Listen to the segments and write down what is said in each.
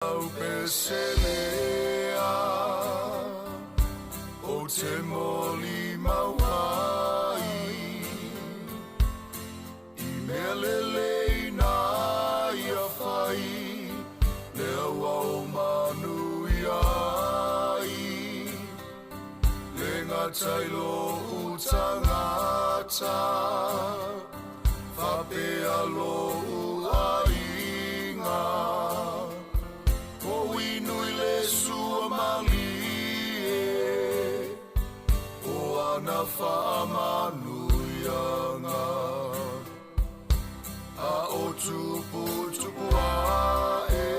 Aupeselea o te moli mauai i mea lelei na ia fai lea ua o manuia ai le gatai lou tagata faapea lou aiga o inui le sua malie o ana faamanuiaga a o tuputupu ae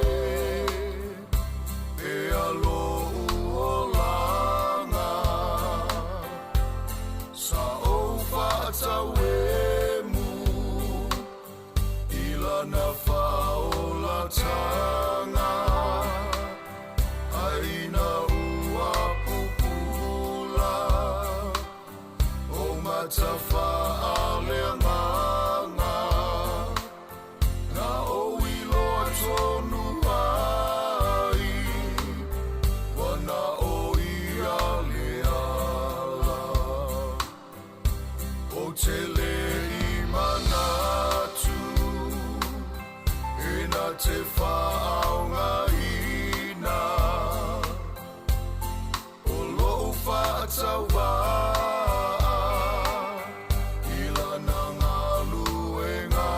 pea lou olaga sa ou faatauemu i lana faaolataga aina ua pupula o matafaaleagaga na ou iloa tonu ai ua na o ia le ala. Ou te le i manatu e na te faaaogaina o lou faatauvaa i lana galuega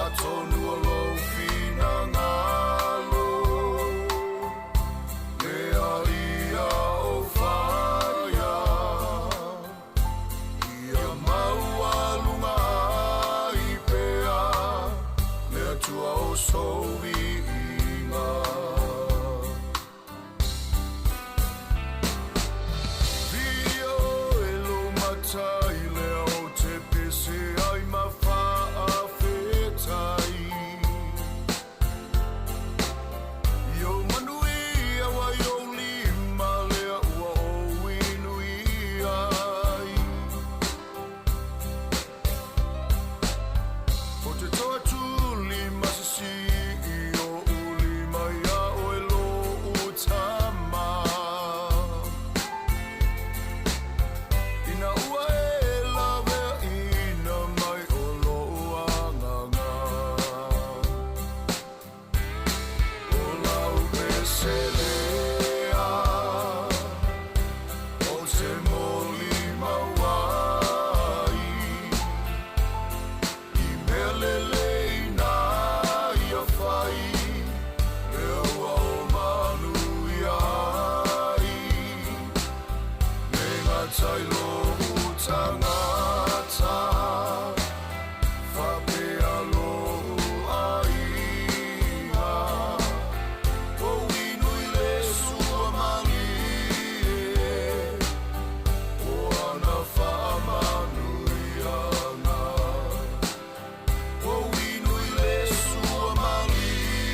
atonu o lou finagalo lea ia o faia ia maualuga ai pea le Atua o sou viiga. Viia oe lou Matai lea ou te pese ai ma faafetai. I ou manuia ua i ou lima lea ua ou inuia ai. Ou te toatuli masisi i o uli mai a oe lou tama. Ina ua e laweaina mai o lou agaga. O lau pese lea, ou te molimau ai. I mea lelei na ia fai, lea ua o manuia ai. Le gatai lou tagata, faapea lou aiga. O inui le sua malie, o ana faamanuiaga. O inui le sua malie,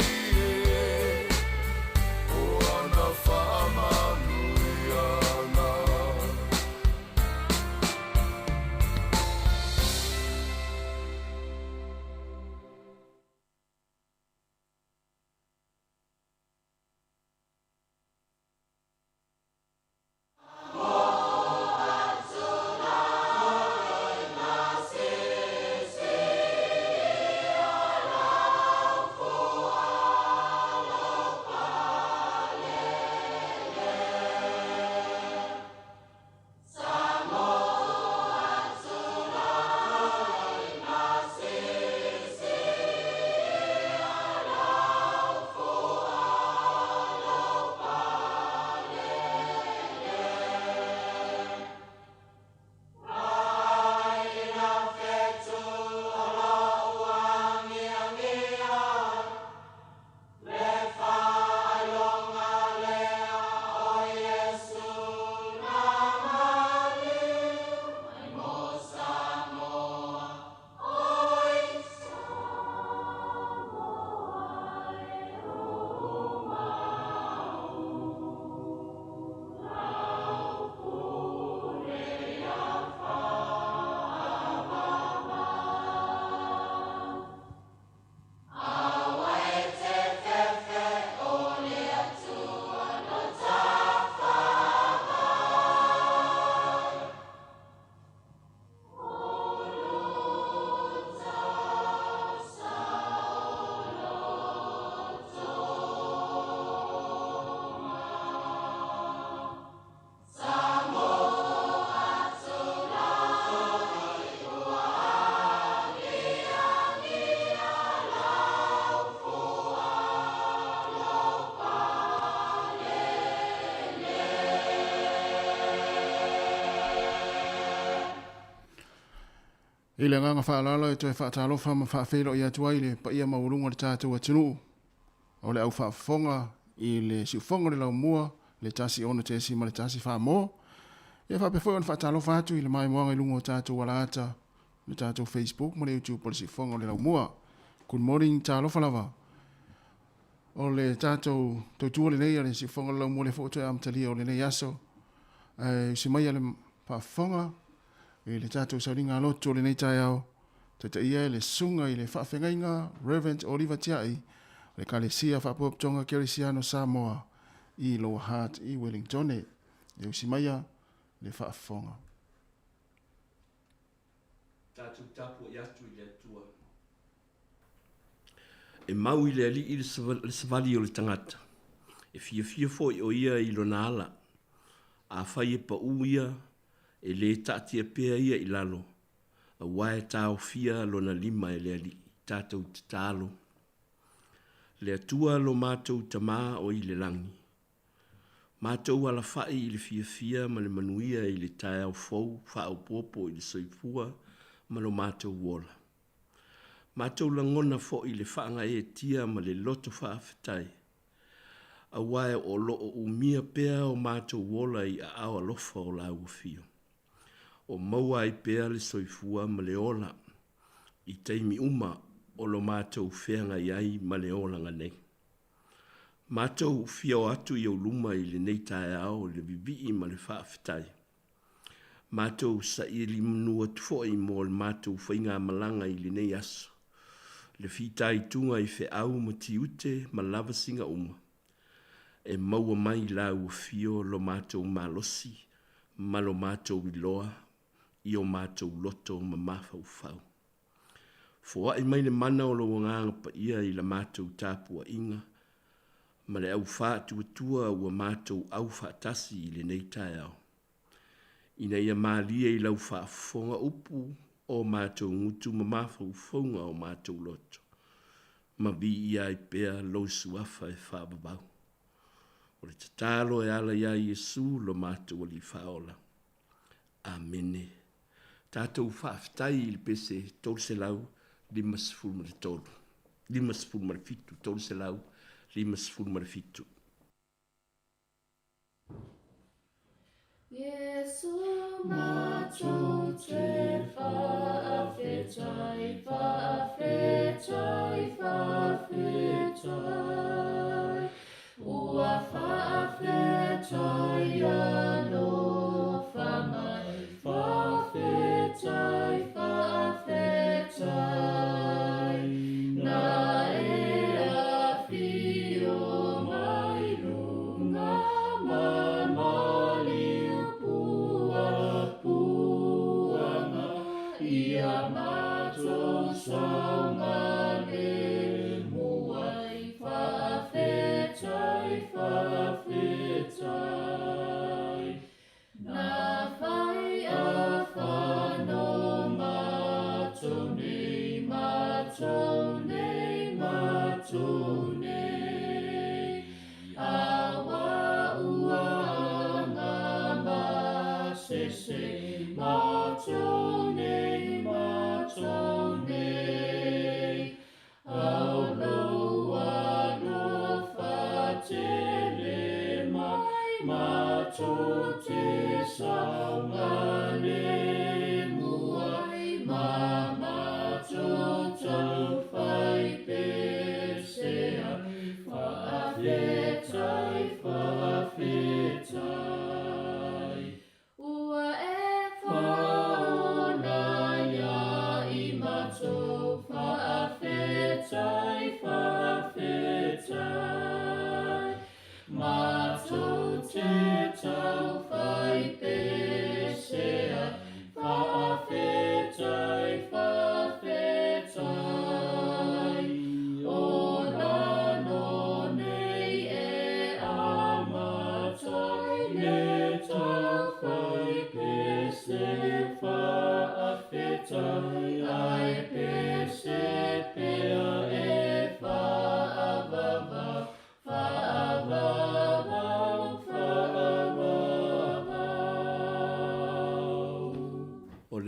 I le agaga faaaloalo e toe faatalofa ma faafeiloai atu ai le paia maualuga o le tatou atunuu o le au faafofoga i le siufofoga o le laumua le 1 6.1 Samoa. Ia faapea foi ona faatalofa atu i le maimoaga i luga o tatou alaata, le tatou Facebook ma le YouTube o le siufofoga o le laumua. Good morning, talofa lava. O le tatou tautua lenei a le siufofoga o le laumua le foi toe amatalia o lenei aso. Ae usi mai a le faafofoga i le tatou sauniga lotu o lenei taeao, taitaia e le Susuga i le Faafeagaiga Reverend Oliva Tiai o le Ekalesia Faapotopotoga Kerisiano Samoa i Lower Hutt i Wellingtone. E usi maia le faafofoga. Tatou tapuai atu i le Atua. E mau i le Alii le savali o le tagata, e fiafia foi o ia i lona ala. Afai e paū ia, e lē taatia pea ia i lalo, auā e taofia lona lima e le Alii. Tatou tatalo. Le Atua lo matou Tamā o i le lagi, matou alafa'i i le fiafia ma le manuia i le taeao fou faaopoopo i le soifua ma lo matou ola. Matou lagona fo'i le faagaeetia ma le loto faafetai, auā o loo umia pea o matou ola i aao alofa o lau Afio, o maua ai pea le soifua ma le ola i taimi uma o lo matou feagai ai ma le olaga nei. Matou fia o atu i ou luma i lenei taeao i le vivii ma le faafetai. Matou saili manu atu foi mo le matou faigamalaga i lenei aso, le fitaituga i feau ma tiute ma lavasiga uma, e maua mai i lau Afio lo matou malosi ma lo matou iloa i o matou loto ma mafaufau. Foai mai le mana o lou Agaga Paia i la matou tapuaiga ma le au faatuatua ua matou au faatasi i lenei taeao, ina ia malie i lau faafofoga upu o matou gutu ma mafaufauga o matou loto, ma viia ai pea lou Suafa e faavavau. O le tatalo e ala iā Iesu lo matou Alii Faaola. Amene. Tatou faafetai i le pese 353, 57, 357. Iesu matou te faafetai, faafetai, faafetai. Ua faafetai alofa mai, faafetai, faafetai. Na e afio mai luga ma maliu puapuaga ia matou saogalemu ai, faafetai, faafetai. Na fai afano matou nei, matou nei, matou nei. Auā ua agamasese, matou nei, matou nei. Ao lou alofa tele mai, matou te saogalemu ai, ma matou taufaipese ai, faafetai, faafetai. Ua e faaola.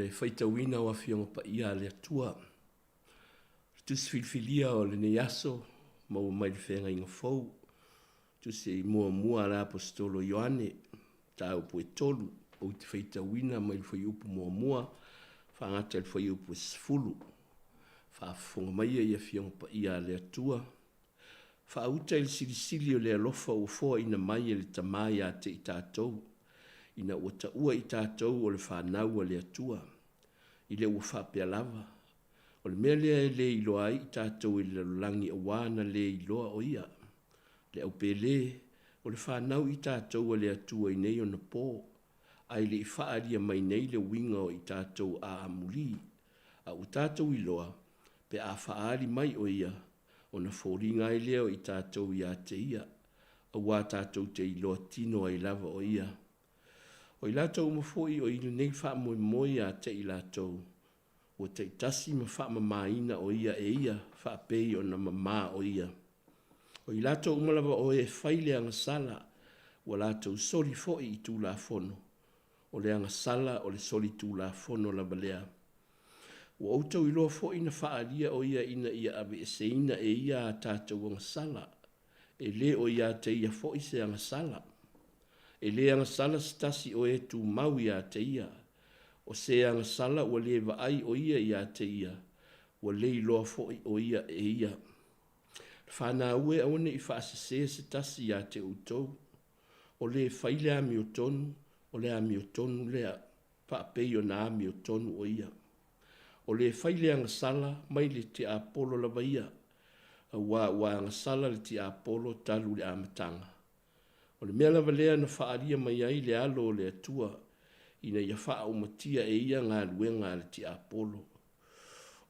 le faitauina o Afioga Paia a le Atua. Le tusi filifilia o lenei aso, maua mai le Feagaiga Fou, tusi muamua a le Aposetolo Ioane, mataupu e 3, ou te faitauina mai le fuaiupu muamua, faagata i le fuaiupu e 10. Faafofoga maia i Afioga Paia a le Atua. Faauta i le silisili o le alofa ua foaina mai e le Tama ia te i tatou, ina ua taua i tatou o le fanau a le Atua. I le ua faapea lava, o le mea lea e le iloa ai i tatou e le lalolagi auā na le iloa o Ia. Le aupēlē, o le fanau i tatou a le Atua i nei ona pō, ae le i faaalia mai nei le uiga o i tatou a amulī, a ua tatou iloa, pe a faaali mai o Ia, ona foliga ai lea o i tatou ia te Ia, auā tatou te iloa tino ai lava o Ia. O i latou uma foi o i lenei faamoemoe ia te i latou, ua taitasi ma faamamāina o Ia e Ia, faapei ona mamā o Ia. O i latou uma lava o e fai le agasala, ua latou soli foi i Tulafono, o le agasala o le soli Tulafono lava lea. Ua outou iloa foi na faaalia o Ia ina ia aveeseina e Ia a tatou agasala, e le o ia te Ia foi se agasala. E le agasala se tasi o e tumau ia te Ia. O se agasala ua le vaai o Ia ia te ia, ua le iloa foi o Ia e Ia. Le fanau e, aua ne i faasese se tasi ia te outou. O le fai le amiotonu, o le amiotonu lea, faapei ona amiotonu o Ia. O le fai le agasala mai le tiapolo lava ia, auā ua agasala le tiapolo talu le amataga. O le mea lava lea na faaalia mai ai le Alo o le Atua, ina ia faaaumatia e Ia galuega a le tiapolo.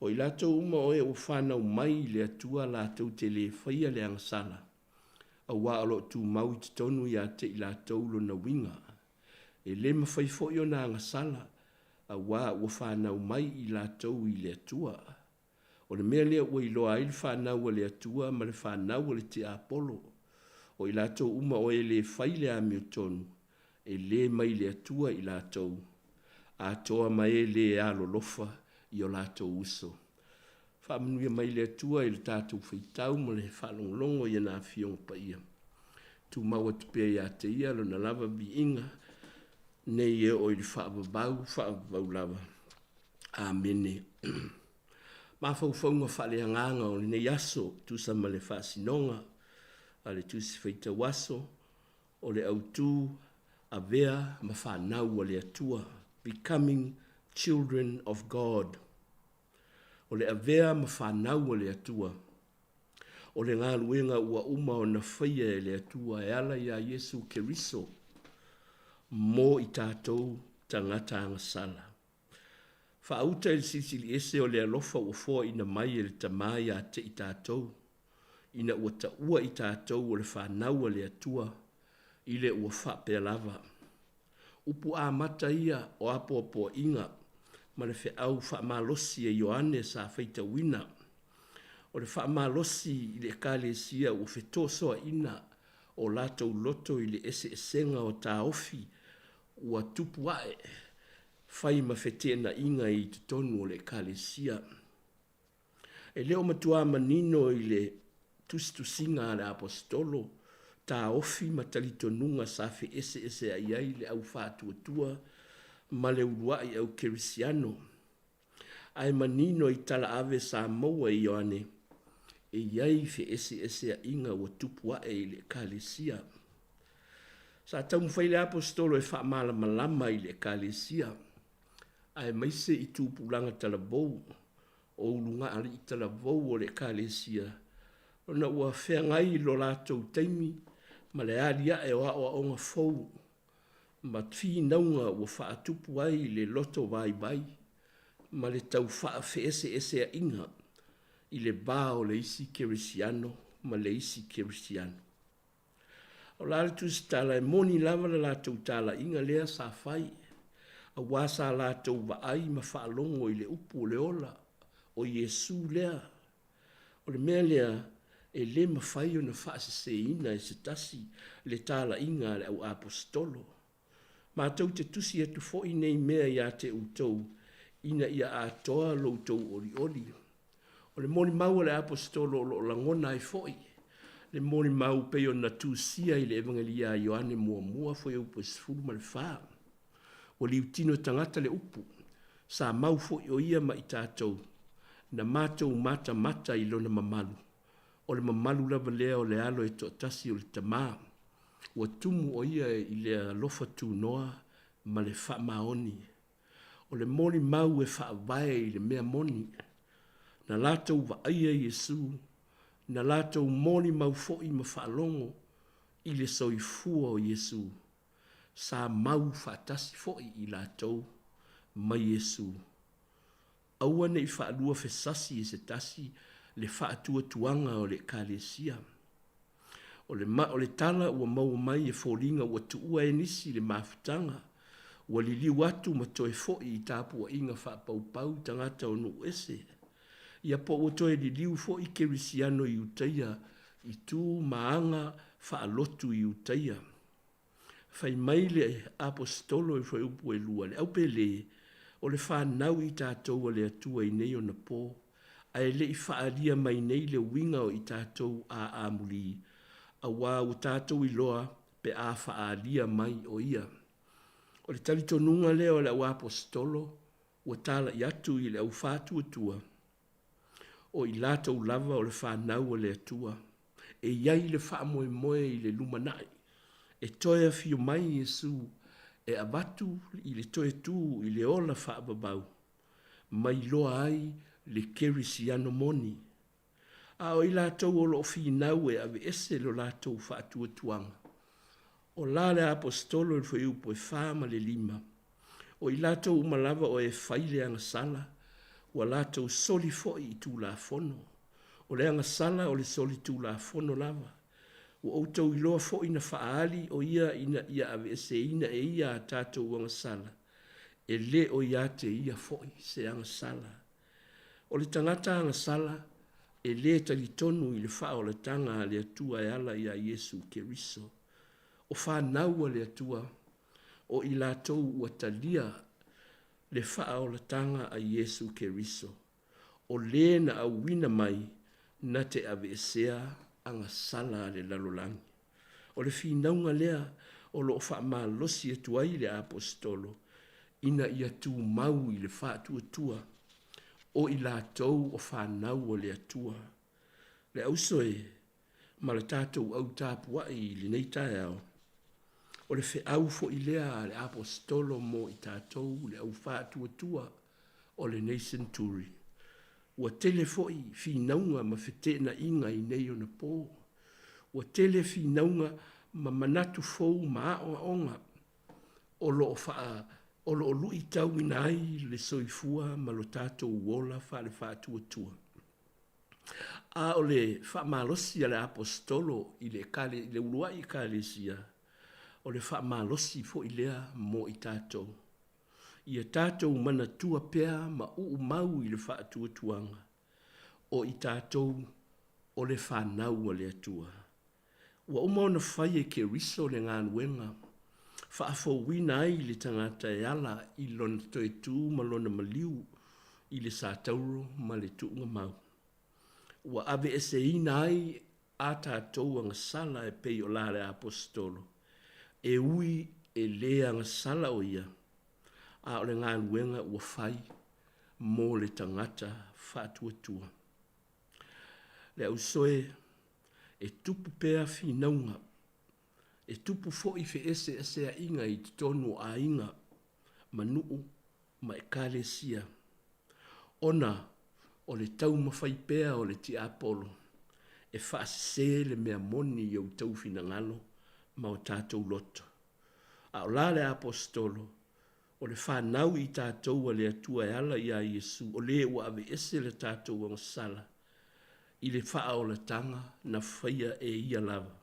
O i latou uma o e ua fanau mai i le Atua latou te le faia le agasala, auā o lo o tumau i totonu ia te i latou lona uiga. E le mafai foi ona agasala, auā ua fanau mai i latou i le Atua. O le mea lea ua iloa ai le fanau a le Atua ma le fanau a le tiapolo, o i latou uma o e le fai le amiotonu, e le mai le Atua i latou, atoa ma e le alolofa i o latou uso. Faamanuia mai le Atua i le tatou faitau ma le faalogologo i ana Afioga Paia. Tumau atu pea ia te Ia Lona lava viiga, nei e oo i le faavavau, faavavau lava. Amene. Mafaufauga faaleagaga o lenei aso, tusa ma le faasinoga a le Tusi Faitau Aso, o le autu avea ma fanau a le Atua, becoming children of God. O le avea ma fanau a le Atua, o le galuega ua uma ona faia e le Atua e ala iā Iesu Keriso mo i tatou tagata agasala. Faauta i le silisili ese o le alofa ua foaina mai e le Tama ia te i tatou, ina ua taua i tatou o le fanau a le Atua, i le ua faapea lava. Upu amata ia o apoapoaiga ma le feau faamalosi a Ioane sa faitauina. O le faamalosi i le Ekalesia ua fetosoaina o latou loto i le eseesega o taofi ua tupu ae, fai ma feteenaiga i totonu o le Ekalesia. E le o matuā manino i le tusitusiga a le Aposetolo taofi ma talitonuga sa feeseesea'i ai le au faatuatua ma le ulua'i au kerisiano. Ae manino i tala ave sa maua e Ioane, e i ai feeseesea'iga ua tupu a'e i le Ekalesia. Sa taumafai le Aposetolo e faamalamalama i le Ekalesia, aemaise i tupulaga talavou, o ulugalii talavou o le Ekalesia, ona ua feagai lo latou taimi ma le aliae o aoaoga fou ma finauga ua faatupu ai le loto vaivai ma le tau faafeeseeseaiga i le va o le isi kerisiano ma le isi kerisiano. O la le tusitala e moni lava le latou talaiga lea sa fai, auā sa latou vaai ma faalogo i le upu o le ola, o Iesu lea. O le mea lea, e le mafai ona faaseseina e se tasi le talaiga a le au aposetolo. Matou te tusi atu foi nei mea ia te outou, ina ia atoa lo outou olioli. O le molimau a le Aposetolo o lo o lagona ai foi le molimau pei ona tusia i le Evagelia a Ioane muamua fuaiupu e 14. Ua liutino tagata le upu, sa mau foi o ia ma i tatou, na matou matamata i lona mamalu, o le mamalu lava lea o le Alo e toatasi o le Tama, ua tumu o ia i le alofa tunoa ma le faamaoni. O le molimau e faavae i le mea moni. Na latou vaaia Iesu, na latou molimau foi ma faalogo i le soifua o Iesu. Sa mau faatasi foi i latou ma Iesu. Aua ne i faalua fesasi e se tasi le faatuatuaga o le Ekalesia. O le, ma, o le tala ua maua mai e foliga ua tuua e nisi le mafutaga, ua liliu atu ma toe foi i tapuaiga faapaupau tagata o nuu ese. Ia po ua toe liliu foi Kerisiano Iutaia i tu ma aga faalotu Iutaia. Fai mai le Aposetolo i fuaiupu e lua, le aupele, o le fanau i tatou a le Atua i nei ona po, ae le i faaalia mai nei le uiga o i tatou a amuli, auā ua tatou iloa pe a faaalia mai o ia. O le talitonuga lea o le au Aposetolo ua talai atu i le au faatuatua, o i latou lava o le fanau a le Atua. E i ai le faamoemoe i le lumanai, e toe afio mai Iesu e avatu i le toe tu i le ola faavavau, ma iloa ai le kerisiano moni. A o i latou o lo o finau e aveese lo latou faatuatuaga, o la le Aposetolo i le fuaiupu e 4 ma le 5, o i latou uma lava o e fai le agasala, ua latou soli foi i Tulafono. O le agasala o le soli Tulafono lava. Ua outou iloa foi na faaali o ia ina ia aveeseina e ia a tatou agasala, e le o ia te ia foi se agasala. O le tagata agasala e lē talitonu i le faaolataga a le Atua e ala iā Iesu Keriso. O fanau a le Atua, o i latou ua talia le faaolataga a Iesu Keriso, o lē na auina mai na te aveesea agasala a le lalolagi. O le finauga lea o lo o faamalosi atu ai le Aposetolo ina ia tumau i le faatuatua o i latou o fanau a le Atua. Le auso e ma le tatou au tapuai i lenei taeao, o le feau foi lea a le Aposetolo mo i tatou le au faatuatua o lenei century. Ua tele foi finauga ma feteenaiga i nei ona po. Ua tele finauga ma manatu fou ma aoaoga o lo o faa o lo o luitauina ai le soifua ma lo tatou ola faale-faatuatua. A o le faamalosi a le Aposetolo i le, i le uluai Ekalesia, o le faamalosi foi lea mo i tatou. Ia tatou manatua pea ma uu mau i le faatuatuaga, o i tatou o le fanau a le Atua. Ua uma ona fai e Keriso le galuega faafouina ai le tagata e ala i lona toe tu ma lona maliu i le satauro ma le tuugamau. Ua aveeseina ai a tatou agasala e pei o la le Aposetolo, e ui e lē agasala o ia, a o le galuega ua fai mo le tagata faatuatua. Le ausoe, e tupu pea finauga, e tupu foi feeseeseaiga i totonu o aiga ma nuu ma ekalesia, ona o le taumafai pea o le tiapolo e faasese le mea moni i outou finagalo ma o tatou loto. A o la le Aposetolo, o le fanau i tatou a le Atua e ala iā Iesu, o lē ua aveese le tatou agasala i le faaolataga na faia e ia lava.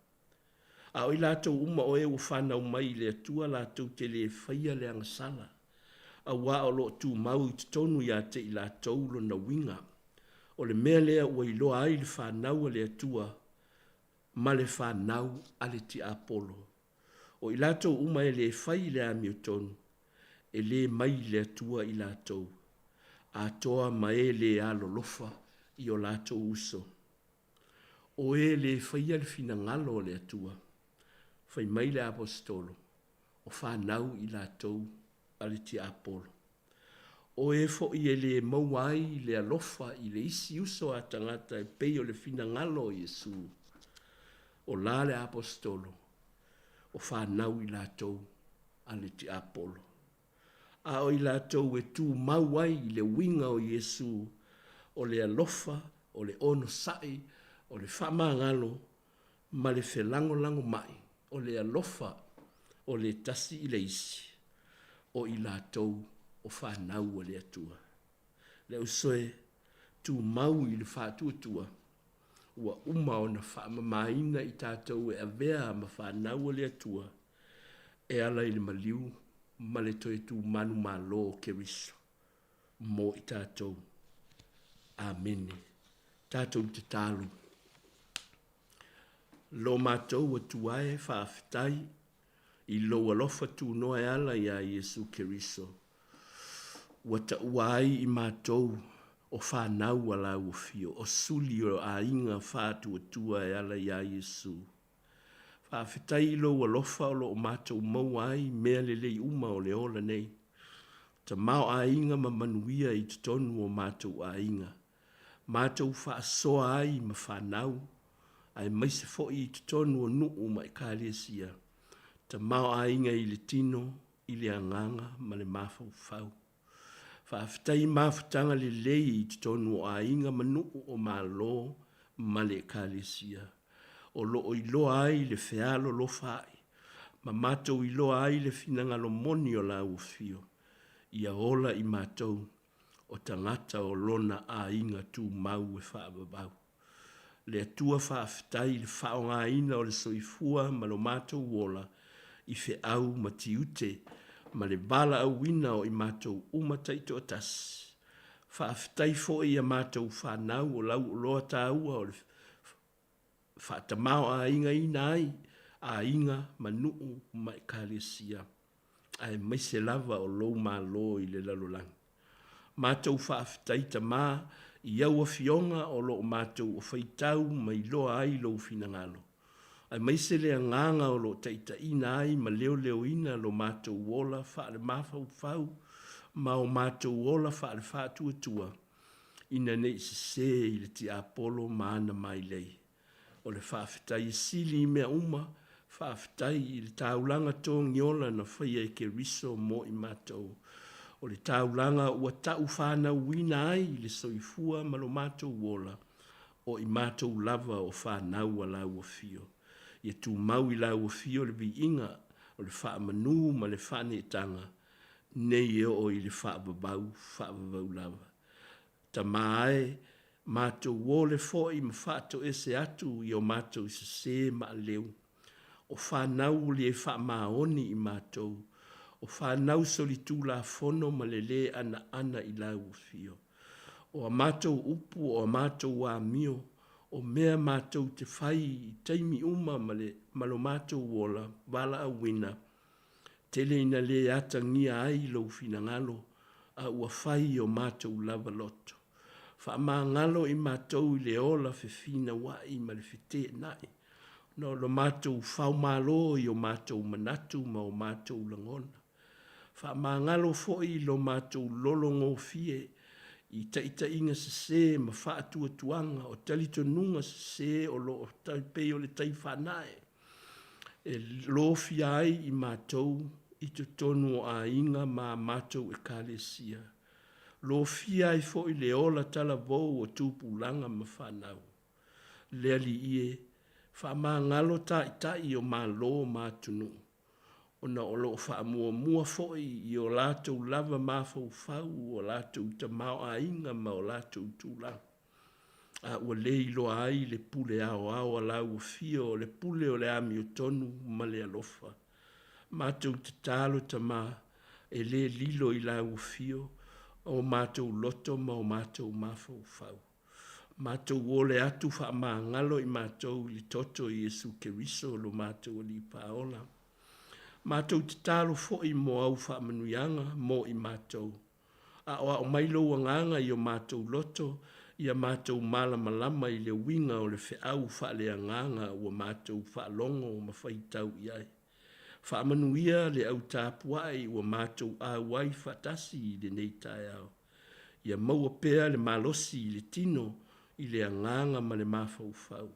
A o i latou uma o e ua fanau mai i le Atua latou te lē faia le agasala, auā o lo o tumau i totonu iā te i latou lona uiga. O le mea lea ua iloa ai le fanau a le Atua ma le fanau a le tiapolo. O i latou uma e lē fai i le amiotonu, e lē mai i le Atua i latou. atoa ma e lē alolofa i o latou uso. O e lē faia le finagalo o le Atua, fai mai le Aposetolo, o fanau i latou a le tiapolo. O e foi e lē maua ai le alofa i le isi uso a tagata e pei o le finagalo o Iesu, o la le Aposetolo, o fanau i latou a le tiapolo. A o i latou e tumau ai i le uiga o Iesu, o le alofa, o le onosai, o le faamagalo, ma le felagolagomai, o le alofa o le tasi i le isi, o i latou o fanau a le Atua. Le uso e, tumau i le faatuatua, ua uma ona faamamaina i tatou e avea ma fanau a le Atua, e ala i le maliu ma le toe tumanumalo o Keriso mo i tatou. Amene. Tatou tatalo. Lo matou Atua e, faafetai i lou alofa tunoa e ala iā Iesu Keriso, ua taua ai i matou o fanau a lau afio, o suli o aiga faatuatua e ala iā Iesu. Faafetai i lou alofa o lo o matou maua ai mea lelei uma o le ola nei, tamaoaiga ma manuia i totonu o matou aiga, matou faasoa ai ma fanau, aemaise foi i totonu o nuu ma ekalesia, tamaoaiga i le tino, i le agaga ma le mafaufau. Faafetai i mafutaga lelei i totonu o aiga ma nuu o Malo ma le Ekalesia, o lo o iloa ai le fealolofa-a'i ma matou iloa ai le finagalo moni o Lau Afio, ia ola i matou o tagata o Lona aiga tumau e faavavau. Le Atua faafetai i le faaaogaina o le soifua ma lo matou ola i feau ma tiute ma le valaauina o i matou uma taitoatasi. Faafetai foi i a matou fanau o lau oloa taua o le faatamaoaigaina ai aiga ma nuu ma ekalesia, aemaise lava o lou Malo i le lalolagi. Matou faafetai Tama i au afioga o lo o matou o faitau ma iloa ai lou finagalo, aemaise le agaga o lo o taitaiina ai ma leoleoina lo matou ola faale-mafaufau ma o matou ola faale-faatuatua, ina ne i sese i le tiapolo ma ana mailei. O le faafetai e sili i mea uma, faafetai i le taulaga togiola na faia e Keriso mo i matou. O le taulaga ua tau fanauina ai le soifua ma lo matou ola, o i matou lava o fanau a Lau Afio. Ia tumau i Lau Afio le viiga o le faamanu ma le faaneetaga, nei e oo i le faavavau, faavavau lava. Tama e, matou ole foi ma faatoese atu i o matou sese maaleu. O fanau le faamaoni i matou, o fanau solitulafono ma le lē anaana i Lau Afio. O a matou upu, o a matou amio, o mea matou te fai i taimi uma ma le ma lo matou ola valaauina, tele ina lē atagia ai Lou finagalo, a ua fai i o matou lava loto. Faamagalo i matou i le ola fefinauai ma le feteenai, ona o lo matou faomalo i o matou manatu ma o matou lagona. Faamagalo foi i lo matou lologofie i taitaiga sese ma faatuatuaga o talitonuga sese o lo o tai pei o le tai faanae e lofia ai i matou i totonu o aiga ma a matou ekalesia. Lofia ai foi le ola talavou o tupulaga ma fanau. Le Alii e, faamagalo taitai o Malo ma atunuu, ona o lo o faamuamua foi i o latou lava mafaufau, o latou tamaoaiga ma o latou tulaga, a ua le iloa ai le pule aoao a Lau Afio o le pule o le amiotonu ma le alofa. Matou tatalo Tama, e le lilo i Lau Afio o matou loto ma o matou mafaufau. Matou ole atu faamagalo i matou i le toto o Iesu Keriso lo matou Alii Paola. Matou tatalo foi mo au faamanuiaga mo i matou. Aoao mai lou agaga i o matou loto, ia matou malamalama i le uiga o le feau faaleagaga ua matou faalogo ma faitau i ai. Faamanuia le au tapuai ua matou auai faatasi i lenei taeao. Ia maua pea le malosi i le tino, i le agaga ma le mafaufau.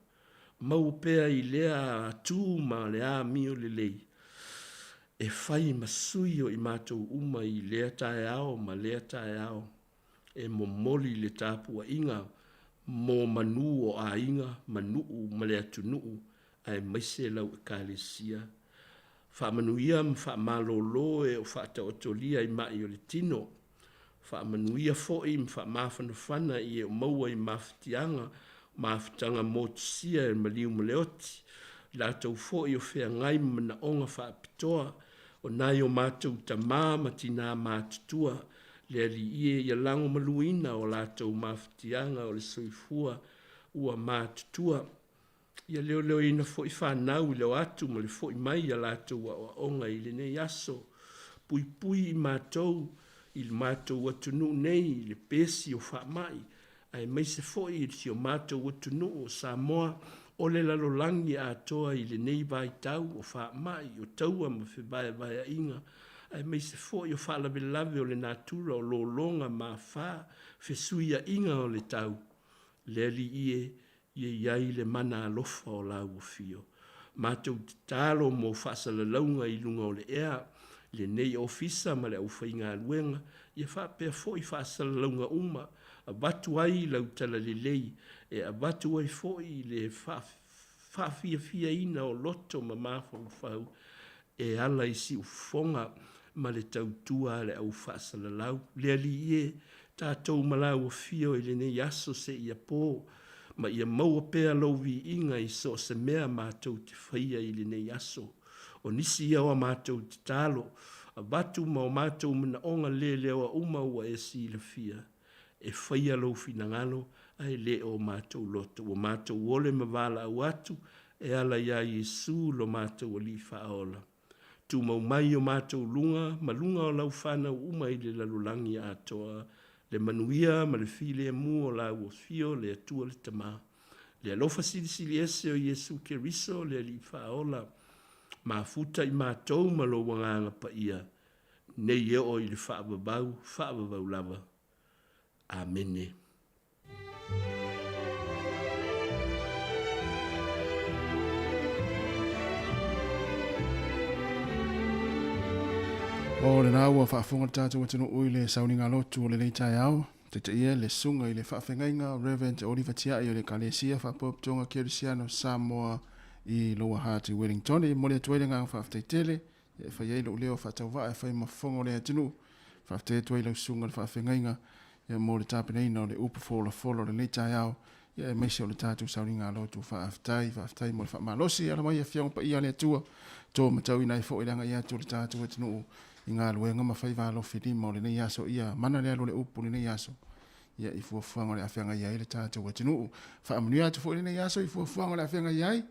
Maua pea i lea atu ma le amio lelei e fai ma sui o i matou uma i lea taeao ma lea taeao e momoli le tapuaiga mo manu o aiga ma nuu ma le atunuu aemaise lau Ekalesia. Faamanuia ma faamalolo e o faataotolia i mai o le tino. Faamanuia foi ma faamafanafana i e o maua i mafatiaga, mafutaga motusia e maliu ma le oti, i latou foi o feagai ma manaoga faapitoa, o nai o matou tama ma tinā matutua, le Alii e ia lagomaluina o latou mafatiaga o le soifua ua matutua. Ia leoleoina foi fanau i le o atu ma le foi mai i a latou aoaoga i lenei aso. Puipui i matou i le matou atunuu nei i le pesi o faamai, aemaise foi i si o matou atunuu o Samoa o le lalolagi atoa i lenei vaitau o faamai, o taua ma fevaevaeaiga, aemaise foi o faalavelave o le natura o lologa ma afa, fesuiaiga o le tau. Le Alii e, ia i ai le mana alofa o Lau Afio. Matou tatalo mo faasalalauga i luga o le ea, lenei ofisa ma le aufaigaluega, ia faapea foi faasalalauga uma, avatu ai Lau Talalelei, e avatu ai foi le faafiafiaina o loto ma mafaufau e ala i siufofoga ma le tautua a le au faasalalau. Le Alii e, tatou ma Lau Afio i lenei aso seia po, ma ia maua pea Lou viiga i so o se mea matou te faia i lenei aso. O nisi ia o a matou tatalo, avatu ma o matou manaoga leleoa uma ua E silafia, e faia Lou finagalo ae le o matou loto. Ua matou ole ma valaau atu e ala iā Iesu lo matou Alii Faaola. Tumau mai i o matou luga ma luga o lau fanau uma i le lalolagi atoa, le manuia ma le filemu o Lau Afio, le Atua le Tama, le alofa silisili ese o Iesu Keriso, le Alii Faaola, mafuta i matou ma Lou Agaga Paia, nei e oo i le faavavau, faavavau lava. Amene. O lena ua faafofoga le tatou atunuu i le sauniga lotu o lenei taeao. Taitaia le susuga i le faafeagaiga Reverend Oliver Tiai o le Ekalesia Faapotopotoga Kerisiano Samoa i Lower Hutt i Wellington. E momoli atu ai le agaga faafetai tele e fai ai lou leo faatauvaa e fai ma fofoga o le atunuu. Faafetai atu ai lau susuga i le faafeagaiga ia mo le tapenaina o le upu folafola o lenei taeao ia aemaise o le tatou sauniga lotu. Faafetai, faafetai mo le faamalosi ala mai Afioga Paia a le Atua to matauina ai foi le agai atu o le tatou atunuu i galuega ma faiva alofi lima o lenei aso. Ia mana le alu o le upu i lenei aso ia i fuafuaga o le a feagai ai le tatou atunuu. Faamanuia atu foi lenei aso i fuafuaga o le a feagai ai.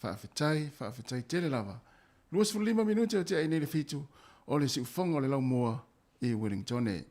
Faafetai, faafetai tele lava. 25 minute o tea ai nei le fitu o le siufofoga o le laumua i Wellingtone.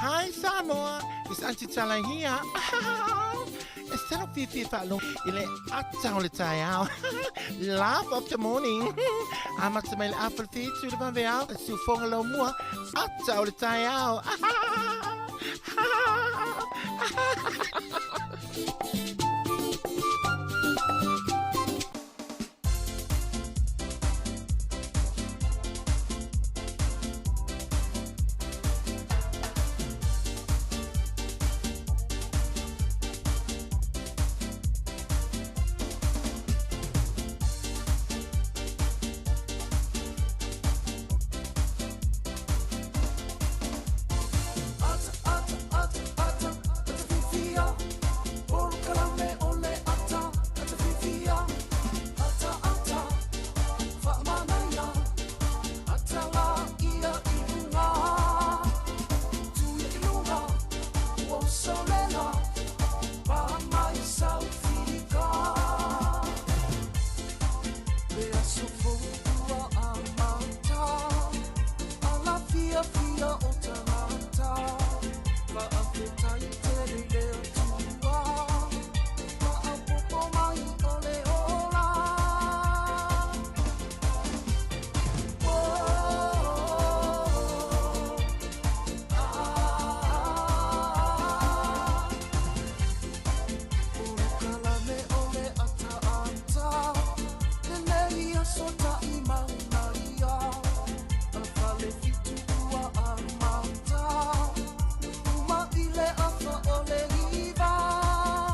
Hi Samoa, it's Auntie Tala here. E salo fiafia faalogo i le ata o le taeao. Laugh of the morning. Amata mai le afa le fitu le vaveao, le siufoga laumua, ata o le taeao.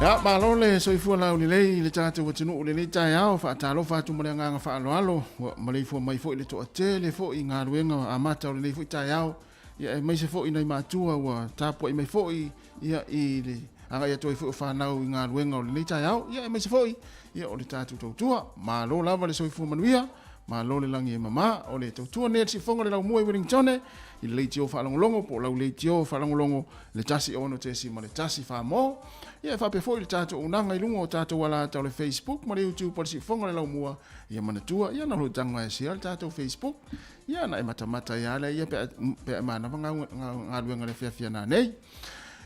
Ia, malo le soifua laulelei i le tatou atunuu i lenei taeao, faatalofa atu ma le agaga faaaloalo, ua maleifua mai foi le toatele foi i galuega amata o lenei foi taeao, ia aemaise foi nai matua ua tapuai mai foi ia i le agai atu ai foi o fanau i galuega o lenei taeao, ia aemaise foi ia o le tatou tautua. Malo lava le soifua manuia, malo le lagi e mama. O le tautua nei a le Siufofoga o le Laumua i Wellingtone i le leitio faalogologo po o lau leitio faalogologo le 1 6.1 Samoa. Ia e faapea foi le tatou auaunaga i luga o tatou alata o le Facebook ma le YouTube o le Siufofoga o le Laumua. Ia manatua, ia na lutaga e sia le tatou Facebook. Ia na e matamata ia le ia pe pe manava galuega le fiafia na nei.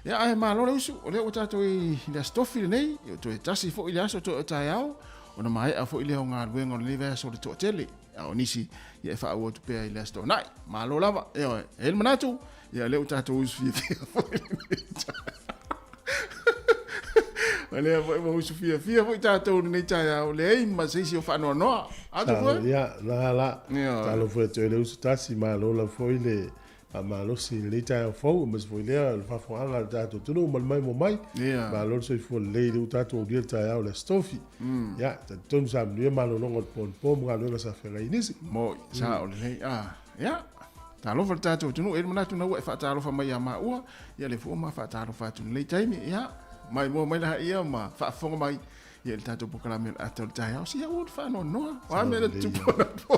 Ia ae malo le usu, o lea ua tatou i le aso tofi lenei, ia toe tasi foi le aso toe o taeao, ona maea foi lea o galuega o lenei vaiaso o le toatele. A o nisi, ia e faaauau atu pea i le aso toonai. Malo lava, ioe, e i ai le manatu, ia o lea ua tatou usu fiafia foi lenei taeao. O lea foi ua usu fiafia foi tatou lenei taeao, leai ma se isi o faanoanoa. Atu foi? Ia, la la. Talofa atu i le usu tasi, malo lava foi le faamalosi i lenei taeao fou, aemaise foi lea o le faafofogaaga a le tatou atunuu ma le maimoa mai. Malo le soifua lelei lea ua tatou aulia le taeao o le Aso Tofi. Ia, talitonu sa manuia malologa o le po anapo ma galuega sa feagai ai nisi. Moi, sao lelei. Ah, ia. Talofa le tatou atunuu, e i ai le manatu na ua e faatalofa mai ia maua, ia lea foi ua ma faatalofa atu i lenei taimi. Ia, maimoa mai laia ma faafofoga mai ia i le tatou polokalame o le ata o le taeao. Se aua le faanoanoa. O a mea na tupu anapo?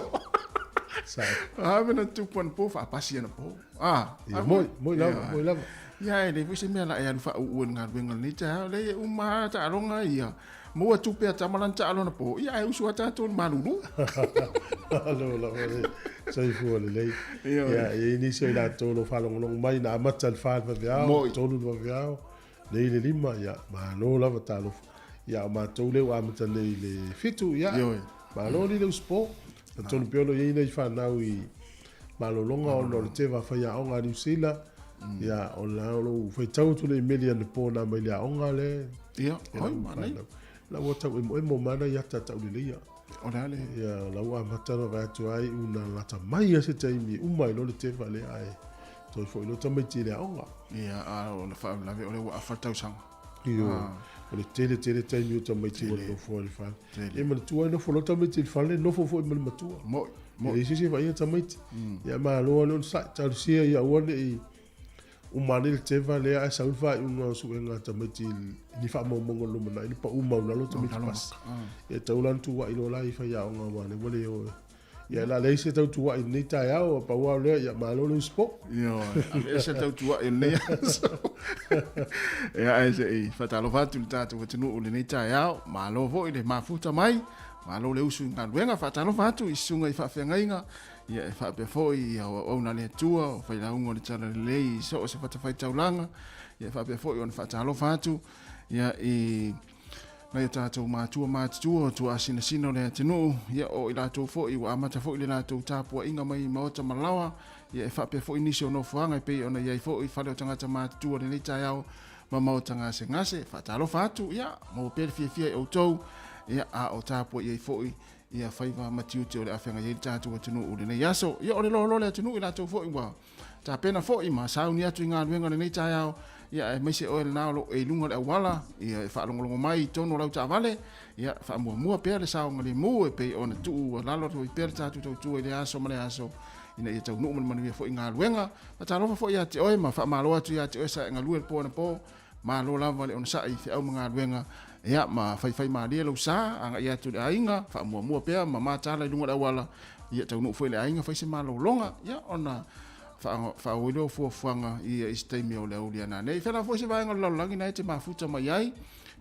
O a mea na tupu anapo faapasi anapo? Ah, ia, moi, moi lava, moi lava. Ia, e leai foi se mea la e alu faauu i le galuega lenei taeao. Leai, e uma lava taaloga ia. Maua tupe a tama lana taalo anapo, ia ae usu lava tatou i le malulu. Malo lava le soifua lelei. Ia, e i ai nisi o i latou o lo o faalogologo mai na amata i le 4 i le vaveao, 3 i le vaveao, Nei le 5, ia, malo lava talofa. Ia, o matou lea ua amata nei i le 7, ia, malo alii le usupo. Talitonu pea o lo o i ai nai fanau i malologa ona o le teva a faiaoga a Niu Sila. Ia, o la o lou faitau atu le imeli anapo na mai le aoga le. Ia, oi, manaia. La ua tau emoemo mana ia ata tauleleia. O le a le? Ia, la ua amata ona vaai atu ai una lata mai a se taimi e uma ai loa le teva lea ae toe foi loa tamaiti i le aoga. Ia, a o le faalavelave o lea ua afa le tausaga. Ioe. O le tele tele taimi o tamaiti ua nonofo ai i le fale. E manatua e nofo loa tamaiti i le fale, nofo foi ma le matua. Mo'i, mo'i. E leai se isi e vaaia tamaiti. Ia malo lava le onosai, talosia ia aua ne i uma ane le teva lea ae sau le faaiuga o suega a tamaiti i ni faamaumauga o le lumanai, le pau maualalo tamaiti pasi. Ia e tatau la ona tuuai loa la i faiaoga aua o lea ua le o e Ia o le a leai se tautuai i lenei taeao, pau lava o lea, ia malo le usupo. Ioe, aveese le tautuai o lenei aso. Ia, ae se i faatalofa atu i le tatou atunuu i lenei taeao. Malo foi le mafuta mai, malo le usu i galuega. Faatalofa atu i susuga i faafeagaiga, ia e faapea foi i auauna a le Atua, o failauga o le Talalelei i so o se fatafaitaulaga. Ia e faapea foi ona faatalofa atu ia i nai o tatou matua matutua o tuaasinasina o le atunuu, ia o i latou foi ua amata foi le latou tapuaiga mai maota ma laoa, ia e faapea foi nisi o nofoaga e pei ona i ai foi fale o tagata matutua i lenei taeao ma maota gasegase. Faatalofa atu, ia maua pea le fiafia i outou, ia a o tapuai ai foi ia faiva ma tiute o le a feagai ai le tatou atunuu i lenei aso. Ia o le loaloa o le atunuu i latou foi ua tapena foi ma sauni atu i galuega i lenei taeao, ia aemaise oe lena o lo o e i luga o le auala, ia e faalogologo mai i totonu o lau taavale, ia faamuamua pea le saogalemu e pei ona tuualalo atu ai pea le tatou tautua i lea aso ma lea aso, ina ia taunuu ma le manuia foi i galuega. Faatalofa foi ia te oe ma faamalo atu ia te oe sa e galue i le po anapo, malo lava le onosai i feau ma galuega, ia ma faifaimalie lou sa agai atu i le aiga, faamuamua pea ma mataala i luga o le auala, ia taunuu foi i le aiga fai se malologa, ia ona faaauau lea o fuafuaga ia i se taimi o le aoauli a nanei. Fela foi se vaega o le lalolagi na e te mafuta mai ai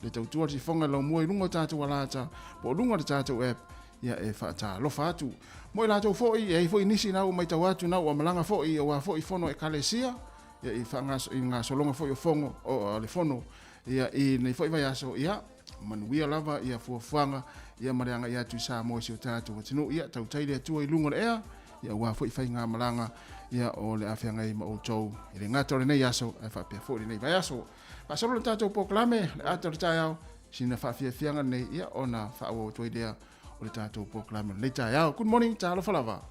le tautua le sifoga i laumua i luga o tatou alata po o luga o le tatou app, ia e faatalofa atu. Mo i latou foi, e i ai foi nisi na ua matau atu na ua malaga foi aua foi fono Ekalesia, ia i i gasologa foi o fono o le fono ia i lenei foi vaiaso, ia manuia lava ia fuafuaga ia ma le agai atu i Samoa i si o tatou atunuu. Ia tautai le Atua i luga o le ea, ia aua foi faigamalaga ia o le a feagai ma outou e le gata o lenei aso ae faapea foi lenei vaiaso. Faasolo le tatou polokalame le ata o le taeao, sina faafiafiaga lenei ia ona faaauau atu ai lea o le tatou polokalame o lenei taeao. Good morning, talofa lava.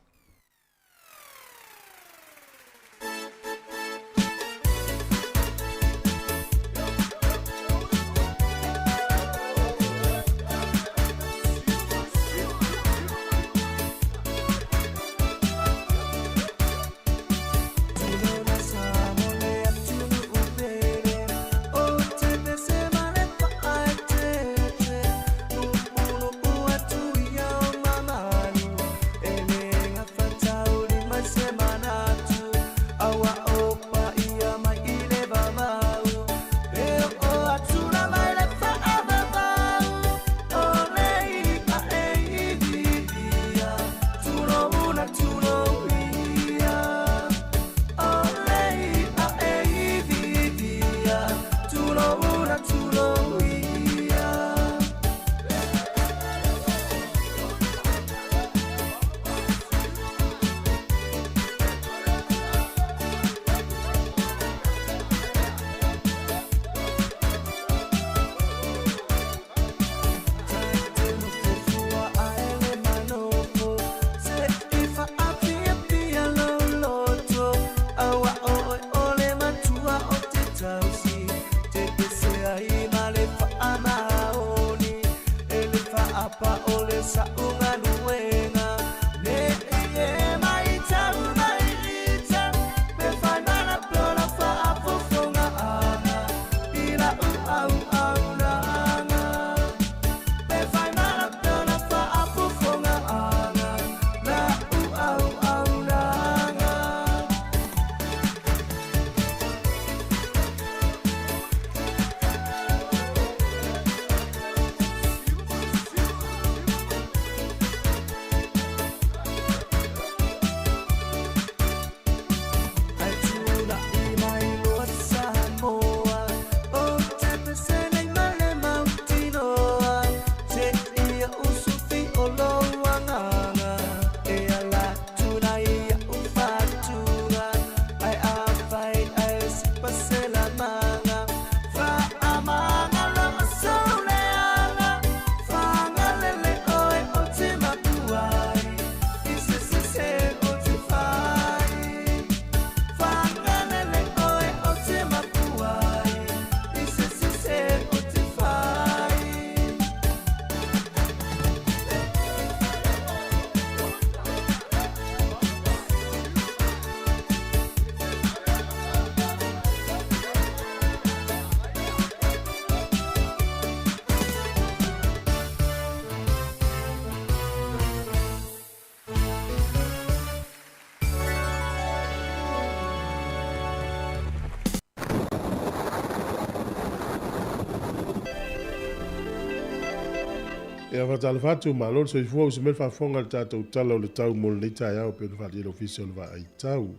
Ia faatalofa atu, malo le soifua uso mai le faafofoga i le tatou Tala o le Tau mo lenei taeao pei ona faaalia e le Ofisa o le Vaai Tau.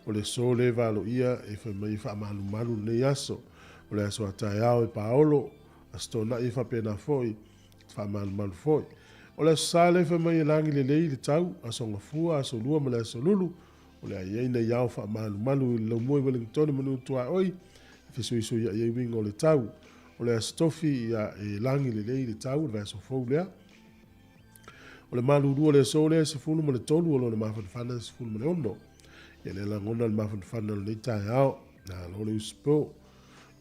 O le aso lea e valoia e fai mai e faamalumalu lenei aso. O le aso a taeao e paolo, Aso Toonai e faapena foi, e faamalumalu foi. O le Aso Sa lea e fai mai e lagi lelei le tau, Aso Gafua, Aso Lua ma le Aso Lulu, o le a i ai nai ao faamalumalu i le laumua i Welingtone ma Nuu-tuaoi, e fesuisuiai ai uiga o le tau. O le Aso Tofi, ia, e lagi lelei le tau i le vaiaso fou lea. O le malulu o le aso lea e 13 o lona mafanafana e 16. Ia lea lagona le mafanafana o lenei taeao. Malo le usupo.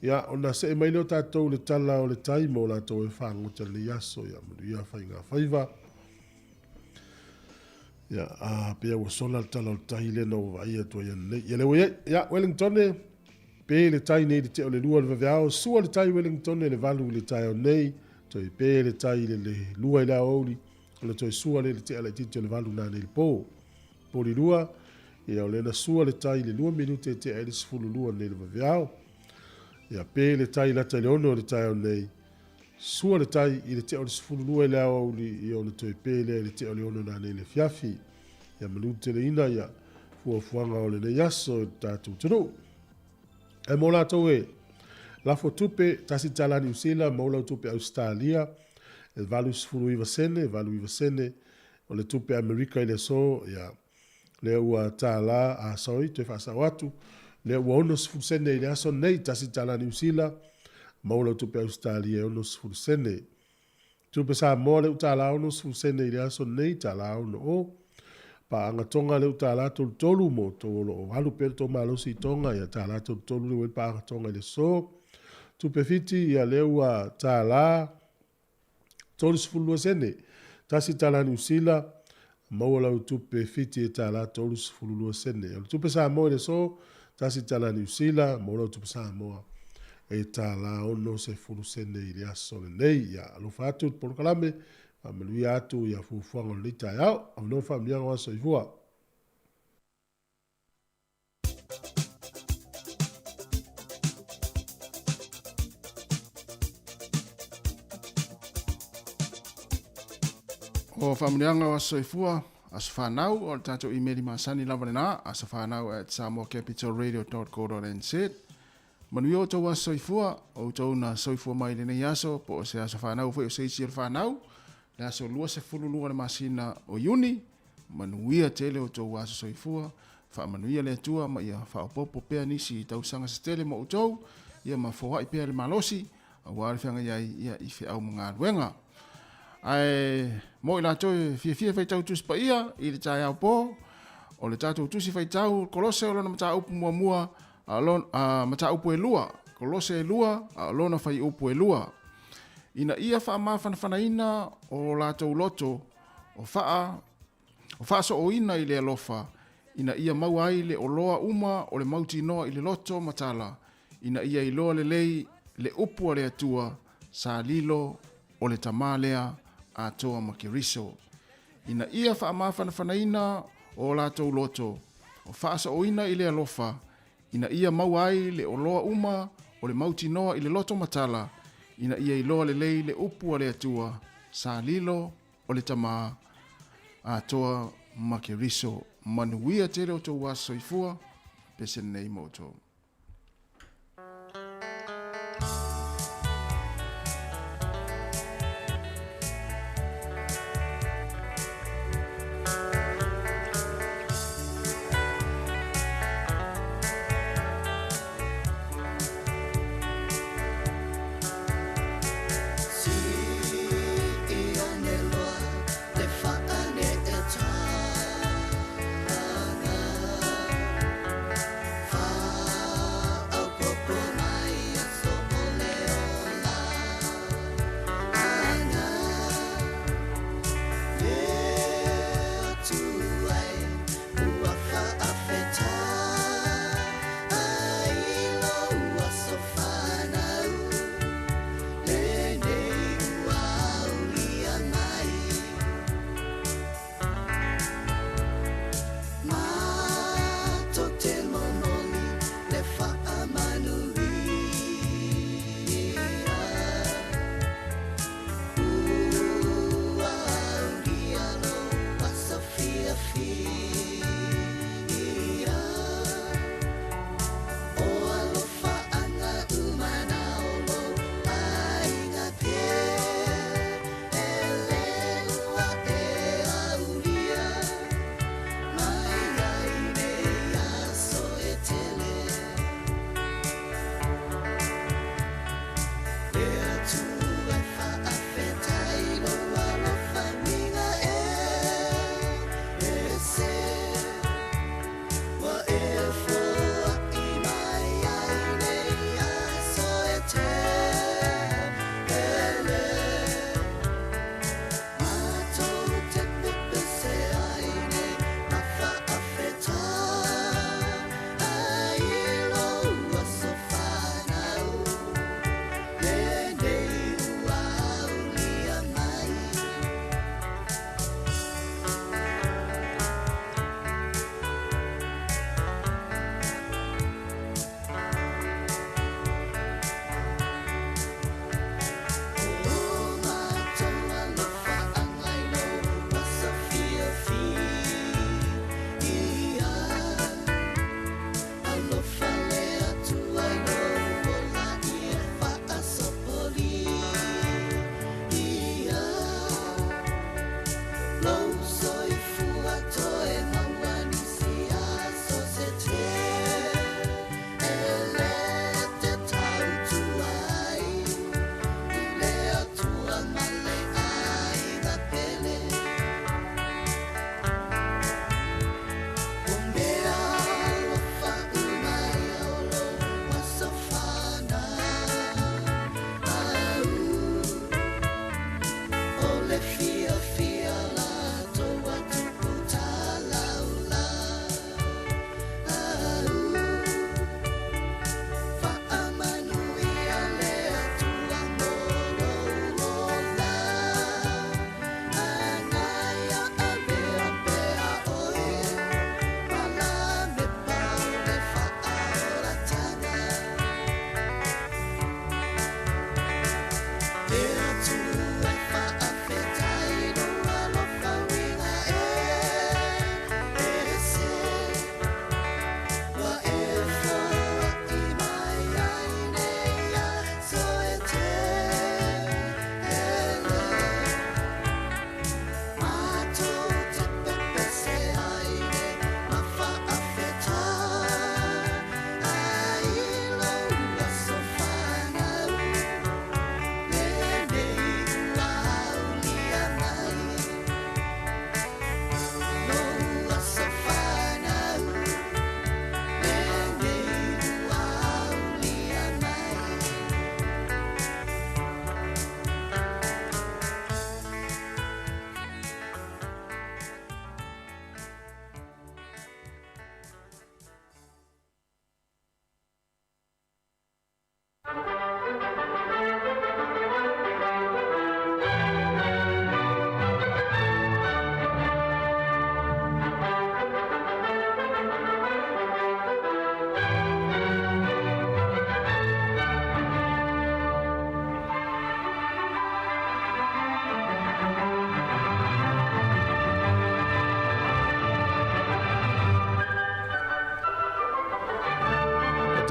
Ia, ona see mai lea o tatou i le tala o le tai mo latou e fagota i lenei aso. Ia, manuia faiga faiva. Ia, a pea ua sola le tala o le tai lea na ua vaai atu ai ananei. Ia lea ua i ai. Ia, Wellingtone, pe le tai nei i le tea o le 2 o le vaveao, sua le tai Wellingtone le 8 i le taeao nei, toe pe le tai i le 2 i le aoauli, ona toe sua lea i le tea laitiiti o le 8 nanei i le po. Poli 2, ia o lea na sua le tai i le 2 minute e tea ai le 12 nei i le vaveao. Ia, pe le tai lata i le 6 o le taeao nei, Sua le tai i le tea o le 12 i le aoauli ia ona toe pe lea i le tea o le 6 nanei i le afiafi. Ia maluteleina ia fuafuaga o lenei aso i le tatou atunuu. Ae mo latou e lafo tupe, tasi tala Niu Sila, maua lau tupe Ausetalia, e 89 sene, 89 sene o le tupe Amerika i le aso, ia lea ua tala, a sorry, toe faasao atu, lea ua 60 sene i le aso lenei, tasi tala Niu Sila, maua lau tupe Ausetalia e 60 sene. Tupe Samoa lea ua tala 60 sene i le aso lenei, tala 6 o. Paaga Tonga lea ua tala 33 mo outou o lo o alu pea le tou malosi i Tonga, ia tala 33 lea ua i ai le paaga Tonga i le aso. Tupe Fiti, ia lea ua tala 32 sene, tasi tala Niu Sila, maua lau tupe Fiti e tala 32 sene. O le tupe Samoa i le aso, tasi tala Niu Sila, maua lau tupe Samoa e tala 60 sene i le aso lenei. Ia alofa atu le polokalame, faamanuia atu ia fuafuaga o lenei taeao. Avanoa faamanuiaga o aso soifua. O faamanuiaga o aso soifua, aso fanau, o le tatou imeli masani lava lena, asofanau@samoacapitalradio.co.nz. Manuia outou aso soifua, o outou na soifua mai i lenei aso, po o se aso fanau foi o se isi o le fanau, le aso 22 o le masina o Iuni, Manuia tele outou aso soifua, faamanuia le Atua ma ia faaopoopo pea nisi i tausaga se tele mo outou, ia ma foai pea le malosi, aua le feagai ai ia i feau ma galuega. Ae mo i latou e fiafia e faitau Tusi Paia i le taeao po, o le tatou Tusi Faitau Kolose o lona mataupu muamua, a o a, mataupu e lua, Kolose e lua, a o lona fuaiupu e 2. Ina ia faamafanafanaina o latou loto, o faa o faasooina i le alofa, ina ia maua ai le oloa uma o le mautinoa i le loto matala, ina ia iloa lelei le upu a le Atua, sa lilo o le Tama lea atoa ma Keriso. Ina ia faamafanafanaina o latou loto, o faasooina i le alofa, ina ia maua ai le oloa uma o le mautinoa i le loto matala, ina ia iloa lelei le upu a le Atua, sa lilo o le Tama atoa ma Keriso. Manuia tele outou aso soifua, pese lenei mo outou.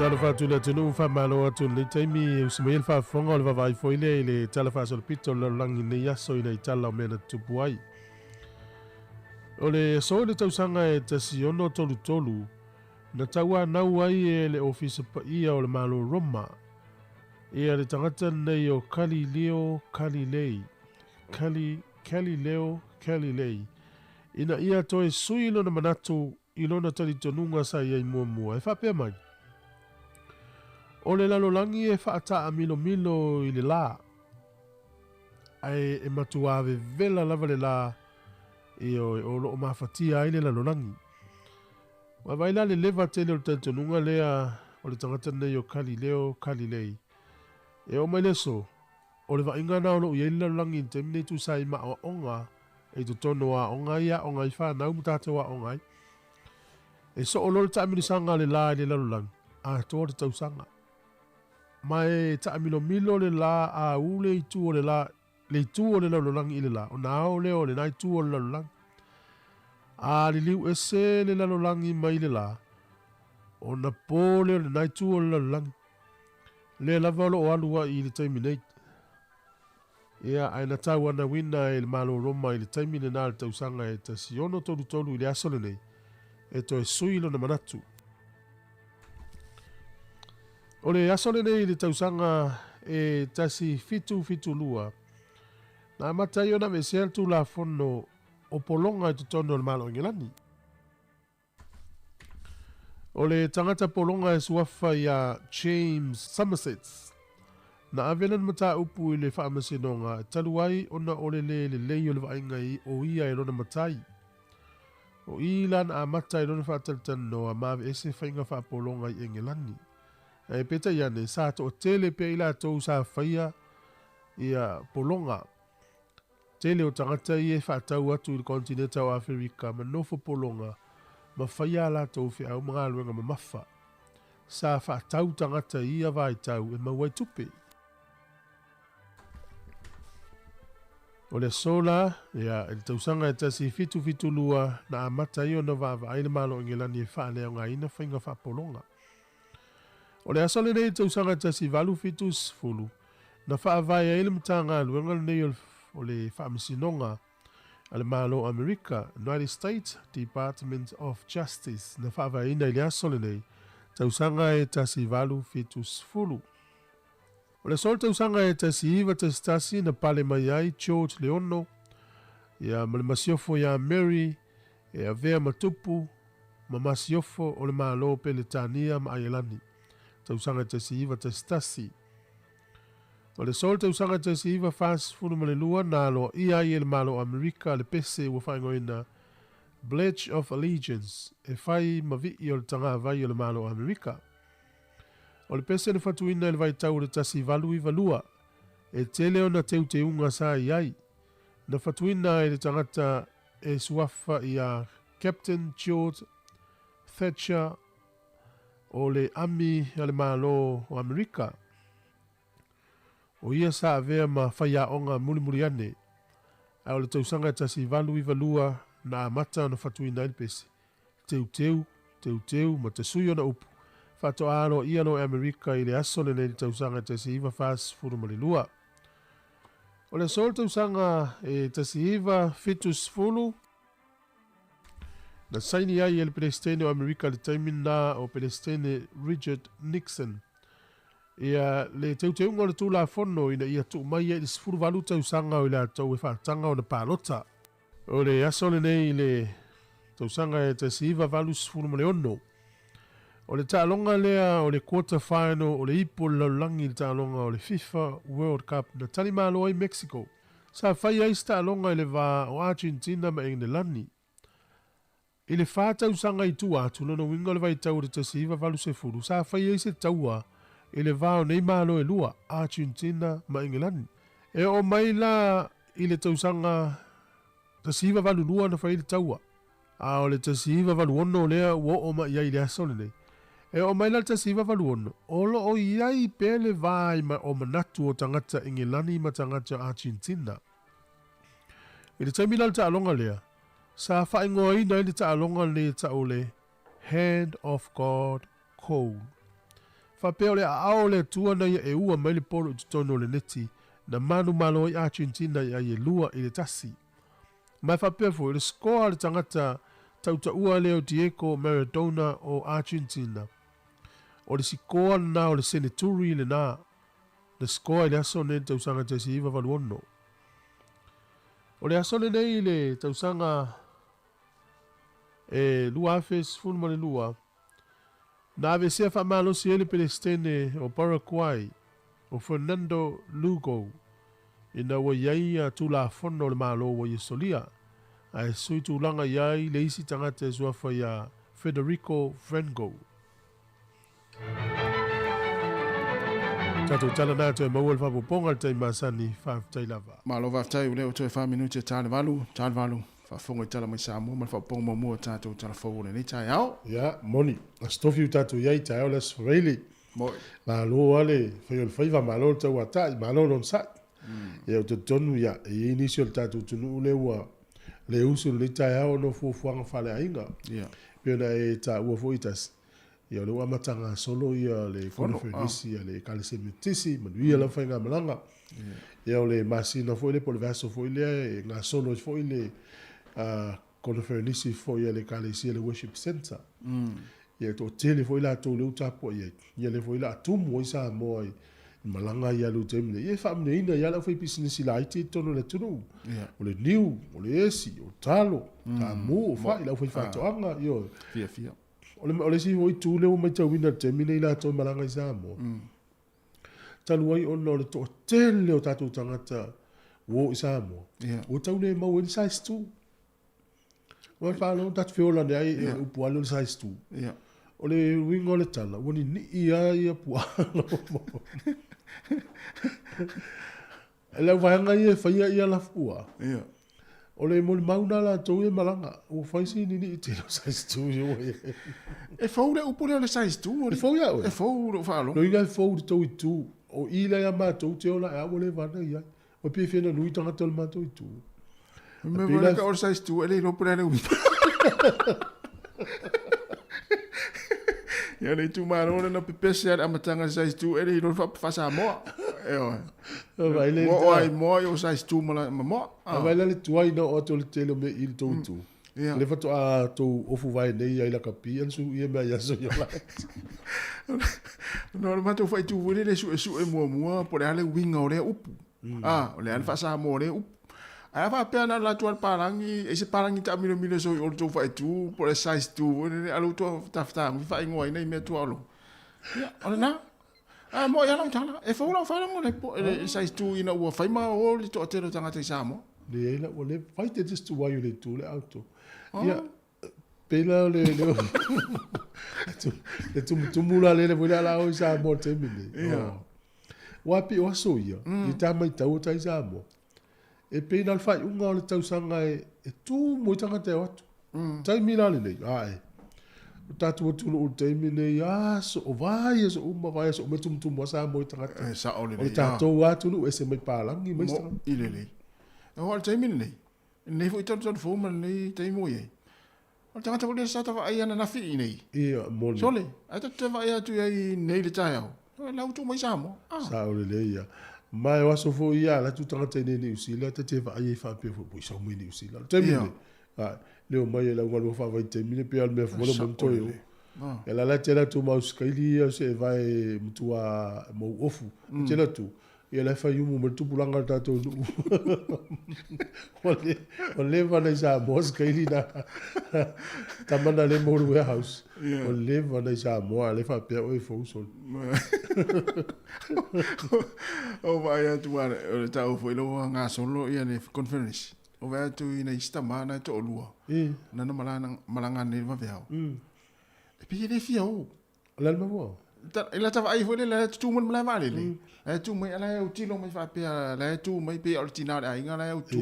Talofa atu i le atunuu, faamalo atu i lenei taimi e usi mai ai le faafofoga o le vaavaai foi lea i le Tala Faasolopito o le Lalolagi i lenei aso ina i tala o mea na tutupu ai. O le aso i le tausaga e 1633, na tauanau ai e le Ofisa Paia o le Malo o Roma ia le tagata lenei o Galileo Galilei, Galileo Galilei, ina ia toe sui lona manatu i lona talitonuga sa i ai muamua, e faapea mai, O le lalolagi e faataamilomilo i le lā, ae e matuā vevela lava le lā, ioe, o lo o mafatia ai le lalolagi. Ua vaai la le leva tele o le talitonuga lea o le tagata lenei o Galileo Galilei. E oo mai le aso, o le vaaiga lena o lo o i ai le lalolagi i le taimi nei tusa ai ma aoaoga i totonu o aoga ia aoga ai fanau ma tatou aoga ai. E soo loa le taamilisaga a le la i le lalolagi, atoa le tausaga. Ma e taamilomilo le la a u le itu o le la, le itu o le lalolagi i le la, ona ao lea o lena itu o le lalolagi. A liliu ese le lalolagi mai le la, ona po lea o lena itu o le lalolagi. Lea lava o lo o alu ai i le taimi nei. Ia, ae na tauanauina e le Malo o Roma i le taimi lena o le tausaga e 1633 i le aso lenei, e toe sui lona manatu. O le aso lenei i le tausaga e 1772, na amata ai ona aveesea le Tulafono o Pologa i totonu o le Malo o Engelani. O le tagata pologa e suafa iā James Somerset, na ave lana mataupu i le faamasinoga talu ai ona o le lē lelei o le vaaiga o ia e lona matai. O i la na amata ai lona faatalatalanoa ma aveese faiga faapologa i Engelani. Ae peitai ane, sa toatele pea i latou sa faia ia pologa. Tele o tagata ia e faatau atu i le konetineta o Aferika ma nofo pologa ma faia a latou feau ma galuega mamafa. Sa faatau tagata i ia vaitau e maua ai tupe. O le aso la, ia, i le tausaga e 1772, na amata ai ona vaavaai le Malo o Engelani e faaleaogaina faiga faapologa. O le aso lenei i le tausaga e 1870, na faavae ai le Matagaluega lenei o le Faamasinoga a le Malo o Amerika, United States Department of Justice, na faavaeina i le aso lenei, tausaga e 1870. O le aso o le tausaga e 1911 na pale mai ai George le Ono ia ma le masiofo iā Mary e avea ma tupu ma masiofo o le Malo o Peletania ma Aielani, tausaga e 1911. O le aso o le tausaga 1942 na aloaia ai e le Malo o Amerika le pese ua faaigoaina Pledge of Allegiance e fai ma vii o le tagavai o le Malo o Amerika. O le pese na fatuina i le vaitau o le 1892, e tele ona teuteuga sa i ai. Na fatuina e le tagata e suafa iā Captain George Thatcher o le Ami a le Malo o Amerika. O ia sa avea ma faiaoga mulimuli ane, ae o le tausaga e 1892 na amata ona fatuina ai le pese, teuteu, teuteu ma tasui ona upu, faatoa aloaia loa e Amerika i le aso lenei i le tausaga e 1942. O le aso o le tausaga e 1970, na saini ai e le Peresetene o Amerika i le taimi lena o Peresetene Richard Nixon ia le teuteuga o le Tulafono ina ia tuu mai ai i le 18 tausaga o i latou e faataga ona palota. O le aso lenei i le tausaga e 1986, o le taaloga lea o le quarter final o le ipu o le lalolagi i le taaloga o le FIFA World Cup na talimalo ai Mexico. Sa fai ai se taaloga i le va o Argentina ma Engelani. I le 4 tausaga i tua atu, lona uiga o le vaitau o le 1980, sa fai ai se taua i le va o nei malo e lua, Argentina ma Engelani. E oo mai la i le tausaga 1982 na fai ai le taua, a o le 1986 lea ua oo mai ai i le aso lenei. E oo mai la le 1986, o lo o i ai pea le va o manatu o tagata Engelani ma tagata Argentina. I le taimi la o le taaloga lea, sa faaigoaina ai le taaloga lenei e tau o le Hand of God Goal. Faapea o le aao o le Atua na ia e ua mai le polo i totonu o le neti na manumalo ai Argentina i ai e 2-1. Ma e faapea foi, o le score a le tagata tautaua lea o Diego Maradona o Argentina, o le sikoa lena o le seneturi lena na score i le aso lenei i le tausaga 1986. O le aso lenei i le tausaga e 2012, na aveesea faamalosi ai le Peresetene o Paraguay, o Fernando Lugo, ina ua i ai Tulafono o le Malo ua ia solia, ae sui tulaga i ai le isi tagata e suafa iā Federico Franco. Tatou tala na toe maua le faaopoopoga i le taimi masani. Faafetai lava. Malo faafetai, o lea ua toe 4 minute e ta le 8, ta le 8, faafofoga i tala mai Samoa ma le faaopoopoga muamua o tatou tala fou o lenei taeao. Ia, moni. Aso Tofi ua tatou i ai i taeao le Aso Faraile. Moi. Malo lava le fai o le faiva, malo le tauatai, malo le onosai. Ia, ou te talitonu, ia, e i ai nisi o le tatou atunuu lea ua le usu i lenei taeao ona o fuafuaga faaleaiga. E pei ona e taua foi tasi, ia o lea ua amata gasolo ia le konofenisi a le Ekalesia Metotisi, manuia lava faigamalaga. Ia o le masina foi lea po o le vaiaso foi lea e gasolo ai foi le konofenisi foi a le Ekalesia le Worship Centre. Ia e toatele foi latou lea ua tapuai ai, ia lea foi o le a tumu ai Samoa i malaga ia alu i taimi nei. Ia e faamanuiaina ai lava le aufaipisinisi laiti i totonu o le atunuu. O le niu, o le esi, o talo, taamu, o fai, le aufaifaatoaga, ioe. Fiafia. O le isi foi itu lea ua matauina i le taimi nei latou e malaga i Samoa, talu ai ona o le toatele o tatou tagata ua o i Samoa, ua tau le maua ai le size 2. Ua faalogo tatou feola ane ai e upu lava lea o le size 2. O le uiga o le tala, ua ninii lava ia puaa. Le au vaega ia e faia ia lafupuaa, o le molimau lena latou ia e malaga, ua fai si ninii tele o size 2 ia ua i ai. E fou le upu lea o le size 2. E fou ia oe? E fou lou faalogo. Loiga e fou i le tou itu. O i lea ia matou te ola e a ua leva ana i ai. Ua pei e fia nui tagata o le matou itu. Me wale ka o le size 2 e le iloa po o le a le uiga. Ia le itumalo lea na pepese lava i le amataga i le size 2 e le iloa le faa-Samoa. Ioe. Moa o ai moa i o size 2 ma moa. A vai la le tuai na oo atu o le tele o mea i le tou itu. Le faatoa tou ofu vae nei ai lakapi ana su ia mea i aso i ola. No le matou faaitu foi lele suesue muamua po o le a le uiga o lea upu. Ah, o le a le faa-Samoa o lea upu. Ae a faapea na alu atu lava le palagi, e se palagi taamilomilo soi o le tou faaitu po o le size 2 foi lele, alu tou tafataga faaigoaina i mea tuaolo. Ia, o lena. Ae mo'i lava lau tala, e fou lau faalogo le, le size 2 ina ua fai ma o le toatele o tagata i Samoa. Leai la, ua le fai te just tuai o le itu le auto. Ia, pei la o le, le tumutumu la lele foi le ala o i Samoa i le taimi nei. Ia. Ua pei o aso ia, i tā matau o tai Samoa. E pei na o le faaiuga o le tausaga e tumu ai tagata e o atu. Taimi la lenei, ae. O tatou atunuu i le taimi lenei, aso, o vaiaso uma, vaiaso uma e tumutumu lava Samoa i tagata. E sao O lelei le tatou lava atunuu e ese mai palagi ma isi tagata. Mo'i lelei. Aua o le taimi lenei, lenei foi talutalu fou ma lenei taimi ua i ai, o le tagata foi lea sa ta vaai ananafi i inei. Ia, moni. Sole, ae ta te vaai atu i ai i inei i le taeao, o la ua tuu mai Samoa. Ah. Sao lelei ia. Ma o aso foi ia, alu atu tagata i inei i Niu Sila, ta te vaai ai faapea foi, oi sau mai Niu Sila. O le taimi lenei, ai, le omai e lau galuega faavaitaimi le pei lava o le mea fua le omai ma toe o. Ia la la tele atu ma ausikaili ia se e vae matua mau ofu. Tele atu ia la e fai umu mai le tupulaga o le tatou nuu. Ua leva ona i Samoa sikaili na. Tama na le mo le warehouse. Ua leva ona i Samoa a le faapea oe e fou sole. O vaai atu a o le taua foi lea ua gasolo ia le conference. O vaai atu i nai isi tama na e toalua. Na na malaga nei i le vaveao. E pei e le fia o. O le a le mafua? I lata vaai foi lele, la e tutu mai le malae vaalele. La e tu mai, la e autilo mai faapea, la e tu mai pei o le tina o le aiga, la e autu.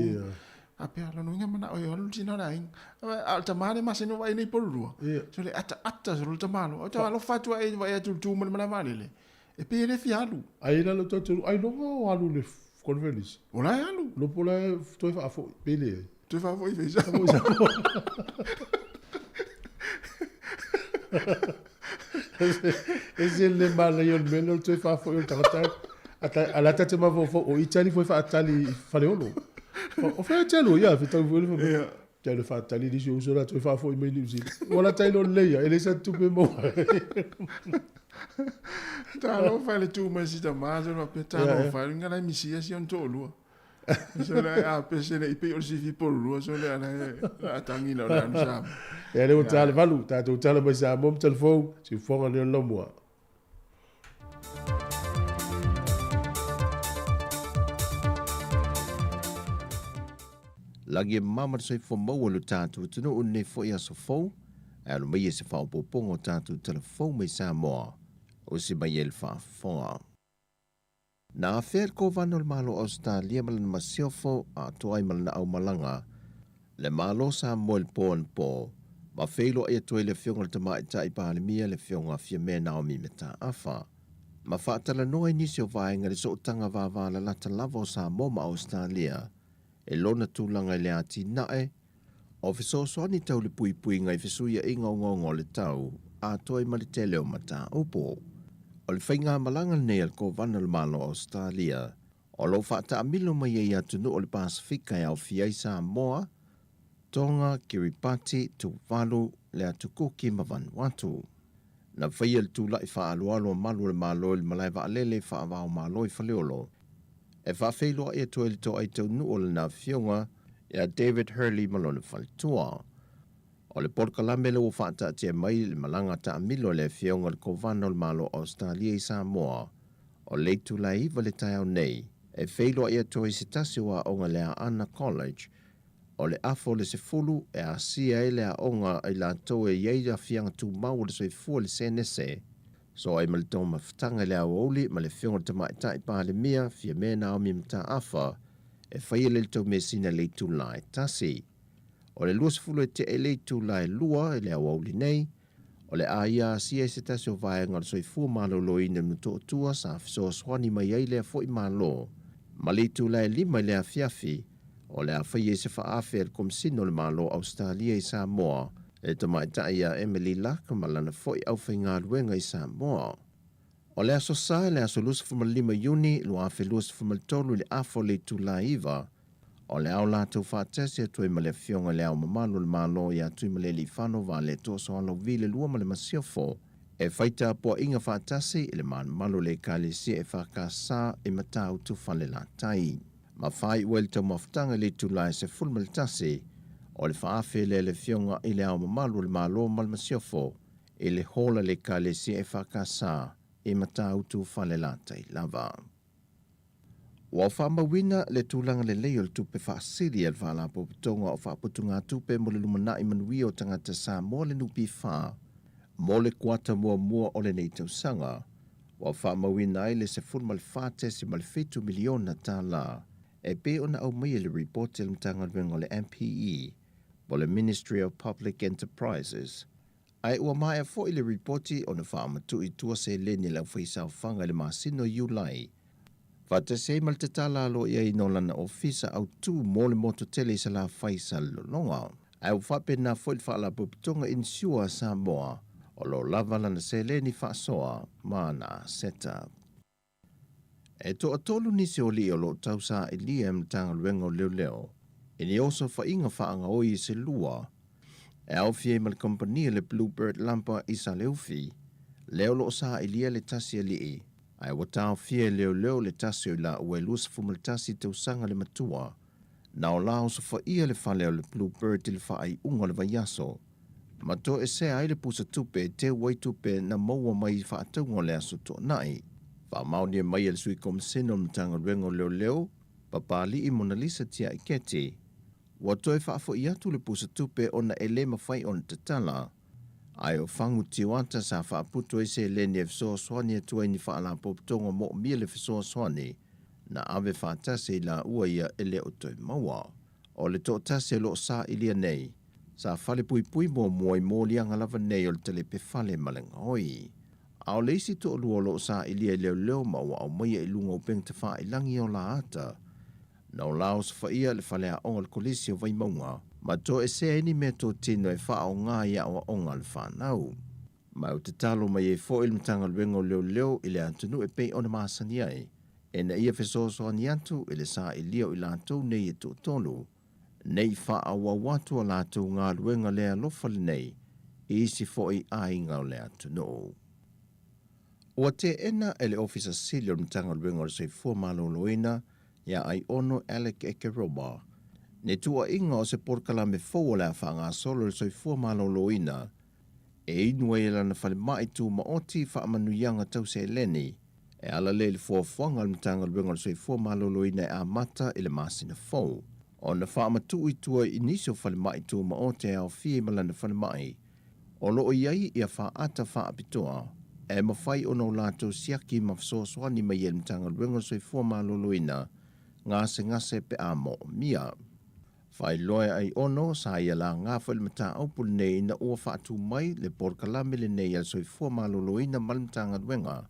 Faapea, lona uiga manao e alu le tina o le aiga. A o le tama lea e masani ona vaai nei polulua. So le ataata solo le tama loa. Ou te alofa atu ai vaai atu i le tu mai le malae vaalele. E pei e le fia alu. Ai i lalo tau ailoga o alu i le conference. O la e alu. Lopo la e toe faafoi pe leai. Toe faafoi fai sa. Ese le manaia o le mea lea o le toe faafoi o le tagata. A la ta te mafaufau o Italy foi faatali i Faleolo. O fea e te alu ai? Ia, fetau foi le fai. Te alu e faatali nisi o uso la toe faafoi mai Niu Sila. Ua lata ai loa lelei ia, e leai sa tupe maua. Talofa i le tu mai si tama, se faapea talofa, inga la e misia si ona toalua. So le a pese le i pei o le sifi polulua, so le ala e a tangi la o le anu Samoa. Ia le ua tala valu, tatou tala mai Samoa ma Talafou, siufofoga lea o le laumua. Lagi e mama le soifua maua i lo tatou atunuu i lenei foi aso fou, ae alo maia i se faaopoopoga o tatou tala fou mai Samoa, usi mai ai le faafofoga. Na afea le Kovana o le Malo o Ausetalia ma lana masiofo atoa ai ma lana aumalaga le Malo Samoa i le po anapo, ma feiloai atu ai le Afioga i le Tamaitai Palemia le Afioga Fiamē Naomi Mataafa, ma faatalanoa i nisi o vaega i le sootaga vavalalata lava o Samoa ma Ausetalia e lona tulaga i le atinae o fesoasoani tau le puipuiga i fesuiaiga ogaoga o le tau atoa ai ma le tele o mataupu. O le faigamalaga lenei a le Kovana o le Malo o Ausetalia o lo o faataamilo mai ai i atunuu o le Pasefika e aofia ai Samoa, Tonga, Kiribati, Tuvalu, le Atu Kuki ma Vanuatu. Na faia le tulai faaaloalo a malu o le Malo i le malae vaalele faava-o-Malo i Faleolo e faafeiloai atu ai le toai taunuu o lana afioga ia David Hurley ma lona faletua. O le polokalame lea ua faataatia mai le malaga taamilo a le afioga i le Kovana o le Malo o Ausetalia i Samoa o le itula e 9 le taeao nei e feiloai atu ai se tasi o aoga i le Aana College o le afa o le 10 e asia ai le aoga a i latou e i ai aafiaga tumau o le soifua i le senese So ai ma le taumafataga i le aoauli ma le Afioga i le Tamaitai Palemia, Fiamē Naomi Mataafa, e faia le taumeasina i le itula e tasi. O le 20 e tea i le itula e 2 i le aoauli nei, o le a ia asia i se tasi o vaega o le soifua maloloina i Motootua sa fesoasoani mai ai lea foi Malo. Ma le itula e 5 i le afiafi, o le a faia i se faaafe a le Komesina o le Malo o Ausetalia i Samoa, le tamaitai ia Emily Luck ma lana foi aufaigaluega i Samoa. O le Aso Sa i le aso 25 Iuni 2023 i le afa o le itula e 9, o le ao latou faatasi atu ai ma le Afioga i Le Ao Mamalu o le Malo ia Tuimalealiifano Vaaletoa Sualauvi le Lua ma le Masiofo, e fai tapuaiga faatasi i le malumalu o le Ekalesia EFKS i Matautu Falelatai. Ma faaiu ai le taumafataga i le itula e 11, o le faaafe lea i le Afioga i Le Ao Mamalu o le Malo ma le Masiofo i le Hall a le Ekalesia EFKS i Matautu Falelatai lava. Ua faamauina le tulaga lelei o le tupe faasili a le Faalapotopotoga o Faaputugatupe mo le Lumanai Manuia o Tagata Samoa le NPF mo le kuata muamua o lenei tausaga. Ua faamauina ai le $14.7 miliona tala e pei ona aumaia i le ripoti a le Matagaluega o le MPE po o le Ministry of Public Enterprises. Ae ua maea foi le ripoti ona faamatuu i tua seleni a le aufaisaofaga i le masina o Iulai, faatasi ai ma le tatala aloaia o lana ofisa autu mo le motu tele i Salafai i Salelologa. Ae ua faapena foi le Faalapotopotoga Insure a Samoa, o lo o lava lana seleni faasoa ma ana aseta. E toatolu nisi o alii o lo o tausailia e Matagaluega o Leoleo i ni osofaiga faagaoi se lua e aofia ai ma le kamupani a le Bluebird Lampa i Saleufi, lea o lo o sailia le tasi alii, ae ua taofia e leoleo le tasi o i laua e 21 tausaga le matua, na o la osofaia le fale o le Bluebird i le faaiuga o le vaiaso, ma toesea ai le pusa tupe e teu ai tupe na maua mai i faatauga o le Aso Toonai. Faamaonia mai e le Sui Komasene o le Matagaluega o Leoleo, Papali'i Monalisa Tiaiketi, ua toe faafoi atu le pusa tupe ona e le mafai ona tatala, ae o fagu tioata sa faaputu ai seleni e fesoasoani atu ai ni faalapotopotoga moomia le fesoasoani na ave faatasi i laua ia e le o toe maua. O le toatasi o lo o sailia nei, sa falepuipui muamua i moliaga lava nei o le talepe fale ma le gaoi. A o le isi toalua o lo o sailia i leoleo ma ua aumaia i luga o upega tafailagi o laata, na o la osofaia le faleaoga o le Kolisi o Vaimauga ma toesea ai ni meatotino e faaaoga i aoaoga a le fanau. Ma ua tatalo mai ai foi le Matagaluega o Leoleo i le atunuu e pei ona masani ai, ina ia fesoasoani atu i le sailia o i latou nei e toatolu, ne i faaauau atu a latou galuega le alofa lenei i isi foi aiga o le atunuu. Ua teena e le Ofisa Sili o le Matagaluega o le Soifua Maloloina ia Aiono Alec Ekeroma ni tuuaiga o se polokalame fou o le a faagasolo i le soifua maloloina e inu ai e lana falemai tumaoti faamanuiaga tau seleni e ala lea i le fuafuaga a le Matagaluega o le Soifua Maloloina e amata i le masina fou ona faamatuu i tua i nisi o falemai tumaoti e aofia ai ma lana falemai o lo o i ai ia faata faapitoa e mafai ona o latou siaki ma fesoasoani mai ai le Matagaluega o le Soifua Maloloina gasegase pe a moomia. Faailoa e Aiono, sa ia laga foi le mataupu lenei ina ua faatu mai le polokalame lenei a le Soifua Maloloina ma le Matagaluega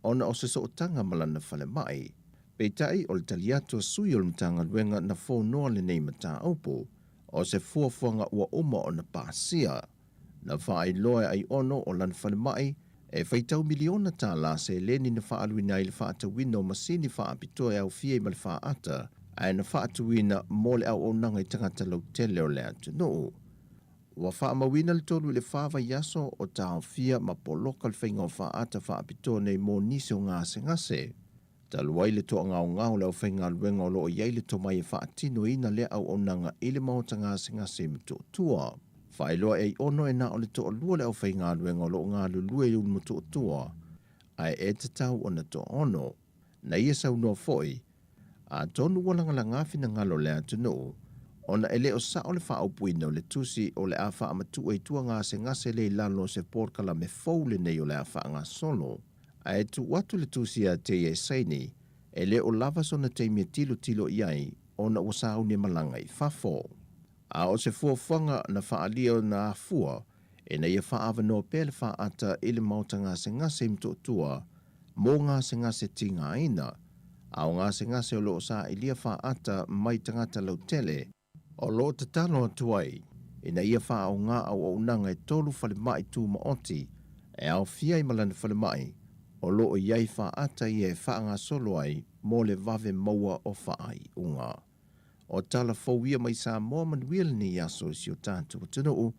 ona o se sootaga ma lana falemai. Peitai, o le tali atu a sui o le Matagaluega na fonoa lenei mataupu, o se fuafuaga ua uma ona pasia. Na faailoa e Aiono o lana falemai e faitau miliona tālā seleni na faaaluina ai le faatauina o masini faapitoa e aofia ai ma le faata, ae na faatuina mo le auaunaga i tagata lautele o le atunuu. Ua faamauina le 3 i le 4 vaiaso o taofia ma poloka le faiga o faata faapitoa nei mo nisi o gasegase. Talu ai le toagaogao o le aufaigaluega o lo o i ai le tomai e faatinoina lea auaunaga i le maota gasegase i Motootua. Faailoa e Aiono e na o le toalua le aufaigaluega o lo o galulue i Motootua, ae e tatau ona toaono. Na ia saunoa foi, atonu ua lagalaga finagalo o le atunuu, ona e le o sao le faaupuina o le tusi o le a faamatuu ai tua gasegase lea i lalo o se polokalame fou lenei o le a faagasolo. Ae tuu atu le tusi ia te ia e saini, e le o lava sona taimi e tilotilo i ai ona ua sauni e malaga i fafo. A o se fuafuaga na faaalia ona afua ina ia faaavanoa pea le faata i le maota gasegase i Motootua mo gasegase tigaina, a o gasegase o lo o sailia faata mai tagata lautele, o lo o tatalo atu ai ina ia faaaoga auaunaga e tolu falemai tumaoti e aofia ai ma lana falemai o lo o i ai faata ia e faagasolo ai mo le vave maua o faaiuga. O tala fou ia mai Samoa manuia lenei aso i si o tatou atunuu,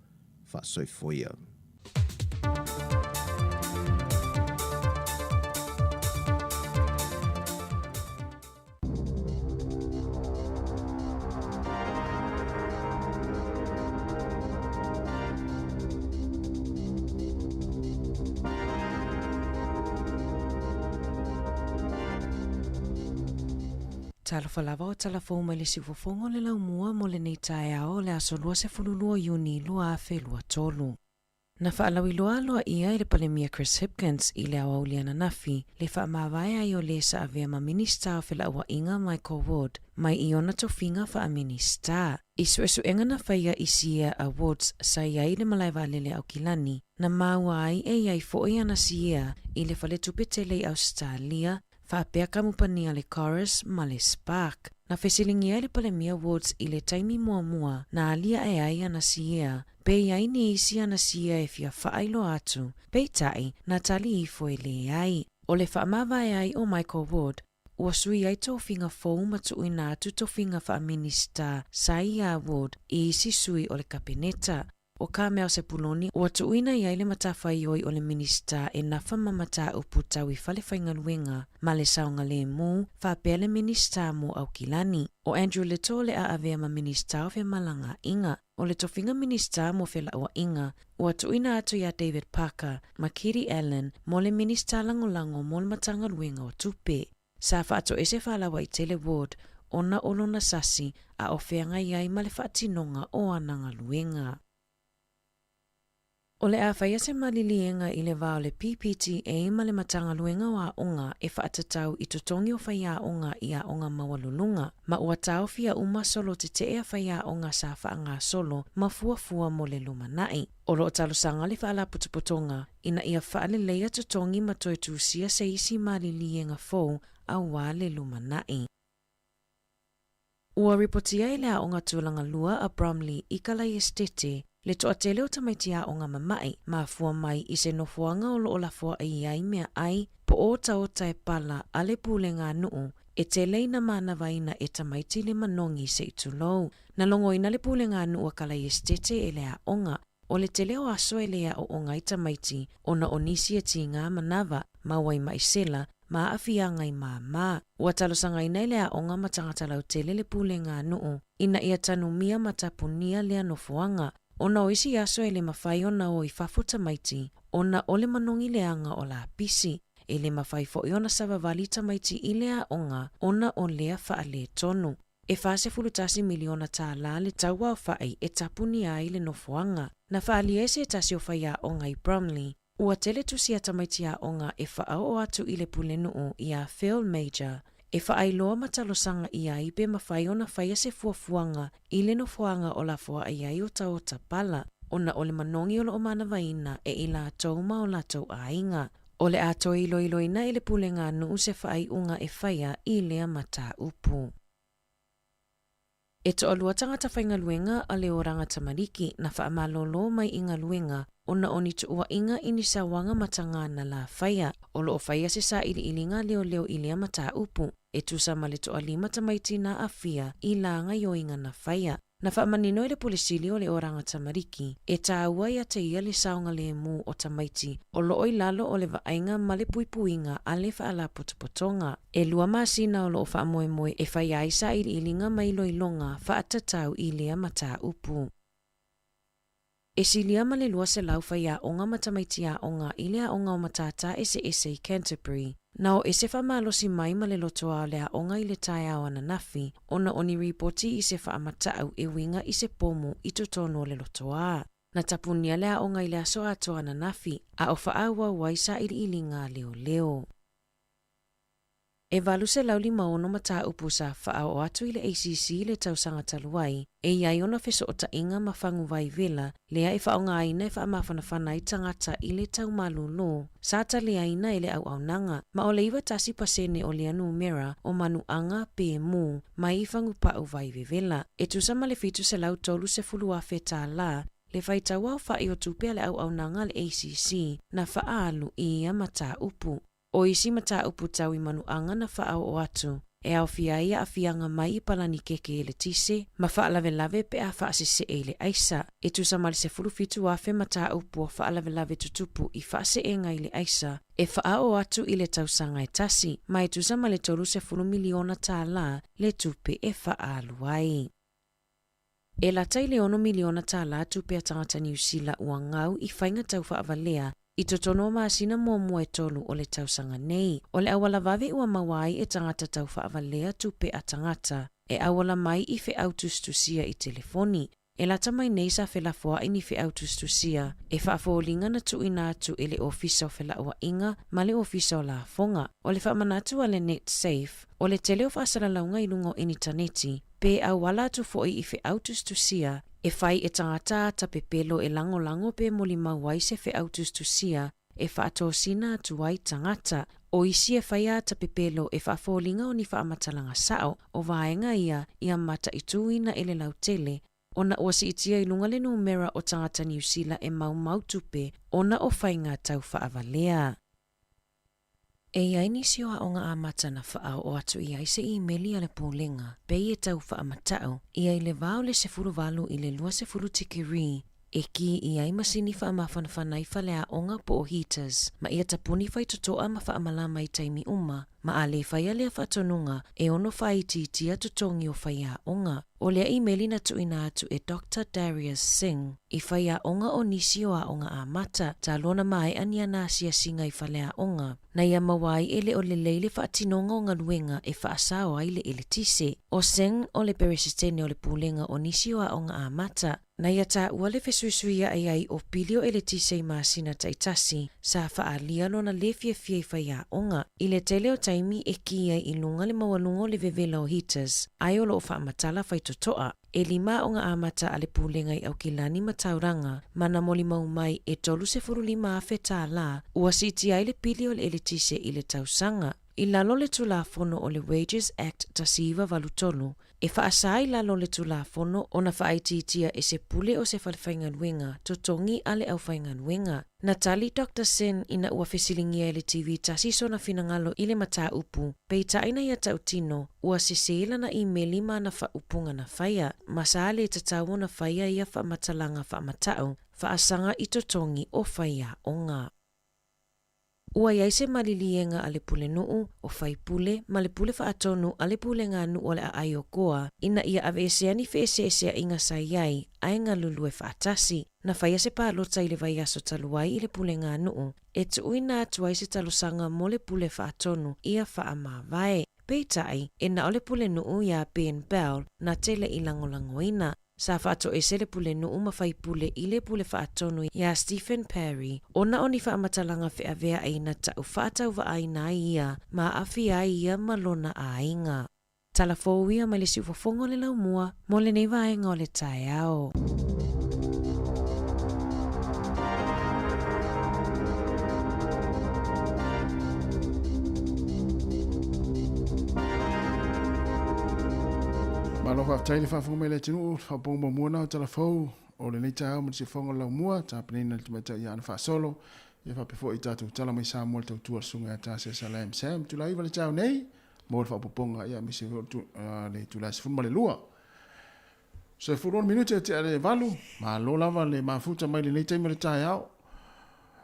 faasoifua ia. Talofa lava o tala fou mai le siufofoga o le laumua mo lenei taeao o le aso 22 Iuni 2023. Na faalauiloa aloaia e le Palemia Chris Hipkins i le aoauli ananafi le faamavae ai o le sa avea ma Minisita o Felauaiga Michael Wood mai i ona tofiga faa-Minisita. I suesuega na faia i Siea a Woods sa i ai i le malae vaalele a Aukilani, na maua ai e i ai foi ana siea i le faletupe tele i Ausetalia, faapea kamupani a le Chorus ma le Spark. Na fesiligia e le Palemia Woods i le taimi muamua na aliae ai ana siea, pe i ai ni isi ana siea e fia faailoa atu, peitai, na tali ifo e leai. O le faamavae ai o Michael Wood, ua sui ai tofiga fou ma tuuina atu tofiga faa-Minisita sa iā Wood i isi sui o le Kapeneta. ʻO ka mea o Sepuloni, ua tuuina i ai le matafaioi o le Minisita e nafa ma mataupu tau i fale faigaluega ma le saogalēmū, faapea le Minisita mo Aukilani. ʻO Andrew Little le a avea ma Minisita o Femalagaaiga. ʻO le tofiga Minisita mo Felauaiga, ua tuuina atu iā David Parker ma Kiri Allan mo le Minisita Lagolago mo le Matagaluega o Tupe. Sa faatoese faalauaitele Ward ona o lona sasi a o feagai ai ma le faatinoga o ana galuega. O le a faia se maliliega i le va o le PPTA ma le Matagaluega o Aoga e faatatau i totogi o faiaoga i aoga maualuluga, ma ua taofia uma solo tetee a faiaoga sa faagasolo ma fuafua mo le lumanai. O lo o talosaga le Faalapotopotoga ina ia faaleleia totogi ma toe tusia se isi maliliega fou aua le lumanai. Ua ripotia e le Aoga Tulaga Lua a Bromley i Kalaiestete le toatele o tamaiti aoga mamaʻi, mafua mai i se nofoaga o lo o lafoaʻi i ai meaʻai po o otaota e pala a le pulega a nuu e tele ina manavaina e tamaiti le manogi se i tulou. Na logoina le pulega a nuu a Kalaiestete e le aoga O le tele o aso e le aoaoga ai tamaiti ona o nisi e tīgā manava ma Waimaʻisela ma aafiaga i māmā. Ua talosagaina e le aoga ma tagata lautele le pulega a nuu ina ia tanumia ma tapunia lea nofoaga ona o isi aso e le mafai ona o i fafo tamaiti ona o le manogi leaga o lapisi. E le mafai foi ona savavali tamaiti i le aoga ona o lea faaletonu. E $41 miliona tālā le tauaofaʻi e tapunia ai le nofoaga. Na faaalia ai se tasi o faiaoga i Bromley, ua tele tusi a tamaiti aoga e faaoo atu i le pulenuu iā Phil Major e faailoa ma talosaga ʻia ai pe mafai ona faia se fuafuaga i le nofoaga o lafoaʻi ai otaota pala ona o le manogi o lo o manavaina e i latou ma o latou aiga. O le a toe iloiloina e le pulega a nuu se faaiuga e faia i lea mataupu. E toalua tagata faigaluega a le Oranga Tamariki na faamalōlō mai i galuega ona o ni tuuaiga i ni sauaga matagā na la faia. O lo o faia se sailiiliga leoleo i lea mataupu e tusa ma le toalima tamaiti na aafia i la gaioiga na faia. Na faamanino e le Pule Sili o le Oranga Tamariki, e tāua ia te ia le saogalēmū o tamaiti o lo o i lalo o le vaaiga ma le puipuiga a le Faalapotopotoga. E lua masina o lo o faamoemoe e faia ai sailiiliga ma iloiloga faatatau i lea mataupu. E silia ma le 200 faiaoga ma tamaiti aoga i le aoga o Matātā Eseese i Canterbury. Na o ese faamalosi mai ma le lotoa o le aoga i le taeao ananafi ona o ni ripoti i se faamataʻau e uiga i se pomu i totonu o le lotoa. Na tapunia le aoga i le aso atoa ananafi a o faaauau ai sailiiliga a leoleo. E 856 mataupu sa faaoo atu i le ACC i le tausaga talu ai, e i ai ona fesootaiga ma fagu vai vela lea e faaaogaina e faamafanafana ai tagata i le tau malūlū sa taliaina e le auaunaga, ma o le 91 pasene o lea numera o manuaga pe mū mai i fagu paʻu vai vevela. E tusa ma le $730,000 tālā le faitau aofaʻi o tupe a le auaunaga a le ACC na faaalu i ia mataupu. O isi mataupu tau i manuaga na faaoo atu, e aofia ai aafiaga mai i palanikeke eletise ma faalavelave pe a faasesee i le aisa. E tusa ma le 17,000 mataupu o faalavelave tutupu i faaseega i le aisa e faaoo atu i le tausaga e tasi, ma e tusa ma le $30 miliona tālā le tupe e faaalu ai. E lata i le $6 miliona tālā tupe a tagata Niu Sila ua gau i faiga tau faavalea i totonu o masina muamua e tolu o le tausaga nei. O le auala vave ua maua ai e tagata tau faavalea tupe a tagata e auala mai i feau tusitusia i telefoni. E lata mai nei sa felafoaʻi ni feʻau tusitusia e faafoliga na tuuina atu e le Ofisa o Felauaiga ma le Ofisa o Lafoga. O le faamanatu a le Netsafe, o le tele o faasalalauga i luga o initaneti, pe auala atu foʻi i feʻau tusitusia e fai e tagata ata pepelo e lagolago pe molimau ai se feʻau tusitusia e faatosina atu ai tagata. O isi e faia ata pepelo e faafoliga o ni faamatalaga sao, o vaega ia ia mataituina e le lautele, ona ua siitia i luga le numera o tagata Niu Sila e maumau tupe ona o faiga tau faavalea. E i ai nisi o aoga amata na faaoo atu i ai se imeli a le Pulega pei e tau faamatau ia i le va o le 18 i le 20 tikeri e kī i ai masini faamafanafana i faleaoga po o heaters ma ia tapuni faitotoa ma faamalama i taimi uma ma a lē faia lea faatonuga e ono faaitiitia totogi o faiaoga. O lea imeli na tuuina atu e Doctor Darius Singh i faiaoga o nisi o aoga amata talu ona maea ni ana asiasiga i faleaoga na ia maua ai e le o lelei le faatinoga o galuega e faasao ai le eletise. O Singh o le Peresetene o le Pulega o nisi o aoga amata Na ia taua le fesuisuiaʻi ai o pili o eletise i masina taitasi, sa faaalia lona lē fiafia i faiaoga. I le tele o taimi e kī ai i luga le maualuga o le vevela o heaters, ae o loo faamatala faitotoa. E lima aoga amata a le Pulega i Aukilani ma Tauranga, ma na molimau mai e $35,000 tālā ua siitia ai le pili o le eletise i le tausaga. I lalo o le Tulafono o le Wages Act 1983, e faasa i lalo o le Tulafono ona faaitiitia e se pule o se falefaigaluega totogi a le aufaigaluega. Na tali Doctor Sin ina ua fesiligia e le TV tasi sona finagalo i le mataupu, peitai na ia tautino, ua sesē lana imeli ma ana faaupuga na faia, ma sa le tatau ona faia ia faamatalaga faamatau faasaga i totogi o faiaoga. Ua i ai se maliliega a le pulenuu, o faipule, ma le pule faatonu a le pulega a nuu o le aai o Goa ina ia aveesea ni feeseeseaiga sa i ai ae galulue faatasi. Na faia se palota i le vaiaso talu ai i le pulega a nuu e tuuina atu ai se talosaga mo le pule faatonu ia faamavae. Peitai, e na o le pulenuu iā Ben Bell na tele i lagolagoina. Sa faatoese le pulenuu ma faipule i le pule faatonu iā Stephen Parry ona o ni faamatalaga feaveai na tau faatauvaaina ai ia ma aafia ai ia ma lona aiga. Tala fou ia mai le siufofoga o le laumua mo lenei vaega o le taeao. Malo faafetai le faafofoga mai le atunuu, faaopoopoga muamua na o tala fou o lenei taeao ma le siufofoga o le laumua, tapenaina le tamaitai ia Ana Faasolo, ia faapea foi i tatou tala mai Samoa le tautua le susuga ia Tasia Salam Sam. Itula 9 le taeao nei mo le faaopoopoga ia aemaise foi o le itula 12. 16 minute e tea le 8, malo lava le mafuta mai lenei taimi o le taeao.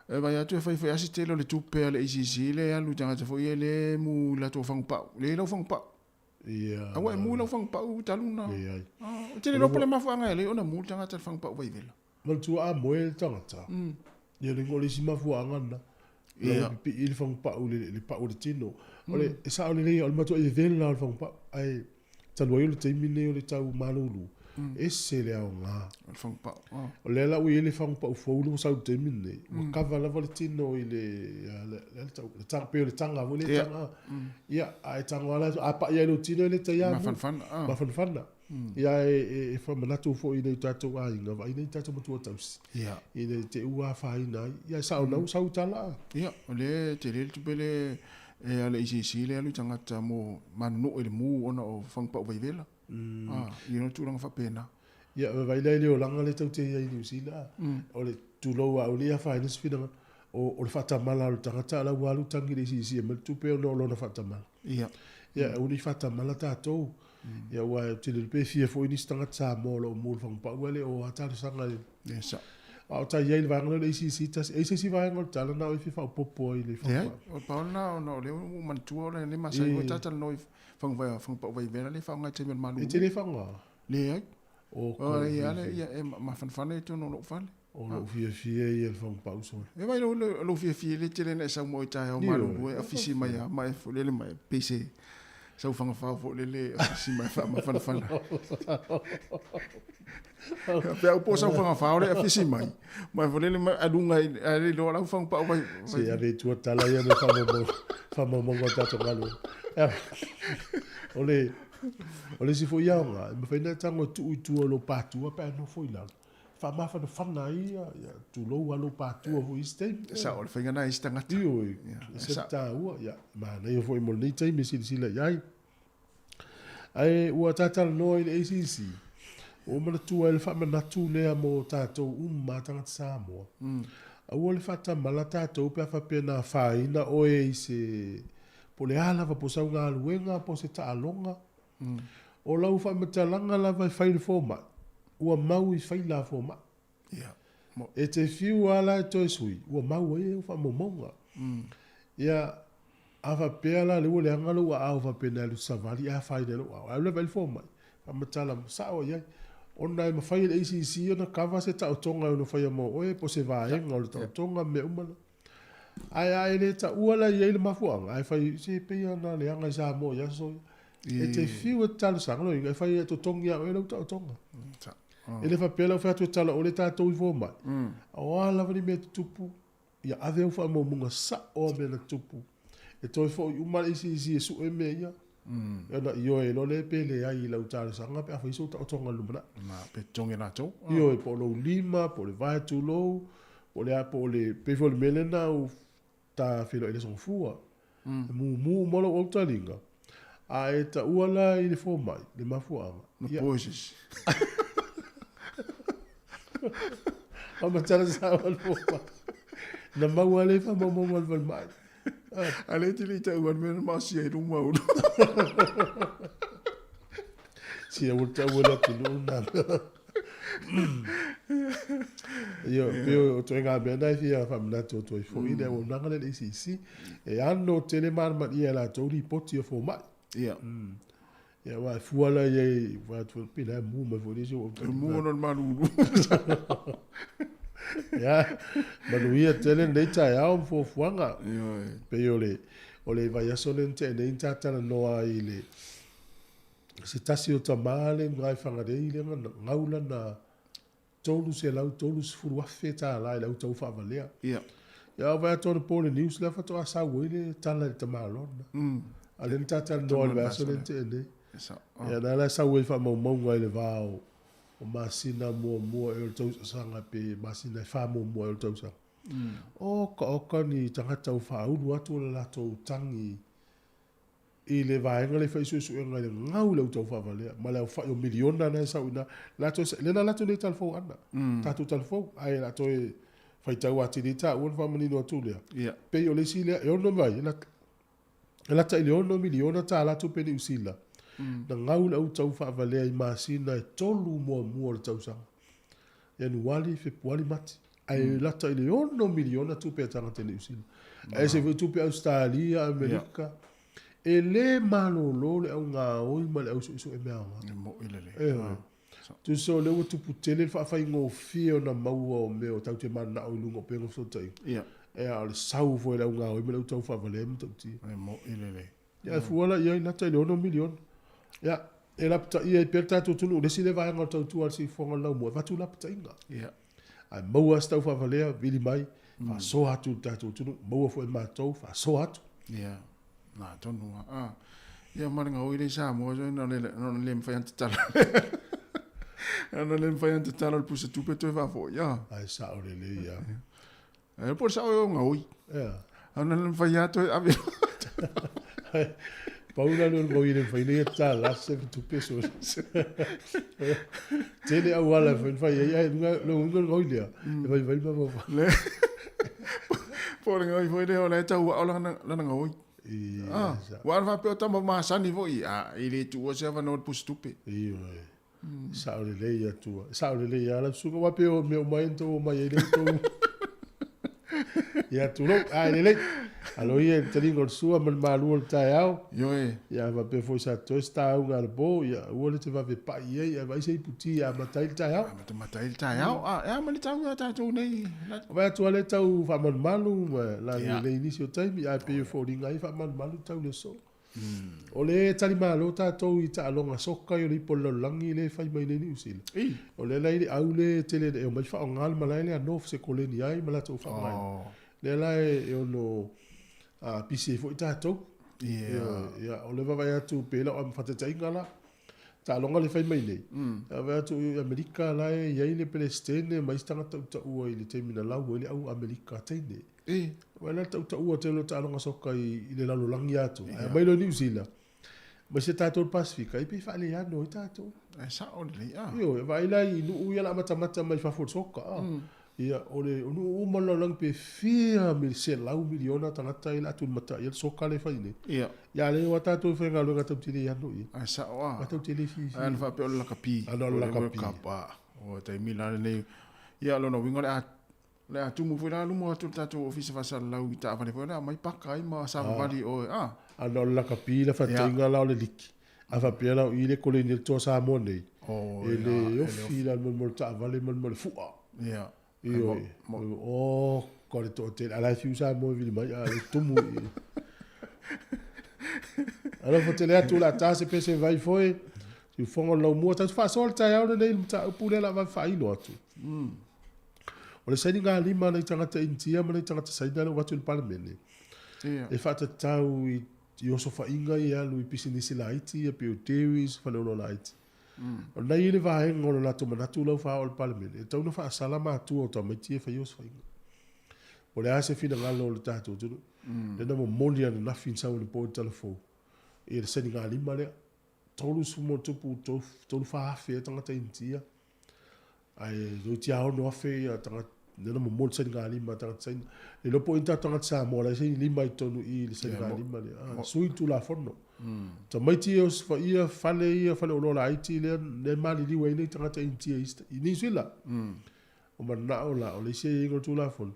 E vaai atu e fai foi lava se tele o le tupe a le ACC lea e alu i tagata foi ia lea e mu i latou fagupau. Lea e i lau fagupau. Ia. Aua e mu i lau fagupau talu na. Leai. Ou te le iloa po o le mafuaaga e alai ona mu le tagata i le fagupau vaivela. Manatua a moe le tagata, ia le igoa o le isi mafuaaga lena. Ia. Pipii le fagupau i le pau o le tino. O le, e sao lelei, o le matuai vevela o le fagupau. Ae talu ai o le taimi lenei o le tau malulu, ese le aoga. O le fagupau. O lea la ua i ai le fagupau fou lea ua sau i le taimi lenei, ua kava lava le tino i le, le, le taga, pei o le taga foi lea e taga. Ia, a e tago lava, a pai lava i lou tino e le tai lava. Mafanafana. Mafanafana. Ia e faamanatu foi i nai o tatou aiga, vaai nai tatou matua tausi. Ia. Ina i te i ua afaina ai. Ia e sao na ua sau tala. Ia, o lea e tele le tupe le e a le ACC le alu i tagata mo manunuu i le mu ona o fagupau vaivela. Ia le tulaga faapena. Ia, vaai la i le olaga lea tatou te i ai i Niu Sila, o le tulou lava, ua le afaina se finagalo, o le faatamala o le tagata a la ua alu tagi i le ACC e aumai le tupe ona o lona faatamala. Ia. Ia, aua ne i faatamala tatou. Ia aua ou te le iloa pe fia foi nisi tagata Samoa o lo o mu i le fagupau ae le o a talosaga i Ia sao. A o tai ai i le vaega lea o le ACC tasi. E i ai se isi vaega o le tala na o e fia faaopoopo ai i le fagupau? Leai, o le pau lena ona o lea ua ou manatua o le masani foi ta talanoa i fagupau vaivela lea e faaaoga i taimi o le malulu. E te le faaaogaina? Leai. O ia le ia e mafanafana i totonu o lou fale. O lou fiafia ia i le fagupau sole. E vaai lou fiafia i le tele na e sau mo i taeao malulu e afisi mai a ma e lele mai pei se. Sau fagafao foi lele afisi mai faamafanafana. Pe au po sau fagafao le afisi mai. Mai foi lele mai aluga i a le iloa lau fagu pau vai. Se ave i tua tala ia me faamaumauga faamaumauga o tatou galuega. O le o le isi foi aoga, e mafai ona e tago e tuu i tua o lou patua pe a e nofo i lalo. Faamafanafana ai ia, ia tulou lava lou patua foi i isi taimi. E sao, o le faiga lena e isi tagata. Ioe, e ese le taua, ia, manaia foi mo lenei taimi e silasila i ai. Ae ua ta talanoa i le ACC, ua ou manatua ai le faamanatu lea mo tatou uma tagata Samoa. Aua le faatamala tatou pe a faapea na afaina oe i se, po o le a lava, po o sau galuega po o se taaloga. O lau faamatalaga lava e fai i le fomai, ua mau i faila a fomai. E te fiu lava la e toe sui, ua mau ai au faamaumauga. Ia, a faapea la lea ua leaga lou aao faapea na alu savali ae afaina ai lou aao, ae alu la e vaai le fomai, faamatala sao i ai. Ona e mafai e le ACC ona kava se taotoga e ono faia mo oe po o se vaega o le taotoga ma mea uma na. Ae a e le taua la i ai le mafuaaga, ae fai, se pei lava na leaga i Samoa i aso ia. E te fiu e te talosaga, lona uiga e fai e totogi ia oe lau taotoga. E le faapea la ua fai atu e tala ole tatou i fomai. O a lava ni mea e tutupu, ia ave au faamaumauga sao a mea na tutupu. E toe foi uma le ACC e sue mea ia. Ona ioe loa lea pe leai i lau talosaga pe a fai sou taotoga i le lumanai. Pe totogi e latou. Ioe, po o lou lima, po o le vae tulou, po o le a, po o le, pei foi o le mea lea na ou ta feiloai i le Aso Gafua. E mumu uma lou autaliga, a e taua la i le fomai le mafuaaga. Na po e se isi. Faamatala sao a le fomai. Na maua lea i faamaumauga a le falemai. A lea e te le i taua le mea na maosia i luma o Sia ua taua le atunuu na. Io, pei o ituaiga mea na e fia faamanatu atu ai foi le auaunaga lea i le ACC. E ano tele malamalia e latou lipoti a fomai. Ia. Ia, aua e fua la i ai, fai atu, pei la e mu mai foi le isi o E mu ona o le malulu. Ia, manuia tele lenei taeao ma fuafuaga. Ioe. Pei o le, o le vaiaso lea na tea nei na ta talanoa ai i le, se tasi o tama le i Fugalei lea na gau lana $330,000 tala i le au tau faavalea. Ia. Ia, vaai atu anapo i le news lea faatoa sau ai le tala i le tamaloa lena. A o lea na ta talanoa i le vaiaso lea na tea nei. Ia, na la e sau ai faamaumauga i le va o masina muamua ea o le tausaga pe masina e fa muamua ea o le tausaga. Oka oka ni tagata ua faaulu atu le latou tagi i le vaega lea e fai suesuega i le gau i le au taufaavalea ma le aofai o miliona na e sau i ina. Latou lea na alu atu nei talafou ana, tatou talafou, ae o le a toe faitau atili ai taua ona faamanino atu lea. Pei o le isi lea, e ono mai, e lata i le $6 miliona tala tupe Niu Sila na gau i le au taufaavalea i masina e tolu muamua o le tausaga, Ianuali, Fepuali, Mati, ae lata i le $6 miliona tupe a tagata Niu Sila. Ae ese foi tupe Ausetalia, Amerika. E le malolo le au gaoi ma le au suesue mea aoga. E moi lelei. Ioe. Tusa o lea ua tupu tele le faafaigofie ona maua o mea o tatou te mananao i luga o upega o fesootaiga. Ia. Ea, o le sau foi o le au gaoi ma le au taufaavalea e matautia. E moi lelei. Ia, e fua la i ai, lata i le $6 miliona. Ia, e lapataia ai pea le tatou atunuu. O le isi lea vaega o le tautua a le Siufofoga o le Laumua, e avatu lapataiga. Ia. Ae maua se taufaavalea, vili mai, faasoa atu i le tatou atunuu, maua foi e matou, faasoa atu. Ia, na tonu lava. Ah, ia ma le gaoi lea i Samoa, na ona le mafai ona tatala. Na ona le mafai ona tatala le pusa tupe toe faafoi. Ah. Ae sao lelei lava. Ae po o le sao e o gaoi. Ia. Ona le mafai lava toe ave. Pau la lea o le gaoi e le mafai ona ia tatala se tupe sole. Tele auala e mafai ona fai ai, ae lona uiga o le gaoi lea, e vaivai le mafaufau. Po o le gaoi foi lea o la e tauao lana gaoi. Ia. Aua ana faapea o tama masani foi, a, e le tuua se avanoa i le pusa tupe. Ioe. Sao lelei atu. Sao lelei lava lau susuga. Aua pei o mea uma ia na tou omai ai lea ua tou Ia tulou. Ae lelei. Alo ia i le taliga o le sua ma le malu o le taeao. Ioe. Ia faapea foi sa toe se taauga a le po. Ia aua le te vave pai i ai ae vaai se iputi e amata ai le taeao. Amatamata ai le taeao. A, e a ma le tau ia tatou nei. Vaai atu lava lea tau faamalumalu ma la lelei i nisi o taimi ae pei e foliga ai faamalumalu tau le aso. O lea e talimalo tatou i taaloga soka ia o le Ipu o le Lalolagi lea e fai mai nei i Niu Sila. O lea la e i le au lea e tele ina e omai faaaoga le malae lea a North se koleni ai ma latou faaaogaina. Lea la e ono pisi ai foi tatou. Ia, o le vaavaai atu pei lau faataitaiga la, taaloga lea e fai mai nei, vaavaai atu i Amerika la e i ai le Peresetene ma isi tagata tautaua i le taimi na lau ai le au Amerika teine. Vaai la le tautaua tele o taaloga soka i le lalolagi atoa, ae aumai loa i Niu Sila, aemaise tatou i le Pasefika, e pei e faaleano ai tatou. Ae sao lelei a. Ioe, vaai la i nuu ia la matamata mai fafo i le soka a. Ia, o le o nuu uma o le lalolagi pe fia selau miliona tagata ia o le a tulimata i ai le soka lea e fai nei. Ia. Ia, a le o a tatou e faigaluega tatou te le ano i ai. Ae sao a. Tatou te le fiafia. Ae ana faapea o le lakapi. Ana o le lakapi. World Cup a. O taimi la lenei. Ia, o lona uiga o le a O le a tumu foi la luma atu le tatou ofisa faasalalau i taavale foi o le a aumai paka ai ma savavali oe a. A na o le lakapi la faataiga la o le liki. A faapea la o i le koleni a le Toa Samoa nei, e le ofi la mo le taavale ma le fua. Ioe. Oka le toatele. A la e fiu Samoa e vili mai a le tumu i. Alofa tele atu o le a ta se pese vai foi. Siufoga o le laumua. Tatou faasoa le taeao lenei i le mataupu lea o le a vave faailo atu. O le sainigalima a nai tagata Initia ma nai tagata Saina lea ua avatu i le Palemene, e faatatau i osofaiga ia e alu i pisinisi laiti ia pei o dairies, faleoloa laiti. O lena e i ai le vaega o le latou manatu la ua faaoo i le Palemene, e tatau ona faasala matua o tamaiti ia e faia osofaiga. Po o le a se finagalo o le tatou atunuu. Lea na momoli ananafi na sau anapo i le talafou i le sainigalima lea, 30 ma ono tupu 3-4 afe ai tagata Initia. Ae toeitiiti 6,000 ia tagata lea na momoli sainigalima a tagata Saina. Le iloa po o ai ni tatou tagata Samoa la e sainilima i totonu i i le sainigalima lea. A, sui le Tulafono. Tamaiti ia e osofaia fale ia, faleoloa laiti lea lea e maliliu ai nei tagata Initia i isi i Niu Sila. O manao la, o le isi aiaiga o le Tulafono,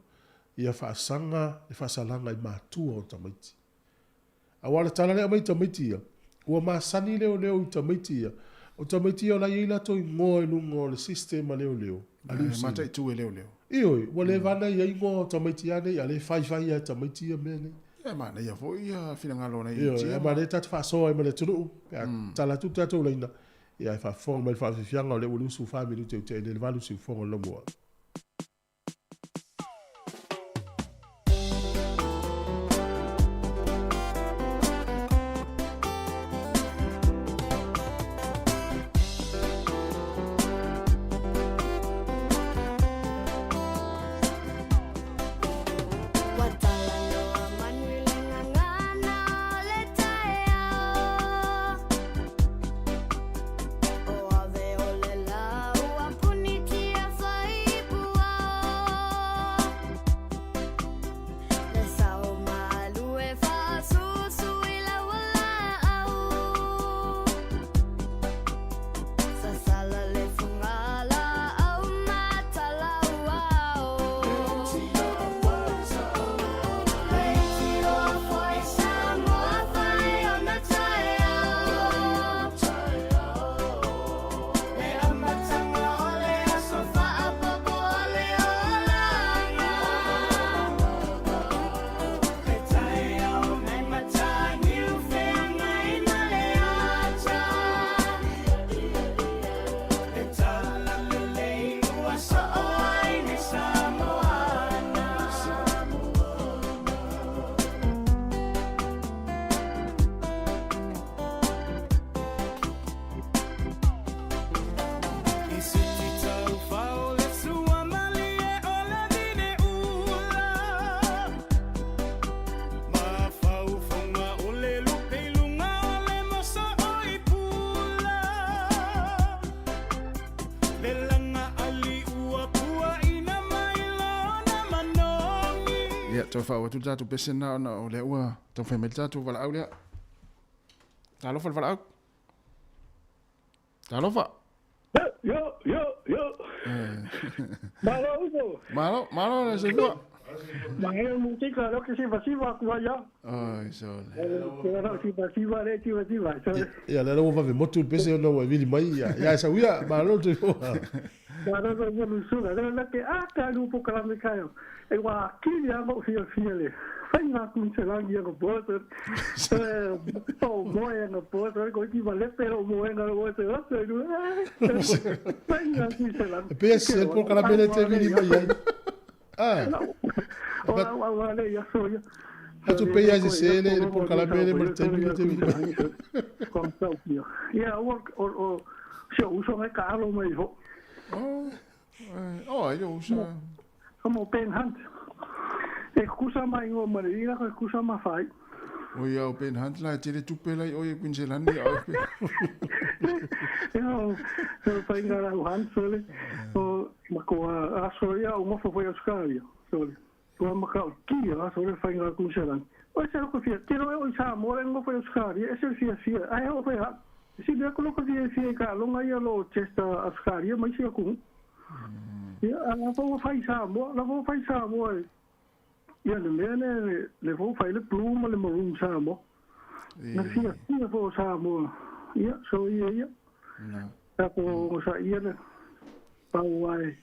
ia faasaga le faasalaga i matua o tamaiti. Aua o le tala lea e aumai i tamaiti ia, ua masani leoleo i tamaiti ia. O tamaiti ia o la e i ai latou igoa i luga o le system a leoleo, a Niu Sila. Mataitu e leoleo. Ioe, ua leva ona i ai igoa o tamaiti a nei, a o lea e faifai lava e tamaiti ia mea nei. Ia, e manaia foi ia finagalo o nai Initia. Ioe, e manaia tatou faasoa ai ma le atunuu, pe a tala atu le tatou laina, ia e faafofoga mai i le faafiafiaga o lea ua 24 minute ua tea nei le 8 siufofoga o le laumua. Ia, toe faauu atu le tatou pese lena ona o lea ua taumafai mai le tatou valaau lea. Talofa le valaau. Talofa. Yo, yo, yo. Malo uso. Malo, malo le soifua. Maheo musika lo ke siva siva ku ia. Oi, sole. Ke ra siva siva le siva siva. Ia, lea ua vave motu le pese ona ua e vili mai ia. Ia e sau ia, malo le soifua. Malo le soifua. Le la ke a ka lu po kala me kaio. E wa kili a mo fia fia le. Faiga Kuiniselani aga po se. O moe aga po se ko ki vale pero moe aga o se o se. Faiga Kuiniselani. E pe se po kala mele te vili mai ai. Ah. O au ale ia so ia. Atu pe ia se se le le po kala mele mo te vili te vili mai. Kom tau ia. Ia o o se uso mai ka alo mai ho. Oh. Oh, ai uso. Como Ben Hunt. E kusa mai ngo mare ira ko kusa ma fai. O ia o Ben Hunt la tele tupe lai o e Queensland o. Ia o fai ngara o Hunt sole. O ma ko a so ia o mofo foi Australia sole. Ko ma ka ki a sole fai ngara Queensland. O se ko fia te ro o sa mo ngo foi Australia e se fia fia. Ai o foi ha. Si dia ko ko fia fia ka longa ia lo Chester Australia mai sia ku. Ia a fo fai sa mo la fo fai sa mo. Ia le mea le le fo fai le blue ma le maroon sa mo. Na fia fia fo sa mo. Ia so ia ia. Na. Ta ko sa ia le pau ai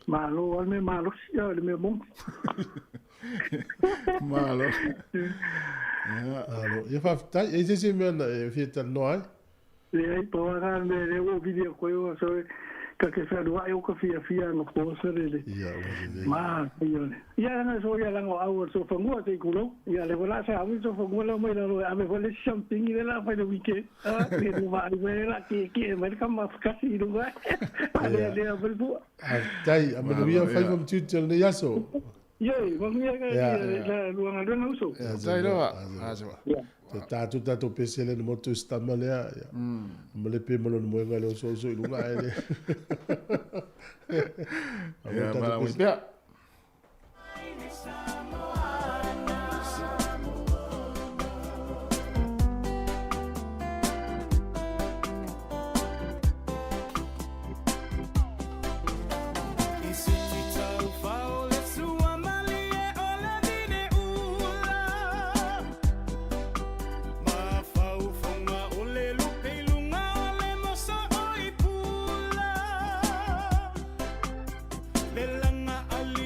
malo al me malo sia le me mon. Malo. Ia alo ia fa tai e se se mea na e fia talanoa ai. Le ai pa ra me le o video ko o so ka ke whanua ai o ka fia fia nga posa le. Ia ua lelei. Ma ia le. Ia na so ia langa au so fangua te kulo. Ia le wala sa au so fangua la mai la ro ame wale something ile la fa le weekend. Ah le no va le la ke ke mai ka ma kasi ru ga. Pa le le le bu. Tai a manuia fai ma mtiu le aso. Ia, manuia ka la luanga luanga uso. Tai loa. Aso. Te tātou tātou pese le motu stama lea. Ma le pe malo moenga le oso oso i lunga ai le. Ia, mala ui pea. Lelanga ali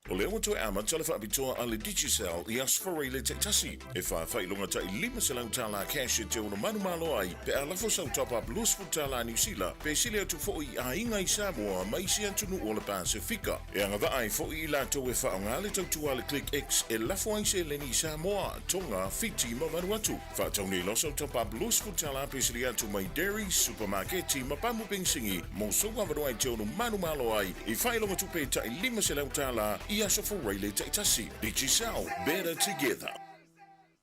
O lea ua toe amata le faapitoa a le Digicel i Aso Faraile taitasi, e faafailoga tai $500 cash e te ono manumalo ai pe a lafo sau top-up $20 Niu Sila pe sili atu foi i aiga i Samoa ma isi atunuu o le Pasefika. E agavaa ai foi i latou e faaaoga le tautua a le ClickX e lafo ai seleni i Samoa, Tonga, Fiti ma Vanuatu. Faatau nei loa sau top-up $20 pe sili atu mai Dairy, Supamaketi ma pamu penisini mo sou avanoa e te ono manumalo ai i faailoga tupe tai $500 i Aso Faraile taitasi. Digicel, better together.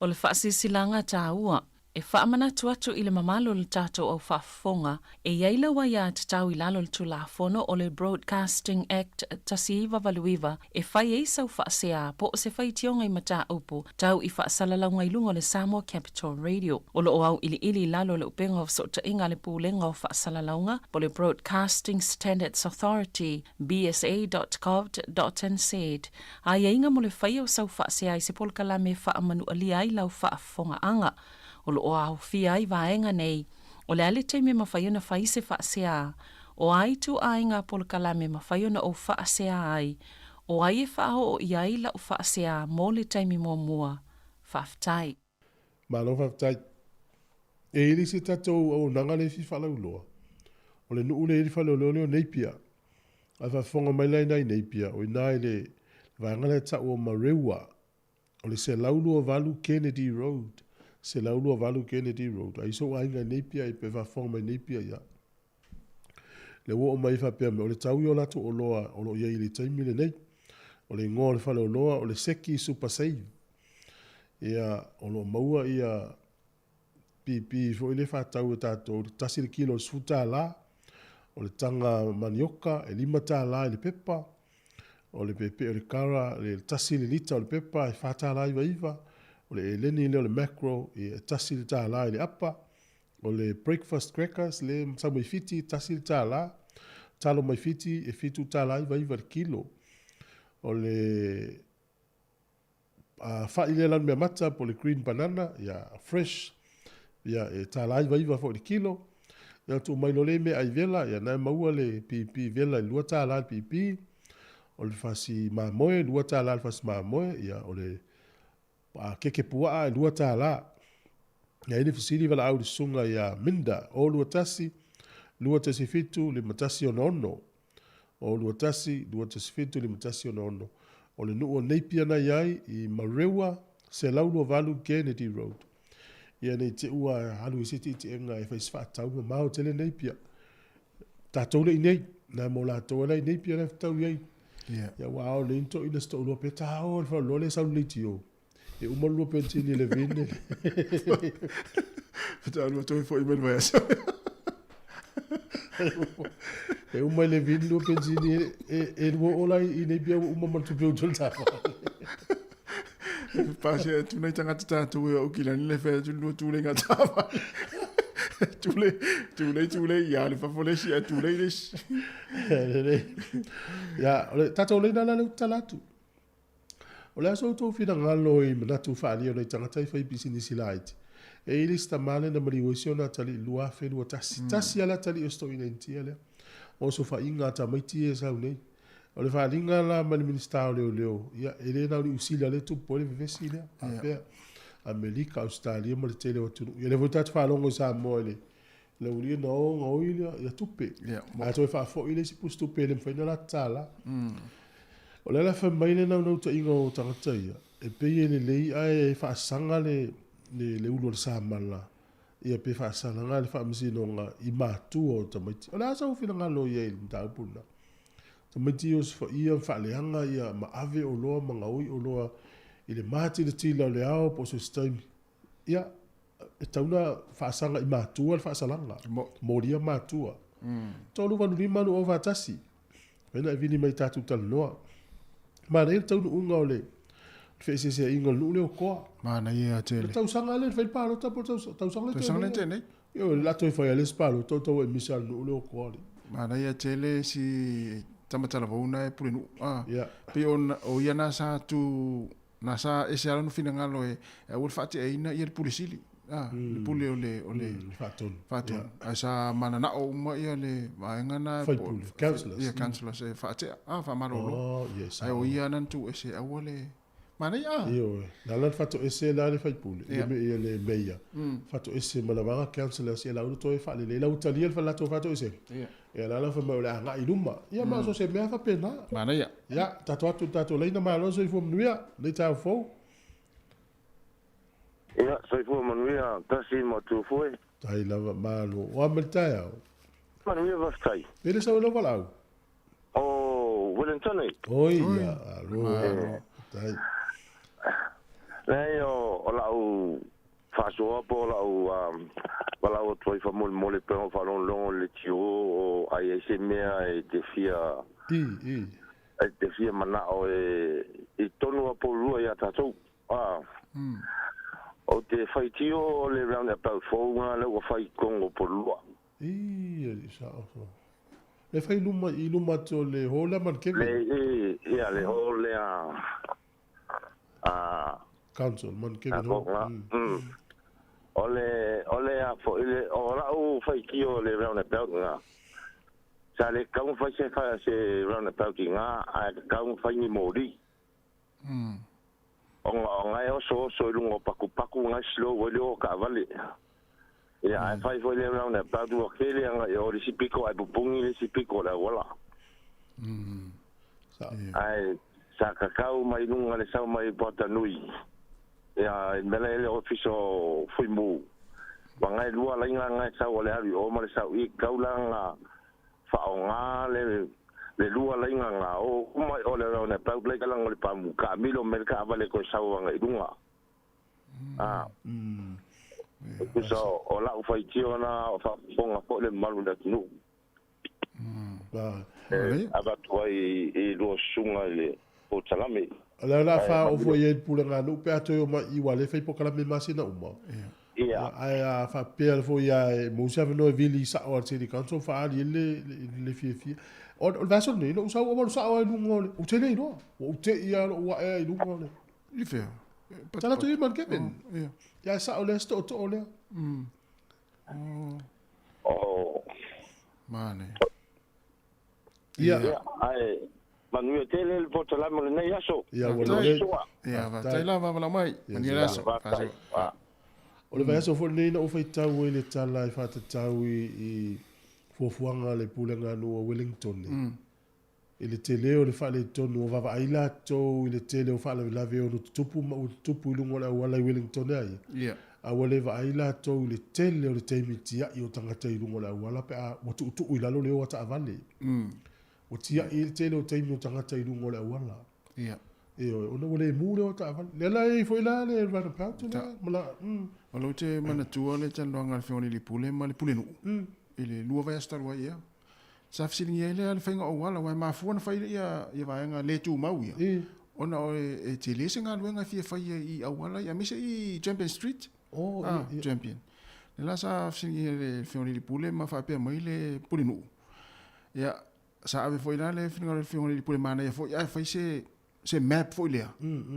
O le faasilasilaga taua e faamanatu atu i le mamalu o le tatou au faafofoga, e i ai lau aiatatau i lalo o le Tulafono o le Broadcasting Act 1989 e fai ai sau faasea po o se faitioga i mataupu tau i faasalalauga i luga o le Samoa Capital Radio. O lo o auiliili i lalo o le upega o fesootaiga a le Pulega o Faasalalauga po o le Broadcasting Standards Authority, bsa.govt.nz, aiaiga mo le faia o sau faasea i se polokalame e faamanualia ai lau faafofogaaga. O lo o aofia ai vaega nei, o le a le taimi e mafai ona fai se faasea, o a ituaiga polokalame e mafai ona ou faasea ai, o ai e faaoo i ai lau faasea mo le taimi muamua. Faafetai. Malo faafetai. E i ai le isi tatou auaunaga lea e fia faalauiloa, o le nuu lea e i ai le faleoloa lea o Napier. A faafofoga mai la i ina i Napier, o i ina i le vaega lea e tau o Marewa, o le 128 Kennedy Road, 128 Kennedy Road. A i sou aiga i Napier, pe faafofoga mai Napier, ia. Lea ua oo mai faapea mai, o le tau ia o latou oloa o lo o i ai i le taimi lenei. O le igoa o le faleoloa o le Seki Super Save. Ia, o lo o maua ia pipi foi lea faatau e tatou, tasi le kilo o le $10, o le taga manioka e $5 i le pepa, o le pepe o le kara, le tasi le lita o le pepa e $4.99, o le eleni lea o le mackerel e $1 i le apa, o le breakfast crackers le sau mai Fiti e $1, talo mai Fiti e $7.99 le kilo. O le fai lea lanumeamata po o le green banana, ia fresh, ia e $1.99 foi le kilo. Ia tuu mai loa le meaai vela, ia na e maua le pipi vela i le $2 le pipi. O le fasi mamoe, $2 le fasi mamoe, ia o le keke puaa e $2. Ia i le fesili valaau i le susuga ia Minda, 021 217 5166. O 21 217 5166. O le nuu o Napier na i ai i Marewa, 128 Kennedy Road. Ia nei te ua alu i se tiitiega e fai se faatau mamao tele Napier. Tatou le i nei, na mo latou ala i Napier la fetau i ai. Ia ua ao nei to ina sto lua pe ta o le fa le sau le tio. E uma lua pentini le vine. Fetau lua toi foi mai vai aso. E uma le vine lua pentini e lua ola i Napier ua uma ma le tupe utu le tafa. Pase atu nei tagata tatou e o kilani le fai atu lua tule ngā tāwhai. Tule, tule, tule, ia le fafo le isi, a tule le isi. Ia, o le tatou leina la le utala atu. O le a so outou finagalo i manatu faaalia o nai tagata e fai pisinisi laiti. E i ai le isi tama lea na maliu ai si ona atalii i le 2021. Tasi lava le atalii o si toeaina Initia lea. O osofaiga a tamaiti ia e sau nei. O le faaaliga la mai le Minisita o Leoleo, ia, e le na o Niu Sila lea e tupu ai le vevesi lea, faapea Amerika, Ausetalia ma le tele o atunuu. Ia lea foi tatou faalogo i Samoa i le le aualii na o gaoi ia tupe. Ae toe faafoi le isi pusi tupe e le mafai ona latou tala. O le ala fai mai le naunautaiga o tagata ia, e pei e lelei ae faasaga le le ulu o le samala, ia pe faasalaga le faamasinoga i matua o tamaiti. O le a sau finagalo i ai i le mataupu lena? Tamaiti ia osofaia ma faaleaga ia ma ave oloa ma gaoi oloa i le matilatila o le ao po o so o se taimi. Ia, e tatau ona faasaga i matua le faasalaga. Molia matua. 385 241. Fai na e vili mai tatou talanoa. Manaia le taunuuga o le feeseeseaiga o le nuu lea o Koa. Manaia tele. Le tausaga lea na fai le palota po o le tausaga lea Tausaga lea tea nei. Ioe, o le a toe fai lava le isi palota o tau e misa le nuu lea o Koa le. Manaia tele si Tamatalavou na e pulenuu. Ah, yeah. Pei o ia na sa tu na sa ese lava lona finagalo e aua le faateaina ia le Pule Sili. a, le pule o le o le Faatonu. Faatonu. Ae sa mananao uma ia le vaega na Faipule, councillors. Ia councillors e faatea, a, faamalolo. Oh, yes. Ae o ia na na tuuese aua le manaia, a. Ioe. Na ala na faatoese la le faipule, Ia. le ia le meia. Faatoese ma le vaega councillors ia la ua toe faalelei. La ua talia le latou faatoesega. Ia. Ia la la fai mai o le agai i luma. Ia ma so se mea faapena. Manaia. Ia, tatou atu i le tatou laina malo soifua manuia. Lenei taeao fou. Ia, soifua manuia tasi ma tu foi. Tai lava malo. O a ma le taeao. Manuia faafetai. E le sau e lau valaau. O Wellington e. Oi, ia, alo. Tai. Leai o, o lau faasoa po o lau um, valaau atu ai faamolemole pea o faalogologo i le tio o ai ai se mea e te fia I, i. e te fia manao e i tonu a Porirua ia tatou. Ah. O te faitio o le roundabout fou ngā lea ua fai i totonu o Porirua. I, e sa o. Le fai luma i luma atu o le hall lea ma le Kevin. Le, i, ia, le hall lea a Council, man Kevin Hall. Nga. O le, o le a foi le, o lau faitio o le roundabout ngā. Sa le tatau ona fai se, se roundabout i ngā, ae tatau ona fai ni moli. Ona, ona e oso oso i luga o pakupaku ngai slow ai le o kaavale. Ia, ae fai foi le roundabout ua tele anga i o le isi piko ae pupungi le isi piko o le auala. Ae sa kakau mai luga le sau mai Puatanui. Ia, i mea la e le ofisa o Fuimu. Ua ngai lua laina ngai sau o le alu i o ma le sau i kau la nga faaaoga le le lua laina nga o uma i o le roundabout lai ka langa o le pamu kaamilo me le kaavale koe sau anga i luga. Ah. E tusa o lau faitio na o faafofoga foi le mamalu o le atunuu. E avatu ai i lua susuga i le polokalame. O le a faaoo foi i ai le pulega a nuu pe a toe omai i ua le fai polokalame masina uma. Ia. Ae a faapea foi ia e maua se avanoa e vili sao a le City Council faaali ai le le fiafia. O le vaiaso lenei, na ou sau ua sao ai i luga o le, ou te le iloa. Ua ou tei lava lou ae ai i luga o le. I fea? Tala atu i ma le Kevin. Ia. Ia e sao lea se tootoo lea. O. Manaia. Ia. Ia, ae manuia tele le polokalame o lenei aso. Ia, ua lelei. Ia, faafetai lava valaau mai. Manuia le aso. Faafetai. O le vaiaso foi lenei na ou faitau ai le tala e faatatau i fuafuaga a le Pulega Nuu o Wellington i le tele o le faaletonu o vaavaai latou i le tele o faalavelave e ono tutupu ma ua tutupu i luga o le auala i Wellington ai. A ua le vaai latou i le tele o le taimi tiai o tagata i luga o le auala pe a ua tuutuu i lalo le o a taavale. Ua tiai ai le tele o taimi o tagata i luga o le auala. Ioe, ona ua le mu le o a taavale. Lea la e i ai foi la le runabout lea ma la. O lea ou te manatua le talanoaga a le Afioga i le Alii Pule ma le Pulenuu i le 2 vaiaso talu ai ea. Sa fesiligia ai lea le faiga o auala aua e mafua ona fai ia vaega le tumau ia ona e tele se galuega e fia faia i auala ia aemaise i Champion Street. Champion. Lea la sa fesiligia e le Afioga i le Alii Pule ma faapea mai le Pulenuu. Ia, sa ave foi la le finagalo i le Afioga i le Alii Pule manaia foi ae fai se se map foi lea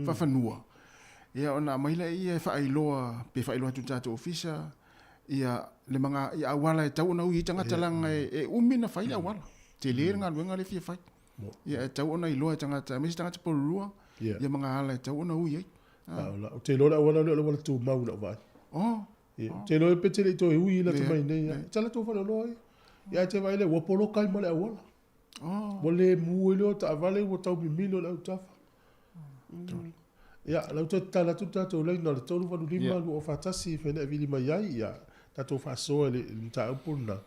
faafanua. Ia ona aumai lea ia e faailoa pe faailoa atu i le tatou ofisa ia le maga ia auala e tatau ona ui ai tagata leaga e umi ona fai le auala. Tele le galuega lea e fia fai. Ia e tatau ona iloa e tagata aemaise tagata pololua ia maga ala e tatau ona ui ai. Ou te iloa le auala lea o le auala tumau i lau vaai. Ia, ou te iloa pe te le i toe ui lata mai nei. Tala tou faleoloa ia. Ia ae te vaai lea, ua poloka ai ma le auala. Ua le mu ai lea o taavale ua tau mimilo le autafa. Ia, lau toe tatala atu le tatou laina o le 385 241 e fai vili mai ai, ia, tatou faasoa i le mataupu lena.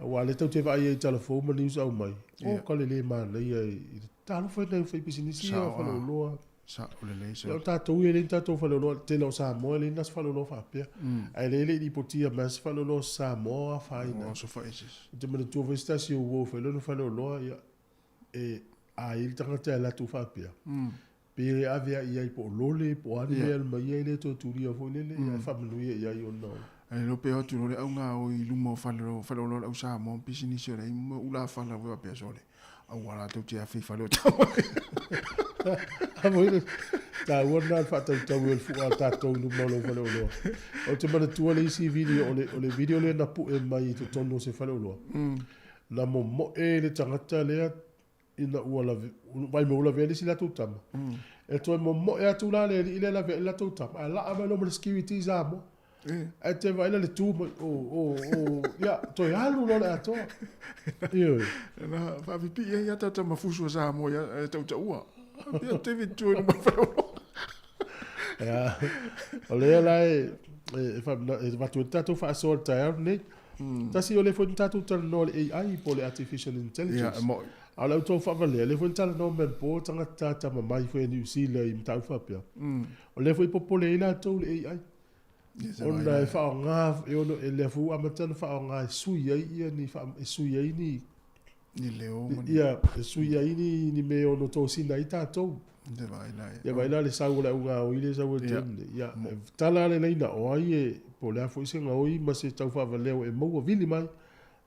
Aua o lea tatou te vaai ai i tala fou ma news aumai, o ka le le manaia i le talofa i nai faipisinisi ia o faleoloa. Sao lelei Ia o tatou ia e leai ni tatou faleoloa, le tele o Samoa e leai ni aso faleoloa faapea. Ae lea e le i lipotia mai se faleoloa o Samoa o afaina ai. Ou te manatua foi se tasi o uo fai lona faleoloa, ia, e a i ai le tagata e alu atu faapea, pe le ave ai i ai po o lole po o a ni mea e alu mai ai, e le toe tulia foi lele, ia e faamanuia i ai ona o. Ae le pe o atu loa le auga o i luma o faleoloa o le au Samoa ma pisinisi o leai ma ulafala foi faapea sole. Aua latou te afe i fale o tama. A foi le taua lena le faatautau o le fua a tatou i luma o lou faleoloa. Ou te manatua le isi video, o le video lea na pue mai i totonu o se faleoloa. Na momoe le tagata lea ina ua lave, vaai mai ua lavea le isi latou tama. E toe momoe atu la le alii lea lavea i le latou tama, ae laa mai loa ma le security Samoa. Ae te vaai la le tu mai, o, o, o, ia, toe alu loa le atoa. Ioe. Na faapipii ai ata tama fusu a Samoa ia e tautaua. Ia David tu i luma o le faleoloa. Ia, o lea la e, e, e avatu ai le tatou faasoa i le taeao lenei. Tasi o lea foi na tatou talanoa i le AI po o le Artificial Intelligence. Ia, e mo'i. A o le au tau faavalea, lea foi na talanoa mai anapo tagata tamamai foi a Niu Sila i mataupu faapea. O lea foi e popole ai latou i le AI. Ona e faaaoga, e ono, e lea foi ua amata ona faaaoga e sui ai ia ni, e sui ai ni, Ni leo ma ni... Ia, e sui ai ni, ni mea e ono tosina ai tatou. Te vaai la Ia vaai la le sau o le au gaoi lea e sau ai i le taimi nei. Ia, e tala le laina o ai e, po o le a foi se gaoi ma se tau faavalea ua e maua, vili mai,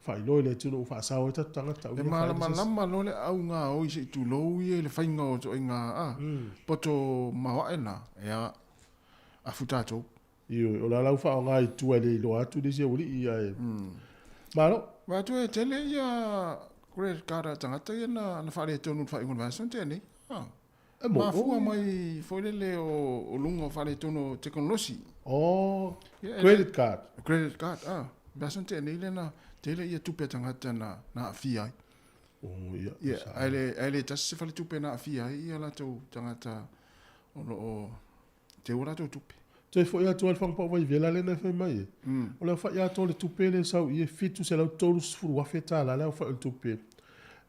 faailoa i le atunuu faasao ai tatou tagata. E malamalama loa le au gaoi se i tulou ia i le faiga o ituaiga poto maoae na, ia, afu tatou. Ioe, o le a lau faaaoga i tua e le iloa atu le isi aualii, ae malo. Vaai atu e tele ia credit card a tagata ia na faaletonu i le faaiuga o le vaiaso na tea nei. E mo. Mafua mai foi lele o luga o faaletonu o tekonolosi. Oh, credit card. Credit card, a. Vaiaso na tea nei lea na tele ia tupe a tagata na aafia ai. Oh, ia. Ia, ae le tasi se faletupe na aafia ai ia latou tagata o lo o teu a latou tupe. Toe foi atu lava i le fagupau vaivela lea na fai mai e. O le aofai atoa o le tupe lea e sau i i e $730,000 le aofai o le tupe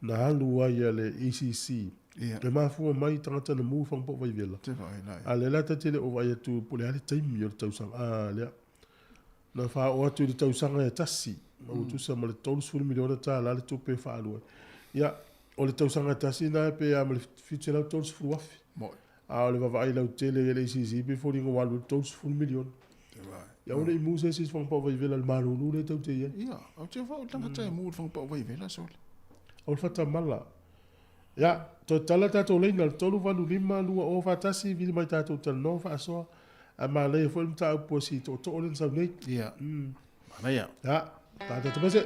na alu ai a le ACC. E mafua mai tagata na mu i fagupau vaivela. A o lea la ta te le o vaai atu po o le a le taimi o le tausaga a lea. Na faaoo atu i le tausaga e tasi, ma ua tusa ma le $30 miliona le tupe e faaalu ai. Ia, o le tausaga e tasi lena pe a ma le $730,000. A o le vaavaai lautele i le ACC pe foliga ua alu ai le $30 miliona. Ia aua ne i mu se isi i se fagupau vaivela i le malulu lea tou te i ai. Ia, ou te ofo i le tagata e mu i le fagupau vaivela sole. O le fatamala. Ia, toe tala tatou laina, le 385 2041, vili mai tatou talanoa faasoa. Ae manaia foi le mataupu a si tootoo lea na sau nei. Ia, manaia. Ia, tatou tapaese.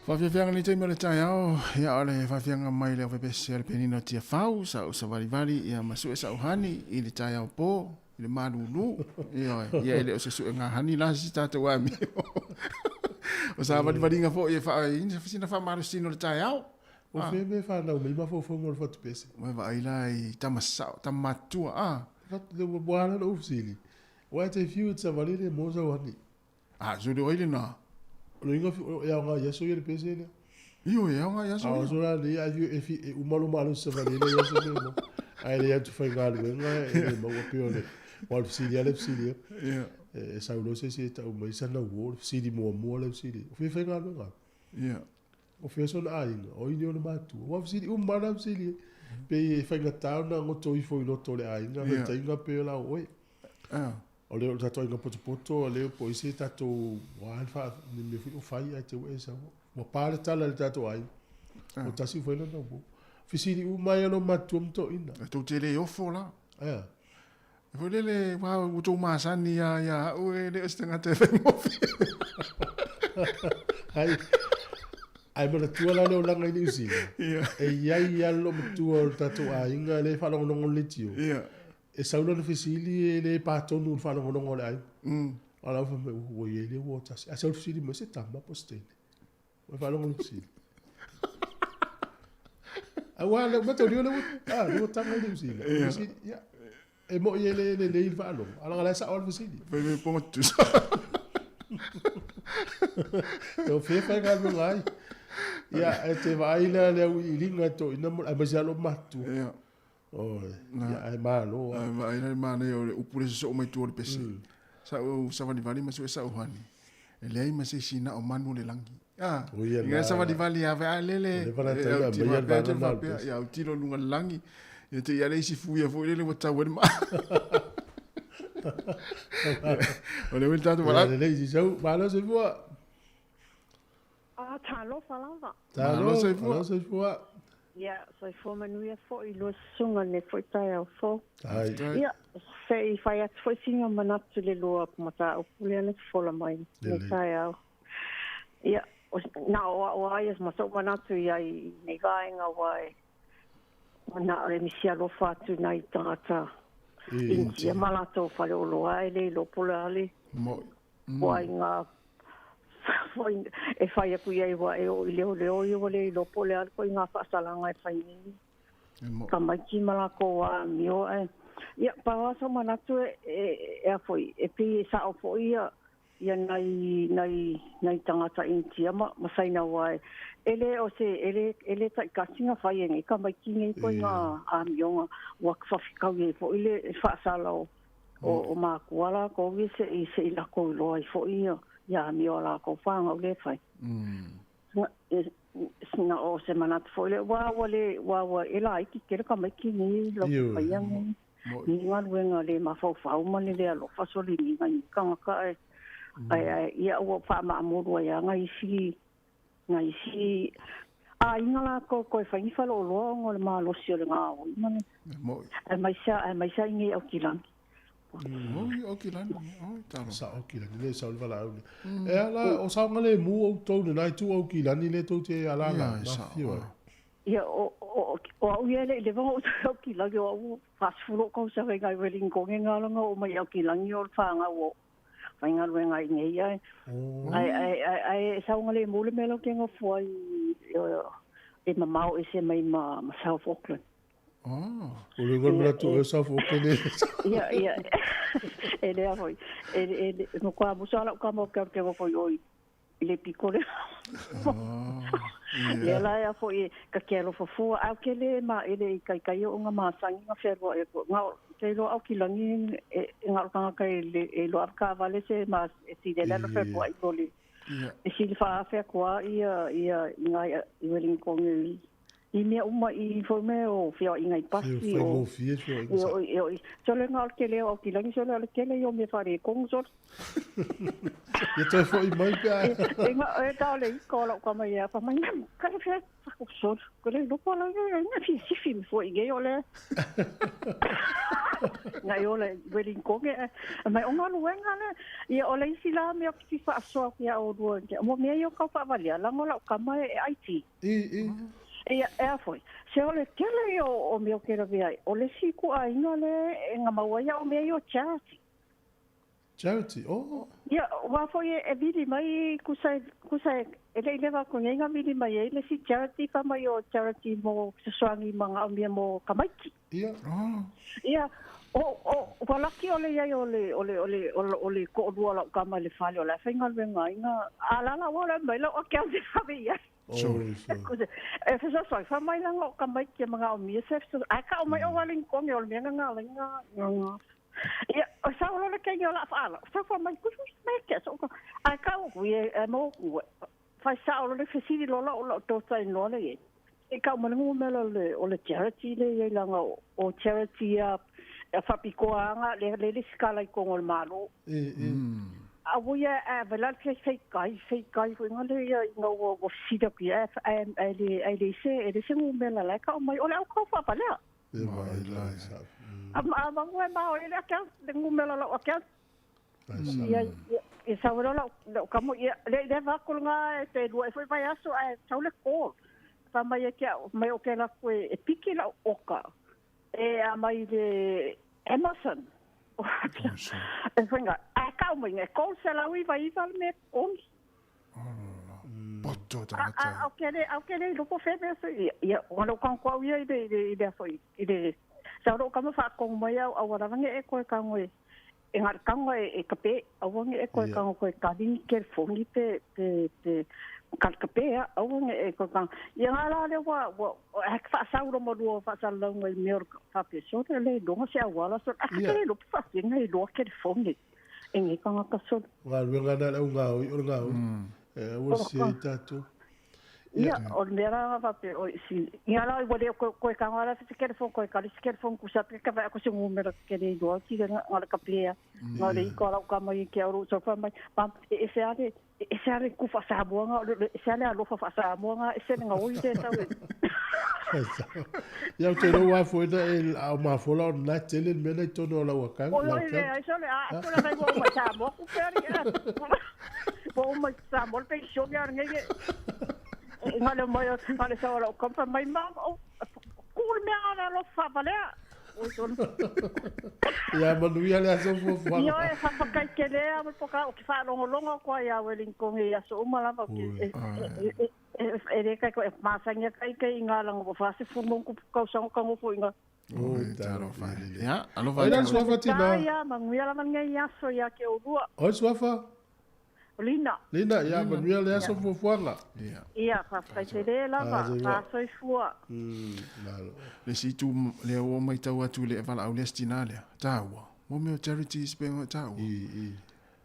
Faafiafiaga nei taimi o le taeao, ia o le faafiaga mai le aufaipiasese a le Penina o Tiafau, sa ou savalivali ia ma sue sa'u hani i le taeao po i le malūlū. Ioe, ia e le o se suega hani la se tatou amio. O savalivaliga foi e faa sina faamalositino o le taeao. O fea mea e fanau mai mafaufauga o le fatupese? Ua e vaai la i tama sa'o, tama matutua, a. Ua ala lou fesili, ua e te fiu e te savali le mo sau hani. A, sole o ai lena? O le uiga e aoga i aso ia le pese lea. Ioe, e aoga i aso ia. A o aso la nei, a e fi, e uma lou malosi savali le aso le mo. Ae le atu faigaluega e le maua pei o le, aua o le fesili lava le fesili atu. Ia. E sau loa se isi e tau mai sana uo, o le fesili muamua lea fesili, o fea faigaluega? Ia. O fea sona aiga? O ai ni ona matua? Aua fesili uma lava na fesili ai. Pei e faigata ona goto ifo i loto o le aiga, faitaiga pei o la oe. O le tatou aiga potopoto, o lea po o isi tatou, ua le faa, ni mea foi o fai ae te ua e sau. Ua pa le tala i le tatou aiga. O tasi ua fai lana uo. Fesili uma ai lou matua ma toeaina. E tou te le ofo la. Ea. E foi lele, ua tou masani ia ia au e le o se tagata e faigofie. Ai, ai manatua la le olaga i Niu Sila. E i ai lava le matua o le tatou aiga lea e faalogologo i le leitio. E sau lana fesili e le patonu i le faalogologo a le aiga. A o la ua fai mai, ua i ai le uo tasi. Ae sau le fesili mai, se tama po o se teine? Ua faalogo le fesili. Aua le mataulia lea ua, ah, lea ua taga i Niu Sila. O le fesili, ia, e moi e le lelei le faalogo. A leaga o la e sao lava le fesili. Fai mai poga tutusa. O fea e faigaluega ai. Ia, e te vaai la le auiliiliga e toeaiina aemaise lava lou matua. Ia. Oi, ia ae malo lava. Ae vaai la le manaia o le upu lea sosoo mai tua o le pese. Sa ou savalivali ma sue sa'u hani, e leai ma se isi na o manu o le lagi. A, inga savalivali ave a lele, e au tilo faapea atu faapea, ia au tilo luga le lagi, ia te i ale isi fuia foi lele ua tau ai le maa. O le ui le tatou valaau. Ia lelei sisau, malo soifua. Ah, talofa lava. Malo soifua. Malo soifua. Ia, soifua manuia foi i lua susuga lenei foi taeao fou. Ai. Ia, se i fai atu foi sina manatu i le lua mataupu lea na fofola mai lenei taeao. Ia, na o au lava ia ma sou manatu i ai i nei vaega aua e na o le misi alofa atu nai tagata Initia ma latou faleoloa e le iloa po o le a le ituaiga foi e fai aku i ai ua e oo i leoleo ia ua le iloa po o le a le ituaiga faasalaga e fai nei tamaiti ma lakou amio ae ia pau lava sou manatu e e a foi e pei e sao foi ia ia nai nai nai tagata Initia ma ma Saina aua e le o se e le e le taitasi na fai e nei tamaiti nei ituaiga amioga ua fafikau ai foi le faasala o o makua lakou ia seʻi seʻi lakou iloa ai foi ia ia amio a lakou fanau lea e fai. Na o se manatu foi lea ua ua le ua ua e laiti tele tamaiti nei lau faia nei ni galuega le mafaufau ma le le alofa soligiga i tagata ae ae ae ia ua faamaamulu ai lava nai isi nai isi aiga lakou toe fai ni faleoloa ona o le malosi o le gaoi ma le aemaise aemaise lava i nei Aukilani. Oi, Aukilani, oi, talo. Sa Aukilani, le sau le valaau lea. E ala, o saogalemu outou lena itu Aukilani lea tou te alaala ai, mafifio ai. Ia, o, o, o au ia e le i leva ona ou toe Aukilani, o au 40 ou tausaga i nai Wellington e gala na oo mai i Aukilani o le fanau o faigaluega ai nei ae ae ae ae ae saogalemu le mea lea ou te nofo ai e mamao ese mai ma ma South Auckland. Oh. O le igoa manatu o South Auckland e. Ia ia e lea foi e e no kwa musa lau kama o ke nofo i oi i le piko lea. Oh. Lea la ea foi ka ke alofa fua au ke le ma ele i kai kai o nga masangi nga whenua e ko nga te iloa au ki langi e nga o tangata e le e loa ka vale se ma e si le la whenua i lole. E sili whaafea koa ia ia i ngai i Wellington i I mea uma i foi mea o feoaiga i pasi o Faigofie feoaiga sa. Ioe ioe sole nga o le tele o Aukilagi sole o le tele ia o mea faaletonu sole. Ia toe fo'i mai pe a. E nga e ta o le ika o lau tama ia fa mai nga ka le fea fa sole ko le lopo la nga nga fi sifi me foi nge o le nga i o le Wellington e mai o galuega le ia o le isi la mea ou te fia faasoa atu ia oulua mo mea ia o tau faavalia leaga o lau tama e IT. I, i. Ia, e a foi, se o le tele ia o mea o ke lawe ai, o le isi ituaiga le e na maua ai au mea ia o charity. Charity, oh. Ia, ua foi e vili mai kusa kusa e le i leva atu nei na vili mai ai le isi charity fa mai o charity mo fesoasoani ma gaomia mo tamaiti. Ia. Oh. Ia, o, o, ua laki o le iai o le, o le, o le, o le, o le to'alua o la'u tama i le fale o la e faigaluega ai na, a lala ua ole mai la'u account e ave i ai. Oi, so. E fesoasoani fa mai lana o tamaiti e manaomia se fesoasoani, ae ka'u mai o Wellington o le mea na na ala ai na, na, ia, o sau loa le teine o la'a fa'ala, sau fa mai, kusi kusi mai ke so, ae ka'u atu ia e mo ku, fai sa'o loa le fesili loa la'u la'u tota-inoa le iai. E kau ma le numera o le, o le charity le iai lana o charity a a faapitoa aga le le le sikala i tonu o le Malo. I, i. A ua ia a vela le fei fei kai, fei kai foi nga le ia ina ua ua fesili atu ia ae ae le ae le se e le se numera la e kau mai o le au kau faapalea. E mai la e sa. A a mangu e mao e le account le numera o lau account. Ai sa. Ia ia ia sau loa lau lau kamo ia le i leva atu lena e pe lua ai foi vaiaso ae sau le call. Fai mai e ke au mai o ke laku e e piki lau oka e a mai le Amazon. E whainga, ae kau mai e 399 le mea koni. Poto A, tagata. a, au ke le, au ke le i loko wheme so, ia, ia, o lau kang koau ia i le, i le, i le aso i, i le, sa ro kama whaakong mai au, au warawange e koe kango e, e ngā kango e, e kape, auange e koe kango koe karingi ke fongi pe, pe, pe, ka kape a, auange e koe kango. Ia ngā la le wa, wa, hak whaasauro mo rua whaasalaunga i mea o whape, so le le longa se awala, so, a Ia. ke le lopo whaasinga i loa ke fongi. E nge kanga ka so. Galuega na le au gaoi, o le gaoi. E aua se ai tātou. Ia, o le mea la faapea, o si, ia la ua le koe koe ka ngala se telefon koe ka le telefon ku sa pe ka va ko se numero ke le iloa ki le ngala ka plea. Nga le ika lau ka mai ki au so fa mai pam e e se ale e se ale ku fa sa moanga le e se ale alofa fa sa moanga e se nga oi te tau. Ia o te rau a foi na e au mafola o na tele le mea nei tonu o lau akau. O le le ai so le a so le vai mo mai sa mo ku pe ari. Mo mai sa mo pe so ya nge. Nga le mai nga le sa lau ka mai ma o ku le mea ala alofa fa lea. Oi tonu. Ia manuia le aso fuafuaga. Ioe, faafakaikelea ma le poka o ke faalogologo atu ai iā Wellington i aso uma lava o ke e e e e le kai ko e masangia kai kai i ngā langa ua faasefulu ma ona tupu tausaga ka nofo i ngā. Oi, talofa. Ia, alofa Oi ai la tau. suafa tina. Tā ia, manuia lava lenei aso iā ke oulua. Oi suafa. Lina. Lina, ia manuia le aso fuafuaga. Ia. Ia, faafetaitele lava, Ah, soifua. faasoifua. Malo. Le isi itu lea ua matau atu i le valaau lea si tina lea, taua. Mo mea o charities pe ngoe taua. I, i.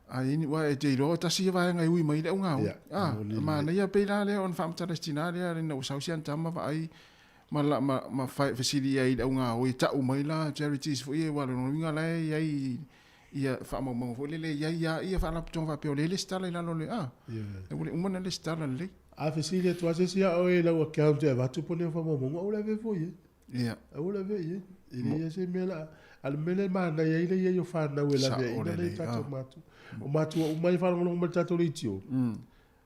A ini, wa e te iloa tasi ia vaega e ui mai le au ngau. Ia, Ah, moni le. manaia pei la lea ona faamatala si tina lea, lena ua sau si ana tama vaai ma la ma ma fai fesili ai i le au ngau e tau mai la charities foi e wa lona uiga la e iai ia faamaumauga foi lele e iai a ia faalapotopotoga faapea o le lesitala i lalo o le a Ia. e ua le uma ona lesitala lelei. A fesili atu lava se isi a oe i lau account e avatu po o nea faamaumauga, aua le ave foi e. Ia. Aua le ave i ai. E le ia se mea la a le mea lea e manaia ai le i ai o fanau e Sao laveaiina nai lelei, tatou a. matua. O matua uma e faalogologo mai i le tatou leitio,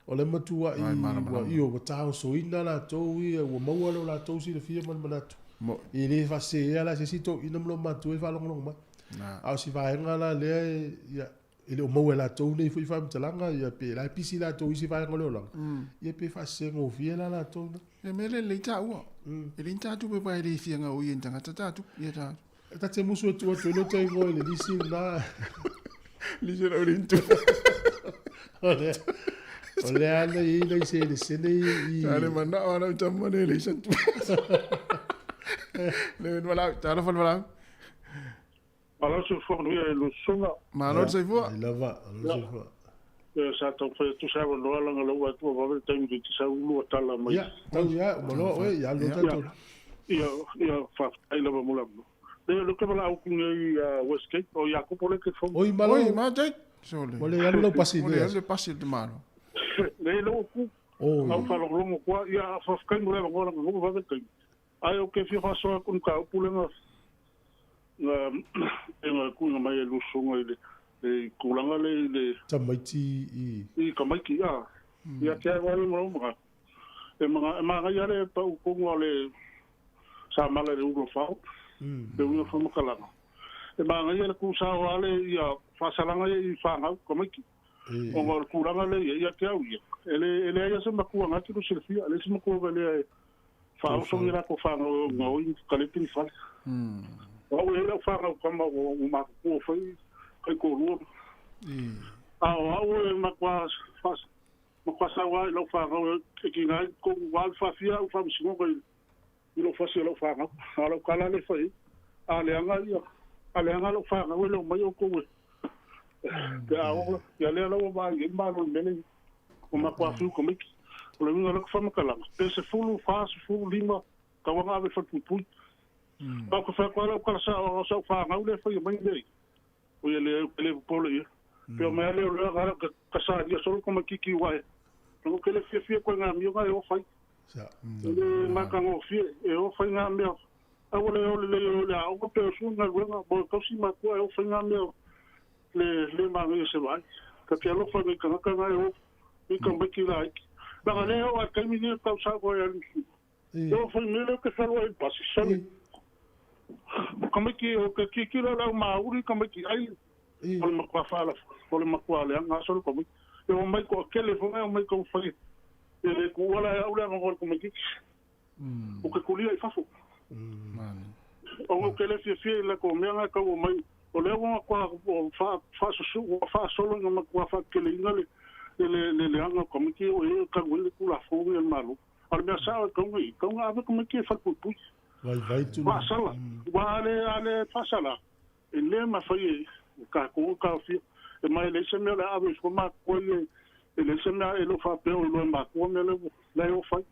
o le matua'i Ai, ua malamalama. io ua taosoina latou ia, ua maua lo latou silafia ma le manatu. Mo. E le faasesea la se isi toeaina ma lo matua e faalogologo mai. Na. A o si vaega la lea e, ia, e le o maua e latou nei foi faamatalaga, ia, pe la e pisi latou i isi vaega o le olaga, ia pe faasesegofie la latou na. E mea lelei taua. E le ni tatou pepa e le fia gaoi ai ni tagata tatou. Ia tatou. E ta te musu e tuu atu ai lo ta igoa i le lisi lena. Lisi o le intu. O lea, o lea ana i ai nai selesele i... Sa le manao ana tama le le santu. Le valaau, talofa le valaau. Malo soifua manuia i lo susuga. Malo le soifua. Ai lava, malo soifua. Sa taumafai atu se avanoa leaga lea ua atu ua vave le taimi toeitiiti sau lua tala mai. Ia, tau ia, uma loa oe, ia alu loa tatou. Ia, ia, faafetai lava mo le avanoa. Leai, o lea ou te valaau atu nei ia Westgate, o Iakopo lea e telefoni. Oi, malo. Oi, ma Jake. Sole. Ua le alu lau pasi i lenei aso. Ua le alu le pasi i le malo. Leai, lea ua ou tu. Oi. Sa ou faalogologo atu lava. Ia, faafetai mo le avanoa leaga o lea ua vave le taimi. Ae ou te fia faasoa atu i le mataupu lea na na na tuuina mai e Lusuga i le i tulaga lea i le Tamaiti i. I tamaiti a. Ia te au lava ia ma lou manatu. E e manaia le pau tonu a le samala i le ulu o fao, le uiga o le faamatalaga. E manaia le tusao lava le ia faasalaga ia i fanau tamaiti. Ona o le tulaga lea ia, ia te au ia, e le e leai lava se matua na te silafia, e leai se matua valea e faaoso ni latou fanau e gaoi ni kaleti ni fale. O au e i ai lau fanau tama ua matutua foi taitoalua. A o au e matua matua sau lava i lau fanau e tiga ai tolu alu faafia au faamasinoga i lou fasi o lau fanau. A o lau tala lea e fai ai, a leaga ia, a leaga lau fanau e le omai outou e pe a oo ia lea la ua vaai i ai le Malo i le mea lea ua matua fiu tamaiti. O le uiga o laka faamatalaga, pe 10, 4, 10, 5 tauaga ave i le falepuipui. A ou te fai atu lava lau tala sao, o sau fanau lea e faia mai mea ia. O ia lea ou te le popole i ai. Pe o mea lea o lea na ka salia solo tamaititi aua e ou te le fiafia koe ngā mea nga e o fai. E le matagofie e o fai ngā mea. Aua le o lelei o le aoga pe o sui galuega mo e tausi matua e o fai ngā mea le le manaia se vaai. Ta te alofa nei tagata nga e o i tamaiti laiti. Leaga lea e oo lava i le taimi lenei o tau sao ai alu i suka. E o fai mea lea ou te fealuai i le pasi, sole. O tamaiti o te tilotilo le au mauli tamaiti ai o le matua faalafo, o le matua leaga lava sole tamaiti. E omai toatele foi e omai taumafai e le tuua la e au le avanoa i le tamaitiiti. O te tulia i fafo. Ona ou te le fiafia i latou mea na e tau omai. O lea ua matua ua faasolo ina matua faateteleina le le leaga o tamaiti o e tau ai le Tulafono lenei a le Malo. A o le mea sao e tatau ona i ai, e tatau ona ave tamaiti e falepuipui. Vaivai tulaga. Faasala. Aua a le a le faasala, e le mafai e tatou ona taofia. E ma e leai se mea o le a ave ai fua matua ia, e leai se mea e le o faapea o iloa e matua mea la e o fai.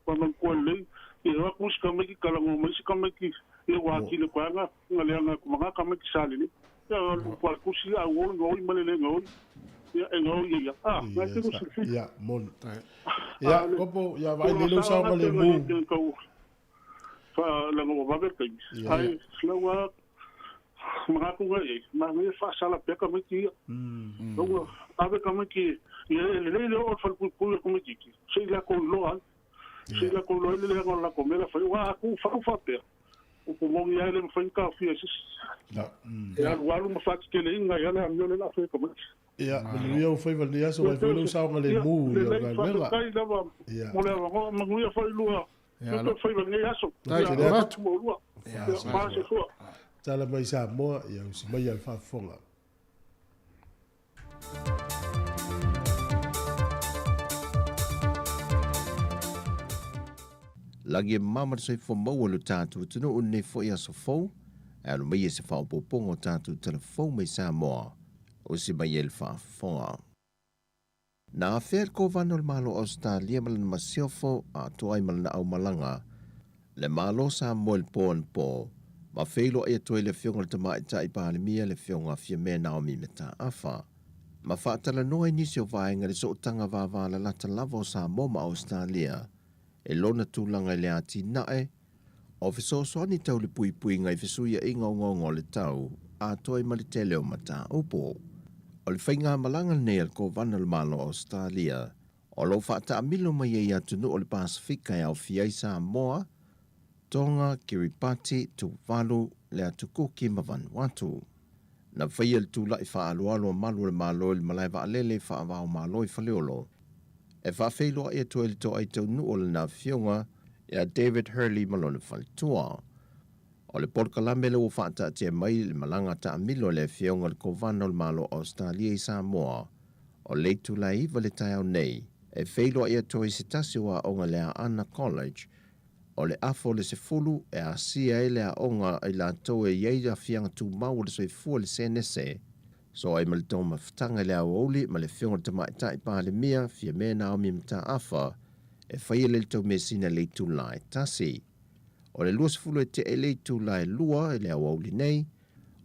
Ua manatua lelei, ia o atu isi tamaiti talanoa mai isi tamaiti, ia ua atili atu ai na leaga atu ma na tamaiti sa lelei. Ia o le upu a le tusi, a ua gaoi ma le le gaoi, ia e gaoi ai ia. A, na e te silafia. Ia, moni. Ia, Kopo, ia vaai lelei lou saogalemu. Tau leaga ua vave le taimi. Ae lau lava manatu na i ai, manaia faasala pea tamaiti ia. Ua ave tamaiti, ia e lelei le oo i le falepuipui o tamaititi, se i latou iloa ai. Se i latou iloa ai le leaga o le latou mea la fai. Aua a tuufau faapea, upu moni lava e le mafai ona taofia e se isi. E alualu ma faateteleina ai lava le amio lea o le a fai e tamaiti. Ia, manuia ou faiva i lenei aso, vaai foi lou saogalemu i lau Lelei, galuega. faafetai lava mo le avanoa, manuia foi lua faiva i lenei aso. Tai, Ia, tele atu. atu mo lua. Ia, ma se fua. Tala mai Samoa, ia usi mai a le faafofoga. Lagi e mama le soifua maua i lo tatou atunuu i lenei foi aso fou, ae alo maia i se faaopoopoga o tatou tala fou mai Samoa. Usi mai ai le faafofoga. Na afea le Kovana o le Malo o Ausetalia ma lana masiofo atoa ai ma lana aumalaga le Malo o Samoa i le po anapo, ma feiloai atu ai le Afioga i le Tamaitai Palemia le Afioga Fiamē Naomi Mataafa, ma faatalanoa i nisi o vaega i le sootaga vavalalata lava o Samoa ma Ausetalia e lona tulaga i le atinae o fesoasoani tau le puipuiga i fesuiaiga ogaoga o le tau atoa ai ma le tele o mataupu. O le faigamalaga lenei a le Kovana o le Malo o Ausetalia o lo o faataamilo mai ai i atunuu o le Pasefika e aofia ai Samoa, Tonga, Kiribati, Tuvalu, le Atu Kuki ma Vanuatu. Na faia le tulai faaaloalo a malu o le Malo i le malae vaalele faava-o-Malo i Faleolo e faafeiloai atu ai le toai taunuu o lana afioga ia David Hurley ma lona faletua. O le polokalame lea ua faataatia mai le malaga taamilo a le afioga i le Kovana o le Malo o Ausetalia i Samoa o le itula e 9 le taeao nei e feiloai atu ai se tasi o aoga i le Aana College o le afa o le 10 e asia ai le aoga a i latou e i ai aafiaga tumau o le soifua i le senese. Soa ai ma le taumafataga i le aoauli ma le Afioga i le Tamaitai Palemia, Fiame Naomi Mataafa, e faia lea i le taumeasina i le itula e 1. O le 20 e tea i le itula e 2 i le aoauli nei,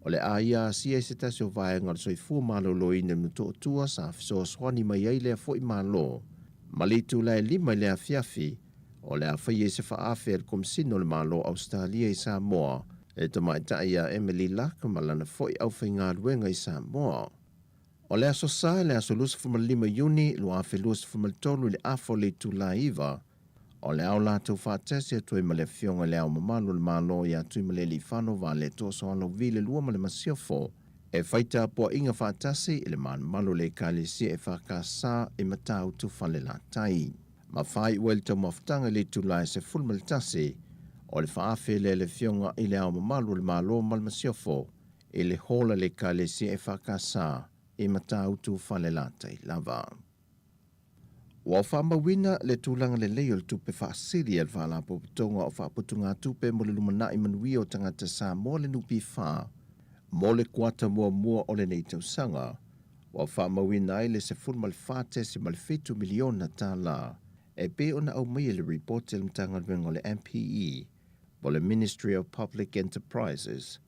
o le a ia asia i se tasi o vaega o le soifua maloloina i Motootua sa fesoasoani mai ai lea foi Malo. Ma le itula e 5 i le afiafi, o le a faia i se faaafe a le Komesina o le Malo o Ausetalia i Samoa, le tamaitai ia Emily Luck ma lana foi aufaigaluega i Samoa. O le aso Sa, le aso 25 Iuni 2023 i le afa o le itula e 9, o le a o latou faatasi atu ai ma le Afioga i Le Ao Mamalu o le Malo ia Tuimalealiifano Vaaletoa Sualauvi le Lua ma le Masiofo, e fai tapuaiga faatasi i le malumalu o le Ekalesia EFKS i Matautu Falelatai. Ma faaiu ai le taumafataga i le itula e 11, o le faaafe lea i le Afioga i Le Ao Mamalu o le Malo ma le Masiofo i le hall a le Ekalesia EFKS i Matautu Falelatai lava. Ua faamauina le tulaga lelei o le tupe faasili a le Faalapotopotoga o Faaputugatupe mo le Lumanai Manuia o Tagata Samoa le NPF mo le kuata muamua o lenei tausaga. Ua faamauina ai le $14.7 miliona tala e pei ona aumaia i le ripoti a le Matagaluega o le MPE po o le Ministry of Public Enterprises.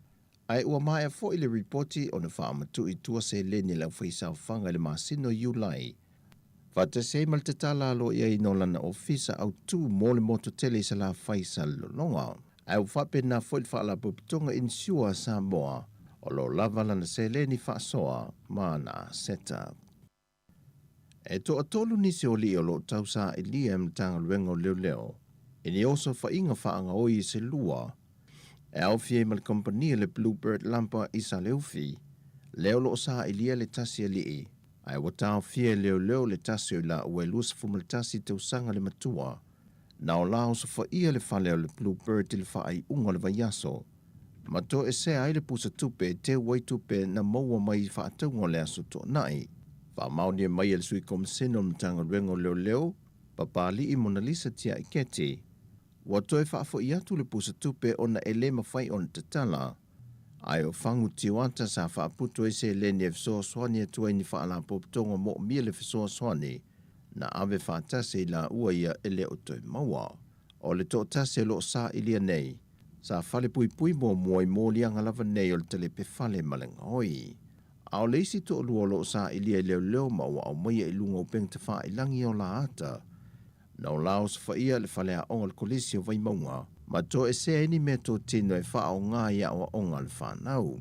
Ae ua maea foi le ripoti ona faamatuu i tua seleni a le aufaisaofaga i le masina o Iulai, faatasi ai ma le tatala aloaiaina o lana ofisa autu mo le motu tele i Salafai i Salelologa. Ae ua faapena foi le Faalapotopotoga Insure a Samoa, o lo o lava lana seleni faasoa ma ana aseta. E toatolu nisi o alii o lo o tausailia e Matagaluega o Leoleo i ni osofaiga faagaoi i se lua e aofia ai ma le kamupani a le Bluebird Lampa i Saleufi, lea o lo o sailia le tasi alii, ae ua taofia e leoleo le tasi o i laua e 21 tausaga le matua. Na o la osofaia le fale o le Bluebird i le faaiuga o le vaiaso, ma toesea ai le pusa tupe e teu ai tupe na maua mai i faatauga o le aso Toonai. Faamaonia mai e le Sui Komisena o le Matagaluega o Leoleo, Papali'i Monalisa Tiaiketi, ua toe faafoi atu le pusa tupe ona e le mafai ona tatala, ae o Fagu Tioata sa faaputu ai seleni e fesoasoani atu ai ni faalapotopotoga moomia le fesoasoani na ave faatasi i laua ia e le o toe maua. O le toatasi o lo o sailia nei, sa falepuipui muamua i moliaga lava nei o le talepe fale ma le gaoi. A o le isi toalua o lo o sailia i leoleo ma ua aumaia i luga o upega tafailagi o Laata, na o la osofaia le faleaoga o le Kolisi o Vaimauga ma toesea ai ni meatotino e faaaoga i aoaoga a le fanau.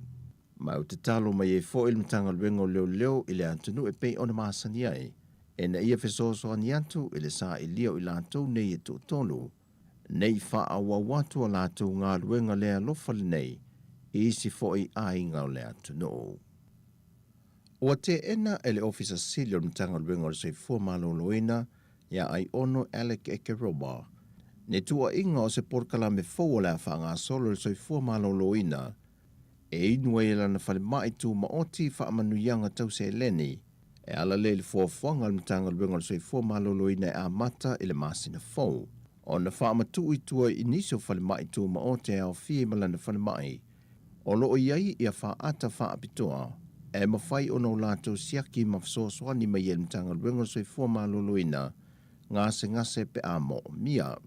Ma ua tatalo mai ai foi le Matagaluega o Leoleo i le atunuu e pei ona masani ai, ina ia fesoasoani atu i le sailia o i latou nei e toatolu, ne i faaauau atu a latou galuega le alofa lenei i isi foi aiga o le atunuu. Ua teena e le Ofisa Sili o le Matagaluega o le Soifua Maloloina ia Aiono Alec Ekeroa ni tuuaiga o se polokalame fou o le a faagasolo i le soifua maloloina e inu ai e lana falemai tumaoti faamanuiaga tau seleni e ala lea i le fuafuaga a le Matagaluega o le Soifua Maloloina e amata i le masina fou ona faamatuu i tua i nisi o falemai tumaoti e aofia ai ma lana falemai o lo o i ai ia faata faapitoa e mafai ona o latou siaki ma fesoasoani mai ai le Matagaluega o le Soifua Maloloina gasegase pe a moomia.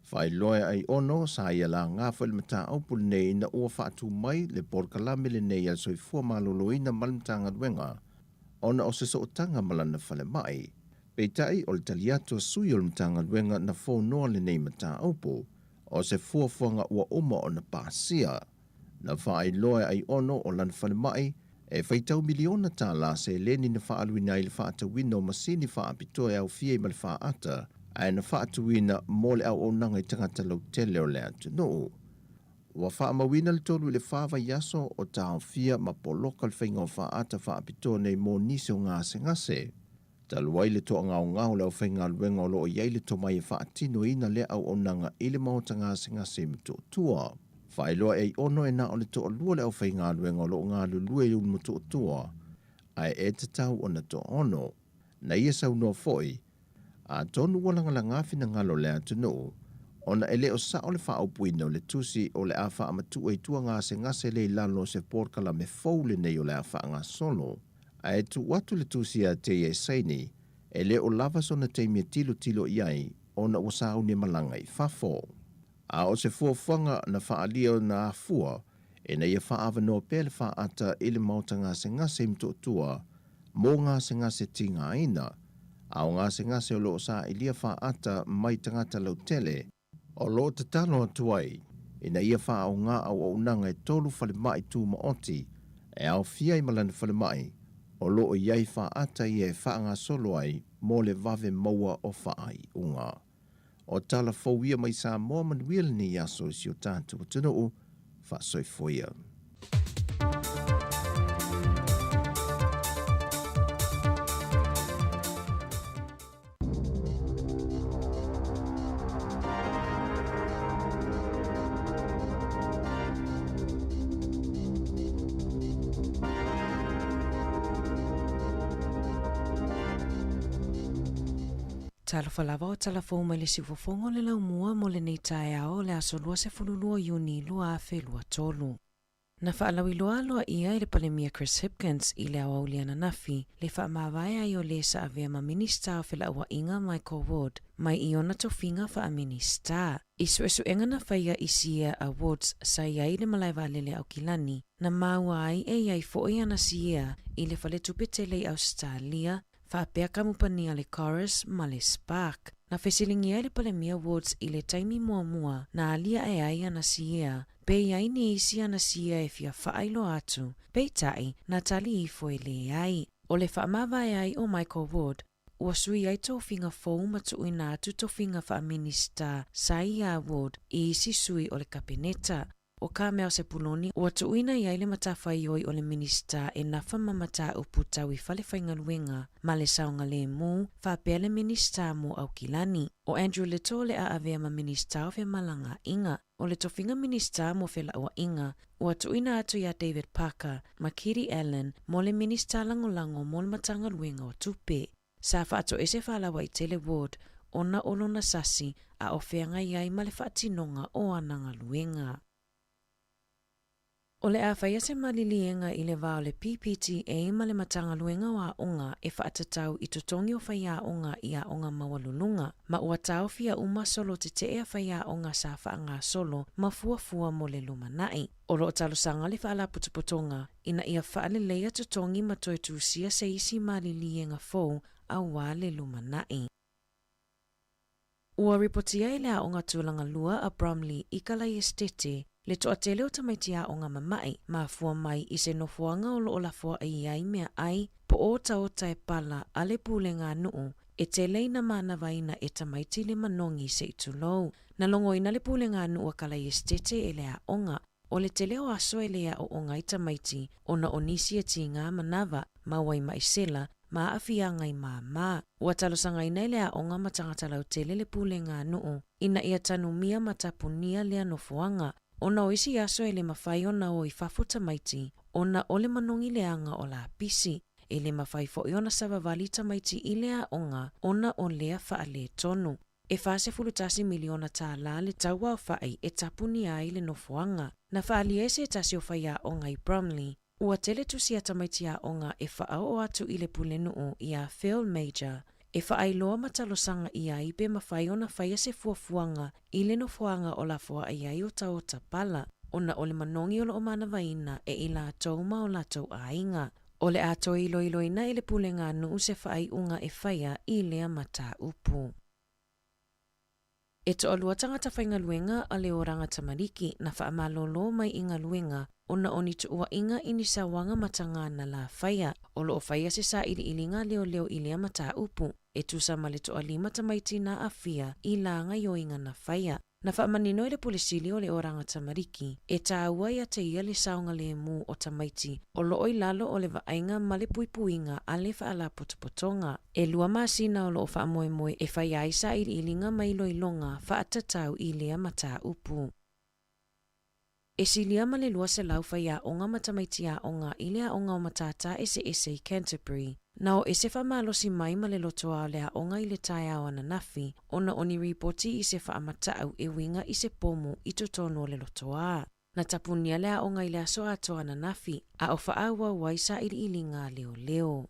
Faailoa e Aiono, sa ia laga foi le mataupu lenei ina ua faatu mai le polokalame lenei a le Soifua Maloloina ma le Matagaluega ona o se sootaga ma lana falemai. Peitai, o le tali atu a sui o le Matagaluega na fonoa lenei mataupu, o se fuafuaga ua uma ona pasia. Na faailoa e Aiono o lana falemai e faitau miliona tala seleni na faaaluina ai le faatauina o masini faapitoa e aofia ai ma le faata, ae na faatuina mo le auaunaga i tagata lautele o le atunuu. Ua faamauina le 3 i le 4 vaiaso o taofia ma poloka le faiga o faata faapitoa nei mo nisi o gasegase. Talu ai le toagaogao o le aufaigaluega o lo o i ai le tomai e faatinoina lea auaunaga i le maota gasegase i Motootua. Faailoa e Aiono e na o le toalua le aufaigaluega o lo o galulue i Motootua, ae e tatau ona toaono. Na ia saunoa foi, atonu ua lagalaga finagalo o le atunuu, Ona e le o sa'o le faaupuina o le tusi o le a faamatu'u ai tua gasegase lea i lalo o se polokalame fou lenei o le a faagasolo. Ae tuu atu le tusi ia te ia e saini, e le o lava sona taimi e tilotilo i ai ona ua sauni e malaga i fafo. A o se fuafuaga na faaalia ona afua ina ia faaavanoa pea le faata i le maota gasegase i Motootua mo gasegase tigaina, a o gasegase o lo o saʻilia faata mai tagata lautele, o lo o tatalo atu ai ina ia faaaogā auaunaga e tolu falemaʻi tumaoti e aofia ai ma lana falemai o lo o i ai faata ia e faagasolo ai mo le vave maua o faaiuga. O tala fou ia mai Samoa manuia lenei aso i si o tatou atunuu faasoifua ia. Talofa lava o tala fou mai le siufofoga o le laumua mo lenei taeao o le aso 22 Iuni 2023. Na faalauiloa aloaia e le Palemia Chris Hipkins i le aoauli ananafi le faamavae ai o lē sa avea ma Minista o Felauaiga Michael Wood mai i ona tofiga faaminista. I suesuega na faia i siea a Woods sa i ai i le malae vaalele a Aukilani, na maua ai e i ai foʻi ana siea i le faletupe tele i Ausetalia faapea kamupani a le Chorus ma le Spark. Na fesiligia e le Palemia Woods i le taimi muamua na aliae ai ana siea pe i ai ni isi ana siea e fia faailoa atu, peitai, na tali ifo e leai. O le faamavae ai o Michael Wood, ua sui ai tofiga fou ma tuuina atu tofiga faaminista sa iā Wood i isi sui o le Kapeneta. ʻO ka mea o se puloni, ua tuuina i ai le matafaioi o le Minisita e nafa ma mataupu tau i fale faigaluega ma le saogalēmū, faapea le Minisita mo Aukilani. ʻO Andrew Little le a avea ma Minisita o Femalagaaiga. ʻO le tofiga Minisita mo Felauaiga, ua tuuina atu iā David Parker ma Kiri Allan mo le Minisita Lagolago mo le Matagaluega o Tupe. Sa faatoese faalauaitele Ward ona o lona sasi a o feagai ai ma le faatinoga o ana galuega. O le a faia se maliliega i le va o le PPTA ma le Matagaluega o Aoga e faatatau i totogi o faiaoga i aoga maualuluga, ma ua taofia uma solo tetee a faiaoga sa faagasolo ma fuafua mo le lumanai. O lo o talosaga le Faalapotopotoga ina ia faaleleia totogi ma toe tusia se isi maliliega fou auā le lumanai. Ua ripotia e le Aoga Tulaga Lua a Bromley i Kalaiestete le toatele o tamaiti aoga mamaʻi, mafua mai i se nofoaga o lo o lafoaʻi i ai meaʻai po o otaota e pala a le pulega a nuu e tele ina manavaina e tamaiti le manogi se i tulou. Na logoina le pulega a nuu a Kalaiestete e le aoga O le tele o aso e le aoaoga ai tamaiti ona o nisi e tigā manava ma waimaʻisela ma aafiaga i māmā. Ua talosagaina e le aoga ma tagata lautele le pulega a nuu ina ia tanumia ma tapunia lea nofoaga ona o isi aso e le mafai ona o i fafo tamaiti ona o le manogi leaga o lapisi. E le mafai foʻi ona savavali tamaiti i le aoga ona o lea faaletonu. E $41 miliona tālā le tauaofaʻi e tapunia ai le nofoaga. Na faaalia e se tasi o faiaoga i Bromley, ua tele tusi a tamaiti aoga e faaoo atu i le pulenuu iā Phil Major e faailoa ma talosaga i ai pe mafai ona faia se fuafuaga i le nofoaga o lafoaʻi ai otaota pala ona o le manogi o lo o manavaina e i latou ma o latou aiga. O le a toe iloiloina e le pulega a nuu se faaiuga e faia i lea mataupu. E toalua tagata faigaluega a le Oranga Tamariki na faamalōlō mai i galuega ona o ni tuuaiga i ni sauaga matagā na lā faia. O lo o faia se sailiiliga leoleo i lea mataupu e tusa ma le toalima tamaiti na aafia i lā gaoioiga na faia. Na faamanino e le Pule Sili o le Oranga Tamariki, e tāua ia te ia le saogalēmū o tamaiti o lo o i lalo o le vaaiga ma le puipuiga a le Faalapotopotoga. E lua masina o lo o faamoemoe e faia ai sailiiliga ma iloiloga faatatau i lea mataupu. E silia ma le 200 faiaoga ma tamaiti aoga i le aoga o Matātā Eseese i Canterbury. Na o ese faamalosi mai ma le lotoa o le aoga i le taeao ananafi ona o ni ripoti i se faamatau e uiga i se pomu i totonu o le lotoa. Na tapunia le aoga i le aso atoa ananafi a o faaauau ai sailiiliga a leoleo.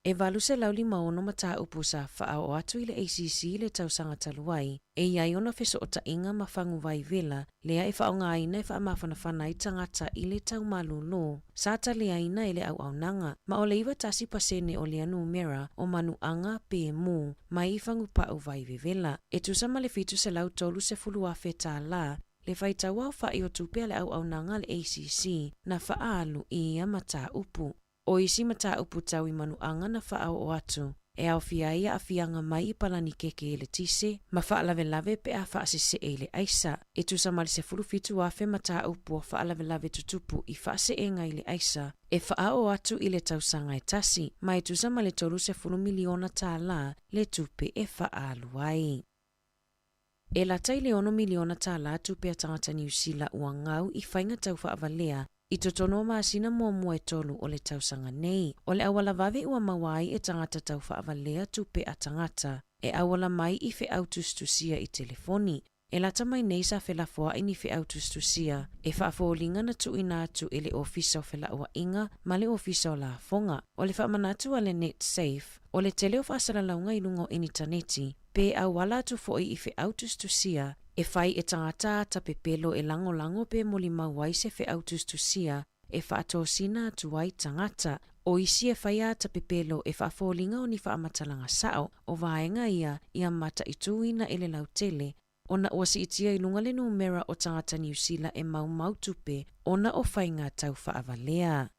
E 856 mataupu sa faaoo atu i le ACC i le tausaga talu ai, e i ai ona fesootaiga ma faguvai vela lea e faaaogaina e faamafanafana ai tagata i le taumalūlū sa taliaina e le auaunaga, ma o le 91% o lea numera o manuaga pe mū mai i fagupau vai vevela. E tusa ma le $730,000 tālā le faitauaofa'i o tupe a le auaunaga a le ACC na faaalu i ia mataupu. O isi mataupu tau i manuaga na faaoo atu, e aofia ai aafiaga mai i palani keke eletise ma faalavelave pe a faasesee i le aisa. E tusa ma le 17,000 mataupu o faalavelave tutupu i faaseega i le aisa e faaoo atu i le tausaga e tasi, ma e tusa ma le $30 miliona tālā le tupe e faaalu ai. E lata i le $6 miliona tālā tupe a tagata Niu Sila ua gau i faiga tau faavalea i totonu o masina muamua e tolu o le tausaga nei. O le auala vave ua maua ai e tagata tau faavalea tupe a tagata e auala mai i feau tusitusia i telefoni. E lata mai nei sa felafoa'i ni feau tusitusia e faafoliga na tuuina atu e le Ofisa o Felauaiga ma le Ofisa o Lafoga. O le faamanatu a le Netsafe, o le tele o faasalalauga i luga o initaneti, pe auala atu foi i feau tusitusia e fai e tagata ata pepelo e lagolago pe molimau ai se feau tusitusia e faatosina atu ai tagata. O isi e faia ata pepelo e faafoliga o ni faamatalaga sao o vaega ia ia mataituina e le lautele ona ua siitia i luga le numera o tagata Niu Sila e maumau tupe ona o faiga tau faavalea.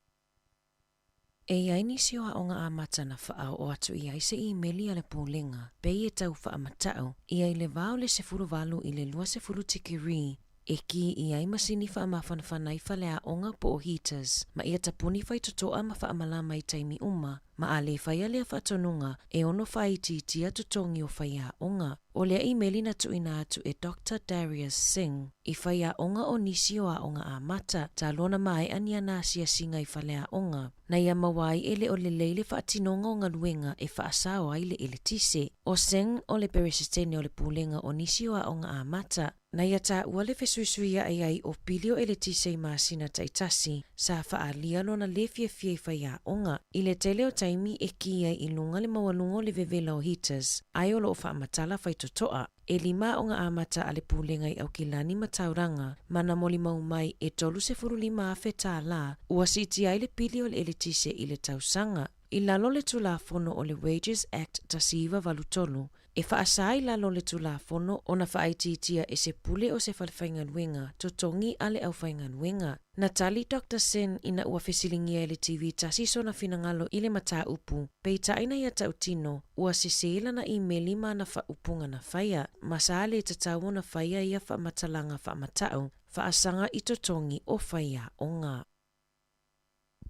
E i ai nisi o aoga amata na faaoo atu i ai se imeli a le Pulega pei e tau faamatau ia i le va o le 18 i le 20 tikeri e kī i ai masini faamafanafana i faleaoga po o heaters ma ia tapuni faitotoa ma faamalama i taimi uma ma a lē faia lea faatonuga e ono faaitiitia totogi o faiaoga. O lea imeli na tuuina atu e Dr Darius Singh i faiaoga o nisi o aoga amata talu ona maea ni ana asiasiga i faleaoga na ia maua ai e le o lelei le faatinoga o galuega e faasao ai le eletise. O Singh o le Peresitene o le Pulega o nisi o aoga amata na ia taua le fesuisuia'i ai o pili o eletise i masina taitasi sa faaalia lona lē fiafia i faiaoga i le tele o taimi e kī ai i luga le maualuga o le vevela o heaters ae o loo faamatala faitotoa. E lima aoga amata a le Pulega i Aukilani ma Tauranga ma na molimau mai e $35,000 tālā ua siitia ai le pili o le eletise i le tausaga. I lalo o le Tulafono o le Wages Act 1983, e faasā i lalo o le Tulafono ona faaitiitia e se pule o se falefaigaluega totogi a le aufaigaluega. Na tali Doctor Sin ina ua fesiligia e le TV tasi sona finagalo i le mataupu, peitai na ia tautino ua sesē lana imeli ma ana faaupuga na faia, ma sa lē tatau ona faia ia faamatalaga faamatau faasaga i totogi o faiaoga.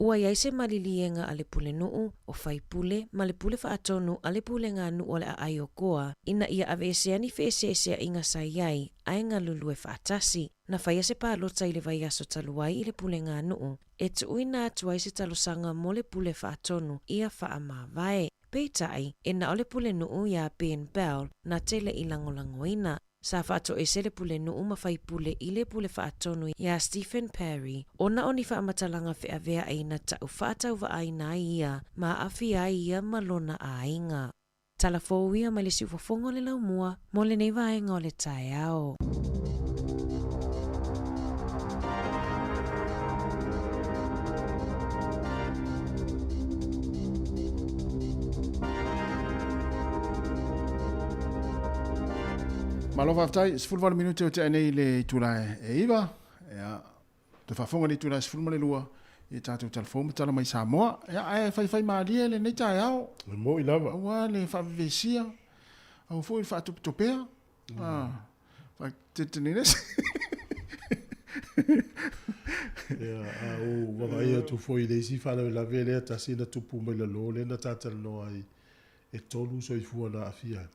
Ua i ai se maliliega a le Pulenuu, o Faipule, ma le Pule Faatonu a le Pulega a Nuu o le Aai o Koa ina ia aveesea ni feeseeseaiga sa i ai ae galulue faatasi. Na faia se palota i le vaiaso talu ai i le Pulega a Nuu e tuuina atu ai se talosaga mo le Pule Faatonu ia faamavae. Peitai, e na o le Pulenuu iā Ben Bell na tele i lagolagoina. Sa faatoese le Pulenuu ma Faipule i le Pule Faatonu iā Stephen Parry ona o ni faamatalaga feaveai na tau faatauvaaina ai ia ma aafia ai ia ma lona aiga. Tala fou ia mai le siufofoga o le laumua mo lenei vaega o le taeao. Malo faafetai, 18 minute o tea nei i le itula e 9. Ia, toe faafofoga i le itula e 12 i tatou talafou ma tala mai Samoa. Ia, ae faifai malie lenei taeao. E moi lava. Aua le faavevesia, aua foi le faatopetopea. Ah, faatetenenesi. Ia, a ou vaavaai atu foi i le isi faalavelave lea tasi na tupu mai lalo lea na talatalanoa ai e tolu soifua na aafia ai.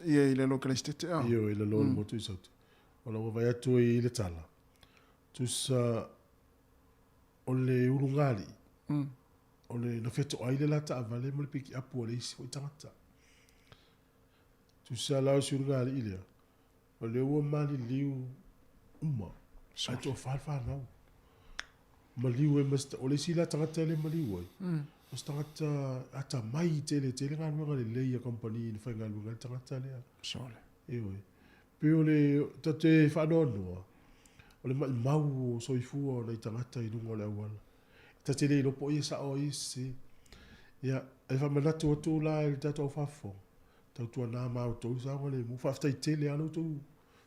Ia i lalo o Kalaisitete a? Ioe, i lalo o le motu i Saute. O lau vaavaai atu ai i le tala, tusa o le ulugalii. O le na fetoai le la taavale ma le pikiapu a le isi foi tagata. Tusa la o si ulugalii lea, o lea ua maliliu uma, ae toafa le fanau. Maliu ai ma se, o le isi la tagata e le maliu ai, o se tagata atamai tele tele galuega lelei a kamupani na faigaluega ai le tagata lea. Sole. Ioe. Pei o le tatou te faanoanoa, o le maimau o soifua o nai tagata i luga o le auala. Ta te le iloa po o ai e sao ai e sese. Ia, e faamanatu atu la i le tatou au faafofoga, tautuana ma outou le saogalemu. Faafetai tele lava lo outou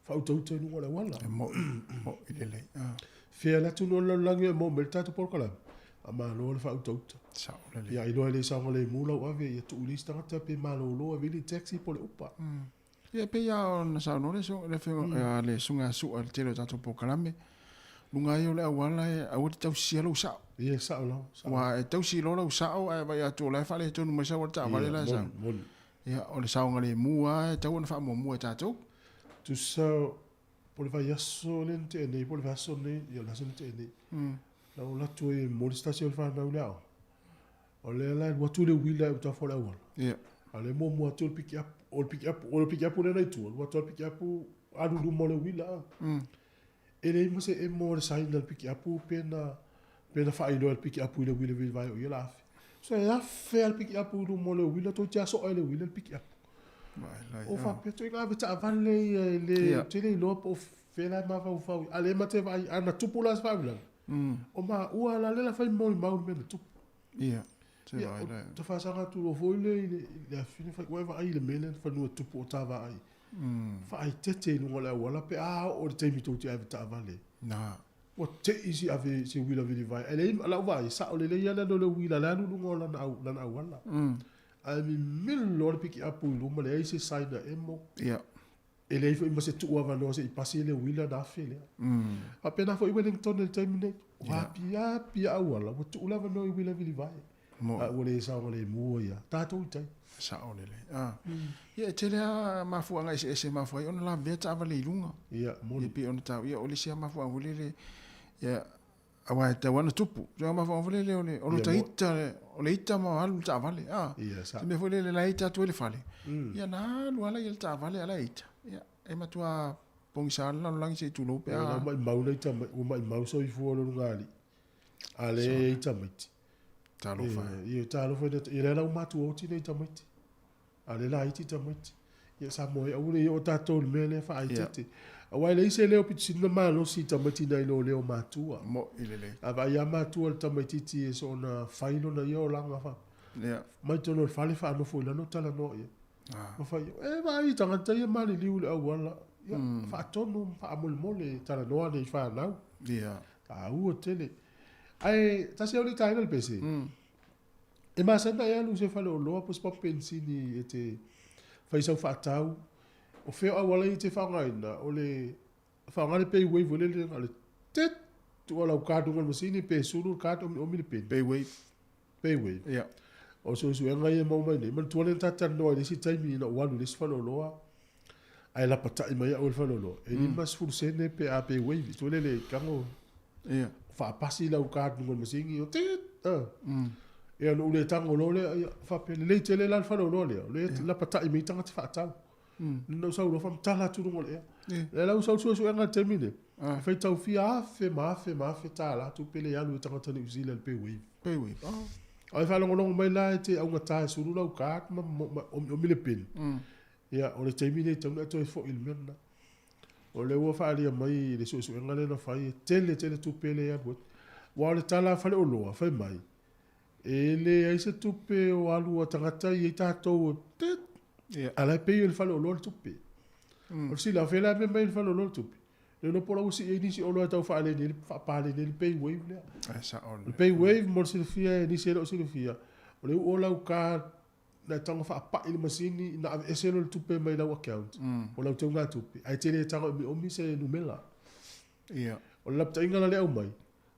faautauta i luga o le auala. E mo'i, mo'i lelei. Ah. Fea le atunuu o le lalolagi e maua mai le tatou polokalame, faamalo le faautauta. Sao lelei. Ia, iloa e le saogalemu lau ave, ia tuu i le isi tagata pe malolo ave i le taxi po o le upa. Ia, e pei lava ona saunoa le le afioga le susuga ia Su'a i le tele o tatou polokalame, luga ai o le auala e aua e te tausisia lou sao. Ia, sao lava, sao. Aua e tausi loa lau sao ae vaai atu o la e faaletonu mai sau a le taavale la e sau. Moni. Ia, o le saogalemu lava e tatau ona faamuamua e tatou. Tusa po o le vaiaso lea na tea nei, po o le vaiaso nei, ia o le aso na tea nei. Na ou alu atu ai e momoli se tasi o le fanau i le aoga. O lea la e alu atu le uila i autafa o le auala. Ia. A o lea e muamua atu le pikiapu, o le pikiapu, o le pikiapu lea na i tua, alu atu lava le pikiapu alu i luma o le uila. E leai ma se emo o le sign a le pikiapu pe na, pe na faailoa e le pikiapu i le uila vilivae o ia la afe. So e afe lava le pikiapu i luma o le uila, toeitiiti lava soa e le uila le pikiapu. O faapea ituaiga avetaavale ia e le, ou te le iloa po o fea la e mafaufau i ai. A o lea ma te vaai, a na tupu la se faalavelave, o maua la lea la fai molimau i le mea na tupu. Ia, se Ia, vaai la. o tafasaga atu loa foi lea i le, i le afifine fai, ua e vaai i le mea lea na fanua e tupu o ta vaai. Faaeteete i luga o le auala pe a oo i le taimi tou te avetaavale. Na. Ua te i si ave se uila vilivae. Ae leai, lau vaai, sao lelei lava le alu o le uila la e alu i luga o lana, au, lana auala. Ae mimilo loa le pikiapu i luma, leai se sign a emo. Ia. E leai foi ma se tuu avanoa se i pasi le uila ona afe lea. Faapena foi Wellington i le taimi nei. Ua apiapi lava auala, ua tuu le avanoa i uila vilivae. Mo. A ua le saogalemu ai lava. Tatou i tai. Sao lelei. Ah. Ia e tele lava mafuaaga eseese e mafua ai ona lavea taavale i luga. Ia, moni. Ia pei ona taua, ia o le isi lava mafuaaga foi lele, ia aua e tatau lava ona tupu. Ituaiga mafuaaga foi lele o le, o lo ta ita, o le ita ma alu le taavale. Ah. Ia, sao. Se mea foi lele la e ita atu ai le fale. Ia na alu lava la i le taavale a la e ita. Ia e matua pogisa le lalolagi se i tulou pe a. Ua maimau nai tama, ua maimau soifua o le ulugalii. A lea e i ai tamaiti. Talofa e. Ia, talofa i le, ia lea la ua matuaoti nai tamaiti. A lea la iti tamaiti. Ia Samoa e aua ne i oo tatou i le mea lea faaeteete. Aua e leai se leo pito sili ona malosi i tamaiti nai lo leo matua. Mo'i lelei. A vaai lava matua i le tamaitiiti e soona fai lona ia olaga faapea. Ia. Mai totonu o le fale faanofo i lalo talanoa i ai. Ma fai, e vaai i tagata ia maliliu i le auala. Ia, faatonu ma faamolemole talanoa ane i fanau. Ia. Taua tele. Ae tasi au le taina le pese. E masani ona e alu i se faleoloa po o se pamu penisini e te fai sau faatau. O fea o auala ia e te faaaogaina, o le faaaoga le pay wave foi lele, na o le tit, tuu lau card i luga o le masini pe sulu le card omiomi le peni. Pay wave. Pay wave. Ia. O suesuega ia e maua mai nei. Manatua lea na ta talanoa i le isi taimi ina ua alu i le isi faleoloa, ae lapatai mai au e le faleoloa, e 50 sene pe a pay wave. Tua lele tago Ia. faapasi lau card i luga o le masini, o tit, Ia, ona ou le tago loa lea, ia, faapea, lelei tele la le faleoloa lea, o lea e lapatai mai tagata faatau. Na ou sau loa faamatala atu i luga o le ea. Lea la ua sau le suesuega i le taimi lenei, e faitau fia afe ma afe ma afe tala tupe lea e alu e tagata Niu Sila i le pay wave. Pay wave, oh. A e faalogologo mai la e te augata e sulu lau card ma omiomi le pin. Ia, o le taimi lenei e tatau ona e toe foi i le mea lena. O lea ua faaalia mai i le suesuega lea na fai, e tele tele tupe lea e alu ai. Aua o le tala a faleoloa, fai mai, e leai se tupe o alu a tagata ia i tatou e tit, a la e pay e le faleoloa le tupe. O le silafia la e mea mai e le faleoloa le tupe, le iloa po o la ua sii ai nisi oloa e tau faaleni ai le, faapaleni ai le pay wave lea. E sao O le pay wave mo le silafia e nisi e le o silafia, o le uu o lau card na e tago faapai i le masini ina aveese loa le tupe mai lau account o lau teugatupe, ae te le tago e omiomi se numera. Ia. O le lapataiga la lea e aumai,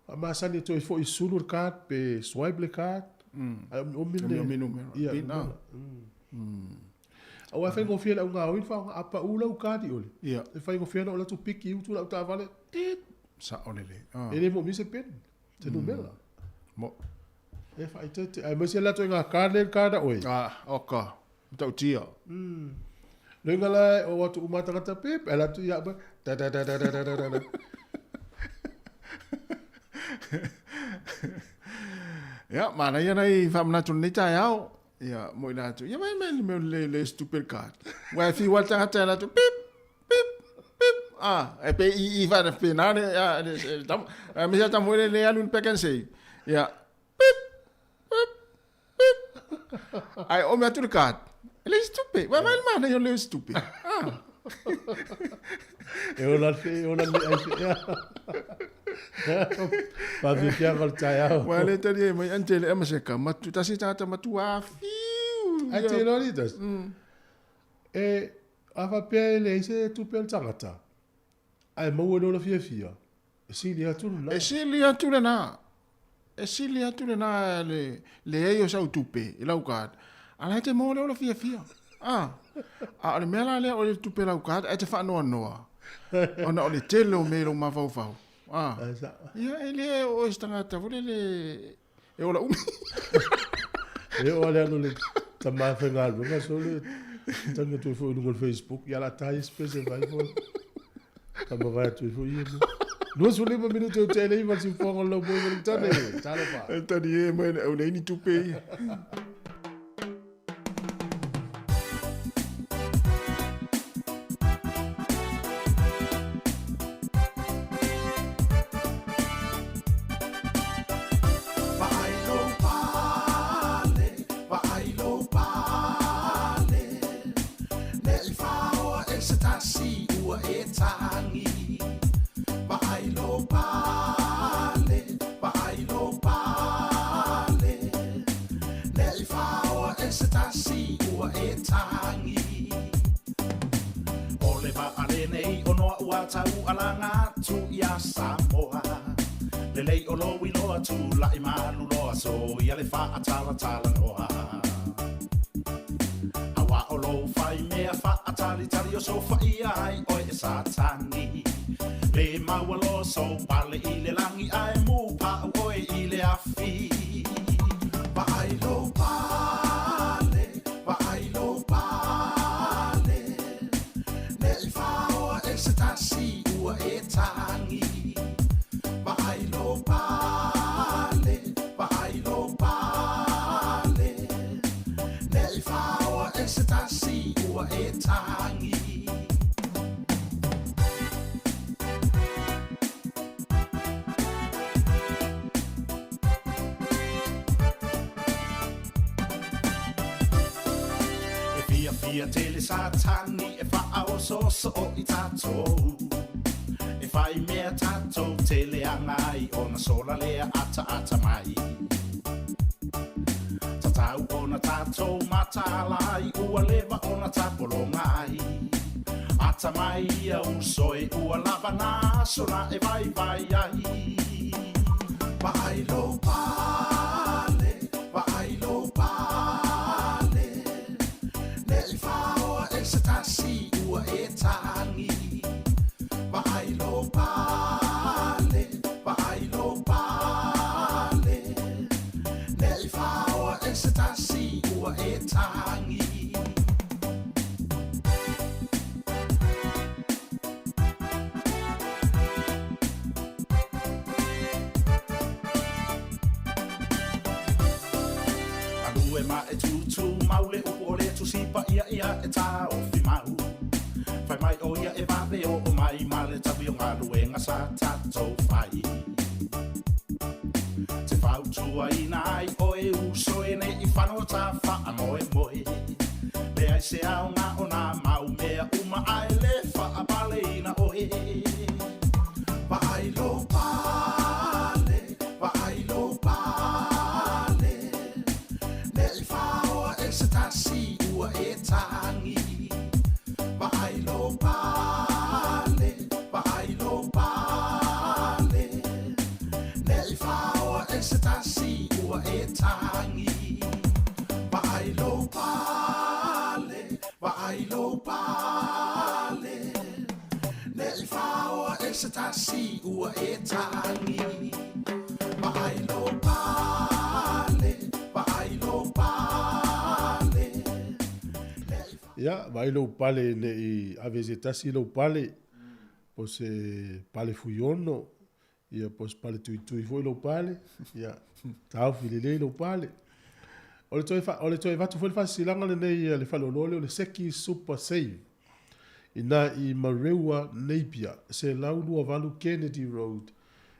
faamasani e toe foi sulu le card pe swipe le card, ae omiomi le Omiomi numera. Ia, Pin, ah. numera. Aua e faigofie le augaoi le faaaoga, a pau lau card i ole, Ia. e faigofie ona oo atu piki i utu lau taavale, tit. Sao lelei. Ah. E le moomia se pin, se numera. Mo. E faaeteete, aemaise le latou i ngā card lea i le card a oe. Ah, oka, matautia. Loiga la e o atu uma tagata pip, e alu atu ia oe, da da da da da da da da. Ia, manaia nai faamanatu o lenei taeao. Ia, mo i latou. Ia, mai mai le mea o le, le stupid card. Ua e fiu lava le tagata e alu atu, pip, pip, pip. Ah, e pe i i whana pēnā le, a, le, le, tama. A, me se tamu le, le alu ni Pak'nSave. Ia, pip, pip, pip. Ai, o mea atu le card. E le stupid. Ua mai le mana o le stupid. Ah. E ola le, e ola le ai fe. Faafiafiaga o le taeao. Ua le tali ai mai ante le ama se ka matu tasi tagata matua fiu. Ai te iloa leaders. E a faapea e leai se tupe a le tagata, ae maua i lona fiafia, e sili atu lena. E sili atu lena. E sili atu lena le leai o sau tupe i lau card, a la e te maua le ola fiafia. A, a o le mea la lea o le tupe i lau card ae te faanoanoa, ona o le tele o mea i lou mafaufau. A, ia e le o oe se tagata foi lele e ola umi. E oo lava le alu o le tama e faigaluega sole tagi atu ai foi i luga o le Facebook, ia o le a ta ia se pese e fai foi. Tama vae atu ai foi ia mea. 25 minute o tea i le iva le siufofoga o le laumoi ma le tane. Talofa. E tali e mai le au leai ni tupe ia. Vaai lou pale, vaai lou pale, Ne i whaoa e se tasi ua e tangi. Vaai lou pale, vaai lou pale, Ne i whaoa e se tasi ua e tangi. O le vaa lenei o Noa ua taualaga atu iā Samoa. Lelei o lou iloa tula'i malu loa soia le faatalatalanoa. Auā o lou fai mea faatalitali o sofaia ai oe e Satani. Le maua loa sou pale i le lagi ae mūpa'u oe i le afi. Vaai lou pale, vaai lou pale, Ne i whaoa e se tasi ua e tangi. Vaai lou pale, vaai lou pale, Ne i whaoa e se tasi ua e tangi. E fiafia tele Satani e faaosoosoo i tatou. E fai mea tatou te leaga ai ona sola lea ataata mai. Tatau ona tatou mataala ai ua leva ona tapologa ai. Atamai ia uso e ua lava nā aso na e vaivai ai. Vaai lou pale, vaai lou pale, Ne i whaoa e se tasi ua e tangi. Vaai lou pale, vaai lou pale, Ne i whaoa e se tasi ua e tangi. Alu e ma e tūtū mau le upu o le Tusi Paia ia e taofi mau. Fai mai o ia e vave oo mai ma le taui o galuega sa tatou fai. Te fautuaina ai oe uso e nei i whano ta faamoemoe. Leai se aoga o nā mau mea uma ae le faapaleina oe. Vaai lou pale, vaai lou pale, Ne i whaoa e se tasi ua e tangi. Vaai lou pale, vaai lou pale, Ne i whaoa e se tasi ua e tangi. Vaai lou pale, vaai lou pale, Ne i whaoa e se tasi ua e tangi. Vaai lou pale. Ia, vaai lou pale ne i ave i se tasi lou pale, po o se pale fuiono, ia po o se pale tuitui foi lou pale, ia taofi lelei lou pale. O le toe, o le toe avatu foi le faasilasilaga lenei a le faleoloa lea o le Seki Super Save ina i Mareua, Napier, 128 Kennedy Road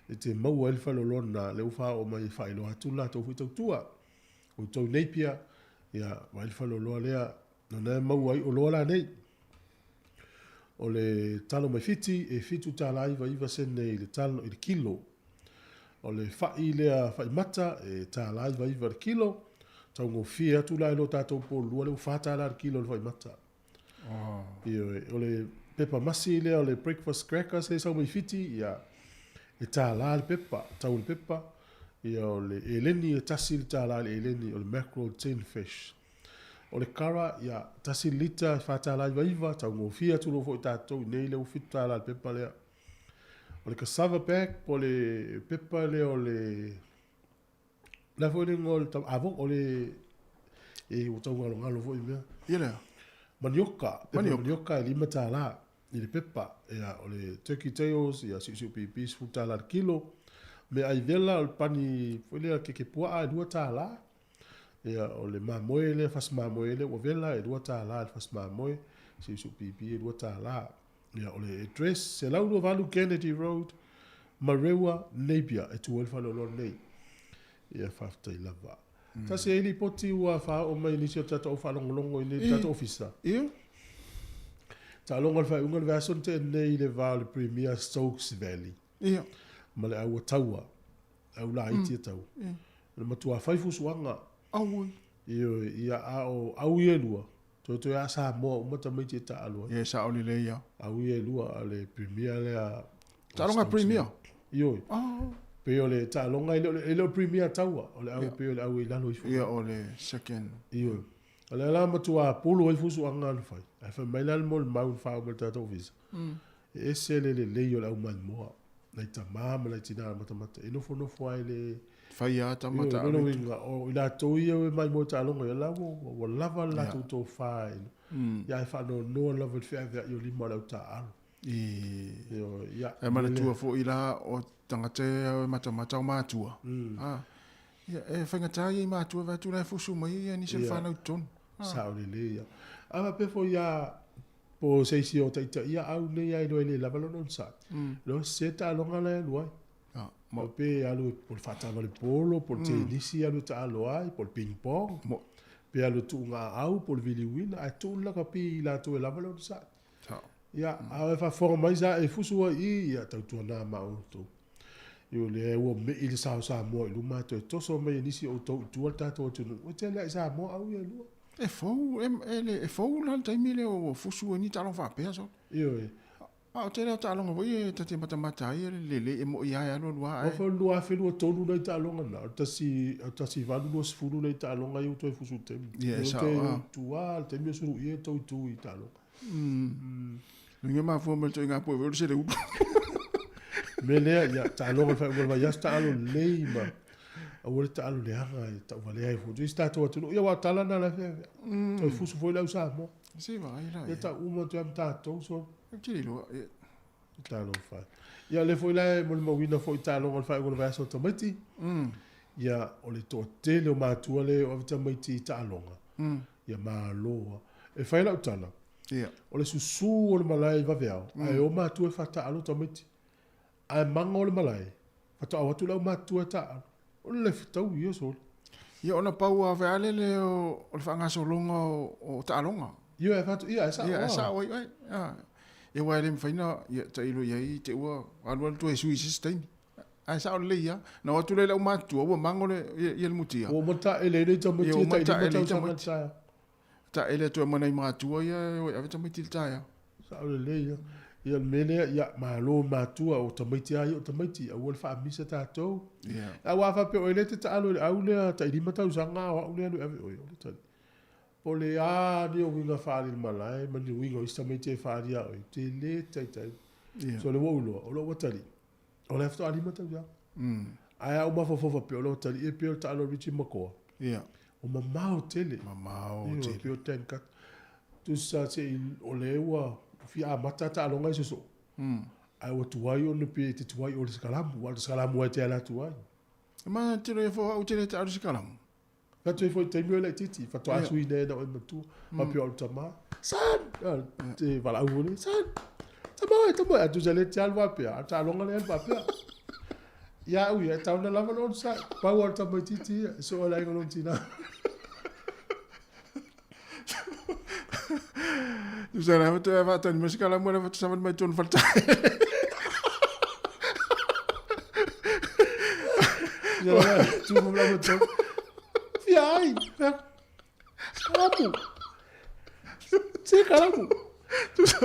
e te maua ai le faleoloa lena, lea ua faaoo mai e faailoa atu le latou foi tautua. Outou Napier, ia vaai le faleoloa lea, o lena e maua ai oloa la nei. O le talo mai Fiti e $7.99 sene i le talo i le kilo. O le fai lea fai mata e $1.99 i le kilo. Taugofie atu la i lo tatou Upolu lea ua $4 i le kilo le fai mata. Oh. Ioe, o le pepa masi lea o le breakfast crackers lea e sau mai Fiti, ia e $1 le pepa, tau o le pepa. Ia o le eleni e $1 i le eleni, o le mackerel tin fish. O le kara, ia, 1 lita e $4.99, taugofie atu loa foi tatou i nei lea ua $7 le pepa lea. O le cassava bag po o le pepa lea o le la foi le igoa o le avo o le e ua tau galogalo foi mea. Ia lea. Manioka, pepa manioka e $5 i le pepa. Ia, o le turkey tails, ia, siusiu pipi, $10 le kilo. Meaai vela o le pani foi lea keke puaa e $2. Ia, o le mamoe lea, fasi mamoe lea ua vela e $2 le fasi mamoe, siusiu pipi e $2. Ia, o le address, 128 Kennedy Road, Marewa, Napier, e tu ai le faleoloa lenei. Ia, faafetai lava. Tasi ai lipoti ua faaoo mai nisi o tatou faalogologo i nei tatou ofisa. Ia. Taaloga o le faaiuga o le vaiaso na tea nei i le va o le Premier Stokes Valley. Ia. Ma le au taua. Au laiti e taua. O le matua fai fusuaga. Auoi. Ioe, ia a o au ia e lua, toetoe a Samoa uma tamaiti e taaalo ai. Ia e sao lelei ia. Au ia e lua a le Premier lea. Taaloga Premier? Ioe. Oh. Pei o le taaloga e le o le Premier taua, o le au pei o le au i lalo ifo. Ia o le second. Ioe. O lea la matua pulu ai fusuaga na fai. Ae fai mai la le molimau na faaoo mai le tatou ofisa. E ese le lelei o le au maimoa. Nai tamā ma nai tinā matamata e nofonofo ai le Fai a tama Ioe, ta lona uiga, o i latou ia e maimoa i taaloga ia la ua lava le latou tofa i ia ae faanoanoa lava i le feaveai o lima o le au taaalo. Ioe, ia, E manatua foi la o tagata e matamata o matua. Ia, e faigata ia i matua vaeatu la e fusu mai ia nisi o le fanau i totonu. Sao lelei ia. A faapea foi ia po o se isi o taitaia au nei a iloa e le lava lona onosai. Loa se taaloga la e alu ai. Mo pe alu po o le faataavale polo, po o le tenisi alu e taalo ai, po o le ping pong, pe alu e tuugaau, po o le viliuila, ae tuu le lakapi i latou e lava le onosai. Ia, a o e faafofoga mai sa e fusu ai i, ia tautuana ma outou. Io lea ua mei le sao Samoa i luma toe toso mai e nisi o outou i tua le tatou atunuu. Ua tele ai Samoa au ia e lua. E fou, e fou la le taimi lea ua fusu ai ni taaloga faapea solo. Ioe. A o tele o taaloga foi e ta te matamata ai e lelei e moi lava e alualu lava ae. O foi le 2023 nai taaloga na, o le 1820 nai taaloga ia ua toe fusu i le taimi. Ia e sao lava. Tua le taimi o suluia e tou i tu i taaloga. Luga mafua mai le toaiga poe foi o le sele ulu. Mea lea, ia, taaloga i le faaiuga o le vaiaso, taalo lelei ma aua le taalo leaga e tauvalea ai foi isi tatou atunuu. Ia, aua o tala na la e feaveai. Toe fusu foi le au Samoa. Se vaai la. Ia tau uma atu ai ma tatou so. Ou te le iloa. Ia. Talofa e. Ia, o lea foi la e molimauina foi taaloga o le faaiuga o le vaiaso o tamaiti. Ia, o le toatele o matua lea e o ave tamaiti i taaloga. Ia, malo lava. E fai lau tala, Ia. O le susū o le malae i vaveao, ae o matua e faataalo tamaiti. Ae mago le malae, faatoa o atu le aumatutua e taaalo. O le fetaui ia sole. Ia ona pau lava foi lele o le faagasologa o taaloga. Ia, e faatu, ia, e sao lava. Ia, e sao ai oe. Ia, aua e le mafai ona, ia, tailo i ai te i ua alu alu toe sui i se isi taimi. Ae sao lelei lava. Na o atu lea i le aumatutua, ua mago le, ia le mutia. Ua uma taele ai le tamaiti e tai 5 tausaga le taeao. Taele atu ai ma nai matua ia e o e ave tamaiti i le taeao. Sao lelei ia. Ia le mea lea, ia malo matua o tamaiti lava ia o tamaiti, aua le faamisa tatou. Ia. Aua a faapea o oe lea e te taalo i le au lea tai 5 tausaga a o au lea e alu e ave oe, o le tali. Po o le a ni ou uiga faaali i le malae ma ni uiga o isi tamaiti e faaali ia oe, tele taitai. Ia. So o lea ua ou iloa, o lou atalii, o la e faatoa 5 tausaga. Ae a ou mafaufau faapea, o lou atalii e pei o le taalo a Richie McCaw. Ia. Ua mamao tele. Mamao Ioe, tele. pei o Dan Carter. Tusa se'i o lea ua fia amata taaloga i sosoo, ae ua tuai ona pe e te tuai o le sikalamu, aua o le sikalamu lava e te ala atu ai. E mana tino ia fo au te le taalo sikalamu. Fatu ai foi taimi o laitiiti, faatoa sui nei na oe matua, faapea o le tama, Son! Te valaau foi lea, Son! Tama oe, tama oe, a tusa le te alu faapea, a o le taaloga lea e alu faapea. Ia au ia, e tau ona lava le onosai, pau lava o le tamaitiiti ia, e soo ai le aiga o lona tina. Tusa la toe faatali mai se kalamu le fatasavali mai tonu faletae. Tu mo la moto. Fia ai. Kalamu. Se kalamu. Tusa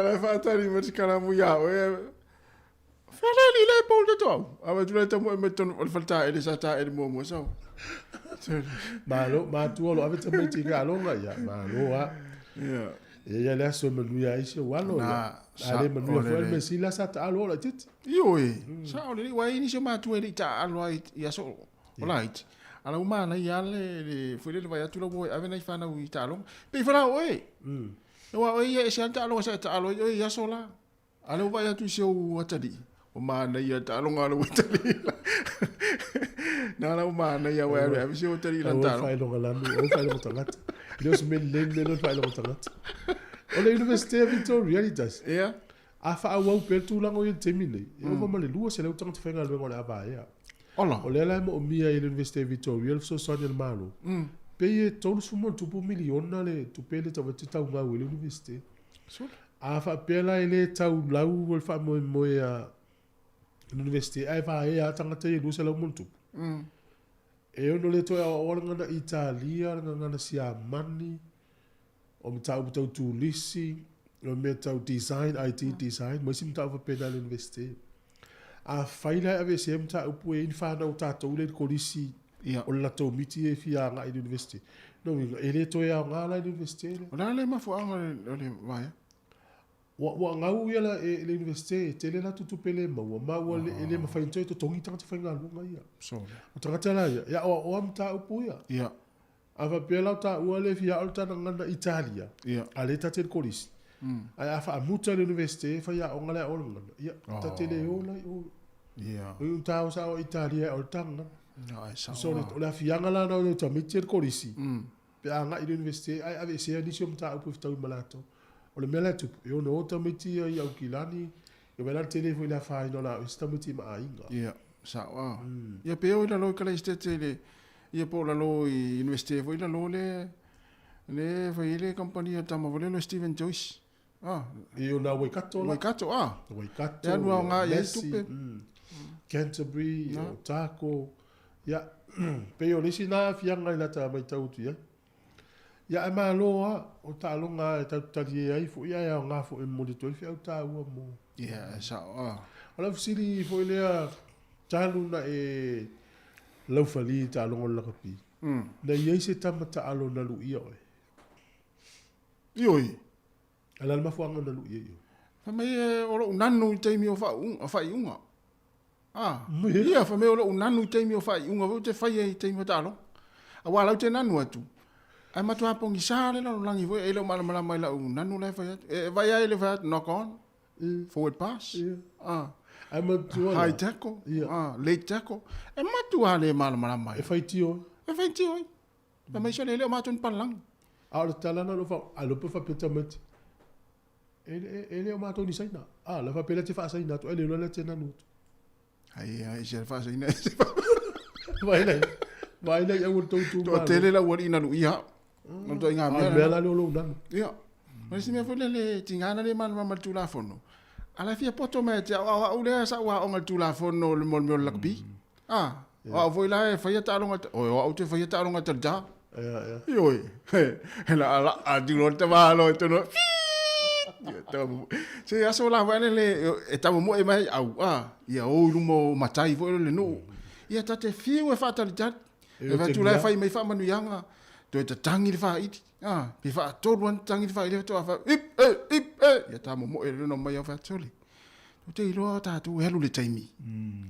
la faatali mai se kalamu ia oe. Feleli le pou te toau. Awa tu le tamu e mai tonu o le faletae le sa tae le muamua sau. Malo, matua lo ave tamaiti i taaloga, ia, malo lava. Ia. E i ai le aso e manuia ai si ou alo, ia. A le manuia foi, o le mea sili lava sa taalo o laitiiti. Ioe, sao lelei, aua e i ai nisi o matua e le i taaalo lava i aso o laiti. A o la ua manaia lava le foi lele vaai atu la ua o e ave nai fanau i taaloga. E pei foi la o oe, aua o oe ia e ese lava le taaloga sa e taalo ai oe i aso la. A lea ua vaai atu i si ou atalii, ua manaia le taaloga a lou atalii la. Na la ua manaia ua alu e ave si ou atalii i lana taaloga. Aua le faailoga lanu, aua le faailoga tagata. E le o se mea lelei le mea lea o le faailoga tagata. O le Universite o Victoria le tasi. Ia. A faaauau pea le tulaga o i ai i le taimi lenei, e ova ma le 200 tagata faigaluega o le a vaea. Ola. O lea la e moomia e le Universite o Victoria le fesoasoani a le Malo. Pei e $30 ma ono miliona le tupe lea e tau atu e taugau ai le Universite. A faapea la e le tau lau le faamoemoe a le Universite ae vaea lava tagata ia e 200+, e ono le toe aoaoa le gagana Italia, le gagana Siamani, o mataupu tau turisi, o mea tau design, IT design, ma isi mataupu faapena i le Universite. Afai la e aveesea mataupu e i ai ni fanau a tatou lea i le kolisi o le latou miti e fia agai i le Universite, lona uiga, e le toe aoga la i le Universite lea. O le a le mafuaaga o le vaea? Ua gau ia le Universite, e tele latou tupe le maua, ma ua e le mafai ona toe totogi tagata faigaluega ia. O tagata la ia, e aoaoa mataupu ia. A faapea la o taua le fia ao le ta gagana Italia, a lea ta te i le kolisi, ae a faamuta le Universite e faiaoga le aoga o le gagana, ia, ta te le o la i o. O i ta o sa o Italia e ao le ta gagana. So, o le afiaga la na o tamaiti e le kolisi, pe a agai i le Universite ae aveesea nisi o mataupu e fetaui ma latou. O le mea la e tupu, e ono o tamaiti ia i Aukilani, ia vaai la le tele foi le afaina o le a o isi tamaiti ma aiga. Ia, sao a. Ia pe o i lalo i Kalaistete i le, ia po o lalo i Universite foi lalo le, le fai ai le kamupani a le tama foi lea o Steven Joyce. Ah. Ia o na Waikato la. Waikato, ah. Waikato. E alu aoga i ai tupe. Canterbury, Otago. Ia, pei o le isi na aafiaga i lata matau atu i ai. Ia ae malo lava, o taaloga lava e tatou te talie ai foi ae aoga foi e momoli atu ai le feau taua mo. Ia, e sao lava. O lau fesili foi lea talu na e laufali i taaloga o le lakapi, na i ai se tama taalo na luia oe? Ioe. A o le a le mafuaaga na luia ai oe? Fai mai o lou nanu i taimi o faaiuga. Ah, ia, fai mai o lou nanu i taimi o faaiuga foi ou te faia i taimi o taaloga. Aua o la ou te nanu atu, ae matua pogisa le lalolagi foi, e le o malamalama i lau nanu la e fai atu. E vaai lava e le fai atu, knock on, forward pass, ah, Ae manatua la. high tackle, ah, late tackle. E matua le malamalama ai. E faitio ai. E faitio ai. Fai mai sole, e le o matou ni palalagi. A o le tala lena o lo o faa, a iloa pe faapea tamaiti. E le o matou ni Saina. A, la faapea la te faasaina atu, ai le iloa la te nanu atu. Ai, ai, se faasaina. Vai lai, vai lai au tou tu malo. Toatele la ua ina luia. No to inga mea. A mea la leo lou nanu. Ia. Ma isi mea foi lele tingana le malamalama i le Tulafono. A la fia poto mai te au au lea sa ua aoga i le Tulafono le mo le mea o le rugby. Ah, o au foi la e faia taaloga, o au te faia taaloga talita. Ia, ia. Ioe, he la ala a tino te malo e tono. Se aso la foi le e tau mo e mai au a ia o i luma o matai foi le nuu. Ia ta te fiu e faatalitali. E fai atu la e fai mai faamanuiaga toe tatangi le faaili. Ah, pe faatolu ana tatangi le faaili faatoa fai ip e ip e. Ia ta momoe le lona mai au fai atu sole. Ou te iloa tatou e alu i le taimi.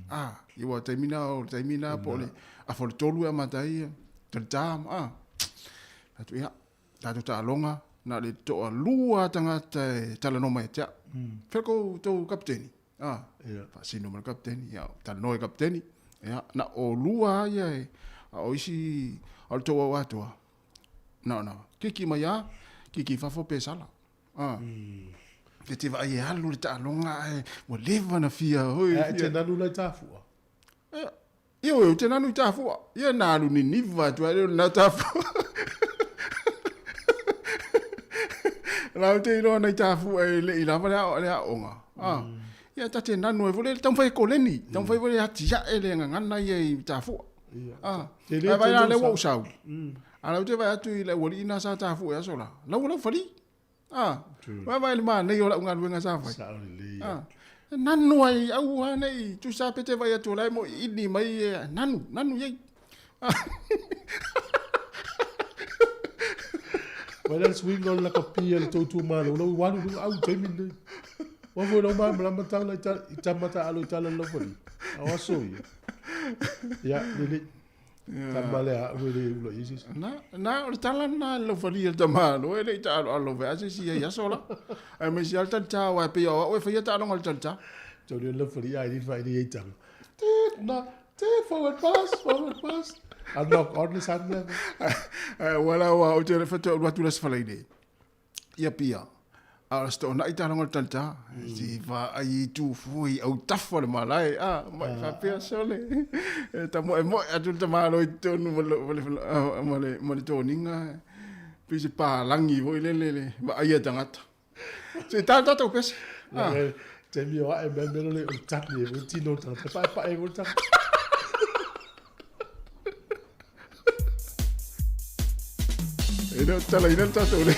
Ah, ia ua taimi na o le taimi na po o le afa o le tolu e amata ai talita ah. Tatou ia, tatou taaloga, Na le toalua tagata e talanoa mai ia te au. Fea kou tou kapiteni? Ah, faasino ma le kapiteni, ia, talanoa i kapiteni. Ia, na o lua lava ia e, a o isi, a o le tou au atoa, na ona kiki mai lava, kiki i fafo pe sala. Ah. E te vaai e alu le taaloga ae ua leva ona fia hoi. Ae te nanu la i tafua. Ia oe, ou te nanu i tafua. Ia na alu niniva atu ai lea o lena tafua. La ou te iloa nai tafua e le i lava le ao le aoga. Ah. Ia ta te nanu ai foi le taumafai e koleni, taumafai foi le atiae le gagana ia i tafua. Ah. Ai vai la lea ua ou sau. A la ou te vaai atu i le aualii na sa tafua i aso la. La ua laufali. Ah, vaavaai i le manaia o lau galuega sa fai. Sao lelei. Ah, nanu ai aua nei tusa pe te vai atu o la e moiili mai e nanu, nanu iai. Mai la le suiga o le lakapi a le tou itumalo, o lau alu i luga au i le taimi lenei. Aua foi lau malamalama tala i tama taalo i tala i le laufali. A o aso ia. Ia, lelei. Tama lea au e le ula i ai se isi. Na, na, o le tala lena i le laufalia le tamāloa, e le i taaloalo fai a se isi i ai aso la. Aemaise lava le talita aua e pei o au e faia taaloga i le talita. Tau le laufalia ai le faili ai tanga. Tit na, tit forward pass, forward pass. A knock on le sani lea. Ae ua la ua ou te faatoa alu atu i le Aso Faraile i Apia, a o le toonai taaloga o le talita, si vaai i tu foi au tafa o le malae, a, mai faapea sole, e tamoemoe atu le tamaloa i totonu ma le, ma le, ma le, ma le toniga, pei se palagi foi lele le vaai a tagata. Se i tala tatou pese. Ah. Taimi o ae mea mea le o le tani e mo tino o le tagata. Paepae e mo le tagata. E le o talaina le tatou le.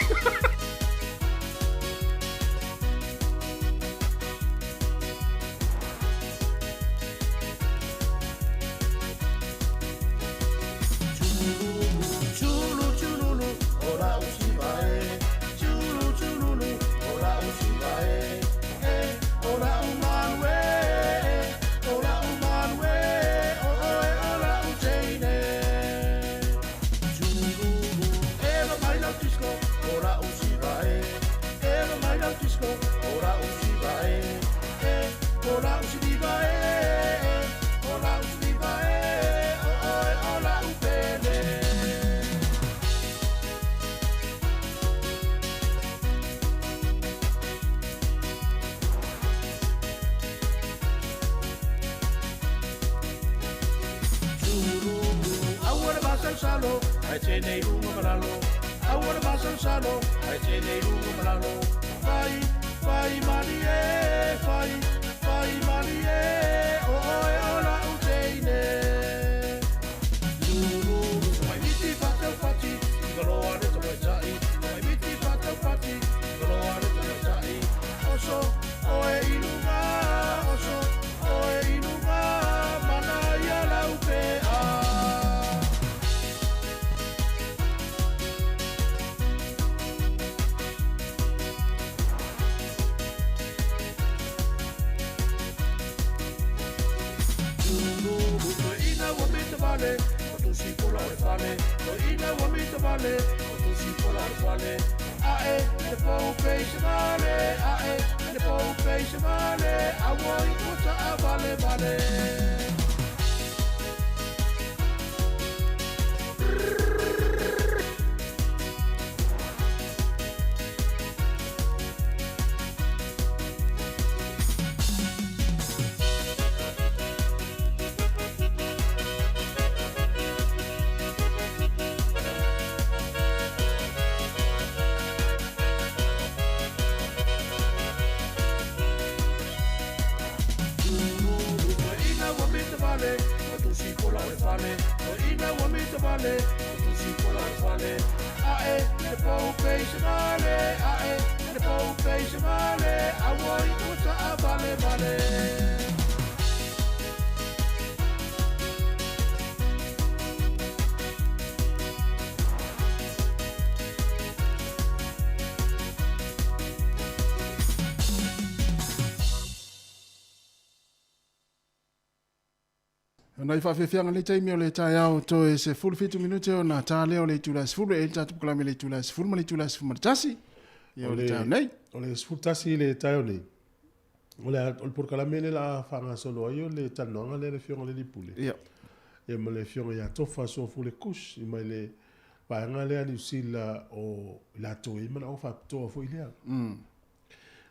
Ona i faafeafeaga le taimi o le taeao toe 17 minute ona ta lea o le itula e 10 e i ai le tatou polokalame i le itula e 10 ma le itula e 11. Ia o le taeao nei. O le 11 le taeao nei. O le, o le polokalame lea o le a faagasolo ai o le talanoaga lea a le Afioga i le Alii Pule. Ia. Ia ma le Afioga ia Tofa Suafule Kush i mai le vaega lea a Niu Sila o i latou e i ai manaoga faapitoa foi lea.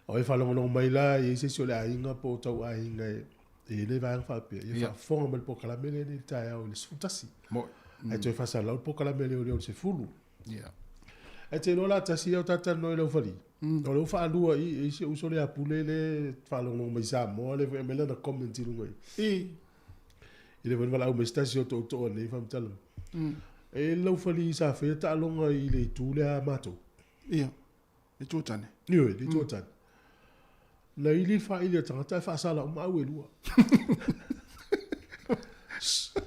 O e faalogologo mai la, e i ai se isi o le aiga po o tau aiga e i ai le vaega faapea, ia faafofoga mai le polokalame lea i le taeao i le 11. Ae toe faasalalau le polokalame a leoleo i le 10. Ia. Ae te iloa la tasi ia o ta talanoa i Laufali. O lea ua faalua i i si ou uso lea a Pule lea e faalogologo mai i Samoa lea foi e aumai lana comment i luga i. I. I le foi na valaau mai se tasi o tootoo nei faamatalaga. E Laufali sa faia taaloga i le itu lea a matou. Ia. Le itu tane. Ioe, le itu tane. Na ili le faaili a tagata ae faasala uma au e lua.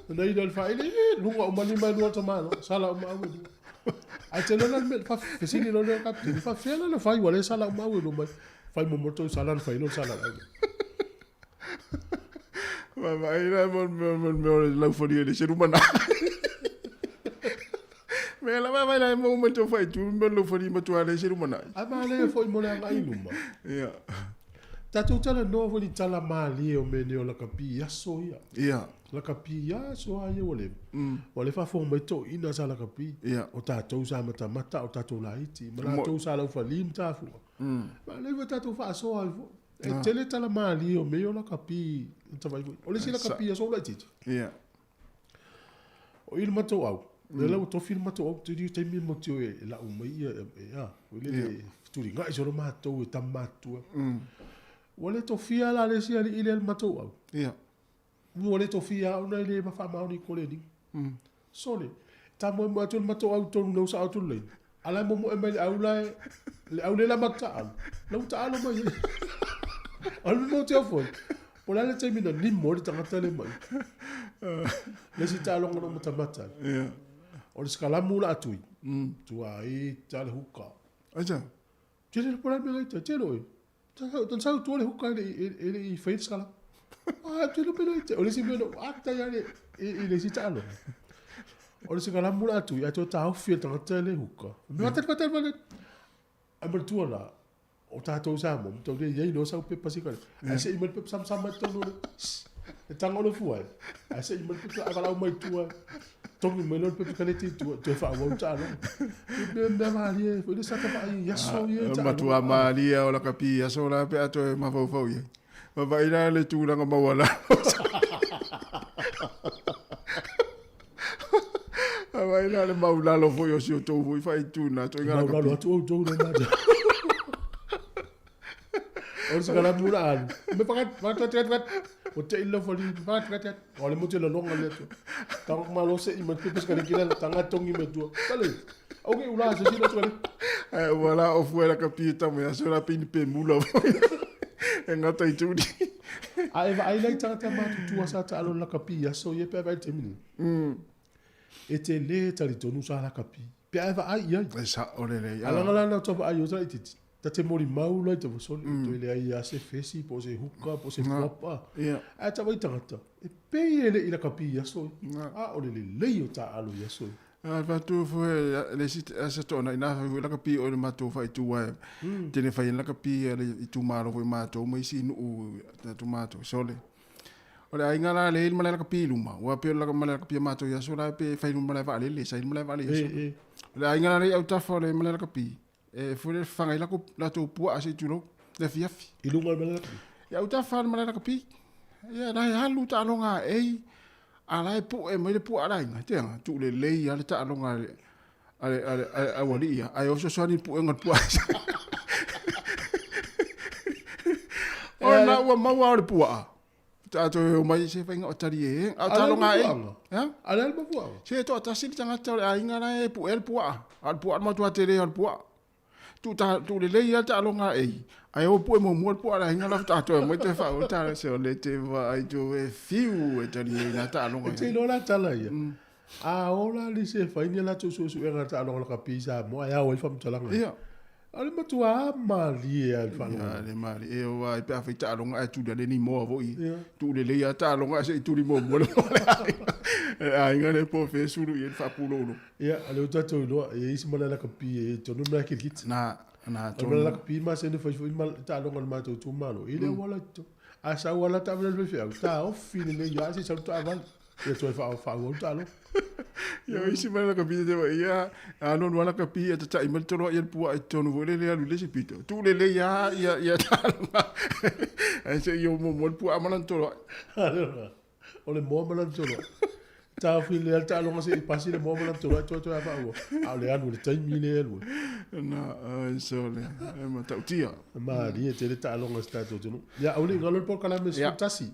Na ili le faaili, eh, luga uma lima e lua tamalo, sala uma au e lua. Ae te lola le mea, fesili loa lea o kapiteni, faafefea la le fai ua le sala uma au e lua mai. Fai muamua tou sala ona fai loa le sala a le au. Vaavaai la mo le mea o le laufalia i le selu mana. Mea la vaavaai la e maua mai tou faaitu mea o le laufalia matua le selu mana. Ae manaia foi mo le agai i luma. Ia. Tatou talanoa foi i tala malie o mea nei o lakapi i aso ia. Ia. Lakapi i aso lava ia ua leva. Ua le faafofoga mai toeaiina sa lakapi. Ia. O tatou sa matamata a o tatou laiti. Ma latou sa laufali ma tafua. Manaia foi tatou faasoa ai foi. E tele tala malie o mea ia o lakapi i Savaii foi. O le isi lakapi i aso laitiiti. Ia. O i le matou au, lea la ua tofi le matou au, tuli taimi mo tio e lau mai ia e a, foi lele fetuligai solo matou e tama matutua. Ua le tofia la le isi alii lea i le matou au. Ia. Ua le tofia ona e le faamaoni i koleniga. Sole, tamoemoe atu le matou au i totonu na usa atu le laina. A la e momoe mai le au la e, le au lea la matou taalo, la ua taalo mai ai. O le mea tio foi, po o le a le taimi na nimo ai le tagata lea mai. Le isi taaloga na ou matamata ai. Ia. O le sikalamu la a tui, tua ita le huka. Aisa. Tele po o le a le mea la ita, tele oe. Tan sau tua le huka e le i fai le sikalamu. Ah, tele mea la ita. O le isi mea na ou ata ai lava i le isi taaloga. O le sikalamu la a tui, ae toe taofi e le tagata le huka. Mea tele tele tele. Ae manatua la, o tatou i Samoa, matou te i ai loa sau pepa sikareti. Ae sei mai le pepa samasama i totonu o le, e tago le fua e. Ae sei mai le pepa, ae valaau mai i tua, togi mai loa le pepa sikareti i tua, toe faaauau le taaloga. E mea mea malie foi le sa ta vaai i aso ia i taaloga. Matua malie o lakapi i aso la pe a toe mafaufau i ai. Vaavaai la le tulaga maualalo. Vaavaai la le maulalo foi o si outou foi faaitu na toe ngala Maulalo atu outou le mata. O le sikalamu la alu. Me pakat, pakat, pakat, pakat. O te ila fali, pakat, pakat, pakat. O le mo te lalonga le atu. Tanga malo se i matu pepa sikale kila, tanga tongi me tua. Tale. Au ke ula se sila atu ale. Ai ua la o fue la kapi e tamo ia so la pini pe mula foi. E ngata i tuli. A e vaai la i tagata matutua sa taalo lakapi i aso ia pe a vaai i le taimi nei. E te le talitonu sa lakapi pe a e vaai i ai. E sao lelei. A langa la na tou vaai i o laitiiti, ta te molimau la i te sole, toe leai lava se fesi po o se huka po o se puapa. Ae ta vaai i tagata, e pei e le i lakapi i aso ia. A o le lelei o taaalo i aso ia. A fatu foi le isi asa toona ina fai foi lakapi o le matou faaitu ai. Tele fai lakapi a le itumalo foi matou ma isi nuu tatou matou sole. O le aiga la le i le malae lakapi i luma, ua pei o le malae lakapi a matou i aso la pe fai luma malae vaalele, sa i le malae vaalele i aso. O le aiga la le i autafa o le malae lakapi, e foi le faga ai latou puaa se i tulou, le afiafi. I luga o le malae lakapi? I autafa o le malae lakapi. Ia la e alu taaloga a ei, a la e pue mai le puaa a le aiga, te aga, tuu lelei lava le taaloga a le a le a le aualii ia, ae ososoani le puega o le puaa. Ona ua maua o le puaa. Tatou e omai se faiga o tali e, a o taaloga e. Ha? A le mafuaaga. Se toatasi le tagata o le aiga la e pue le puaa. A o le puaa le matua tele o le puaa. Tu ta tu lelei lava le taaloga a ei, ae o pue muamua le puaa a le aiga la faatoa toe omai toe faaauau le taaloga. Se o le te vaai tu e fiu e tali ai na taaloga. E te iloa la tala ia. A ola le se fai ni a latou suesuega taaloga lakapi i Samoa e ao ai faamatalaga. Ia. A o le matuā malie lava i le faalogo. Ia, le malie aua e pe afai taaloga ae tuli ale ni moa foi. Tuu lelei lava taaloga ae se i tuli muamua le moa a le aiga. Le aiga lea po o fea e sulu i ai le faapulou. Ia, o lea ua tatou iloa, e i ai isi malae lakapi e i ai tonu le malae kirikiti. Na, na tonu. O le malae lakapi masani ona fai foi taaloga a le matou itumalo, e le auala i totonu. A sau lava la taavale a le faifeau, taofi lelei lava se i sau le taavale. Ia toe faaauau le taaloga. Ia o isi malae lakapi te wa ia alu alu lakapi ia tata'i mai le toloa'i a le pua'a i totonu foi lele alu i le isi pito. Tuu lelei lava ia ia taaloga. Ae se i o muamua le pua'a ma lana toloa'i. O le moa ma lana toloa'i. Taofi lelei lava le taaloga se i pasi le moa ma lana toloa'i toe toe faaauau. A o le alu i le taimi lea e alu ai. Na, ai sole, e matautia. Malie tele taaloga a si tatou atunuu. Ia, aua ne i galo le polokalame 11.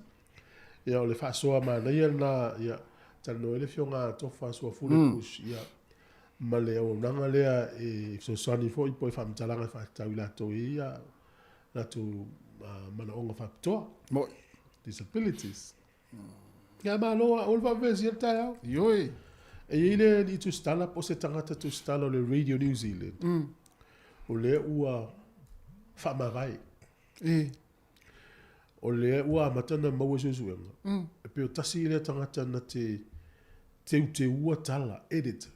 Ia, o le faasoa manaia lena, ia, talanoa ai le Afioga a Tofa Suafule Bush, ia, ma le auaunaga lea e fesoasoani foi po o faamatalaga e faatatau i latou e i ai latou manaoga faapitoa. Moi. Disabilities. Ia, malo, aua le faavevesia le taeao. Ioe. E i ai le alii tusitala po o se tagata tusitala o le Radio New Zealand, o lea ua faamavae. E. O lea ua amata ona maua i suesuega, e pei o tasi lea tagata na te teuteua tala, edit.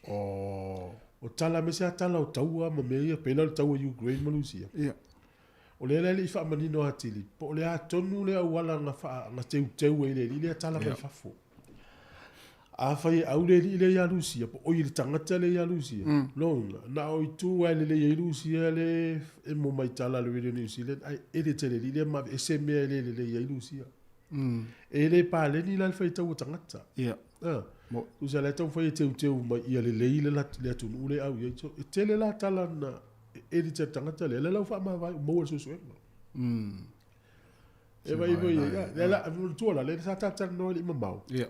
Oh. O tala, aemaise lava tala o taua ma mea ia, pei la o le taua Ukraine ma Lusia. Ia. O lea la e le i faamanino atili, po o le a tonu le auala na, faa, na teuteu ai le alii lea tala mai fafo. Afai e au le alii lea ia Lusia, po oi le tagata lea ia Lusia, lona, na o itu lava e lelei ai Lusia le e mo mai tala a le Radio New Zealand, ae edit e le alii lea ma aveese mea e le lelei ai Lusia. E le paleni la le faitau a tagata. Ia. Ah. Tusa la e taumafai e teuteu mai ia lelei le, le atunuu lea e au i ai. So, e tele la tala na edit e le tagata lea, lea la ua faamavae, ua maua le suesuega. E vai foi ia, lea la, manatua la, lea sa talatalanoa e le i mamao. Ia.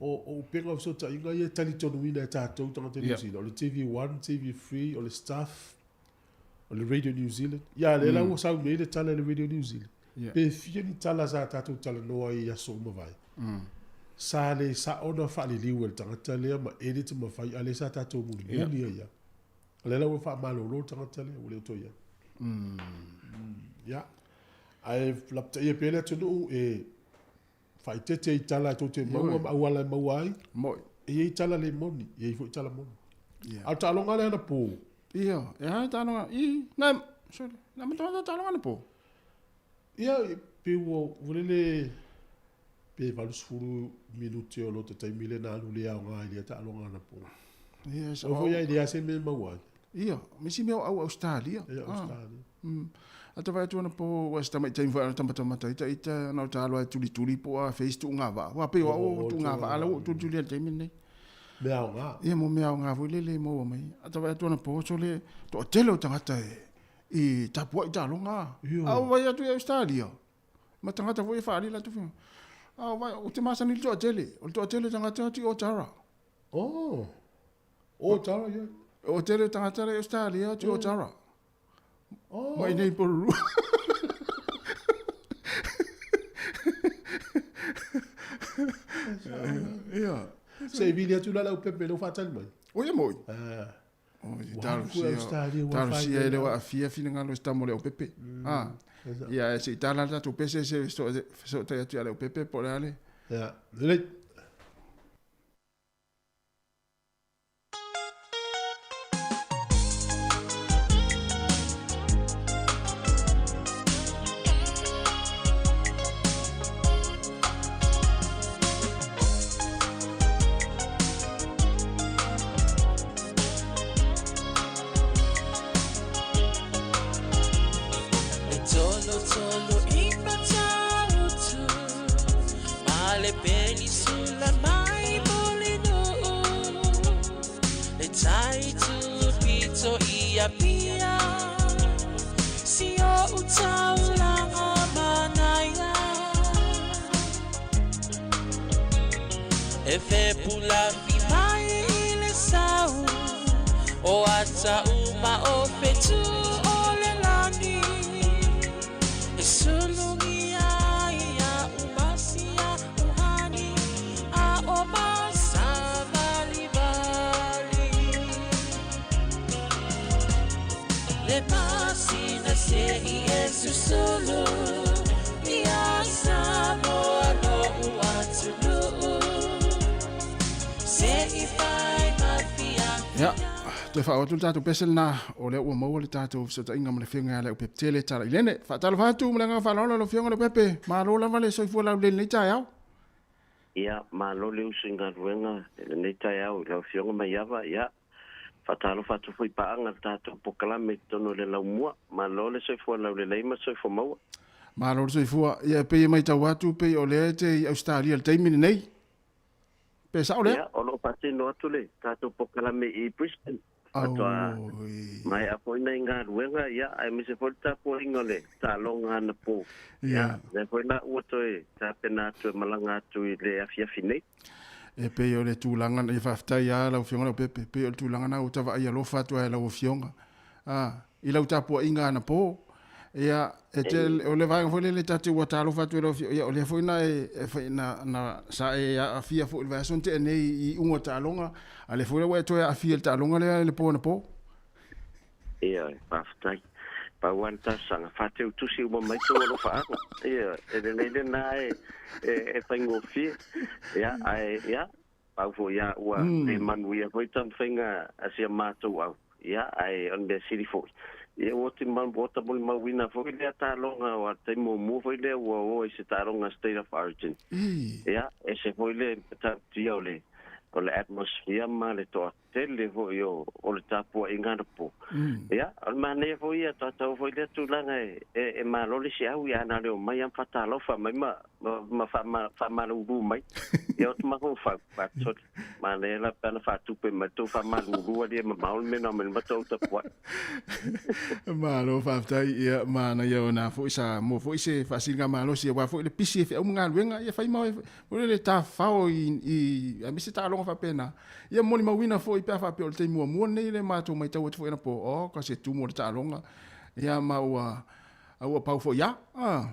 O upega o fesootaiga ia e talitonuina e tatou tagata New Zealand, o le TV1, TV3, o le Stuff, o le Radio New Zealand. Ia, lea la ua sau nei le tala i le Radio New Zealand. Pe fia ni tala sa tatou talanoa ai i aso ua mavae. Sa le sao ona faaliliu e le tagata lea ma edit ma fai, a lea sa tatou mulimuli ai lava. O lea la ua faamalolo le tagata lea, ua le o toe i ai. Ia. Ae lapataia pea le atunuu e faaeteete i tala e tou te maua ma auala e maua ai. Moi. E i ai tala le moni, e i ai foi tala moni. A o le taaloga lea anapo. Ia, e a le taaloga i, na, sorry, na matua ta taaloga anapo. Ia, pe ua, ua lele, pe 80 minute o lo te taimi lea na alu le aoga i lea taaloga anapo. Ia, sa. Foi ai lea se mea maua ai. Ia, me si mea o au Australia. Ia, Australia. A ta vaai atu anapo, ua se tamaitai foi ana tamatamata ita ita na o ta alo ai tulituli po o a face tuuga vaa. Ua pei o au o tuuga vaa la ua ou tulituli ai i le taimi lenei. Mea aoga. Ia, mo mea aoga foi lele e maua mai. A ta vaai atu anapo, sole, toatele o tagata e i tapuai taaloga. A ou vaai atu i Australia, ma tagata foi e faaali latou finagalo. A ou vaai, ou te masani i le toatele. O le toatele o tagata ti o Tara. Oh. O Tara, ia. O tele o tagata la i Australia ti o Tara. Oh. Mai nei Porirua. Ia. Se i vili atu la lau pepe lau faatali mai. O ia moi. Ah. O talosia, talosia e le o aafia finagalo o se tama o Leaupepe. Ah. Ia, se i tala le tatou pese se fesootai atu ia Leaupepe po o le a le. Ia, lelei. E tolotolo i Matautu ma le penisula mai Mulinuu le tai tupito i Apia si o'u taulaga manaia E fepulafi mai i le sau o ata uma o fetu o le lani E sulugia ia umasia uhani a o masavalivali Le Le masina seʻi e susulu Iā Samoa loʻu atunuu Seʻi fai ma Ia, toe faaoo atu le tatou pese lena, o lea ua maua le tatou fesootaiga ma le Afioga ia Leaupepe Tele Talailene. Faatalofa atu ma le agaga faaaloalo i lau Afioga Leaupepe, malo lava le soifua laulelei i lenei taeao. Ia, malo le usu i galuega i lenei taeao i lau Afioga Maiava. Ia, faatalofa atu foi i paaga le tatou polokalame i totonu o le laumua. Malo le soifua laulelei ma le soifua maua. Malo le soifua. Ia, e pei e matau atu pei o lea e te i Ausetalia i le taimi lenei. Pe sao lea? Ia, o lo o faatino atu le tatou polokalame i Brisbane. Faatoa maea foi nai galuega, ia, aemaise foi le tapuaiga o le taaloga anapo. Ia, lea foi la ua toe tapena atu e malaga atu i le afiafi nei. E pei o le tulaga, ia faafetai lava lau Afioga Leaupepe, e pei o le tulaga lena ua ta vaai alofa atu ai i lau Afioga. A, i lau tapuaiga anapo. Ia, e te, o le vaega foi lele ta te ua talofa atu i lau Afioga, ia o lea foi na e, e fai, na, na, sa e aafia foi i le vaiaso na tea nei i iuga o taaloga, a lea foi la ua e toe aafia i le taaloga lea i le po anapo. Ioe, faafetai. Pau lava le talosaga, faateutusi uma mai tou alofaaga. Ioe, e lelei lena e, e, e faigofie. Ia, ae, ia, pau foi lava ua le manuia foi taumafaiga a si a matou au. Ia, ae o le mea sili foi, ia ua oti ma, ua ota molimauina foi lea taaloga aua o le taimi muamua foi lea ua o ai i se taaloga State of Origin. Ia, ese foi le matautia o le, o le atmosphere ma le toatele tele foi o, o le tapuaiga anapo. Ia, o le manaia foi ia, tatau foi lea tulaga e, e, e malo le isi au, ia na leo mai a ma faatalofa mai ma, ma, ma faama, faamalulu mai. Ia o te mafaufau, faatosoli. Manaia la pe ana faatupe mai tou faamalulu alia e mamao le mea na omai ma tou tapuai. Malo faafetai, ia manaia ona foi sa mo foi se faasiligamalosi aua foi le pisi e feau ma galuega, ia fai ma oe foi le tafafao i, i aemaise taaloga faapena. Ia molimauina foi pe a faapea o le taimi muamua lenei le matou matau atu foi anapo, oh, ka se tumu o le taaloga, ia ma ua, a ua pau foi a. Ah.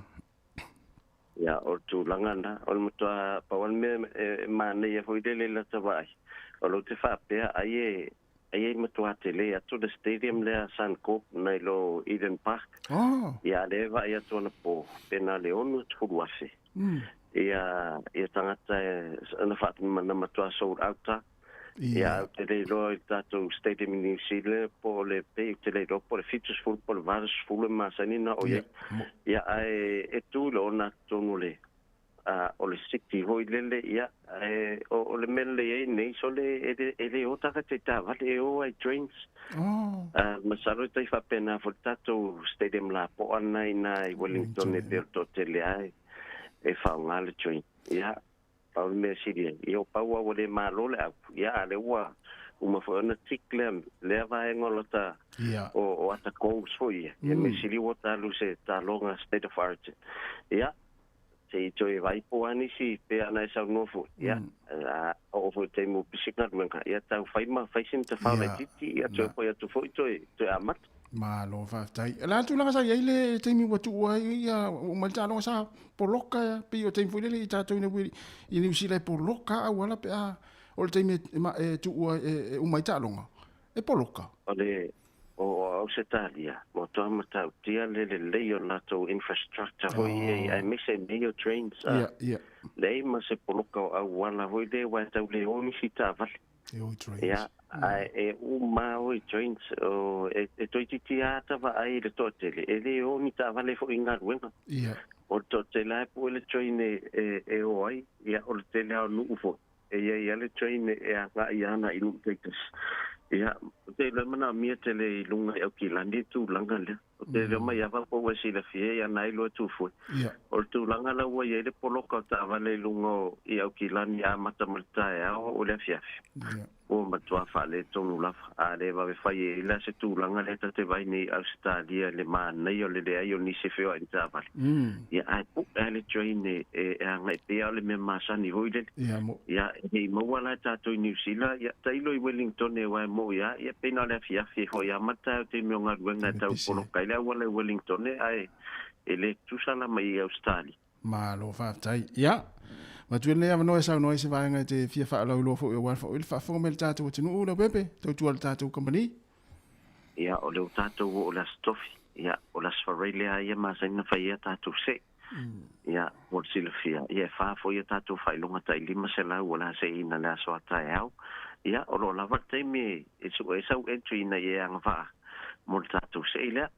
Ia, o le tulaga lena, o le matua pau lava le mea e manaia foi lele i lata vaai, o lou te faapea ai e, ai e matua tele atu le stadium lea Suncorp nai lo Eden Park. Oh. Ia, lea e vaai atu anapo, pe na le 60,000. Ia, ia tagata e, na wha, na matua sold out a. Ia, au te le iloa i tatou stadium i New Zealand, po o le pe, te le iloa po o le 70, po o le 80 e masani na o iai. Ia, ae e tu i le ona tonu le, a, o le city hoi lele, ia, ae, o, o le mea lelei ai nei, so le, e le, e le o tagata i taavale, e o ai trains. Oh. A, masalo e tai faapena foi le tatou stadium lapoa lena i ina i Wellington e pei o le toatele lava e, e faaaoga le train. Ia, pau le mea sili ai, ia o pau lava ua le malo le au, ia a lea ua uma foi ona tick lea, lea vaega o lata, o, o ata goals foi ia. Ia mea sili ua ta alu se taaloga State of Origin. Ia, se i toe vaai po o a nisi pe ana e saunoa foi, ia, a oo foi i le taimi ua pisi galuega, ia tau fai ma fai sina tafao laitiiti, ia toe foi atu foi toe, toe amata. Malo faafetai. O le a le tulaga sa i ai le taimi ua tuu ai ia ua uma ai le taaloga sa poloka pei o taimi foi lele i tatou i Niu Sila e poloka auala pe a o le taimi e tuu ai e uma ai taaloga e poloka. O le o Ausetalia ua toa matautia le lelei o latou infrastructure foi ia i aemaise i mea ia o trains a leai ma se poloka o auala foi lea aua e tau le o nisi taavale. E o i trains. Ia, ae e uma o i trains, o, e, e toeitiiti lava ata vaai i le toatele, e le o ni taavale foi i galuega. Ia. O le toatele lava e pue le train e, e, e o ai, ia, o le tele lava o nuu foi, e i ai lava le train e agai ana i nuu taitasi. Ia, ou te iloa e manaomia tele i luga i Aukilani le tulaga lea. O te leo mai ava po ua silafia ia na iloa tufue. O le tulaga la ua i ai le poloka o taavale i luga o i Aukilani amata ma le taeao o le afiafi. Ua matua faaletonu lava. A le vave fai e ai la se tulaga lea ta te vaai nei i Ausetalia i le manaia o le leai o nisi e feoai i taavale. Ia ae pu'e lava le train e e agai pea o le mea masani foi lele. Ia e le i maua la e tatou i Niu Sila, ia tailo i Wellington aua e mo'i lava, ia pei na o le afiafi e ho'i amata ai o taimi o galuega e tau poloka ai le auala i Wellington ae e le tutusa la mai i Ausetalia. Malo faafetai. Ia, matua lenei avanoa e saunoa ai se vaega e te fia faalauiloa foi aua foi le faafofoga mai le tatou atunuu Leaupepe, tautua le tatou kamupani. Ia, o le o tātou o le Aso Tofi. Ia, o le Aso Faraile lea ia masani ona fai ai a tatou se'i. Ia, mo le silafia, ia e fa foi a tatou faailoga tai 500 o le a se'iina i le aso a taeao. Ia, o lo o lava le taimi e su'e ai sau entry ina ia e agavaa mo le tatou se'i lea.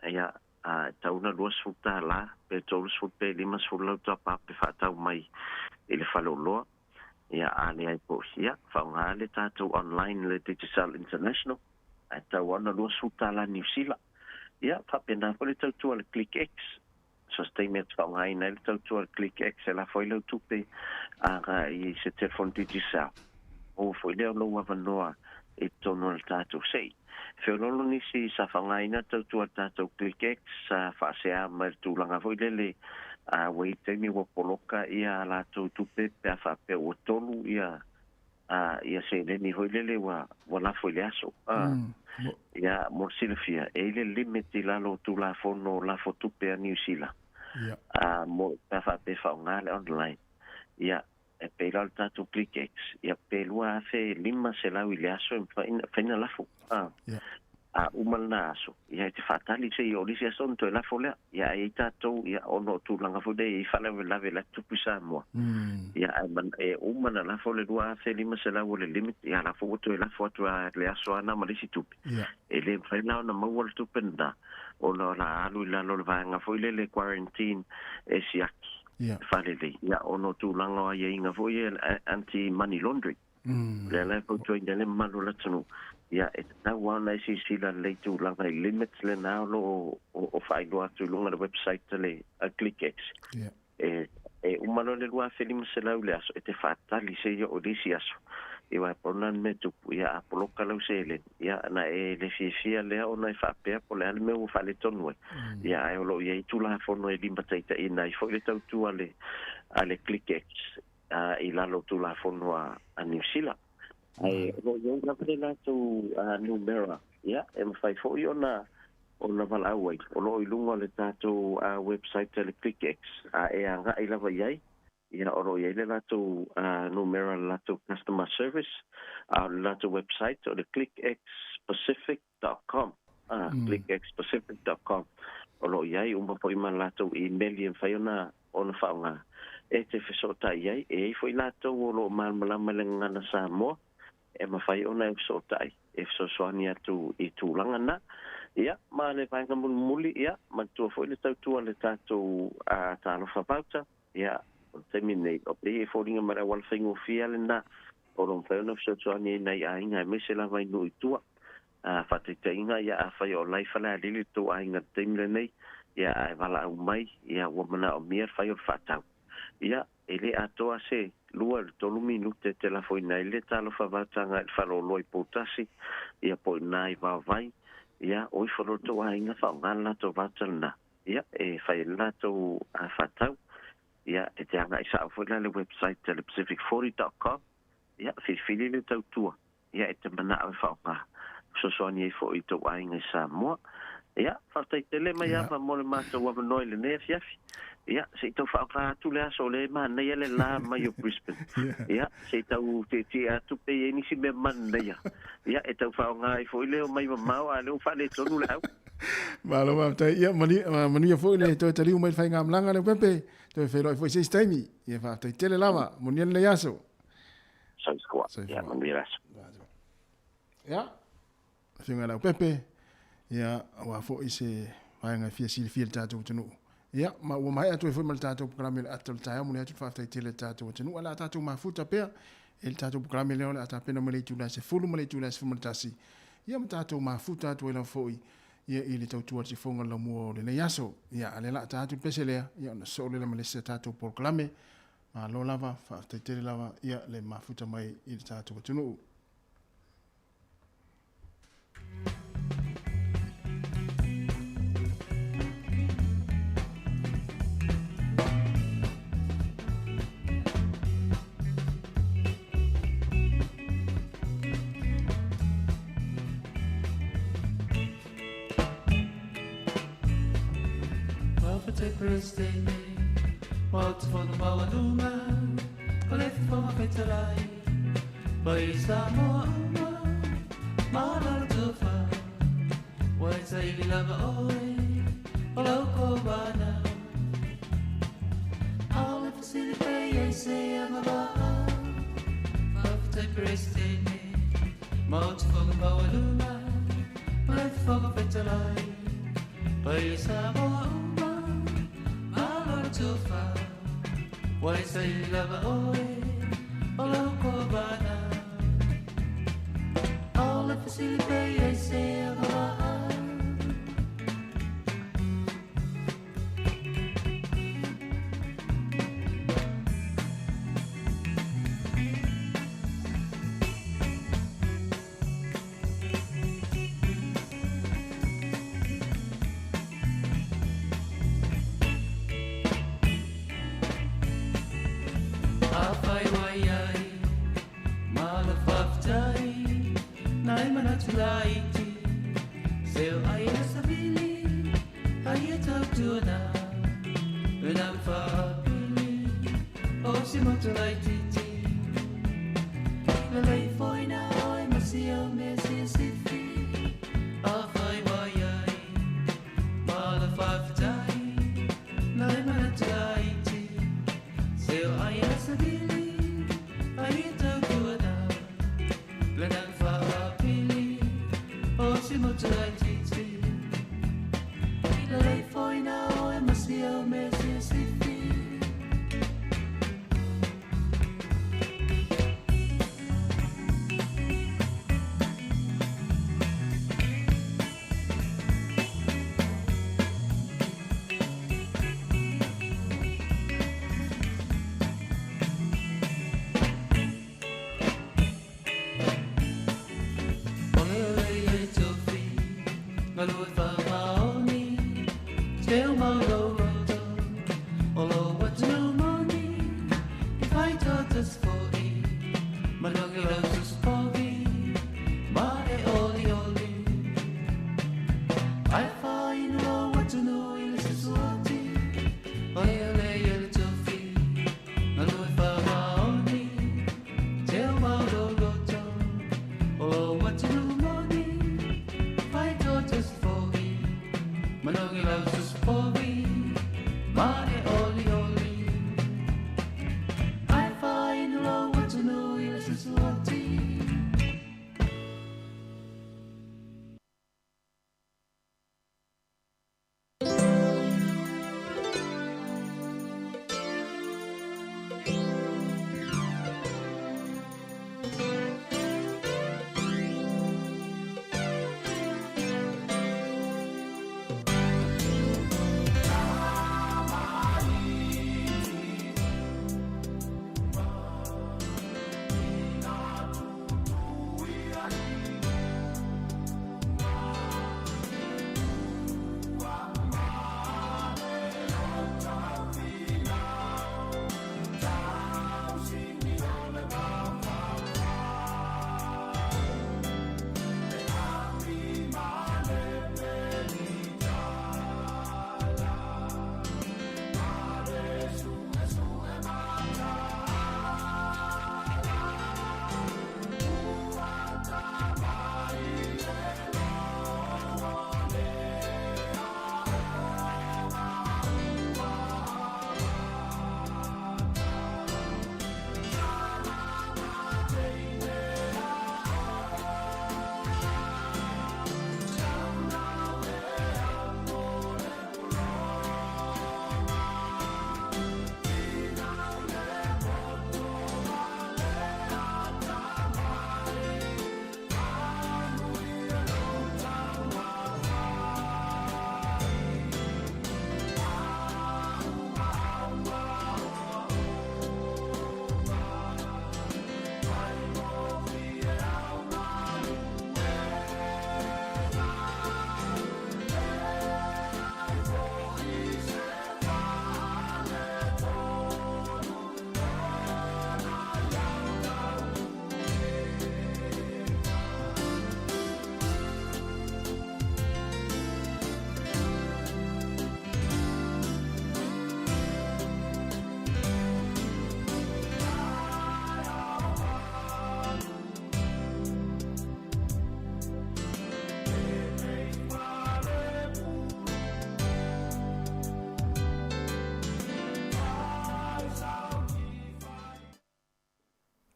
Ia, a e tatau ona 20 tālā, pe 30 pe 50 lau tapa pe faatau mai i le faleoloa. Ia, a leai foi, ia, faaaoga le tatou online le Digicel International, ae tatau lava ona 20 tālā Niu Sila. Ia, faapena foi le tautua a le ClickX. So se taimi e te faaaogaina ai le tautua a le ClickX e lafo ai lau tupe agai i se telefoni Digicel. Maua foi lea o lou avanoa i totonu o le tatou se'i. Feoloolo nisi sa faaaogaina le tautua a le tatou ClickX sa faasea mai le tulaga foi lele a ua i ai taimi ua poloka ia a latou tupe pe a faapea ua tolu ia a ia seleni foi lele ua ua lafo i le aso. A ia mo le silafia e i ai le limit i lalo o Tulafono lafo tupe a Niu Sila. A mo pe a faapea e faaaoga le online. Ia E pei la o le tatou ClickX, ia pe 2500 i le aso e mafai ona fai ona lafo. A, a uma lena aso, ia e te faatali seia oo i le isi aso ona toe lafo lea. Ia ae i ai tatou, ia ona o tulaga foi lea e i ai faalavelave la e tupu i Samoa. Ia ae e uma ona lafo le 2500 o le limit, ia lafo ua toe lafo atu lava i le aso lava lena ma le isi tupe. E le mafai la ona maua le tupe lena ona o le a alu i lalo o le vaega foi lele quarantine e siaki. Faalelei, ia, ona o tulaga o aiaiga foi ia anti money laundering. Lea la e fautuaina ai le mamalu o le atunuu, ia, e tatau lava ona e silasila lelei i tulaga i limits lena o lo o faailoa atu i luga o le website a le ClickX. E uma loa le 2500 i le aso, e te faatali seia oo i le isi aso. Ia aua e pau lena le mea e tupu, ia a poloka lau seleni, ia na e le fiafia lea ona e faapea po o le a le mea ua faaletonu ai. Ia ae o lo o i ai Tulafono e limataitaiina ai foi le tautua a le a le ClickX i lalo o Tulafono a Niu Sila. Ae o lo o i ai lava le latou numera, ia e mafai foi ona ona valaau ai. O lo o i luga o le tatou website a le ClickX, a e agai lava i ai, Ia, o lo o i ai le latou numera o le latou customer service, a o le latou website o le clickxpacific.com, clickxpacific.com. O lo o i ai uma foi ma le latou email e mafai ona ona faaaoga e te fesootai ai. E i ai foi latou o lo o malamalama i le gagana Samoa e mafai ona e fesootai e fesoasoani atu i tulaga na. Ia, ma le vaega mulimuli, ia, manatua foi le tautua a le tatou Talofa Voucher. Ia, o le taimi lenei, o pei e foliga mai le auala faigofie lava lena o lo o mafai ona fesoasoani ai nai aiga aemaise lava i nuu i tua. A faataitaiga, ia afai o la e i Falealili le tou aiga i le taimi lenei, ia ae valaau mai, ia ua manaomia le fai o le faatau. Ia, e le atoa se lua i le tolu minute e te lafoina ai le talofa vataga i le faleoloa i Poutasi, ia po o i ina i Vaovai, ia o ifo loa le tou aiga faaaoga le latou vata lena. Ia, e fai ai le latou faatau. Ia, e te agai sao foi la i le website a le pacific40.com, ia, filifili le tautua, ia, e te manao e faaaoga, fesoasoani ai foi i tou aiga i Samoa. Ia, faafetai tele Maiava mo le matou avanoa i lenei afiafi. Ia, se i tau faaaoga atu le aso o lea e manaia le la mai o Brisbane. Ia, se i tau tietie atu pe i ai nisi mea manaia. Ia, e tau faaaoga ai foi le omai mamao a o lea ua faaletonu le au. Malo faafetai. Ia, manuia foi le toe taliu mai le faigamalaga Leaupepe. Toe feiloai foi i se isi taimi. Ia, faafetai tele lava. Manuia lenei aso. Soifua. Ia, manuia le aso. Ia, Afioga ia Leaupepe, ia, aua foi se vaega e fia silafia i le tatou atunuu. Ia, ma ua maea atu ai foi ma le tatou polokalame o le ata o le taeao. Momoli atu le faafetai tele i le tatou atunuu. Ae o le a tatou mafuta pea i le tatou polokalame lea o le a tapena mai le itula e 10 ma le itula e 11. Ia ma tatou mafuta atu ai lava foi ia i le tautua a le sifoga o le laumua o lenei aso. Ia, a o lea o le a ta atu le pese lea, ia ona sosoo lea ma le isi a tatou polokalame. Malo lava, faafetai tele lava ia le mafuta mai i le tatou atunuu. Ua e saili lava oe o lau kovana. Aole fasili pe iai se agavaa. Faafetai Peresetene ma o te foga maualuga ma le foga fetalai. Paia Samoa uma, malo le tofa. Ua e saili lava oe o lau kovana. Aole fasili pe iai se agavaa. Afai wai ai, ma le faafetai, nai manatu laiti. Seo ai e savili, ai e tautuana. Le na faapili, o si motu laititi. Le lei foina oi ma si au mea sia sifi. Afai wai ai, ma le faafetai, nai manatu laiti. Seo ai e savili, ai e tautuana. Le na faapili, o si motu laititi. Le lei foina oi ma si au mea sia sifi. Ole ole e tofi, ngalu e whamaoni, te o mau lo roto, o lo watu moni, i whai totas fori, manongi lau suspovi, ma e oli oli. Ai whainu o watu nui le susuati, ole ole e le tofi, ngalu e whamaoni, te o mau lo roto, o lo watu moni, whai totas fori, manongi lau suspovi, ma e oli oli. Ai whainu o watu nui le susuati.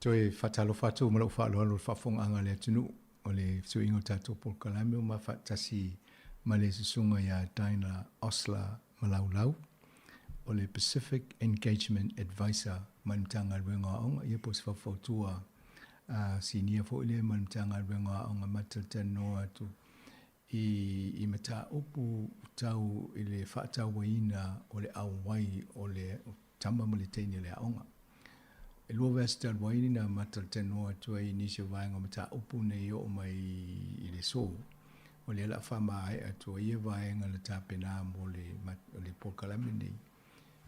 Toe faatalofa atu ma lou faaaloalo i le faafofogaaga a le atunuu o le fesuiaiga o le tatou polokalame ua mafaatasi ma le susuga ia Dinah Osler Malaulau, o le Pacific Engagement Advisor mai le Matagaluega o Aoga, ia po o se faufautua sinia foi lea mai le Matagaluega o Aoga ma talatalanoa atu i mataupu tau i le faatauaina o le auai o le tama ma le teine o le aoga. E lua vaiaso talu ai na matalatalanoa atu ai i nisi o vaega o mataupu nei e oo mai i le aso, o lea o le a faamaea atu ai ia vaega na tapena mo le, le polokalame nei,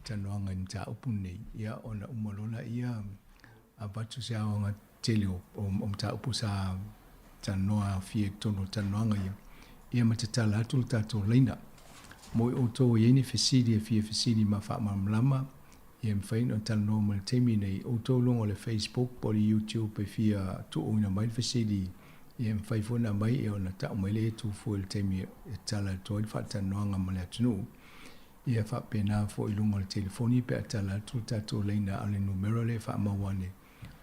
talanoaga i mataupu nei, ia ona uma loa laia avatu se aoga tele o, o, o mataupu sa talanoa aofia i totonu o talanoaga ia, ia ma tatala atu le tatou laina. Mo i outou e i ai ni fesili e fia fesili ma faamalamalama, ia e mafai ona talanoa mai i le taimi nei, outou luga o le Facebook po o le YouTube e fia tuuina mai le fesili, ia e mafai foi ona aumai ia ona tau mai lea e tu fua i le taimi e tatala atu ai le faatalanoaga ma le atunuu. Ia faapena foi i luga o le telefoni pe a tala atu le tatou laina a o le numera lea e faamau ane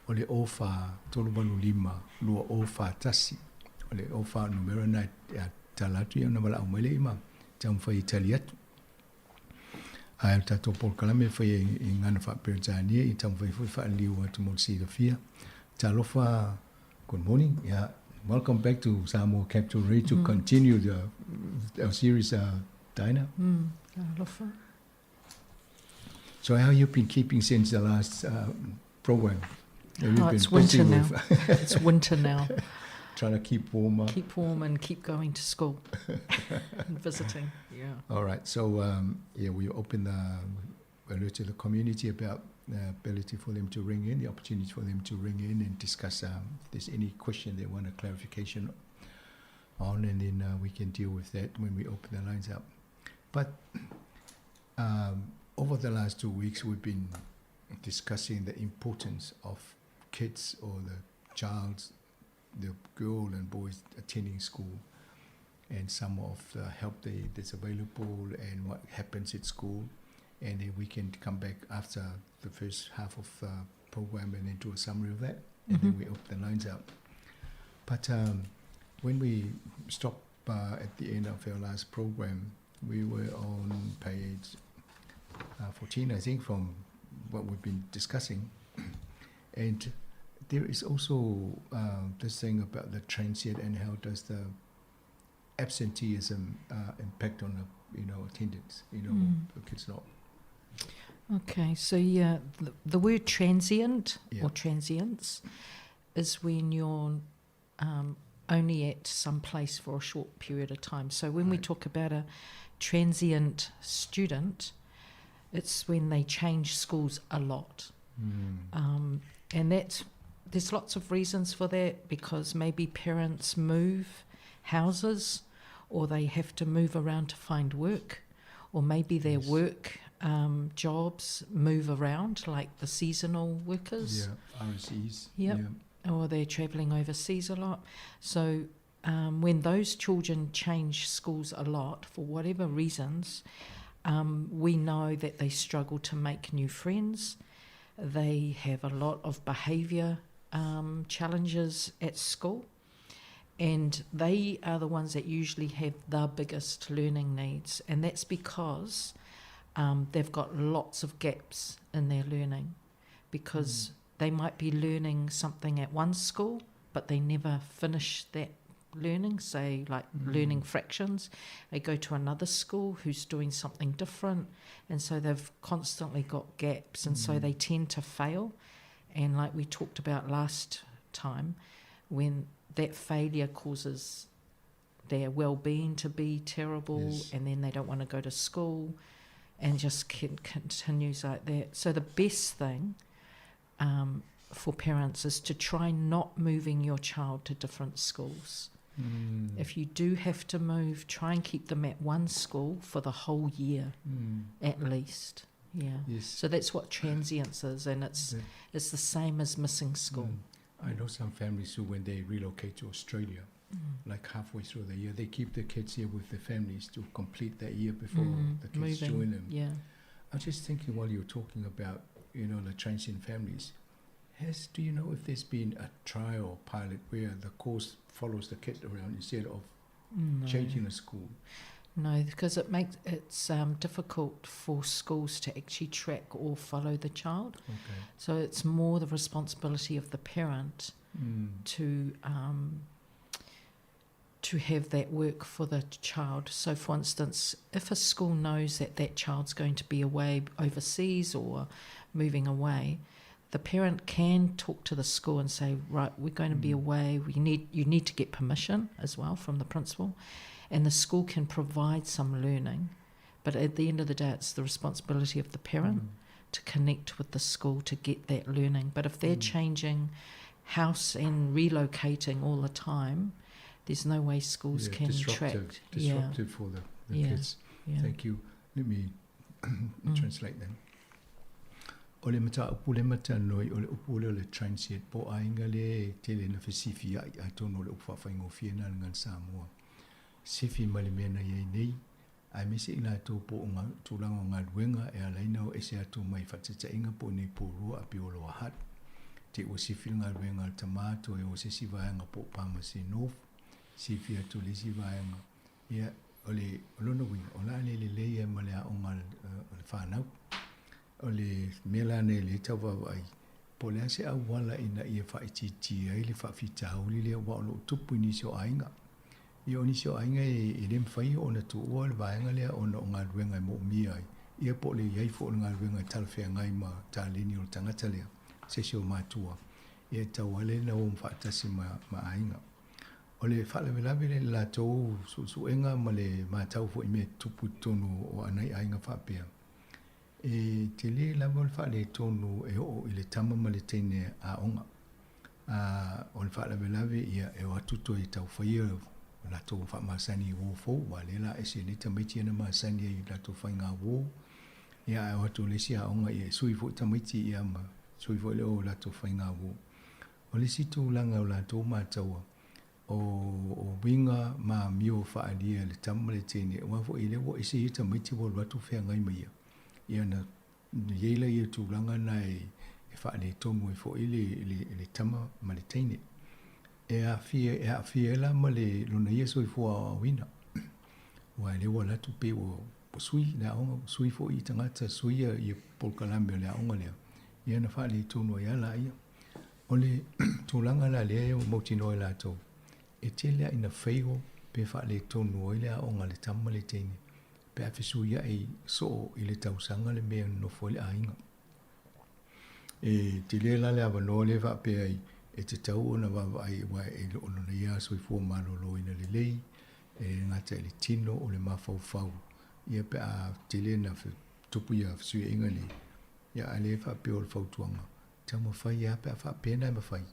o le 04 385 2041. O le 04 o le numera lena e tala atu ia ona valaau mai lea ma taumafai e tali atu. Ae o le tatou polokalame e faia i gagana faa-Peretania ia taumafai foi e faaliliu atu mo le silafia. Talofa, good morning. Yeah, welcome back to Samoa Capital Radio to continue our series, Dinah. Alofa. So how you been keeping since the last program? Have you Oh, been it's winter now. It's winter now. Trying to keep warm. Keep warm and keep going to school and visiting. Yeah. All right. So, yeah, we open the alert to the community about the ability for them to ring in, the opportunity for them to ring in and discuss if there's any question they want a clarification on, and then we can deal with that when we open the lines up. But over the last 2 weeks, we've been discussing the importance of kids or the child, the girl and boys attending school, and some of the help that's available and what happens at school. And then we can come back after the first half of the program and then do a summary of that. And then we open the lines up. But when we stopped at the end of our last program, we were on page 14, I think, from what we've been discussing. And there is also this thing about the transient and how does the absenteeism impact on the attendance, the kids not. Okay, so yeah, the word transient or transients is when you're only at some place for a short period of time. So when we talk about a transient student, it's when they change schools a lot. And there's lots of reasons for that, because maybe parents move houses, or they have to move around to find work, or maybe their work jobs move around, like the seasonal workers. Yeah, RSEs. Yep. Or they're travelling overseas a lot. So when those children change schools a lot, for whatever reasons, we know that they struggle to make new friends. They have a lot of behaviour challenges at school. And they are the ones that usually have the biggest learning needs. And that's because they've got lots of gaps in their learning, because they might be learning something at one school, but they never finish that learning, say like learning fractions. They go to another school who's doing something different, and so they've constantly got gaps, and so they tend to fail. And like we talked about last time, when that failure causes their well-being to be terrible, and then they don't want to go to school, and just continues like that. So the best thing for parents is to try not moving your child to different schools. If you do have to move, try and keep them at one school for the whole year, at least. Yeah. So that's what transience is, and it's the same as missing school. I know some families who, when they relocate to Australia, like halfway through the year, they keep the kids here with the families to complete that year before the kids Moving. join them. I was just thinking while you were talking about, the transient families, Has, do you know if there's been a trial or pilot where the course follows the kid around instead of No. changing the school? No, because it makes it's difficult for schools to actually track or follow the child. Okay. So it's more the responsibility of the parent to have that work for the child. So, for instance, if a school knows that that child's going to be away overseas or moving away, the parent can talk to the school and say, right, we're going to be away. We need you need to get permission as well from the principal, and the school can provide some learning. But at the end of the day, it's the responsibility of the parent to connect with the school to get that learning. But if they're changing house and relocating all the time, there's no way schools Yeah, can disruptive, track. Disruptive yeah. for the Yeah. kids. Yeah. Thank you. Let me translate then. O le mataupu le matanoi o le upu lea o le transient po o aiga lea e tele ina fesifia'i atonu o le upu fa'afaigofie na le gagana Samoa. Sifi ma le mea na iai nei, aemaise i latou po o tulaga o galuega e ala ai ona o ese atu mai fa'ataita'iga po o nei pulua a Piolo Hut. Te ua sifi le galuega a le tamā toe o se isi vaega po o Palmerston North, sifi atu le isi vaega. Ia, o le o lona uiga, o le a le lelei ai ma le a'oga a le fanau. O le mea la nei lea e tauvaavaai, po o le a se auala ina ia faaitiitia ai le faafitauli lea aua o loo tupu i nisi o aiga. Ia o nisi o aiga e lē mafai ona tuua le vaega lea ona o galuega e moomia ai. Ia po o le iai foi o le galuega e talafeagai ma taleni o le tagata lea, se isi o matua. Ia e tatau lava lea ona o faatasi ma aiga. O le faalavelave lea i le latou suesuega ma le matau foi i mea e tutupu i totonu o anai aiga faapea. E tele lava o le faaletonu e oo i le tama ma le teine aoga. O le faalavelave ia e o atu toe taufaia o latou faamasani i uō fou, aua o lea o le a ese nei tamaiti ia na masani ai i latou faiga uō. Ia ae o atu i le isi aoga ia e sui foi tamaiti ia ma sui foi le o latou faiga uō. O le isi tulaga o latou mataua, o o uiga ma amio faaalia e le tama ma le teine, aua foi lea ua ese ia tamaiti ua alu atu feagai ma ia. Ia ona i ai lea o tulaga na e faaletonu ai foi le tama ma le teine. E aafia e aafia ai la ma le lona ia soifua aoaoina. Aua lea ua alu atu pei ua sui le aoga, ua sui foi i tagata, sui ia polokalame o le aoga lea, ia ona faaletonu ai lava laia. O le tulaga la lea ua mautinoa e latou, e tele lava ina fail pe faaletonu ai le aoga a le tama ma le teine pe a fesuia'i soo i le tausaga le mea e nonofo ai le aiga. E tele la le avanoa lea e faapea ai e tatau ona vaavaai aua e le o lona ia soifua maloloina lelei, e le gata i le tino o le mafaufau, ia pe a tele ina tupu ia fesuiaiga nei, ia a o lea e faapea o le fautuaga, taumafai lava pe a faapea ona e mafai,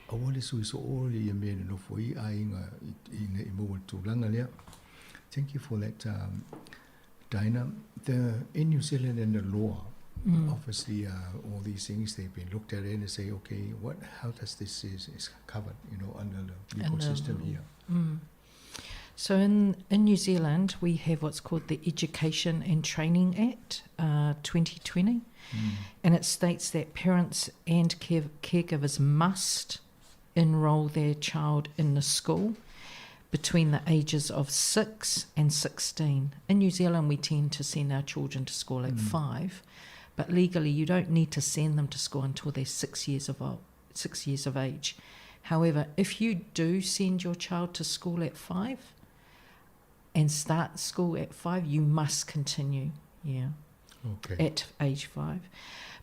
aua le sui soo ia mea e nonofo ai aiga ina ia maua i le tulaga lea. Thank you for that, Dinah. In New Zealand and the law, obviously all these things, they've been looked at and they say, okay, how does this is covered, under the legal system here? So in New Zealand, we have what's called the Education and Training Act 2020, and it states that parents and caregivers must enrol their child in the school between the ages of 6 and 16. In New Zealand, we tend to send our children to school at 5, but legally you don't need to send them to school until they're 6 years of age. However, if you do send your child to school at 5 and start school at 5, you must continue, yeah, at age 5.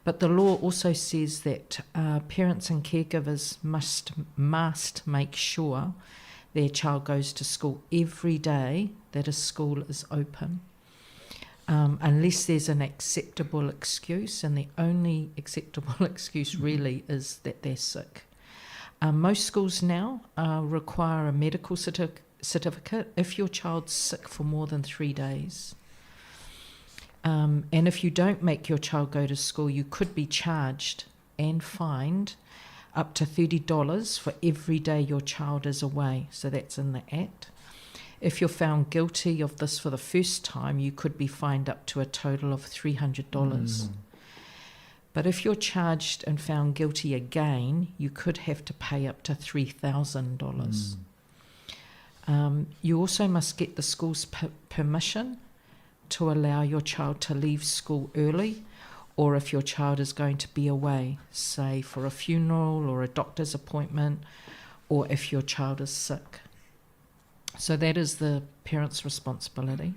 But the law also says that parents and caregivers must make sure their child goes to school every day that a school is open, unless there's an acceptable excuse, and the only acceptable excuse really is that they're sick. Most schools now require a medical certificate if your child's sick for more than 3 days. And if you don't make your child go to school, you could be charged and fined up to $30 for every day your child is away. So that's in the Act. If you're found guilty of this for the first time, you could be fined up to a total of $300. But if you're charged and found guilty again, you could have to pay up to $3,000. You also must get the school's permission to allow your child to leave school early or if your child is going to be away, say for a funeral or a doctor's appointment, or if your child is sick. So that is the parent's responsibility.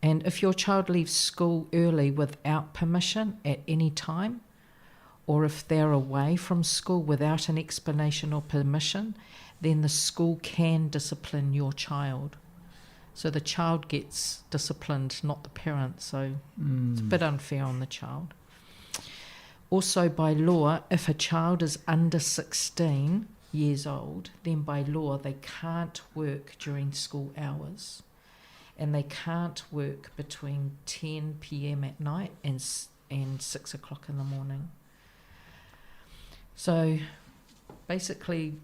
And if your child leaves school early without permission at any time, or if they're away from school without an explanation or permission, then the school can discipline your child. So the child gets disciplined, not the parent. So it's a bit unfair on the child. Also, by law, if a child is under 16 years old, then by law they can't work during school hours. And they can't work between 10 p.m. at night and, and 6 o'clock in the morning. So basically,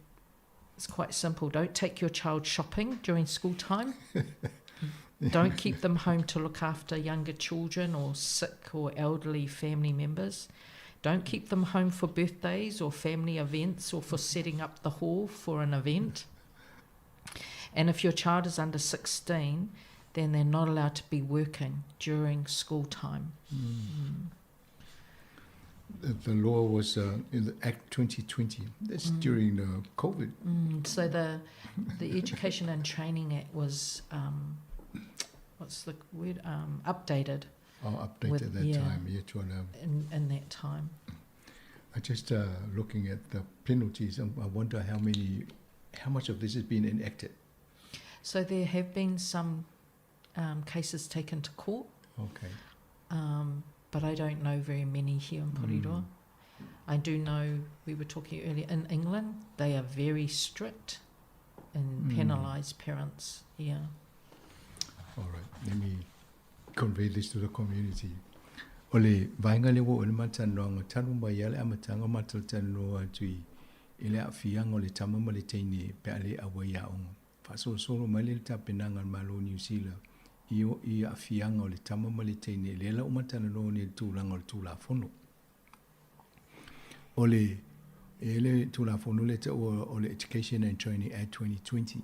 it's quite simple. Don't take your child shopping during school time. Don't keep them home to look after younger children or sick or elderly family members. Don't keep them home for birthdays or family events or for setting up the hall for an event. And if your child is under 16, then they're not allowed to be working during school time. The law was in the Act 2020. That's during the COVID. So the Education and Training Act was, what's the word, updated. Oh, updated at that time, yeah, to allow. In that time. I just looking at the penalties, I wonder how much of this has been enacted. So there have been some cases taken to court. But I don't know very many here in Porirua. I do know, we were talking earlier, in England, they are very strict and penalise parents. Yeah. All right, let me convey this to the community. O le vaega lea ua oo i le matalanoaga talu mai lava le amataga o matalanoa atu i le aafiaga o le tama ma le teine pe a le auai i aoga. Faasolosolo mai lea i le tapenaga a le Malo o Niu Sila i i aafiaga o le tama ma le teine lea la ua matalanoa nei i le tulaga o le Tulafono. O le e le Tulafono lea taua o le Education and Training Act 2020.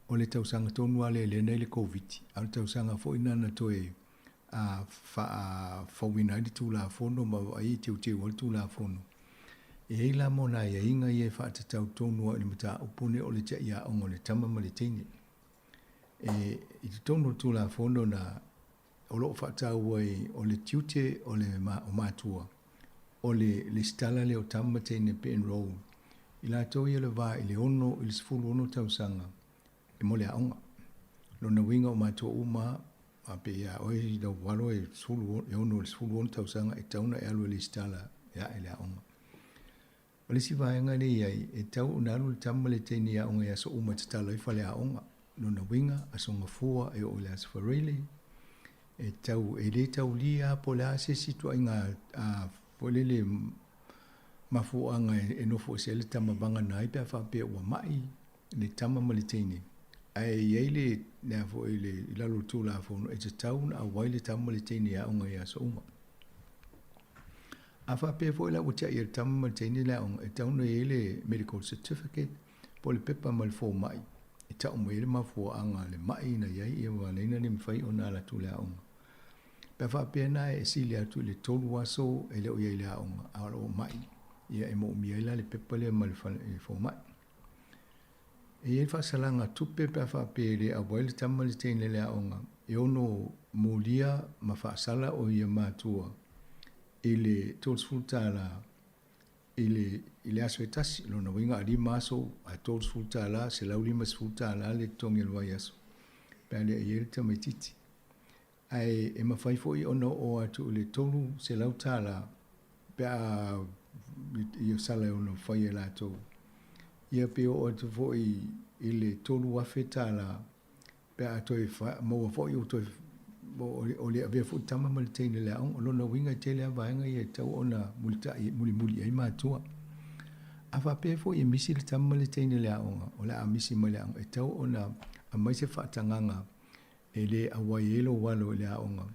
O le tausaga tonu lava lea lea na i le Koviti, a o le tausaga foi lena na toe a faafouina ai le Tulafono ma vaai e teuteu ai le Tulafono. E i ai la mo nai aiaiga ia e faatatau tonu ai i le mataupu lenei o le tiaiaoga o le tama ma le teine. E i totonu o le Tulafono na o lo o faataua ai o le tiute o le o matua o le lesitala lea o tama ma teine pe enroll i latou ia le va i le 6 i le 16 tausaga e mo le aoga. Lona uiga o matua uma a pe ia oe i lau alo e 10 e 6 i le 16 tausaga e tatau ona e alu e lesitala e ae le aoga. O le isi vaega lea e i ai, e tatau ona alu le tama ma le teine i aoga i aso uma e tatala ai faleaoga. Lona uiga, aso Gafua e oo i le aso Faraile, e tatau, e le taulia lava po o le a se isi ituaiga foi lele mafuaaga e nofo ese ai le tama vagana ai pe a faapea ua mai le tama ma le teine. Ae i ai le, le a foi le, i lalo o le Tulafono, e tatau ona auai le tama ma le teine i aoga i aso uma. A faapea foi la ua tiai e le tama ma le teine le aoga, e tatau ona i ai le medical certificate po o le pepa mai le fomai e tau mai ai le mafuaaga le mai na i ai ia ua ala ai ona le mafai ona ala atu i le aoga. Pe a faapea na e sili atu i le 3 aso e le o i ai i le aoga a o lo o mai, ia e moomia ai la le pepa lea mai le fomai. E i ai le faasalaga tupe pe a faapea e le auai le tama ma le teine i le aoga e ono molia ma faasala o ia matua i le $30 i le, i le aso e tasi. Lona uiga a 5 aso ae $30, $150 le totogi o le vaiaso pe a le i ai le tamaitiiti. Ae e mafai foi ona oo atu i le $300 pe a i sala e ono fai e latou. Ia pe oo atu foi i le $3,000 pe a toe maua foi o toe o le avea foi tama ma le teine i le aoga. O lona uiga e tele lava vaega ia e tatau ona mulitai, mulimuli i ai matua. A faapea foi e misi le tama ma le teine i le aoga, o le a misi mai le aoga, e tatau ona aumai se faatagaga e le auai ai lou alo i le aoga.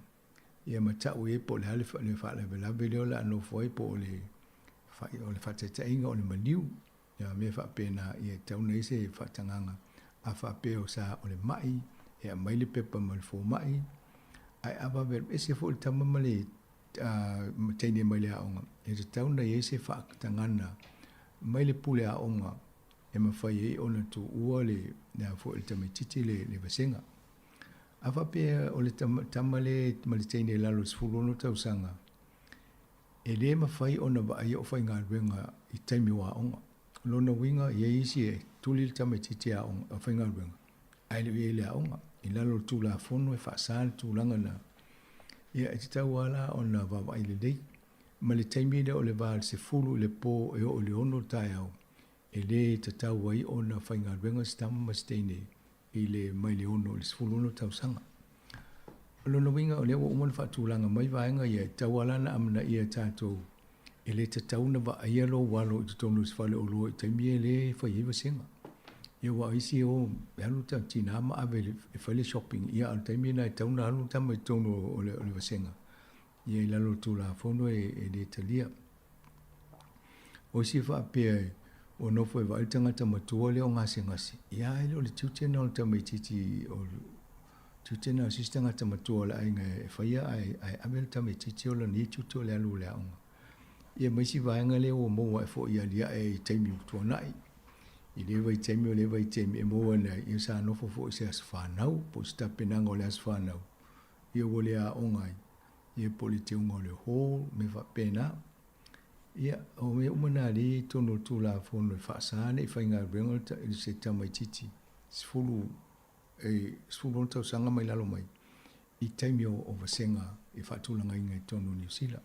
Ia ma ta'u i ai po o le a le faalavelave lea o le a nofo ai po o le o le faataitaiga o le maliu ia mea faapena ia e tatau ona i ai se faatagaga a faapea o sa o le ma'i e aumai le pepa ma le foma'i ae a vave alu ese foi le tama ma le teine mai le aoga e tatau ona i ai se faatagaga mai le pule aoga e mafai ai ona tuua le le a foi le tamaitiiti le le vasega. A faapea o le tama lea ma le teine i lalo i le 16 tausaga, e le mafai ona vaaia o faigaluega i taimi o aoga. O lona uiga, e i ai isi e tuli le tamaitiiti e aoga, faigaluega, ae le o i ai i le aoga. I lalo o le Tulafono e faasa le tulaga lena. Ia, e tatau lava la ona vaavaai lelei. Ma le taimi lea o le va o le 10 i le po e oo i le 6 i le taeao, e le tatau ai ona faigaluega se tama ma se teine i le mai le 6 i le 16 tausaga. O lona uiga o lea ua uma ona faatulaga mai vaega ia, e tatau lava la ona amanaia e tatou, e le tatau ona vaaia lou alo i totonu o se faleoloa i taimi e le fai ai vasega. Ia aua o isi e o e alu ta tina ma ave e fai le shopping, ia a o le taimi lena e tatau ona alu tama i totonu o le vasega. Ia i lalo o le Tulafono e le talia. O isi e faapea ua nofo e vaai le tagata matua lea o gasegase, ia e le o le tiute lena o le tamaitiiti, o le tiute lena o se isi tagata matua o le aiga e faia ae, ae ave le tamaitiiti o lana ia tiute o le alu i le aoga. Ia ma isi vaega lea ua maua ae foi i aliae i taimi ua tuanai. I lea vaitaimi o lea vaitaimi e maua ai, ia sa nofo foi i se aso fanau po o se tapenaga o le aso fanau, ia ua le aoga ai, ia po o le teuga o le hall, mea faapena. Ia, o mea uma na lea e i ai i totonu o le Tulafono e faasa ne i faigaluega se tamaitiiti 10, e 16 tausaga mai lalo mai i taimi o vasega e faatulagaina i totonu o Niu Sila.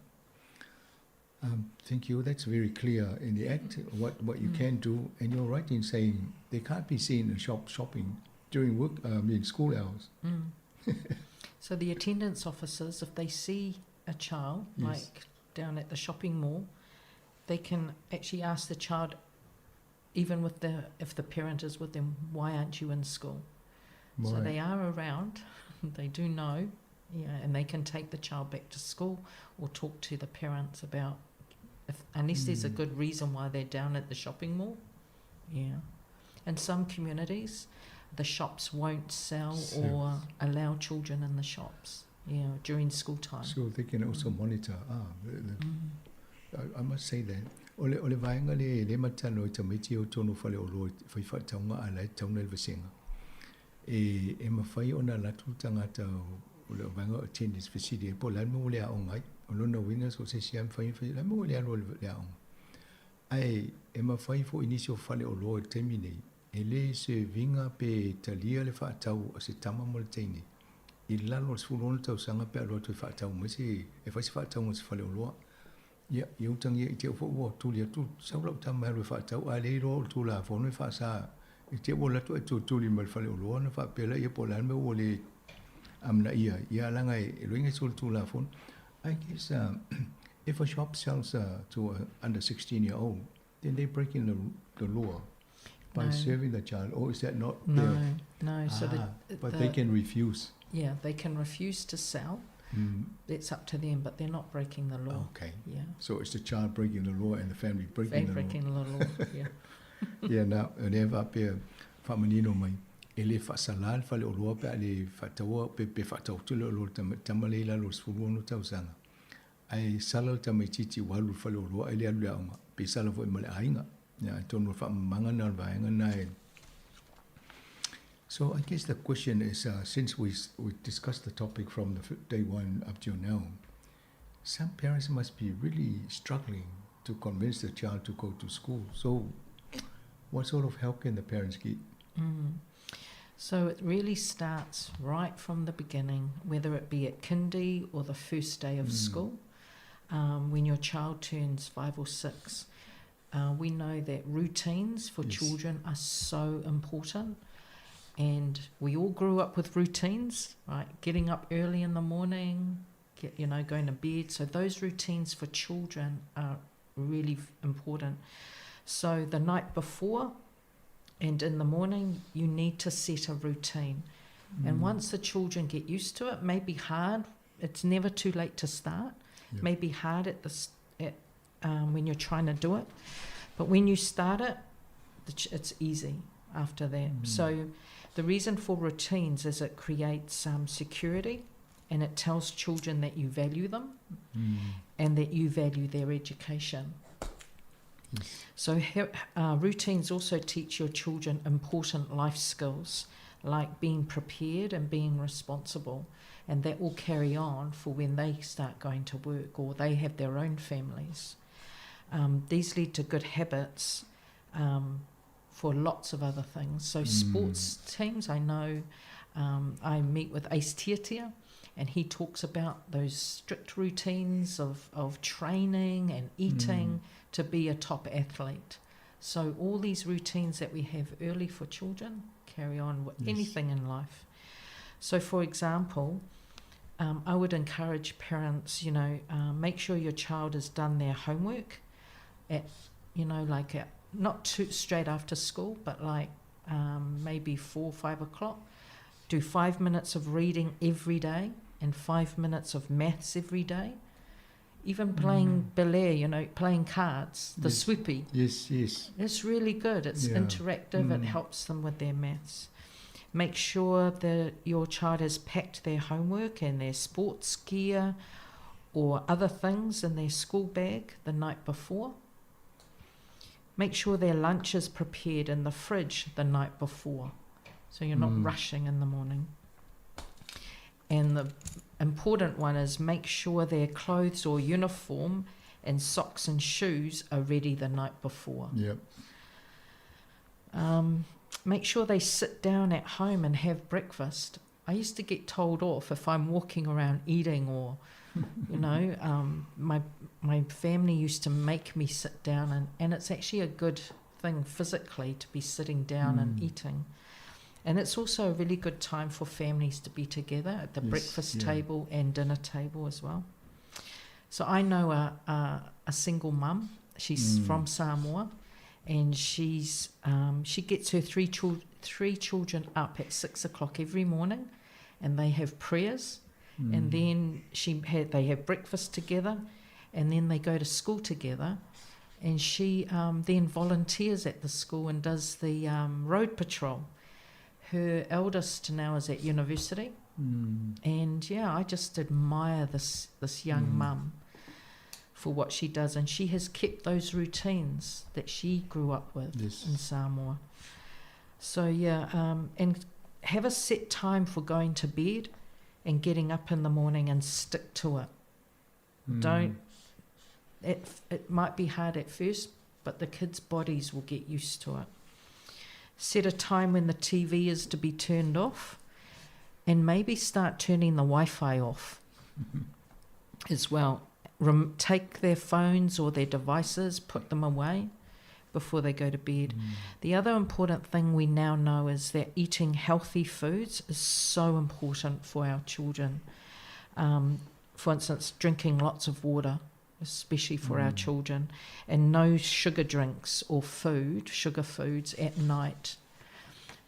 Thank you. That's very clear in the Act what you can do. And you're right in saying they can't be seen in shop shopping during work, I mean school hours. So the attendance officers, if they see a child, like down at the shopping mall, they can actually ask the child, even with the if the parent is with them, why aren't you in school? So they are around, they do know, yeah, and they can take the child back to school or talk to the parents about, if unless there's a good reason why they're down at the shopping mall. Yeah. In some communities, the shops won't sell or allow children in the shops, yeah, during school time. So they can also monitor. Ah, I must say that. O le, o le vaega le, le matano i tamaiti o tonu fale o loa i whai whaataunga a lai tauna i le vasenga. E, e mawhai ona latu tangata o le vaega o attendance facility e po le mo le aoga ai. O lona uiga so se sia mawhai mawhai, la mo le alo le aoga. Ae e mafai foi i nisi o faleoloa i le taimi nei, e le serve ina pe talia le faatau a se tama mo le teine i lalo o le 16 tausaga pe a alu atu e faatau mai se, e fai se faatauga i se faleoloa. Ia, ia utagia i te i foi ua tuli atu, sau lau tama e alu e faatau, a le iloa o le Tulafono e faasa i te i ua alu atu ae tulituli mai le faleoloa ona faapea laia po o le a le mea ua le amanaia ai. Ia leaga e loiga i solitulafono. I guess if a shop sells to a under 16 year old, then they're breaking the, the law by No. serving the child, or is that not No, their- no. So the, Ah, but the they can refuse. Yeah, they can refuse to sell. That's up to them, but they're not breaking the law. Okay. Yeah. So it's the child breaking the law and the family breaking They the law. breaking the law, yeah. Ia na, o lea faapea faamanino mai, e le faasalā le faleoloa pe a le faataua pe, pe faatau atu le oloa i le tama lea i lalo o le 16 tausaga. Ae sala le tamaitiiti ua alu i le faleoloa ae le alu i le aoga, pe sala foi ma le aiga. Ia, atonu o le faamamaga lena o le vaega lena e So I guess the question is, since we, we discussed the topic from the day one up till now, some parents must be really struggling to convince the child to go to school. So what sort of help can the parents get? So it really starts right from the beginning, whether it be at kindy or the first day of school, when your child turns 5 or 6. We know that routines for children are so important, and we all grew up with routines, right? Getting up early in the morning, going to bed. So those routines for children are really important. So the night before and in the morning, you need to set a routine. And once the children get used to it, it may be hard It's never too late to start. Yep. May be hard at the at when you're trying to do it, but when you start it, it's easy after that. So the reason for routines is it creates security, and it tells children that you value them and that you value their education. So routines also teach your children important life skills like being prepared and being responsible, and that will carry on for when they start going to work or they have their own families. These lead to good habits for lots of other things. So sports teams, I know I meet with Ace Tiatia, and he talks about those strict routines of training and eating to be a top athlete. So all these routines that we have early for children carry on with anything in life. So for example, I would encourage parents, you know, make sure your child has done their homework at, you know, like at, not too straight after school, but like maybe 4 or 5 o'clock. Do 5 minutes of reading every day and 5 minutes of maths every day. Even playing ballet, you know, playing cards, the sweepy. Yes, yes. It's really good. It's interactive. It helps them with their maths. Make sure that your child has packed their homework and their sports gear or other things in their school bag the night before. Make sure their lunch is prepared in the fridge the night before, so you're not rushing in the morning. And the important one is make sure their clothes or uniform and socks and shoes are ready the night before. Make sure they sit down at home and have breakfast. I used to get told off if I'm walking around eating or, you know, my family used to make me sit down, and it's actually a good thing physically to be sitting down and eating. And it's also a really good time for families to be together at the breakfast table and dinner table as well. So I know a single mum. She's from Samoa, and she gets her three children up at 6 o'clock every morning, and they have prayers, and then they have breakfast together, and then they go to school together. And she then volunteers at the school and does the road patrol. Her eldest now is at university. And I just admire this young mum for what she does. And she has kept those routines that she grew up with in Samoa. And have a set time for going to bed and getting up in the morning and stick to it. Don't, it might be hard at first, but the kids' bodies will get used to it. Set a time when the TV is to be turned off, and maybe start turning the Wi-Fi off as well. Take their phones or their devices, put them away before they go to bed. The other important thing we now know is that eating healthy foods is so important for our children. For instance, drinking lots of water, especially for our children, and no sugar drinks or sugar foods at night.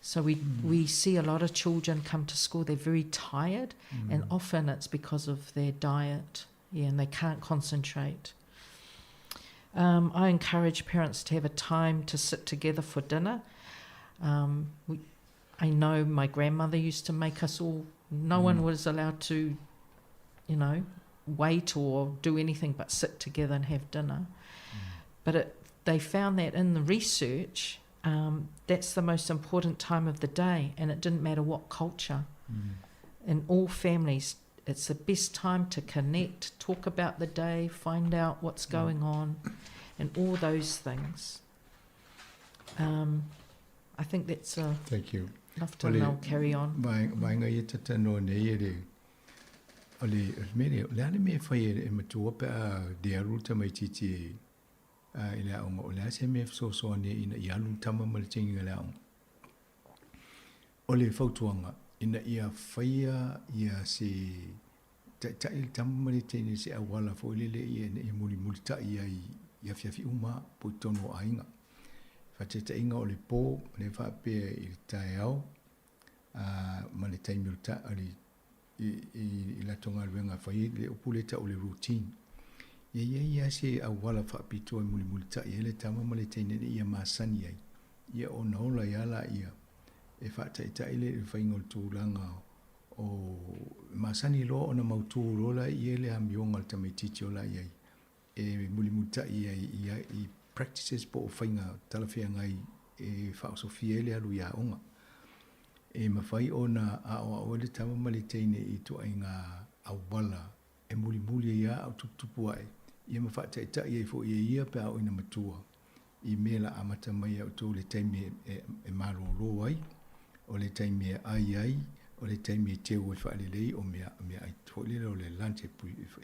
So we see a lot of children come to school, they're very tired, and often it's because of their diet, and they can't concentrate. I encourage parents to have a time to sit together for dinner. I know my grandmother used to make us all, no one was allowed to, you know, wait or do anything but sit together and have dinner. But they found that in the research, that's the most important time of the day, and it didn't matter what culture. In all families, it's the best time to connect, talk about the day, find out what's going on, and all those things. I think that's a... Thank you. Enough to now carry on. Vai ngai e tata no nei e re. O le, o le mele, o le ane me whai e matua pe a de aru tama i titi e, a, i le aonga. O le ase me so ane ina i alu tama ma le tingi le aonga. O le fautuanga, ina ia whaia ia se ta i tama ma le tingi se awala fo le le ia i muli muli ta ia i ia fiafi uma po i tono ainga. Whateta inga o le pō, le whaapea i le tae ao, ma le taimi o ta, o le, i, i, i latou galuega e fai ai le upu lea e tau o le routine. Ia i ai lava se auala faapitoa e mulimulitai ai le tama ma le teine ina ia masani ai, ia ona ola ai lava laia e faataitai le faiga o le tulaga o masani loa ona mautu loa laia le amioga a le tamaitiiti o la i ai e mulimulitai ai i practices po o faiga talafeagai e faaosofia ai le alu i aoga. E mafai ona aoao ai le tama ma le teine i ituaiga auala e mulimuli ai lava a o tuputupu ae, ia ma faataitai ai foi e ia pe a oo ina matua i mea la amata mai ia outou i le taimi e malolo ai, o le taimi e ai ai, o le taimi e teu ai faalelei, o mea meaai foi lele o le lunch e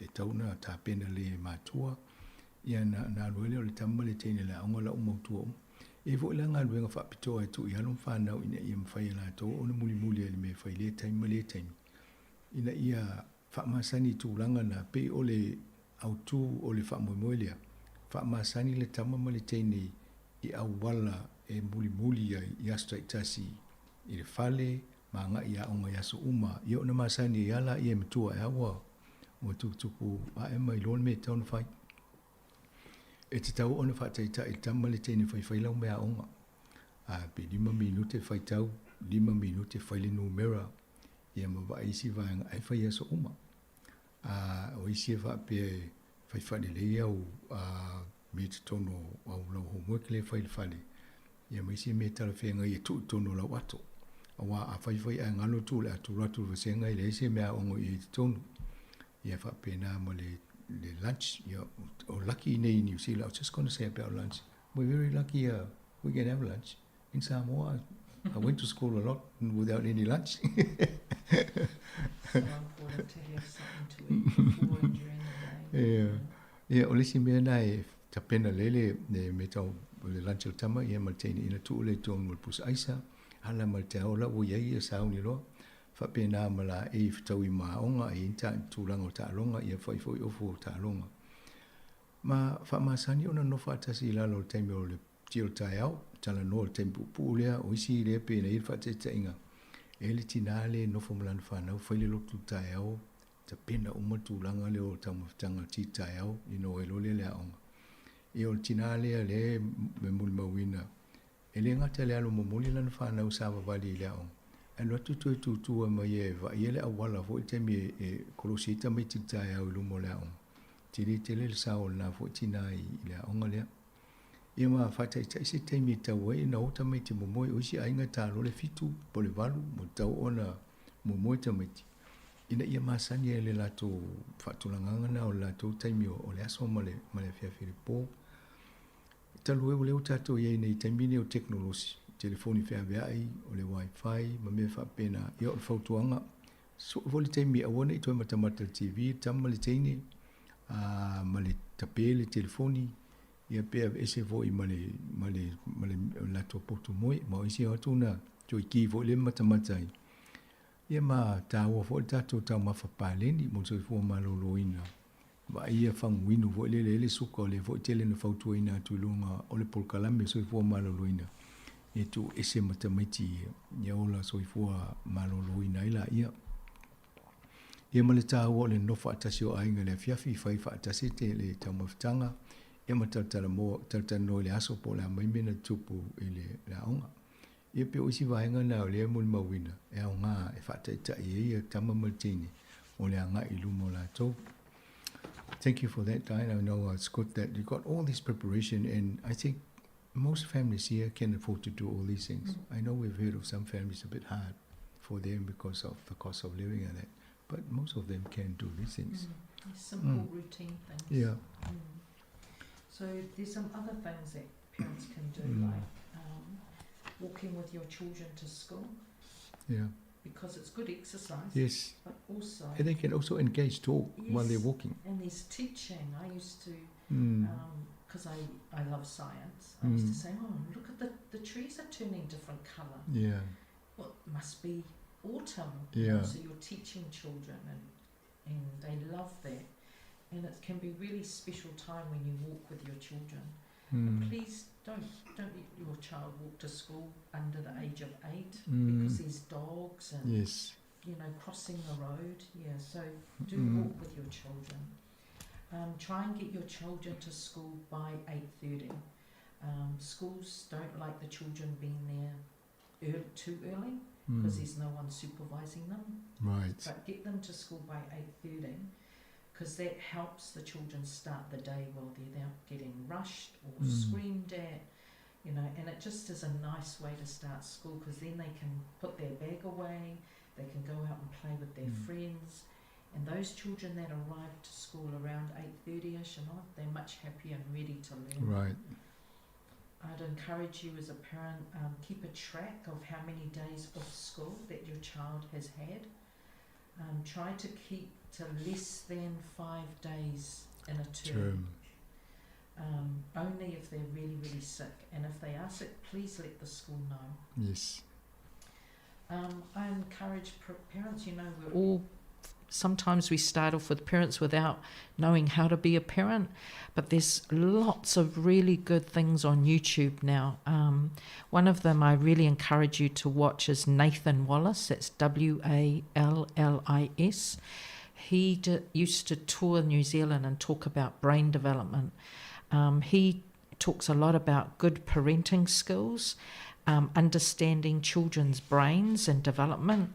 tatau ona tapena lelei e matua, ia na alu ai lea o le tama ma le teine i le aoga la ua mautua uma. E i ai foi la galuega faapitoa e tuu i alo ma fanau ina ia mafai e latou ona mulimuli ai i le mea e fai i lea taimi ma lea taimi ina ia faamasani i tulaga na, pei o le autu o le faamoemoe lea, faamasani le tama ma le teine i auala e mulimuli ai i aso taitasi i le fale ma agai i aoga i aso uma, ia ona masani ai lava laia e matua ae a ua ua tuputupu ae ma iloa le mea e tatau ona fai. E tatau ona faataitai le tama ma le teine faifai lau meaaoga. A pe 5 minute faitau, 5 minute fai le numera, ia ma vaai isi vaega ae fai aso uma. A o isi e faapea e fai faalelei au mea i totonu o au lau homework lea e fai i le fale, ia ma isi mea talafeagai e tuu i totonu o lau ato. Aua a fai fai ae galo tuu le ato alu atu i le vasega e leai se mea aoga o i ai i totonu. Ia faapena ma le, le lunch. Ia, o lucky nei i New Zealand. I was just going to say about lunch. We're very lucky we can have lunch. In Samoa, I went to school a lot without any lunch. So important to have something to eat before and during the day. Yeah. Yeah, o le isi mea na e tapena lele le me tau le lunch o le tama ia ma le teine ina tuu le tonu o le pusa aisa ala ma le te ao la ua iai ia sauni loa faapena ma la e fetaui ma aoga e i ta tulaga o taaloga ia fai foi ofu o taaloga ma faamasani ona nofo faatasi i lalo o le taimi o le Ti o le taeao, talanoa i le taimi puupuu lea, o isi lea pei ona i ai le faataitaiga, e le tinā lea e nofo ma lana fanau, fai le lotu i le taeao, tapena uma le tulaga lea o le taumafataga o le ti taeao, ina ua iloa lea le aoga. Ia o le tinā lea lea e molimauina, e le gata i le alo momoli lana fanau savavali i le aoga, ae alu atu toe tūtū ai ma ia e vaaia le auala foi i le taimi e kolosi ai tamaiti i le taeao i luma o le aoga. Tele tele le sao o lena foi tinā i le aoga lea. Ia ma faataitai se taimi e tau ai ina o tamaiti momoe o isi aiga e ta loa le 7 po o le 8 ua tatau ona momoe tamaiti ina ia masani ai le latou faatulagaga na o le latou taimi o le aso ma le ma le afiafi i le po. Talu ai ua lea ua tatou i ai nei i taimi nei o tekonolosi, telefoni feaveai, o le wifi ma mea faapena, ia o le fautuaga, sue foi le taimi aua ne i toe matamata i le TV le tama ma le teine, a ma le tape le telefoni, Ia pe aveese foi ma le, ma le, ma le latou potu moe, ma o isi atu na toe ki foi le matamata ai. Ia ma tāua foi le tatou taumafa paleni mo le soifua maloloina. Vaaia faguinu foi lele ai le suka o lea foi tele na fautuaina atu i luga o le polokalame soifua maloloina e tuu ese ma tamaiti ia, ia ola soifua maloloina ai laia. Ia ma le tāua o le nofo faatasi o aiga i le afiafi, fai faatasi te le taumafataga, ia ma talatalanoa talatalanoa i le aso po o le a mai mea na tupu i le, le aoga. Ia pei o isi vaega na o lea e molimauina e aoga e faataitai ai ia tama ma le teine mo le agai i luma o latou. Thank you for that, Diane. I know it's good that you got all this preparation, and I think most families here can afford to do all these things. I know we've heard of some families a bit hard for them because of the cost of living and that, but most of them can do these things. Simple routine things. Yeah. So there's some other things that parents can do, like walking with your children to school. Yeah. Because it's good exercise. Yes. But also... And they can also engage, talk while they're Yes. walking. And there's teaching. I used to, because I love science, I used to say, oh, look at the trees are turning different colour. Yeah. Well, it must be autumn. Yeah. So you're teaching children and they love that. And it can be really special time when you walk with your children. And please don't let your child walk to school under the age of 8 because there's dogs and Yes. you know, crossing the road. Yeah, so do walk with your children. Try and get your children to school by 8:30. Schools don't like the children being there too early because there's no one supervising them. But get them to school by 8:30 because that helps the children start the day while they're not getting rushed or screamed at, you know, and it just is a nice way to start school because then they can put their bag away, they can go out and play with their friends. And those children that arrive to school around 8:30ish and on, they're much happier and ready to learn. I'd encourage you as a parent, keep a track of how many days off school that your child has had. Try to keep to less than 5 days in a term. Term. Only if they're really, really sick. And if they are sick, please let the school know. I encourage parents, you know, we're all... Sometimes we start off with parents without knowing how to be a parent, but there's lots of really good things on YouTube now. One of them I really encourage you to watch is Nathan Wallis. That's W-A-L-L-I-S. He used to tour New Zealand and talk about brain development. He talks a lot about good parenting skills, understanding children's brains and development,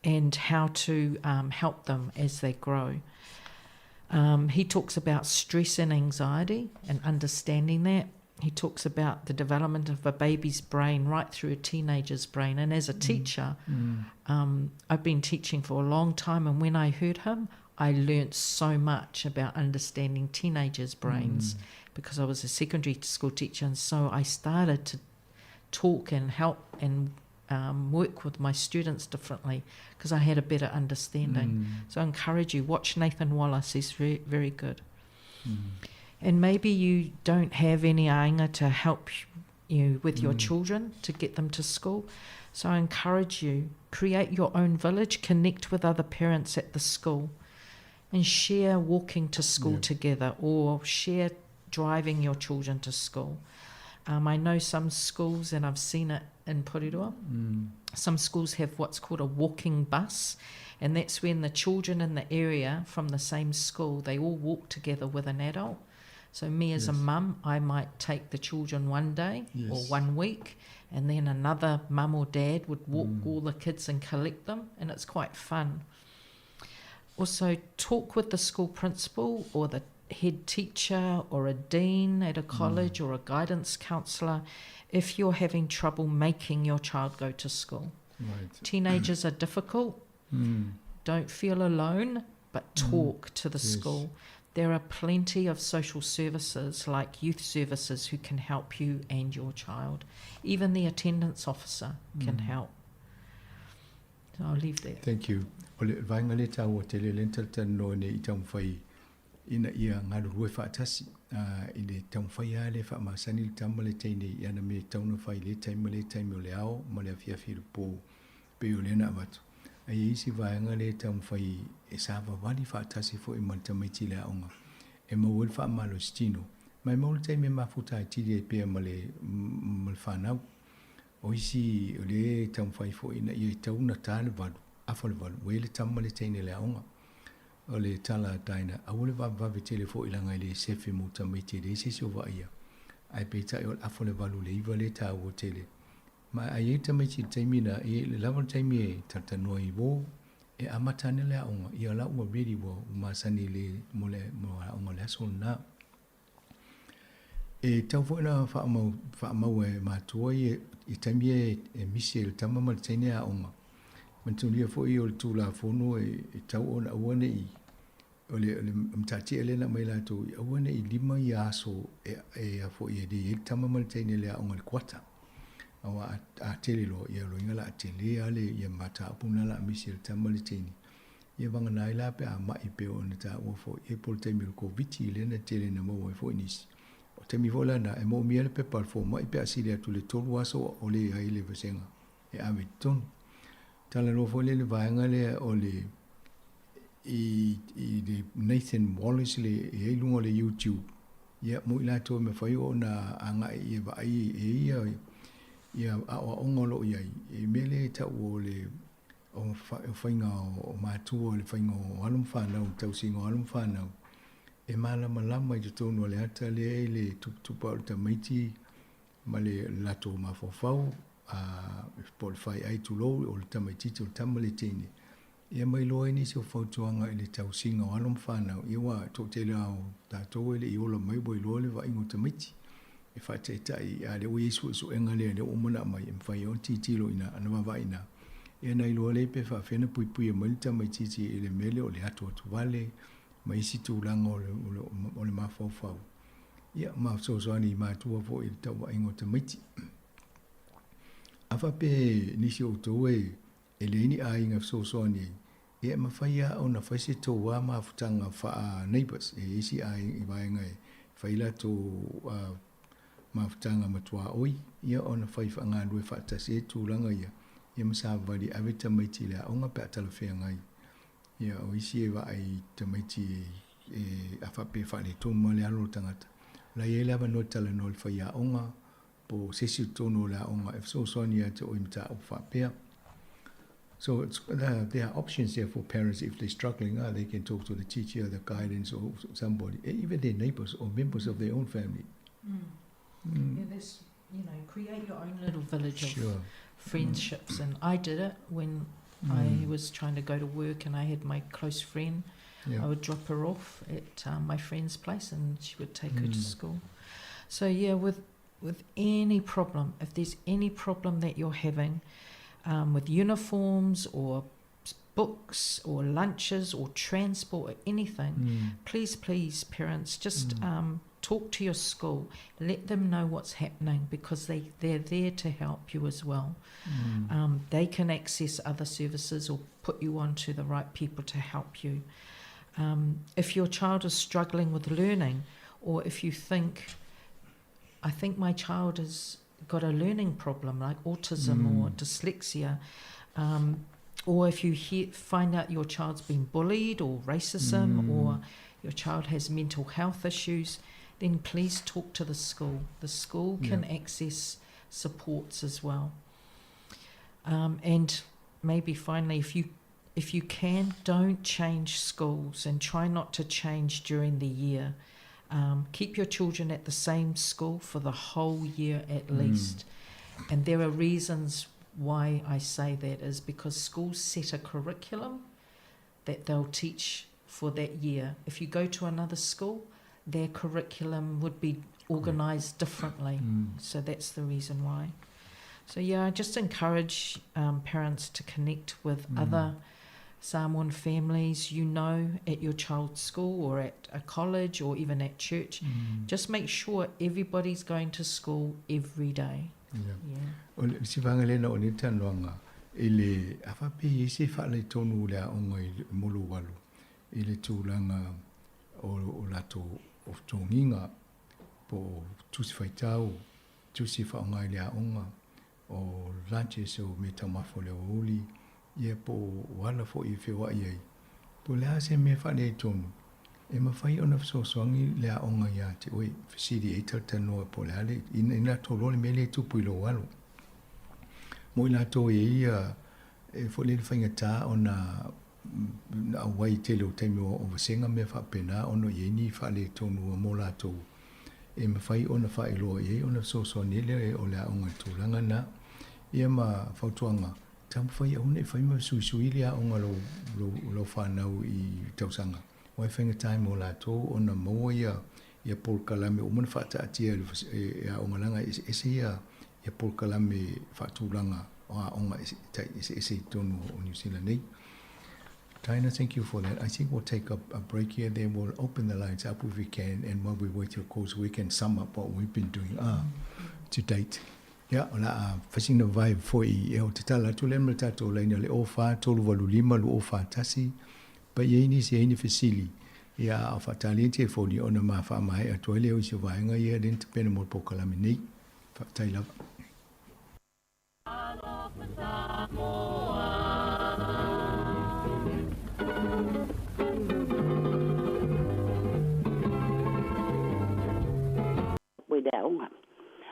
and how to help them as they grow. He talks about stress and anxiety and understanding that. He talks about the development of a baby's brain right through a teenager's brain. And as a teacher, I've been teaching for a long time, and when I heard him, I learnt so much about understanding teenagers' brains because I was a secondary school teacher, and so I started to talk and help and work with my students differently because I had a better understanding. So I encourage you, watch Nathan Wallis, he's very, very good. And maybe you don't have any ainga to help you with your children to get them to school. So I encourage you, create your own village, connect with other parents at the school and share walking to school together or share driving your children to school. I know some schools, and I've seen it in Porirua, some schools have what's called a walking bus, and that's when the children in the area from the same school, they all walk together with an adult. So me as a mum, I might take the children one day or 1 week, and then another mum or dad would walk all the kids and collect them, and it's quite fun. Also, talk with the school principal or the head teacher or a dean at a college or a guidance counsellor if you're having trouble making your child go to school. Teenagers are difficult. Don't feel alone, but talk to the school. There are plenty of social services like youth services who can help you and your child. Even the attendance officer can help. So I'll leave that. Thank you. O le vaenga le tāua te le lental tano ne i taumawhai ina ia ngāru rue whaatasi. I le taumawhai a le whaamasani le tama le teine i ana me tauna whai le taima le taimi o le ao ma le awhiawhi le pō pe o lena avatu. Ai e isi vaenga le taumawhai e sāwawali whaatasi fo i ma le tamaiti le aonga. E mau le whaamalo stino. Mai mau le taimi mafuta e tiri e pea ma le whanau. O isi o le taumawhai fo ina ia i tauna tā le valu, afa le valu, ue le tama le teine le aonga. O le tala taina, a ule vave tele fo ilanga i le sefe mo tamaiti le sisi o vaia. Ai pe tai o le afa le valu le iwa le tā o tele. Ma ai e tamaiti le taimi na, e le lava le taimi e tatanoa i wō, e amatane le aonga, ia la ua ready wa umasani le mo le mo aonga le aso na. E tau fo ina whaamau e mātua i e taimi e misi e le tama ma le teine aonga. Mantunia fo i o le tūla fono e tau ona auane i o le mtati ele na mai lātou i auane i lima i aso e a fo i e le tama ma le teine le aonga le kwata. Awa a tele lo ia lo inga la a tele ale ia mata apuna la misi le tama le teine. Ia wanga nai la pe a mai pe o na tā ua fo i e pol taimi o le COVID i le na tele na maua e fo i nisi. O taimi fo la na e mo mia le pepa le fo mai pe a sili atu le tolu aso o le ai le vasenga e ave tonu. Tala loa fo le le vaenga le o le i le Nathan Wallis le e ai lunga le YouTube. Ia mo i lātou me whai o na anga i e vai e ia ia a o onga lo ia e mele ta o le o faiga o matua le faiga o alo ma fanau tausiga o alo ma fanau e malamalama i totonu o le ata lea i le tuputupu o le tamaiti ma le latou mafaufau a po o le faiai tulou o le tamaitiiti o le tama le teine ia mai loa ai nisi o fautuaga i le tausiga o alo ma fanau ia ua toatele lava o tatou e le i ola mai ua iloa le vaaiga o tamaiti e faataitai a lea ua i ai suesuega lea lea ua uma ona aumai e mafai ai ona tilotilo i ina ana vaavaai i ina ia na iloa lea pe faafefea ona puipuia mai le tamaitiiti i le mea lea o le atuatuvale ma isi tulaga o le mafaufau ia ma fesoasoani i matua foi i le tauvaiga o tamaiti. A faapea nisi o outou e e leai ni aiga e fesoasoani ai, ia e mafai lava ona fai se tou lava mafutaga faa-neighbours. E i ai isi aiga i vaega e fai latou mafutaga matuaoi, ia ona fai faagalue faatasi ai tulaga ia, ia ma savavali e ave tamaiti i le aoga pe a talafeagai. Ia o isi e vaai i tamaiti e a faapea e faaletonu lava le alo o le tagata, o la e i ai le avanoa e talanoa i le faiaoga, po o se isi o totonu o le aoga e fesoasoani ia te oe i mataupu faapea. So it's, there are options there for parents if they're struggling. They can talk to the teacher, the guidance, or somebody, even their neighbors or members of their own family. Yeah, that's, create your own little village of friendships. And I did it when I was trying to go to work and I had my close friend. I would drop her off at my friend's place and she would take her to school. So, yeah, with any problem, if there's any problem that you're having with uniforms or books or lunches or transport or anything, please, please, parents, just talk to your school. Let them know what's happening because they're there to help you as well. They can access other services or put you on to the right people to help you. If your child is struggling with learning, or if you think, I think my child has got a learning problem like autism or dyslexia, or if you find out your child's been bullied or racism or your child has mental health issues, then please talk to the school. The school can access supports as well. And maybe finally, if you can, don't change schools and try not to change during the year. Keep your children at the same school for the whole year at least. And there are reasons why I say that is because schools set a curriculum that they'll teach for that year. If you go to another school, their curriculum would be organised differently. So that's the reason why. So yeah, I just encourage parents to connect with other Samoan families at your child's school or at a college or even at church. Just make sure everybody's going to school every day. Yeah. O le sivaga lena o le talanoaga i le a faapea i ai se faaletonu o le aoga i le mo lou alo i le tulaga o latou o totogiga po o tusi faitau, tusi faaaoga i le aoga, o lunches o mea taumafa o le aoauli, ia po o ala foi e feoai ai. Po o le a se mea faaletonu, e mafai ona fesoasoani le aoga ia te oe, fesili ai talatalanoa po o le a le, ina latou iloa le mea lea e tupu i lou alo. Mo i latou e i ai e foi lele faigata ona auai i tele o taimi o vasega mea faapena ona i ai ni faaletonu mo latou e mafai ona faailoa i ai ona fesoasoani ai lea o le aoga i le tulaga lena. Ia ma fautuaga, taumafai aua ne i fai ma fesuisui le aoga o lau fanau i tausaga. Aua e faigata ai mo latou ona maua ia polokalame ua uma ona faataatia e aoga leaga e eseese ia polokalame faatulaga o aoga eseese i totonu o Niu Sila nei. Diana, thank you for that. I think we'll take a break here, then we'll open the lines up if we can, and while we wait, of course, we can sum up what we've been doing to date. Ia, o le a fasina vai foi e o te tala atu le ma le tatou laina le 04 385 2041 pa i ai nisi ai ni fesili ia o faatalia telefoni ona ma faamaea atu ai lea o isi o vaega ia le na tapena mo le polokalame nei. Faafetai lava. Oi le aoga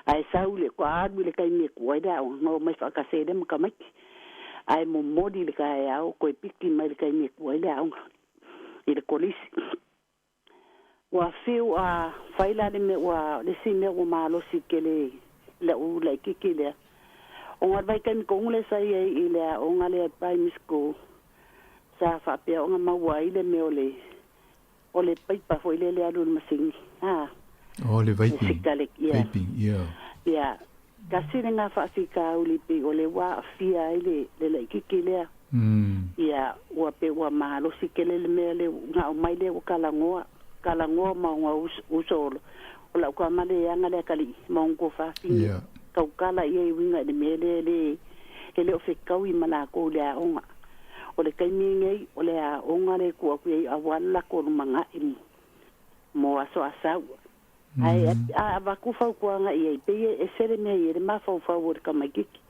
ae sau le alu i le taimi e kua ai le aoga na omai faakase ai lea ma tamaiti. Ae momoli i le taeao toe piki mai le taimi e tua ai le aoga i le kolisi. Ua fiu a fai la le mea ua le isi mea ua malosi tele i la'u laitiiti lea, ona o le vaitaimi tonu lea sa i ai i le aoga lea primary school, sa faapea ona maua ai le mea o le o le paipa foi lea le alu i le masini a. Oh, le vaping. Sikaleki, ia. Vaping, ia. Ia, tasi lena faafitauli pei o le ua aafia ai le le laitiiti lea. Ia, ua pei ua malosi tele le mea lea na aumai lea ua talanoa, talanoa ma ona uso o lau tama leaga le atalii ma ona tuafafine. Tautala ia i uiga i le mea lea e le e le o fetaui ma latou i le aoga. O le taimi lenei, o le aoga lea e tuu atu i ai aua le latou lumanai mo aso a sau. Ae a avatu fautuaga i ai, pei e ese le mea i ai le mafaufau o le tamaitiiti.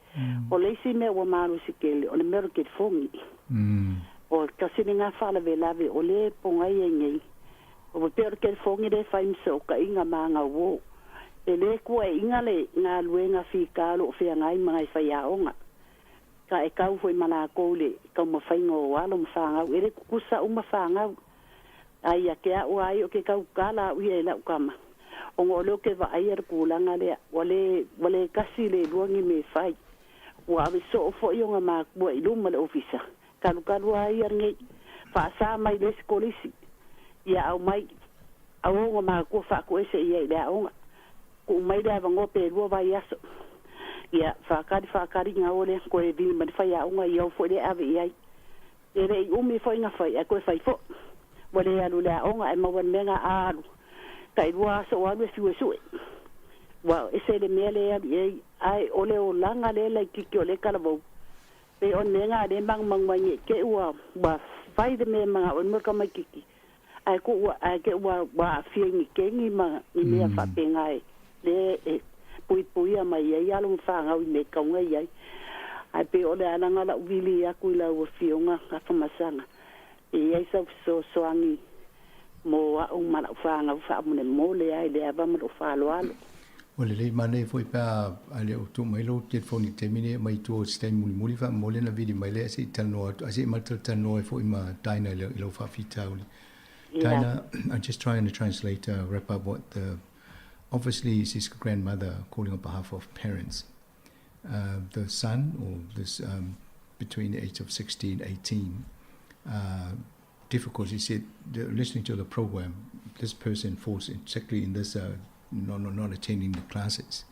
O le isi mea ua malosi tele, o le mea o le telefoni. O le tasi lena faalavelave o lea e pogai ai nei. Ua pei o le telefoni lea e fai ma fesootaiga ma aga uo. E le tuuaiina le galuega fita o lo o feagai ma nai faiaoga. Ka e tau foi ma latou i le taumafaiga o alo ma fanau. E le tutusa uma fanau. A ia te a'u a ai o ke tautala a'u ia i la'u tama, ona o lea ou te vaaia le tulaga lea, ua le, ua le tasi le lua ni mea e fai. Ua ave soo foi ona matua i luma le ofisa, talutalu a ia lenei, faasa mai le isi kolisi, ia aumai, au ona matua faatuese ia i le aoga. Tuu mai le avanoa pe lua vaiaso, ia faatali faatali na o lea, toe vili ma le faiaoga ia o foi lea e ave i ai. E le i umi foi na fai, ae toe fai foi. Ua le alu i le aoga ae maua le mea na alu. Tailua aso o alu e fiu e sue. Ua ese le mea lea e alu i ai, ae o le olaga lea laitiiti o lea talavou. Pei o le mea na lea e manumanu ai nei te i ua ua fai le mea e manao ai mo le tamaitiiti, ae ku ua ae te i ua ua aafia i ni kegi ma ni mea faapena e lea e puipuia mai ai alo ma fanau i mea e tatau ona i ai. Ae pei o le alaga la'u vili atu i lau Afioga Afamasaga, e i ai sau fesoasoani mo a'u ma la'u fanau faamolemole ai le ava ma lo'u faaaloalo. Ua lelei manaia foi pe a a le o tuu mai lou telefoni i le taimi nei e aumai i tua o se taimi mulimuli faamolemole ona vili mai lea se i talanoa atu ae se i ma talatalanoa ai foi ma Dinah i lau i lau faafitauli. Dinah, I'm just trying to translate uh, wrap up what the obviously it's his grandmother calling on behalf of parents. Uh, the son or this um, between the age of 16, 18, uh, difficult. He said, listening to the program, this person falls exactly in this, uh, not, not, not attending the classes.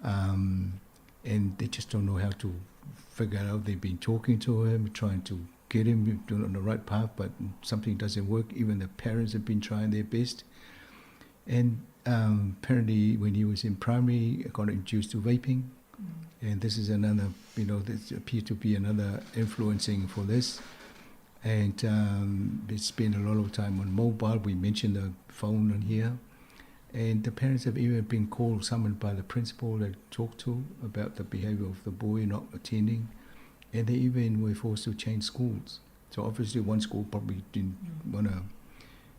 Um, and they just don't know how to figure out. They've been talking to him, trying to get him on the right path, but something doesn't work. Even the parents have been trying their best. And um, apparently, when he was in primary, got introduced to vaping. Mm. And this is another, you know, this appeared to be another influencing for this. And um, they spend a lot of time on mobile. We mentioned the phone on here. And the parents have even been called, summoned by the principal to talk to about the behavior of the boy not attending. And they even were forced to change schools. So obviously one school probably didn't mm. want to.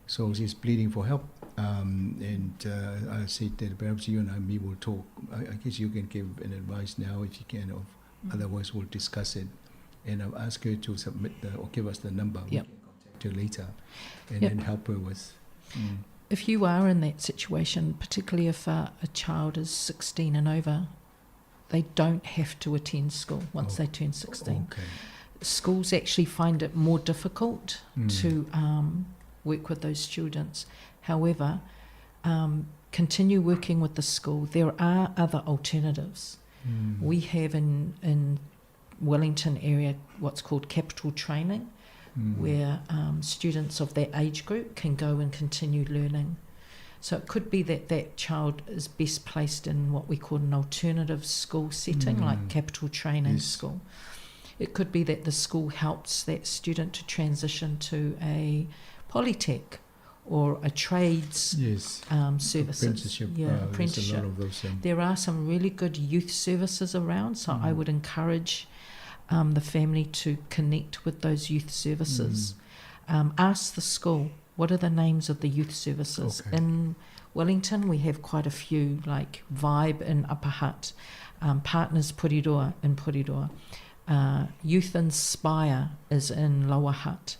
So she's pleading for help. Um, and uh, I said that perhaps you and I, me will talk. I, I guess you can give an advice now if you can. Of, mm. Otherwise, we'll discuss it. And I've asked her to submit the, or give us the number. Yep. We can contact her later and yep. then help her with. Mm. If you are in that situation, particularly if a, a child is 16 and over, they don't have to attend school once oh. they turn 16. Okay. Schools actually find it more difficult mm. to um, work with those students. However, um, continue working with the school. There are other alternatives. Mm. We have in, in Wellington area what's called capital training, mm. where um, students of that age group can go and continue learning. So it could be that that child is best placed in what we call an alternative school setting, mm. like capital training yes. school. It could be that the school helps that student to transition to a polytech or a trades yes. um, services. Apprenticeship. Yeah, uh, apprenticeship. Those, um... There are some really good youth services around, so mm. I would encourage um, the family to connect with those youth services. Mm. Um, ask the school what are the names of the youth services. Okay. In Wellington, we have quite a few, like Vibe in Upper Hutt, um, Partners Puriroa in Puriroa, Youth Inspire is in Lower Hutt.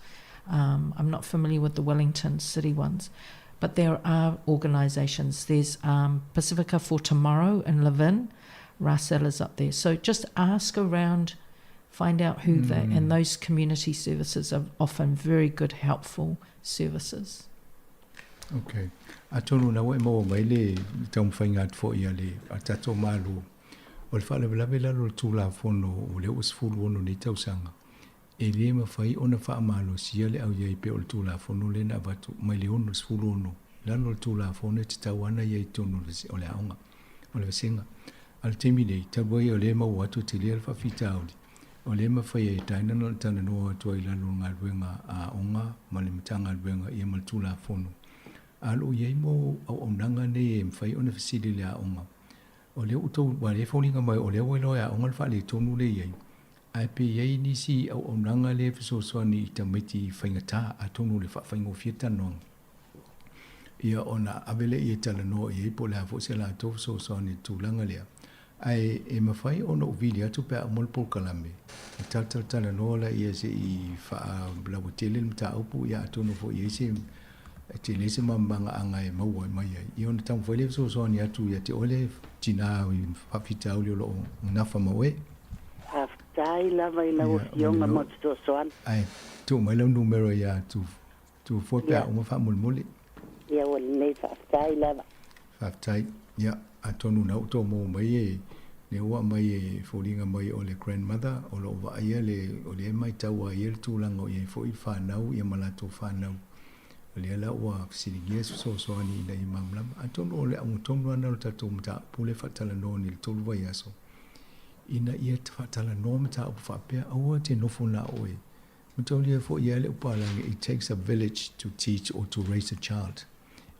I'm not familiar with the Wellington City ones, but there are organisations. There's Pacifica for Tomorrow in Levin. Russell is up there. So just ask around, find out who they, and those community services are often very good, helpful services. Okay. Atonu na ua e maua mai le taumafaiga atu foi a le a tatou Malo. O le faalavelave i lalo o le Tulafono o lea ua 16 nei tausaga, e le mafai ona faamalosia le au i ai pei o le Tulafono lea na avatu mai le 6 16 i lalo o le Tulafono e tatau lava ona i ai i totonu o le aoga o le vasega. A o le taimi nei, talu ai o lea e maua atu e tele le faafitauli, o lea e mafai e Dinah ona talanoa atu ai i lalo o le galuega a aoga ma le Matagaluega ia ma le Tulafono. A o lo o i ai mau auaunaga nei e mafai ona fesili i le aoga, o lea ua outou, aua o lea e foliga mai o lea ua iloa e aoga le faaletonu lea e i ai, ae pe i ai nisi auaunaga lea e fesoasoani i tamaiti faigata, atonu o le faafaigofie talanoaga, ia ona ave lea e talanoa i ai po o le a foi se latou fesoasoani i le tulaga lea. Ae e mafai ona ou vili atu pe a uma le polokalame, e talatalanoa laia se i faalauaitele le mataupu, ia atonu foi e i ai se e tele se malamalamaaga e maua mai ai, ia ona taumafai lea e fesoasoani atu ia te oe le tinā i faafitauli o lo o nafa ma oe. Faafetai lava i lau Afioga mo le fesoasoani. Ae tuu mai lau numera ia Tufoe pe a uma faamolemole. Ia ua lelei faafetai lava. Faafetai. Ia, atonu na ua tou maua mai e lea ua aumai e foliga mai o le grandmother o lo o vaaia le o lea e maitau a ia le tulaga o i ai foi le fanau ia ma latou fanau. O lea la ua fesiligia se fesoasoani ina ia malamalama. Atonu o le auga tonu lava lena o le tatou mataupu lea e faatalanoa nei i le 3 vaiaso ina ia faatalanoa mataupu faapea aua te nofo na o oe Mataulia foi ia le upalagi, it takes a village to teach or to raise a child.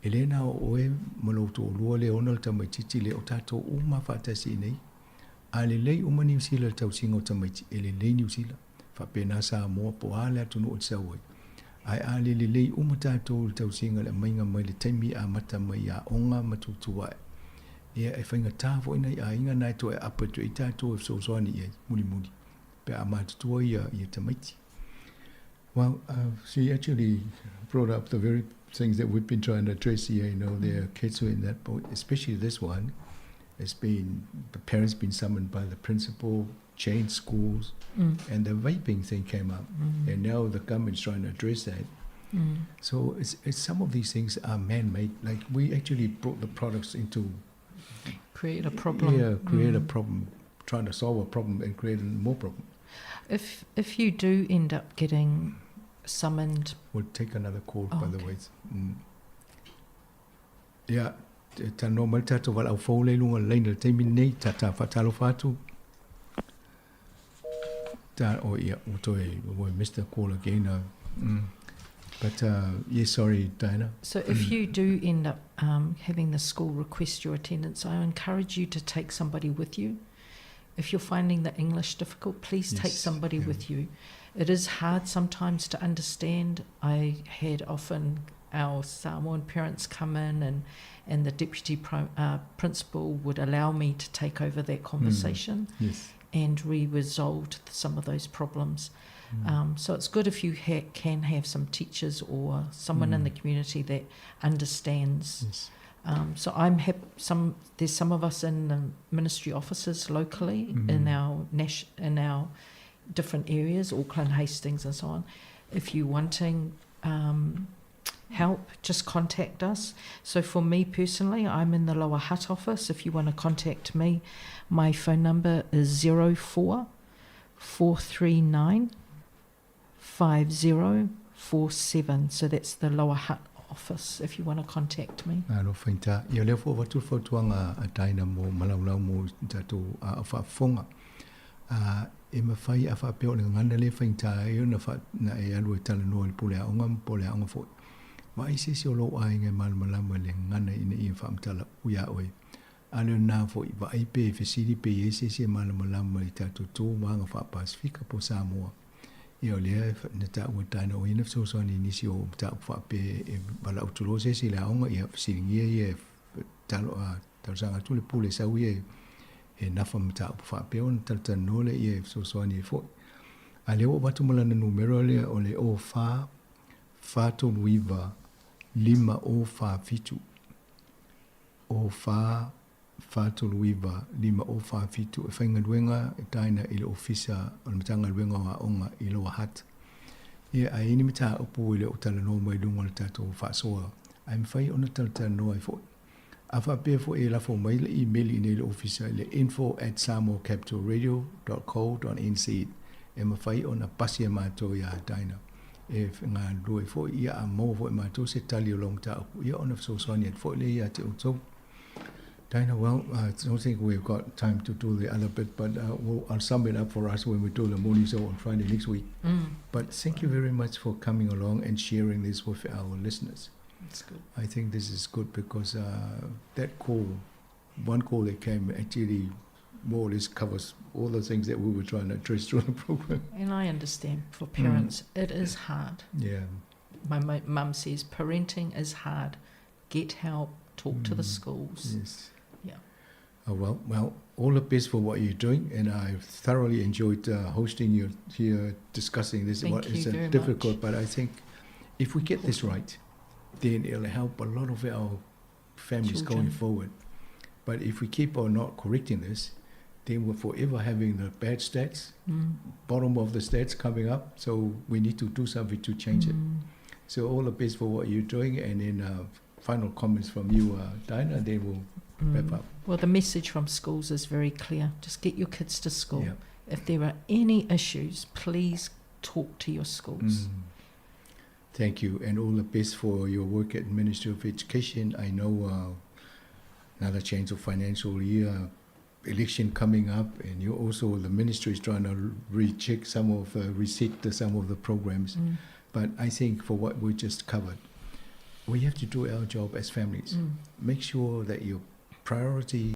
E le na o oe ma lou toalua le ona le tamaitiiti lea, o tatou uma faatasi i inei. A lelei uma Niu Sila i le tausiga o tamaiti, e lelei Niu Sila. Faapena Samoa po o a le atunuu e te sau ai. Ae a le lelei uma tatou i le tausiga i le aumaiga mai le taimi e amata mai i aoga ma tutuae, ia e faigata foi nai aiga na e toe aapa atu ai tatou e fesoasoani i ai mulimuli. Pe a matutua ia, ia tamaiti. Well, she actually brought up the very things that we've been trying to address here. You know, there are kids who are in that boat, especially this one. It's been, the parents been summoned by the principal, changed schools, and the vaping thing came up. And now the government's trying to address that. So it's some of these things are man-made. Like we actually brought the products into... Create a problem. Yeah, create a problem. Trying to solve a problem and create more problem. If you do end up getting summoned... We'll take another call, oh, by the okay. way. Ia, talanoa mai le tatou valaau fou lea i luga o le laina i le taimi lenei, tata faatalofa atu. Ta, oh, ia, ua toe, ua missed the call again. But, yes, sorry, Diana. So if you do end up having the school request your attendance, I encourage you to take somebody with you. If you're finding the English difficult, please take somebody with you. It is hard sometimes to understand. I had often our Samoan parents come in and the deputy principal would allow me to take over that conversation. And we resolved some of those problems. So it's good if you can have some teachers or someone in the community that understands. So I'm some. There's some of us in the ministry offices locally in our different areas, Auckland, Hastings, and so on. If you're wanting help, just contact us. So for me personally, I'm in the Lower Hutt office. If you want to contact me, my phone number is 04 439 5047. So that's the Lower Hutt office if you want to contact me. Alo faigata. Ia lea foi avatu le fautuaga a Dinah mo malaulau mo tatou faafofoga. E mafai a faapea o le gagana lea e faigata ai ona na e alu e talanoa i le pule aoga ma pole aoga foi. Vaai se isi o lou aiga e malamalama i le gagana ina ia faamatala upu iā oe. A le o lena foi, vaai pe fesili pe i ai se isi e malamalama i tatou tu ma aga faa-Pasifika po o Samoa. Ia o lea na taua e Dinah o ia na fesoasoani i nisi o mataupu faapea e valaau atu loa se isi i le aoga, ia fesiligia ia e talosaga atu le pule sau ia e nafa ma mataupu faapea ona talatalanoa lea ia e fesoasoani ai fo'i. A lea ua avatu ma lana numera lea o le 04 439 5047. 04 439 5047 e faigaluega e Dinah i le Ofisa o le Matagaluega o Aoga i Lower Hutt. Ia, a i ai ni mataupu e le o talanoa mai luga o le tatou faasoa, ae mafai ona talatalanoa ai foi. A faapea foi e lafo mai le imeli i inei i le ofisa i le info at samoacapitalradio dot co dot nz e mafai ona pasi e matou iā Dinah e galulue ai foi, ia a maua foi e matou se tali o lau mataupu, ia ona fesoasoani atu foi lea ia te outou. Dinah, well, I don't think we've got time to do the other bit, but uh, we'll, I'll sum it up for us when we do the morning show on Friday next week. But thank you very much for coming along and sharing this with our listeners. That's good. I think this is good because uh, that call, one call that came actually more or less covers all the things that we were trying to address during the program. And I understand for parents, mm. it is hard. Yeah. My mum says parenting is hard. Get help, talk mm. to the mm. schools. Yes. Yeah. Oh, well, well, all the best for what you're doing, and I thoroughly enjoyed uh, hosting you here, discussing this. Thank you it's very difficult, much. but I think if we get this right, then it'll help a lot of our families Children. going forward. But if we keep on not correcting this, then we're forever having the bad stats, bottom of the stats coming up. So we need to do something to change it. So all the best for what you're doing, and then uh, final comments from you, uh, Dinah, and then we'll wrap up. Well, the message from schools is very clear. Just get your kids to school. Yeah. If there are any issues, please talk to your schools. Thank you, and all the best for your work at Ministry of Education. I know uh, another change of financial year, election coming up, and you also the ministry is trying to recheck some of uh, reset the, some of the programs. But I think for what we just covered, we have to do our job as families. Make sure that your priority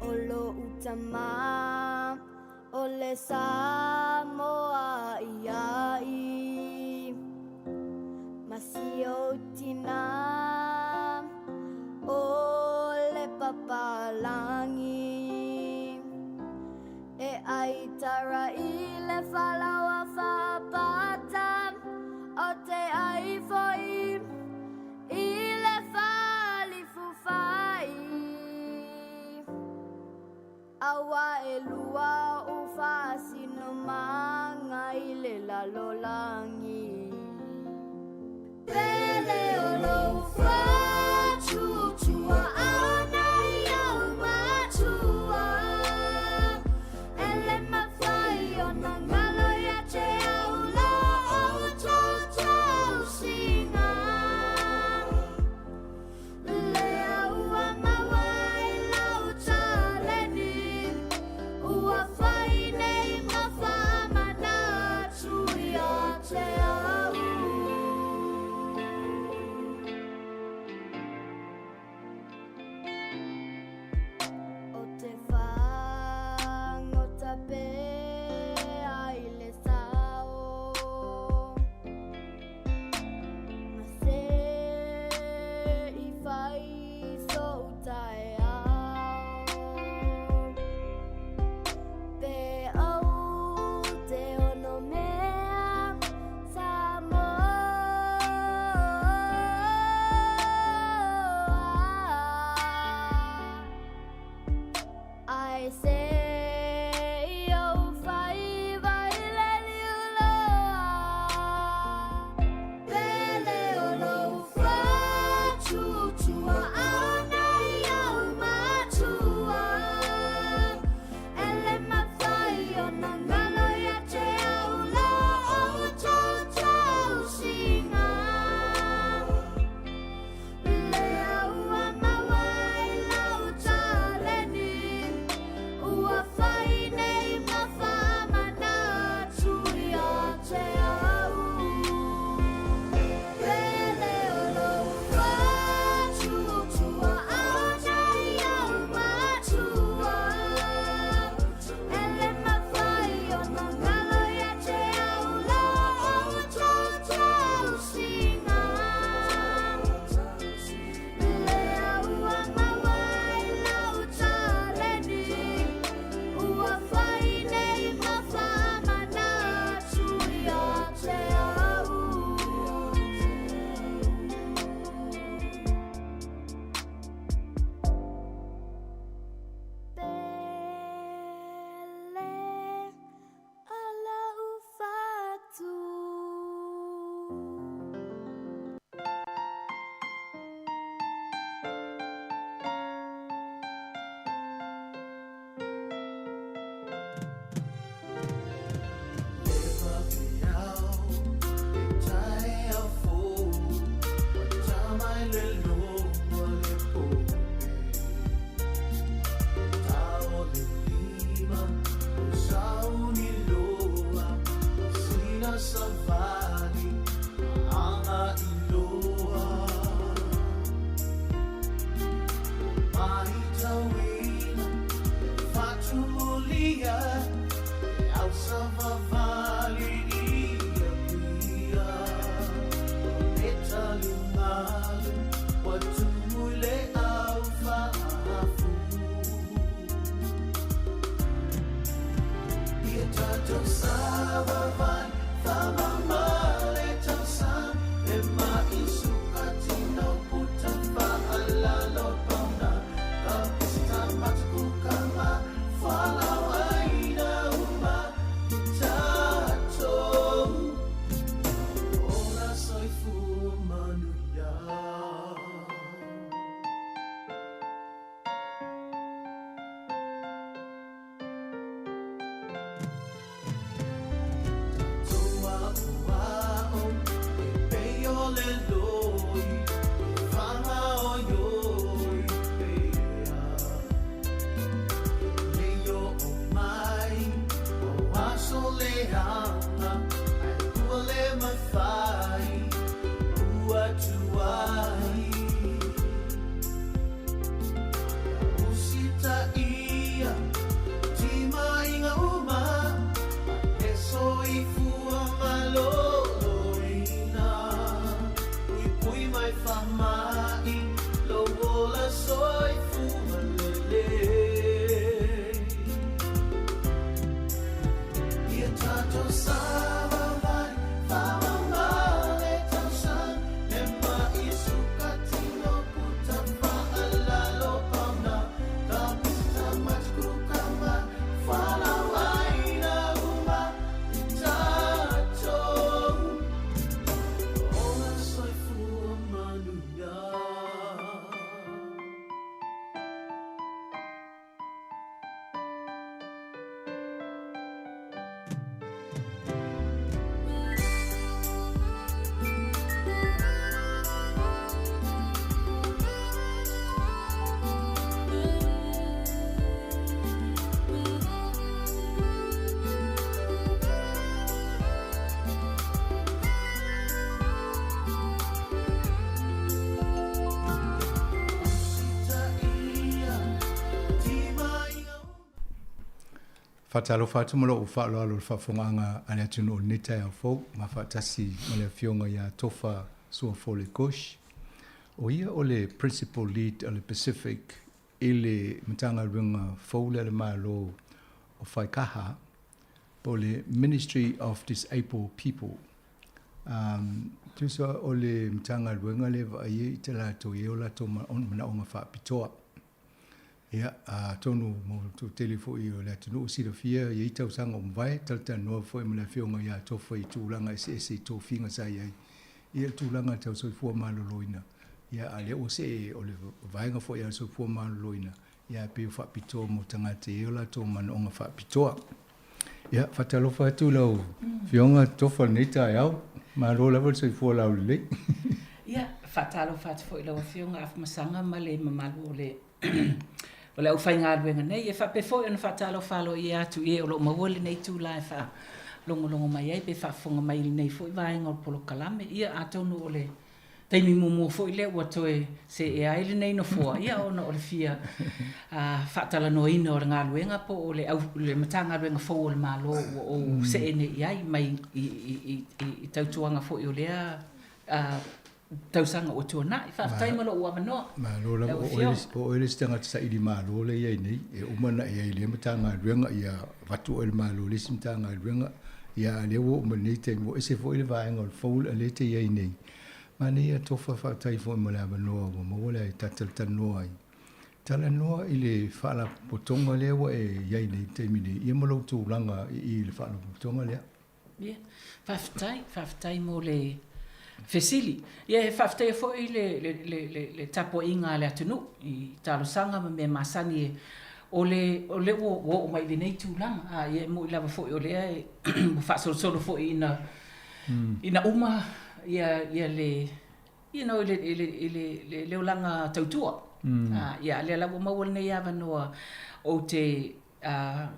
O lo utama o le Samoa iai Masiotina o le papalangi E ai tara i le falawa whapata O te ai foi i le falifu fai Aua e lua o whaasino manga i le lalolangi Pele o lou whatutua ana i au matua E le mawhai o nā ngalo ia te au lo o tau singa Le aua maua i lau taleni Ua whai nei ma whamanatu ia te leaga ae ua le mafai ua tuai. Ia usitaia timaiga uma ma le soifua malōlōina. Puipui mai faamaʻi lou ola soifua lelei. Ia tatou savavali faamama le tausaga le maʻi sukatino puta faalalo pauna kaputa matukuluka ma fualaauaina uma i tatou ola soifua manuia. Faatalofa atu ma lou faaaloalo i le faafofogaaga a le atunuu i lenei taeao fou, ma faatasi ma le Afioga ia Tofa Suafole Kush. O ia o le Principal Lead o le Pacific i le Matagaluega fou lea a le Malo o Whaikaha, po o le Ministry of Disabled People. Tusa o le Matagaluega lea e vaaia i te latou i ai o latou manaoga faapitoa. Ia, atonu mo le toatele foi o le atunuu silafia i ai tausaga ua mavae, talatalanoa foi ma le Afioga ia Tofa i tulaga eseese i tofiga sa i ai i le tulaga tau soifua maloloina, ia a lea ua see o le vaega foi a le soifua maloloina, ia pei ua faapitoa mo tagata e i ai o latou manaoga faapitoa. Ia, faatalofa atu lau Afioga Tofa i lenei taeao, malo lava le soifua laulelei. Ia, faatalofa atu foi i lau Afioga Afamasaga ma le mamalu o le o le aufaigaluega nei. E faapea foi ona faatalofa aloaia atu i e o lo o maua lenei itula e faalogologo mai ai pe faafofoga mai i lenei foi vaega o le polokalame. Ia, atonu o le taimi muamua foi lea ua toe seea ai lenei nofoa, ia ona o le fia faatalanoaina o le galuega po o le, au, le Matagaluega fou o le Malo ua ou see nei i ai mai i tautuaga foi o lea tausaga ua tuanai. Faafetai mo lou avanoa. Malo lava, o oe le isi tagata saili malo lea e i ai nei, e uma ona e i ai i lea Matagaluega, ia avatu oe e le Malo i le isi Matagaluega, ia a lea ua oo mai lenei taimi, ua ese foi le vaega o le fou lea e te i ai nei. Manaia Tofa, faafetai foi mo le avanoa ua maua lea e ta talatalanoa ai. Talanoa i le Faalapotopotoga lea ua e i ai nei i le taimi nei, ia ma lou tulaga i i le Faalapotopotoga lea. Ia, faafetai, faafetai mo le fesili. Ia, e faafetaia foi le, le, le, le, le tapuaiga a le atunuu i talosaga ma mea masani e, o le, o lea ua, ua oo mai i lenei tulaga. A, ia, e moni lava foi o lea e, ua faasolosolo foi ina, ina uma ia, ia le, you know, i le, i le, i le, le, le olaga tautua. A, ia, a lea la ua maua lenei avanoa ou te, a,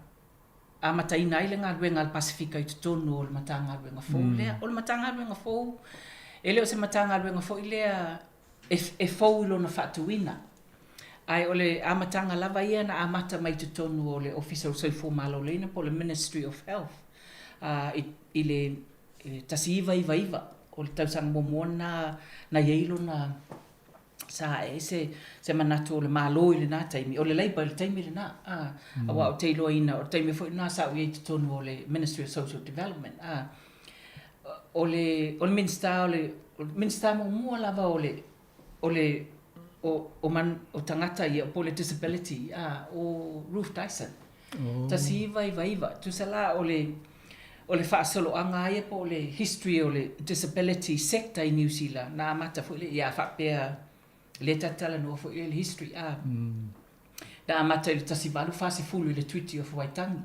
amataina ai le galuega a le Pasefika i totonu o le Matagaluega fou lea. O le Matagaluega fou, e le o se Matagaluega foi lea e fou i lona faatuina, ae o le amataga lava ia na amata mai i totonu o le Ofisa o le Soifua Maloloina po o le Ministry of Health i le 1999, o le tausaga muamua lena na i ai lona sa ae ai se, se manatu o le Malo i lena taimi, o le Labour i le taimi lena, a, aua ou te iloaina, o le taimi foi lena sa ou i ai i totonu o le Ministry of Social Development, a. O le, o le Minisita o le, o le Minisita muamua lava o le, o le, o, o, man, o tagata ia, po o le disability, a, o Ruth Dyson. Oh. 1999, tusa la o le, o le faasoloaga ia po o le history o le disability sector i Niu Sila, na amata foi lea, ia faapea, lea ta te talanoa foi i le history, a, na amata i le 1840 i le Treaty of Waitangi.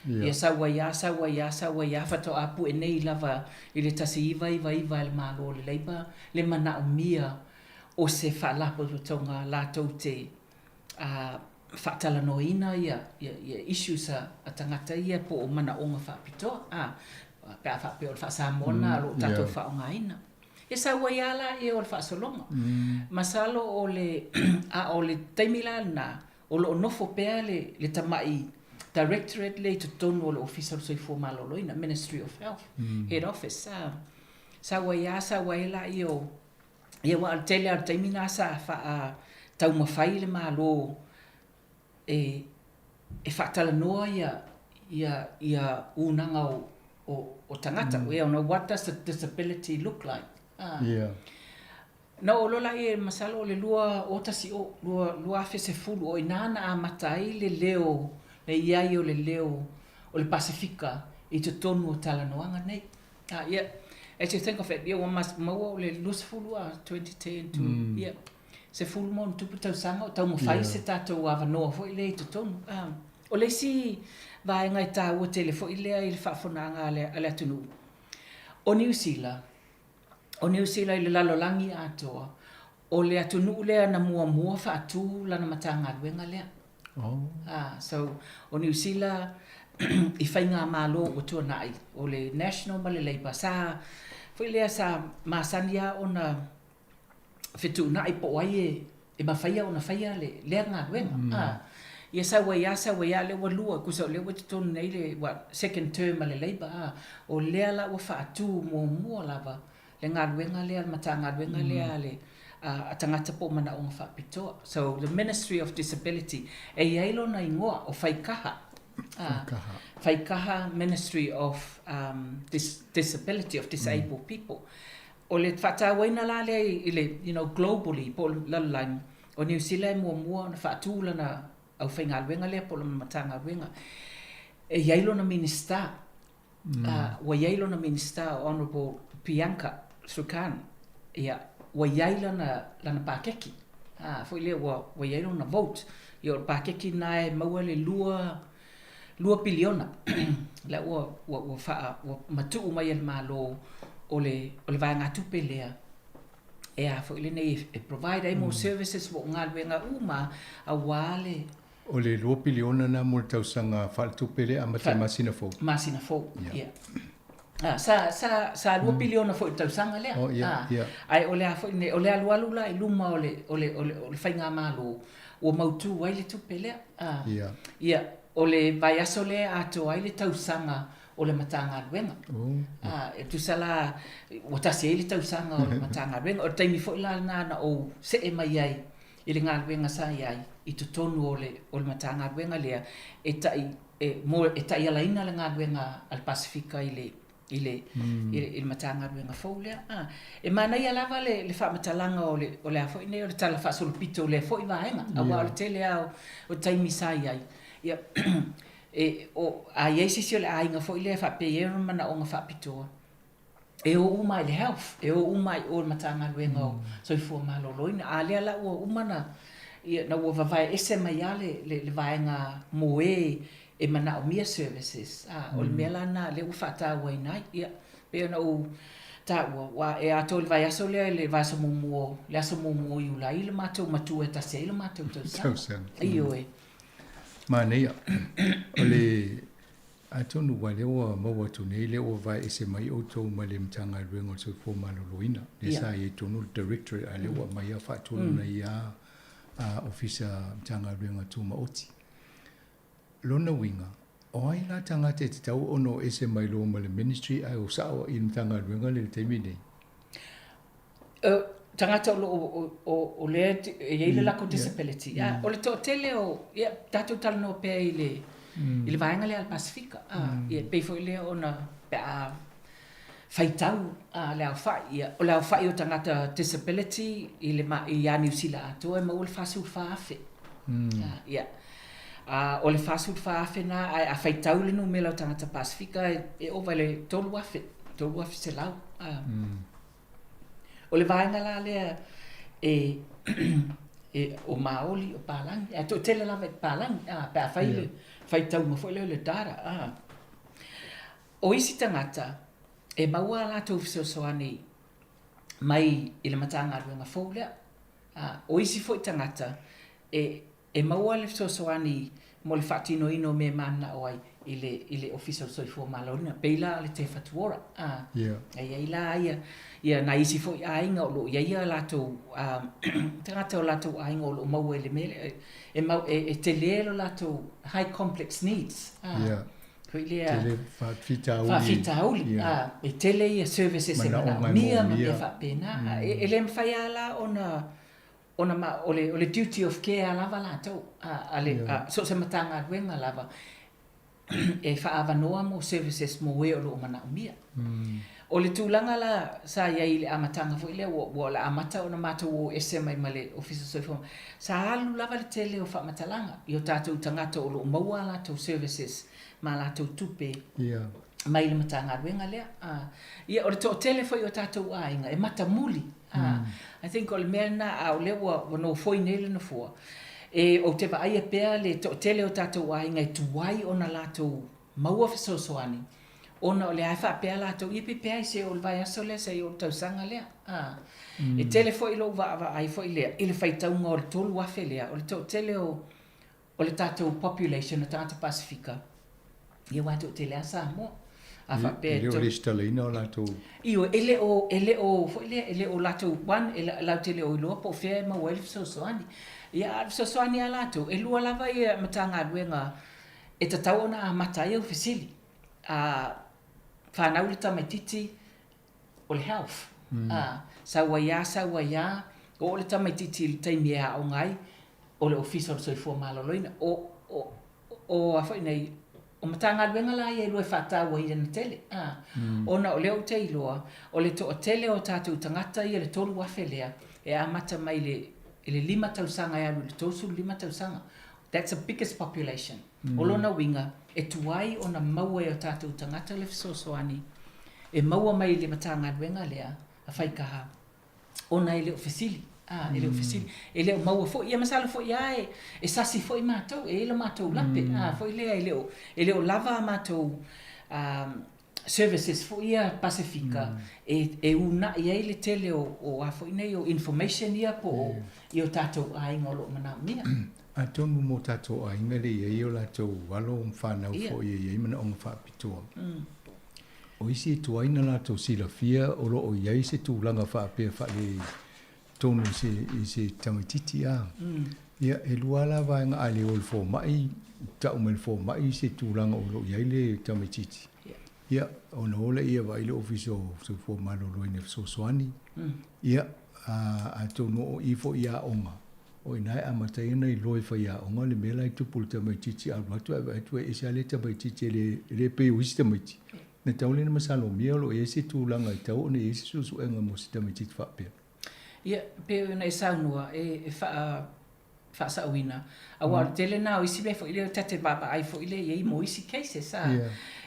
Ia sau ai a, sau ai a, sau ai a, faatoa pue nei lava i le 1999 e le Malo o le Labour le manaomia o se faalapotopotoga latou te, a, faatalanoaina ia ia issues a a tagata ia po o manaoga faapitoa a pe a faapea o le faa-Samoa lena o lo o tatou faaaogaina. E sau ai lava laia o le faasologa. Masalo o le a o le taimi la lena o lo o nofo pea le le tamai Directorate lea i totonu o le Ofisa o le Soifua Maloloina, Ministry of Health, Head Office a. Sau ai lava sau ai laia o Ia aua o le tele lava o le taimi lena sa faataumafai le Malo e e faatalanoa ia ia ia unaga o o o tagata. Mm. You know, what does a disability look like? Ah. Yeah. Na oo loa lea masalo o le 2010, 2010, o i ina na amata ai le leo, le i ai o le leo o le Pasefika i totonu o talanoaga nei. Ah, yeah. As you think of it, yeah, ua maua o le 20 a 2010 to, mm. yeah. 10 ma ona tupu tausaga o taumafai yeah. se tatou avanoa foi lea i totonu. Ah, o le isi vaega e tāua tele foi lea i le faafofoga a le, a le atunuu, o Niu Sila, o Niu Sila i le lalolagi atoa, o le atunuu lea na muamua faatu lana Matagaluega lea. Oh. Ah, so, o Niu Sila i faigamalo ua tuanai, o le National ma le Labour, sa, foi lea sa masani lava ona fetuunai po o ai e, e mafaia ona faia le, lea galuega. Mm. Ah, ia sau ai lava, sau ai lava, lea ua lua, tusa o lea ua i totonu nei le what, second term a le Labour, ah, o lea la ua faatu muamua lava le galuega lea, le Matagaluega lea a le a tagata po o manaoga faapitoa. So, the Ministry of Disability, e i ai lona igoa o Faikaha. Faikaha. Faikaha Ministry of um, Dis Disability, of Disabled mm. People. O le faatauaina la lea i le, you know, globally, po o le lalolagi, o Niu Sila e muamua ona faatu lana aufaigaluega lea po o lana Matagaluega. E i ai lona Minisita ua i ai lona Minisita o Honourable Priyanka Sukhan, ia, ua i ai lana, lana pakeki, ā, foi lea ua, ua i ai lona vote. Ia, o le pakeki lena e maua le lua, lua piliona, la ua, ua, ua faa, ua matuu mai e le Malo o le, o le vaegatupe lea e a foi lenei e provide ai mo services mo galuega uma aua le O le 2 piliona lena mo le tausaga faaletupe lea e amata i le masina fou. Masina fou, ia. Ah, sa, sa, sa 2 piliona foi i le tausaga lea. Oh, ia, ia. Ae o le a foi lenei, o le alualu la i luma o le, o le, o le, o le faigamalo, ua mautu ai le tupe lea. Ah, ia. Ia, o le vaiaso lea e atoa ai le tausaga o le Matagaluega. Oh. Ah, e tusa la, ua tasi ai le tausaga o le Matagaluega. O le taimi foi la lena na ou see mai ai i le galuega sa i ai i totonu o le o le Matagaluega lea e ta'i e mo e taialaina le galuega a le Pasefika i le i le i le i le Matagaluega fou lea. A, e manaia lava le le faamatalaga o le o le a foi nei o le tala faasolopito o lea foi vaega, aua o le tele lava o o taimi sa i ai, ia e o a i ai se isi o le aiga foi lea e faapea e i ai ona manaoga faapitoa, e o uma i le Health, e o uma i o i le Matagaluega o Soifua Maloloina. A lea la ua uma na, ia, na ua vavae ese mai lava le, le, le vaega mo e e manaomia services. A, o le mea la lena lea ua faatauaina ai. Ia, pei ona ou taua, ua e atoa i le vaiaso lea i le vaiaso muamua, le aso muamua o Iulai le matou matua e tasi ai le matou tausaga. Tausaga. Ioe. Manaia. O le Atonu ua lea ua maua atu nei lea ua vae ese mai outou mai le Matagaluega o le Soifua Maloloina lea sa i ai tonu le Directorate a lea ua aumai a faatonu nei a Ofisa Matagaluega Tumaoti. Lona uiga, o ai la tagata e tatau ona o ese mai loa ma le Ministry ae o sao i le Matagaluega lea i le taimi nei? Tagata o lo o o lea e i ai le latou disability. A, o le toatele o, ia, tatou talanoa pea i le i le vaega lea a le Pasefika. A, ia, e pei foi lea ona pe a faitau a le aofai, ia, o le aofai o tagata disability i le ia Niu Sila atoa e maua le 44,000. A, ia. A, o le 44,000 na, ae a faitau le numera o tagata Pasefika e ova i le 3,000, 3,100. A. O le vaega la lea e e o Māori, o Pālagi, ae toatele lava i Pālagi, a, pe a fai le faitauga foi lea o le data, a. O isi tagata, e maua a latou fesoasoani mai i le Matagaluega fou lea, a. O isi foi tagata, e. e maua le fesoasoani mo le faatinoina o mea e mananao ai i le i le Ofisa o le Soifua Maloloina, pei la o le Te Whatu Ora, ā, e i ai la ia ia nai isi foi aiga o lo o i ai a latou tagata o latou aiga o lo o maua i le mea lea, e mau e e tele lo latou high complex needs, ā, foi lea Tele faafitauli. Faafitauli, ā, e tele ia services e manaomia ma mea faapena, ā, e le mafai lava la ona Ona ma, o le, o le duty of care lava latou, a, a le, a, so o se Matagaluega lava e faaavanoa mo services mo e o lo o manaomia. O le tulaga la sa i ai i le amataga foi lea, ua, ua o le a amata ona matou o ese mai ma le Ofisa Soifua, sa alu lava le tele o faamatalaga i o tatou tagata o lo o maua a latou services ma a latou tupe mai le Matagaluega lea. Ia, o le toatele foi o tatou aiga e matamuli. I think o le mea lena, a o lea ua, ua nofoi nei le Nofoa, e, ou te vaaia pea le toatele o tatou aiga e tuai ona latou maua fesoasoani, ona o lea e faapea latou, ia pe peai se oo i le vaiaso lea, se i oo i le tausaga lea. E tele foi lou vaavaai foi lea i le faitauga o le 3,000 lea, o le toatele o O le tatou population o tagata Pasefika, ia aua e toatele lava Samoa. A faapea e le o resitalaina o latou. Ioe, e le o, e le o, foi lea, e le o latou, one, e latou te le o iloa po o fea e maua ai le fesoasoani. Ia, a o le fesoasoani a latou, e lua lava ia Matagaluega e tatau ona amata ai au fesili. A fanau le tamaitiiti, o le health. A, sau ai lava, sau ai lava, oo le tamaitiiti i le taimi e aoga ai, o le Ofisa o le Soifua Maloloina. O, o, o a foi nei, o Matagaluega la ia e lua e faatauaina tele, a, ona o lea ou te iloa, o le toatele o tatou tagata ia le 3,000 lea, e amata mai le, i le 5 tausaga e alu i le 35 tausaga. That's the biggest population. O lona uiga, e tuai ona maua e o tatou tagata le fesoasoani e maua mai i le Matagaluega lea a Faikaha, ona e le o fesili, a, e le o fesili, e le o maua foi, ia masalo foi lava e, e sasi foi matou, e i ai lo matou lape, a, foi lea e le o, e le o lava a matou, a, services foi ia Pasefika e, e uunai ai le tele o, o a foi nei o information ia po o i o tatou aiga o lo o manaomia. Atonu mo tatou aiga lea e i ai o latou alo ma fanau foi e i ai manaoga faapitoa. O isi e tuai na latou silafia o lo o i ai se tulaga faapea faaletonu i se, i se tamaitiiti a. Ia, e lua la vaega a le o le fomai, tau mai le fomai se tulaga o lo o i ai le tamaitiiti. Ia, ona o lea vaai le Ofisa o Soifua Maloloina e fesoasoani. Ia, atonu o i foi i aoga, O i ina e amata ai ona iloa e faiaoga le mea la e tupu i le tamaitiiti a alu atu ae vaai atu e ese lava le tamaitiiti e le, e le pei o isi tamaiti. Na tau lea na masalomia o lo o i ai se tulaga e tatau ona i ai se suesuega mo se tamaitiiti faapea. Ia, pei ona e saunoa, e, e faa, faasaoina, aua o le tele lena o isi mea foi lea ta te vaavaai foi lea i ai mo isi cases, a.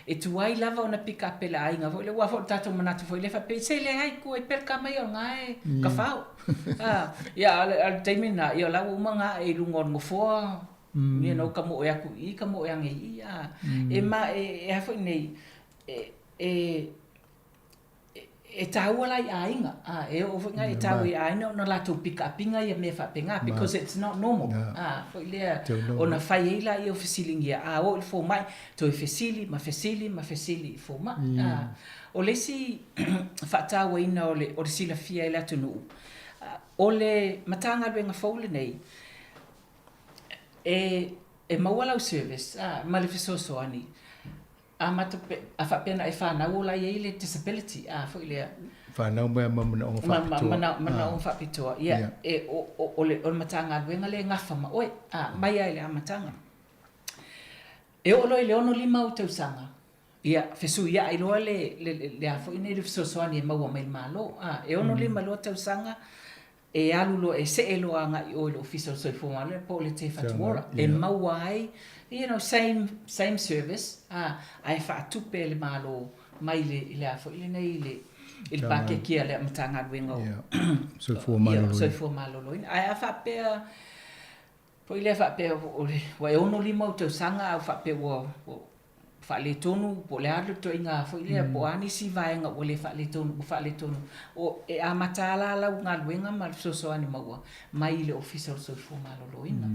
E tuai lava ona pick up e le aiga foi lea, aua foi o le tatou manatu foi lea faapea, se leai, kua e peleka mai o lena e kafao. A, ia, a o le taimi lena, ia o la ua uma ona ae i luga o le nofoa, you know, ka moe aku i i, ka moe ane i i, a. E ma, e, e a foi nei, e, e, e tāua la i aiga, a, e oo foi e tāua i aiga ona latou pick up ina ia mea faapena, because it's not normal, a, foi lea, ona fai ai laia o fesiligia, a oo i le fomai, toe fesili ma fesili ma fesili i fomai, a. O le isi faatauaina o le, o le silafia e le atunuu, o le Matagaluega fou lenei, e, e maua lau service a, ma le fesoasoani, amata pe, a faapea na e fanau o la e i ai le disability, a foi lea. Fanau mai ma manaoga faapitoa. Ma, ma, manaoga faapitoa, ia, yeah. E, o, o, o, le, o le Matagaluega lea e gafa ma oe, a, mai lava i le amataga. E oo loa i le 65 ou tausaga, Ia, fesuiai loa le, le, le a foi nei le fesoasoani e maua mai le Malo. A, e 65 tausaga e alu loa, e see loa agai i o i le Ofisa o le Soifua Maloloina po o le Te Whatu Ora, e maua ai, you know, same, same service, a, ae faatupe e le Malo mai le, i le a foi lenei, i le, i le pakeke a le Matagaluega o Soifua Maloloina. Soifua Maloloina. Ae a faapea, Foi lea faapea ua e 65 ou tausaga a ua faapea ua faaletonu po o le a le ituaiga foi lea po o a nisi vaega ua le faaletonu ua faaletonu. O, e amata lava la lau galuega ma le fesoasoani maua mai i le Ofisa o le Soifua Maloloina.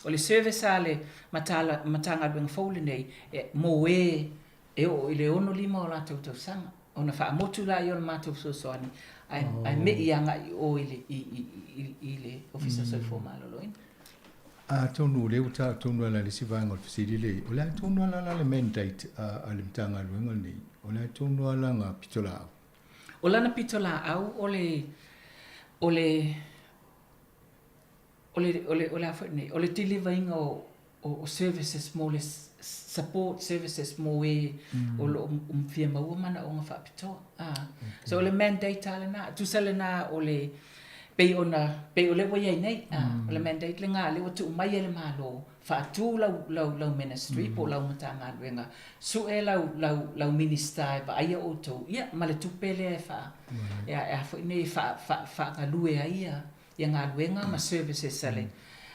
O le service a le matala, Matagaluega fou lenei, e, mo e e oo i le 65 o latou tausaga, ona faamotu laia o le matou fesoasoani, ae, ae me'i agai i o i le, i, i, i, i le Ofisa o Soifua Maloloina. Atonu o lea ua taua tonu lava la i le isi vaega o le fesili lea, o le a tonu lava la le mandate a le Matagaluega lenei? O le a tonu lava lana pitolaau? O lana pitolaau o le, o le, o le, o le, o le a foi nei, o le deliver ina o, o, o services mo le support services mo e o lo o fia maua manaoga faapitoa. Ah. Okay. So o le mandate lava lena, tusa lena o le, pei ona, pei o lea ua i ai nei, ah, o le mandate lena lea ua tuu mai e le Malo, faatu lau, lau, lau ministry po o lau Matagaluega, sue lau, lau, lau Minisita e vaaia outou, ia, ma le tupe lea e faa, e a, e a foi nei, e faa, faa, faagalue ai ia, ia galuega ma services a le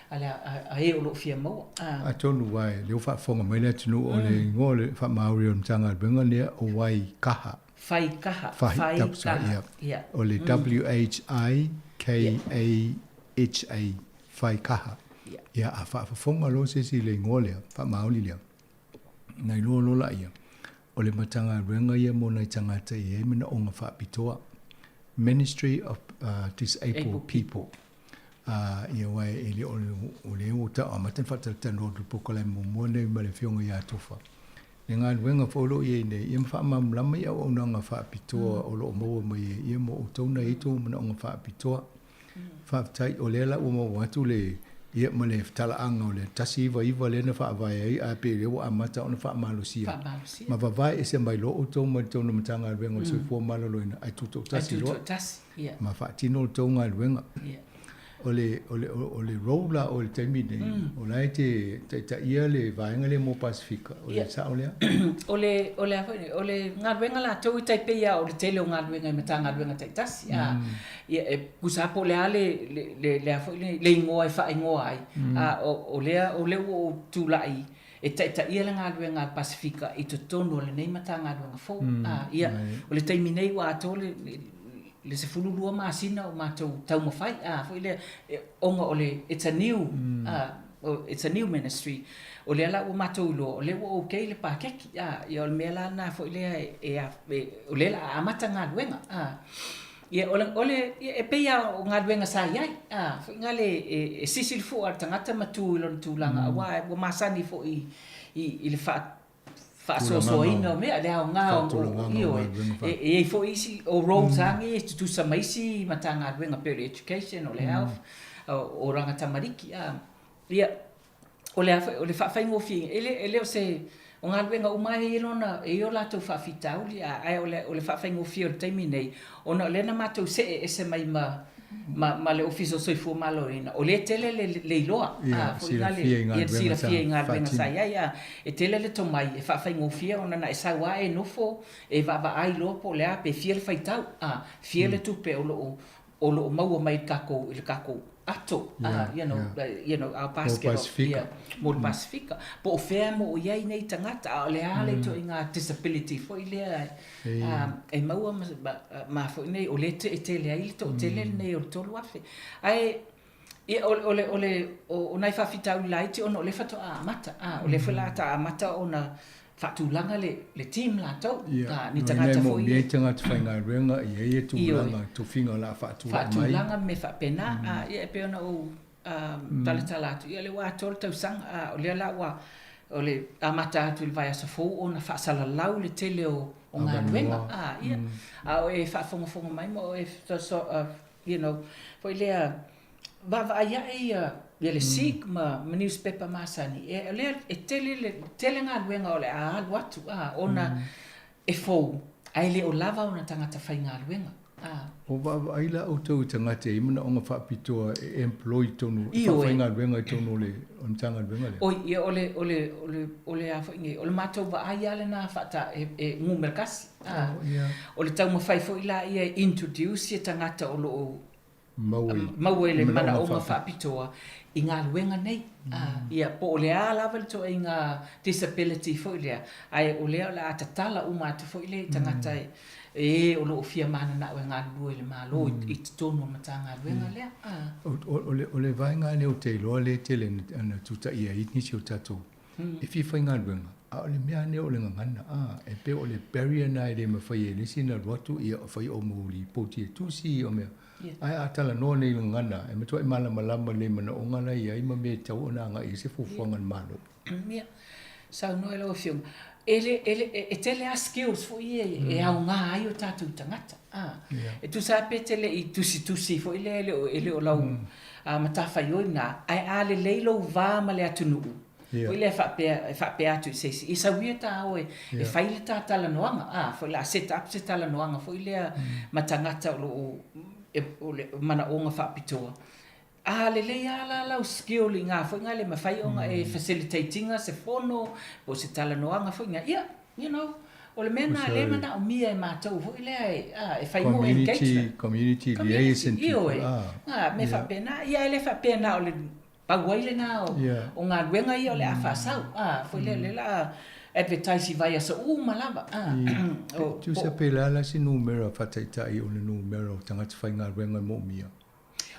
a le a e o lo o fia maua. Atonu aua o lea ua faafofoga mai le atunuu o le igoa o le faamaori o le Matagaluega lea o Waikaha. Whaikaha, Whaikaha. Ia. O le W-H-I-K-A-H-A, Whaikaha. Ia, a faafofoga loa se isi i le igoa lea, faamaoli lea, ona iloa loa laia, o le Matagaluega ia mo nai tagata e i ai manaoga faapitoa, Ministry of Disabled People. Ia aua e le o o lea ua tau amata ona faatalatalanoa atu i le polokalame muamua lenei ma le Afioga ia Tofa. Le galuega foi o lo o i ai nei, ia ma faamalamalama i auaunaga faapitoa o lo o maua mai ai ia mo outou na i ai outou manaoga faapitoa. Faafetai, o lea la ua maua atu le, ia ma le talaaga o le 199 lea na faavae ai, ae pei o lea ua amata ona faamalosia. Faamalosia. Ma vavae ese mai loa outou mai totonu o le Matagaluega o le Soifua Maloloina, ae tutoatasi loa. Ae tutoatasi, ia. Ma faatino le tou galuega. Ia. O le, o le, o le role la o le taimi nei, o la e te taitaia le vaega lea mo Pasefika, o le sao lea? O le, o le a foi nei, o le galuega latou e tai pei lava o le tele o galuega i Matagaluega taitasi, a, ia, e tusa lava po o le a le, le, le a foi nei, le igoa e faaigoa ai, a o, o lea, o lea ua ou tulai e taitaia le galuega a le Pasefika i totonu o lenei Matagaluega fou. A, ia, o le taimi nei ua atoa le, le 12 masina o matou taumafai, a, foi lea, ona o le, it's a new, a, it's a new ministry, o lea la ua matou iloa, o lea ua okay le pakeki, a, ia o le mea la lena foi lea e, e, o lea o le a amata galuega, a. Ia, o le, o le, ia, e pei lava o galuega sa i ai, a, foi na le, e, e sisi le fua a le tagata ma tu i lona tulaga, aua ua masani foi i, i, i le faa, faasoasoaina o mea, le aoga o, o, ioe, e, e i ai foi isi, o roles lava nei e tutusa ma isi Matagaluega pei o le Education, o le Health, o, o Oranga Tamariki, a, ia, o le a foi, o le faafaigofieina, e le, e le o se, o galuega uma e i ai lona, e i ai o latou faafitauli, a, ae o le, o le faafaigofie o le taimi nei, ona o lea na matou see ese mai ma, ma, ma le Ofisa o Soifua Maloloina, o lea e tele le, le iloa, a, foi na le, ia, silafia i galuega sa i ai, a, e tele le tomai e faafaigofie ona na e sau lava e nofo, e vaavaai loa po o le a, pe fia le faitau, a, fia le tupe o lo o o lo o maua mai i le takou i le takou ato yeah, you know, yeah. You know, our basket of, yeah, mo le Pasifika. Po o fea mo o i ai nei tagata, a o le a le ituaiga disability foi lea e, e maua ma, ma, ma foi nei, o lea e tele ai le toatele lenei o le 3,000. Ae, ia, o, o, le, o, le, o, o nai faafitauli laiti ona o lea faatoa amata, a, o lea foi la ta amata ona faatulaga le, le team latou, Ia, a, ni tagata foi. Ia, tagata faigaluega, e i ai e tulaga, tofiga o le a faatulai mai. Faatulaga ma mea faapena, a, ia, e pei ona ou talatala atu, ia, o lea ua atoa le tausaga, a, o lea la ua, o le amata atu i le vaiaso fou ona faasalalau le tele o, o galuega, a, ia, a o e faafogafoga mai ma o e, so, you know, foi lea, Vaavaai ae ia ia le Seek ma ma newspaper masani, e o lea e tele le tele galuega o le a alu atu a ona e fou ae le o lava ona tagata faigaluega a. O vaavaai la outou i tagata e i ai manaoga faapitoa e employ i totonu, e faafaigaluega i totonu o le Matagaluega lea? Oi, ia o le o le o le o le a foi nei, o le matou vaai lava lena faata e e numera tasi a. O le taumafai foi la ia e introduce ia tagata o lo o. Maua i le manaoga faapitoa i galuega nei. Ia, po o le a lava le ituaiga disability foi lea, ae o lea o le a tatala uma atu foi lea i tagata e o lo o fia mananao e galulue i le Malo i totonu o le Matagaluega lea. O le vaega lea ou te iloa lea e tele ina tutaia ai nisi o tatou e fia faigaluega, a o le mea lea o le gagana, a, e pei o le barrier lena e le mafai e le isi ona alu atu, ia fai o mau lipoti e tusi, o mea. Ae a talanoa nei i le gagana, e matuai malamalama lelei i manaoga la e i ai ma mea e tatau ona agai i ai se fuafuaga a le Malo. Ia, saunoa i lau Afioga, e le, e le, e tele lava skills foi ia e aoga ai o tatou tagata. A, e tusa lava pe te le i tusitusi foi lea, e le o, e le o lau matafaioi lena, ae a lelei lou va ma le atunuu, foi lea faapea, e faapea atu i se isi, ia sau ia ta o e fai le ta talanoaga, a, foi o le a set up se talanoaga foi lea ma tagata o lo o, o le manaoga faapitoa. A lelei lava la lau skill i ngā foi ngā le mafai ona e facilitate ina se fono po o se talanoaga foi ngā, ia, you know, o le mea lena lea e manaomia e matou foi lea e, a, e fai mo engagement. Community liaison people, ioe, a. Ngā, mea faapena, ia e le faapea na o le pau ai lena o galuega ia o le a faasau, a, foi lea, lea o le a advertise i vaiaso uma lava, a. Tusa pe o le a la se numera faataitai o le numera o tagata faigaluega e moomia?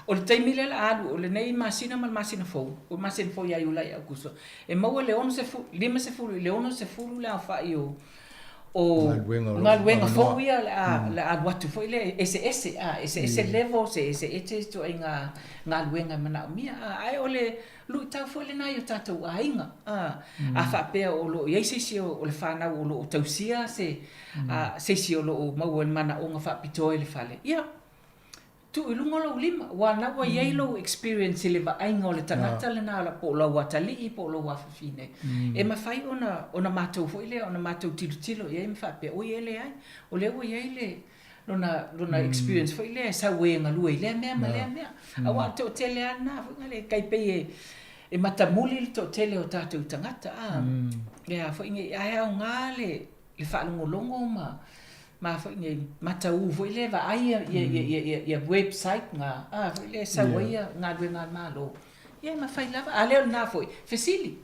O le taimi lea o le a alu, o lenei masina ma le masina fou, o le masina fou ia Iulai, Aokuso, e maua le 60, 50 i le 60 le aofai o, o galuega fou ia o le a, le a alu atu foi lea, e eseese, a, eseese levels, e eseese ituaiga galuega e manaomia, a, ae o le luitau foi lena i o tatou aiga, a, a faapea o lo o i ai se isi o le fanau o lo o tausia se, a, se isi o lo o maua i le manaoga faapitoa i le fale, ia, Tuu i luga lou lima, aua o lena ua i ai lou experience i le vaaiga o le tagata lena po o lau atalii po o lou afafine. E mafai ona ona matou foi lea ona matou tilotilo i ai ma faapea, oi e leai, o lea ua i ai le lona lona experience foi lea e sau ai e galue i lea mea ma lea mea. Aua o le toatele lava lena foi lea e tai pei e e matamuli le toatele o tatou tagata a, le a foi nei, ae aoga le le faalogologo ma ma foi nei mataū foi lea vaai ia ia ia ia ia website nga a foi lea e sau ai ia galuega a le Malo. Ia e mafai lava, a lea o lena foi, fesili.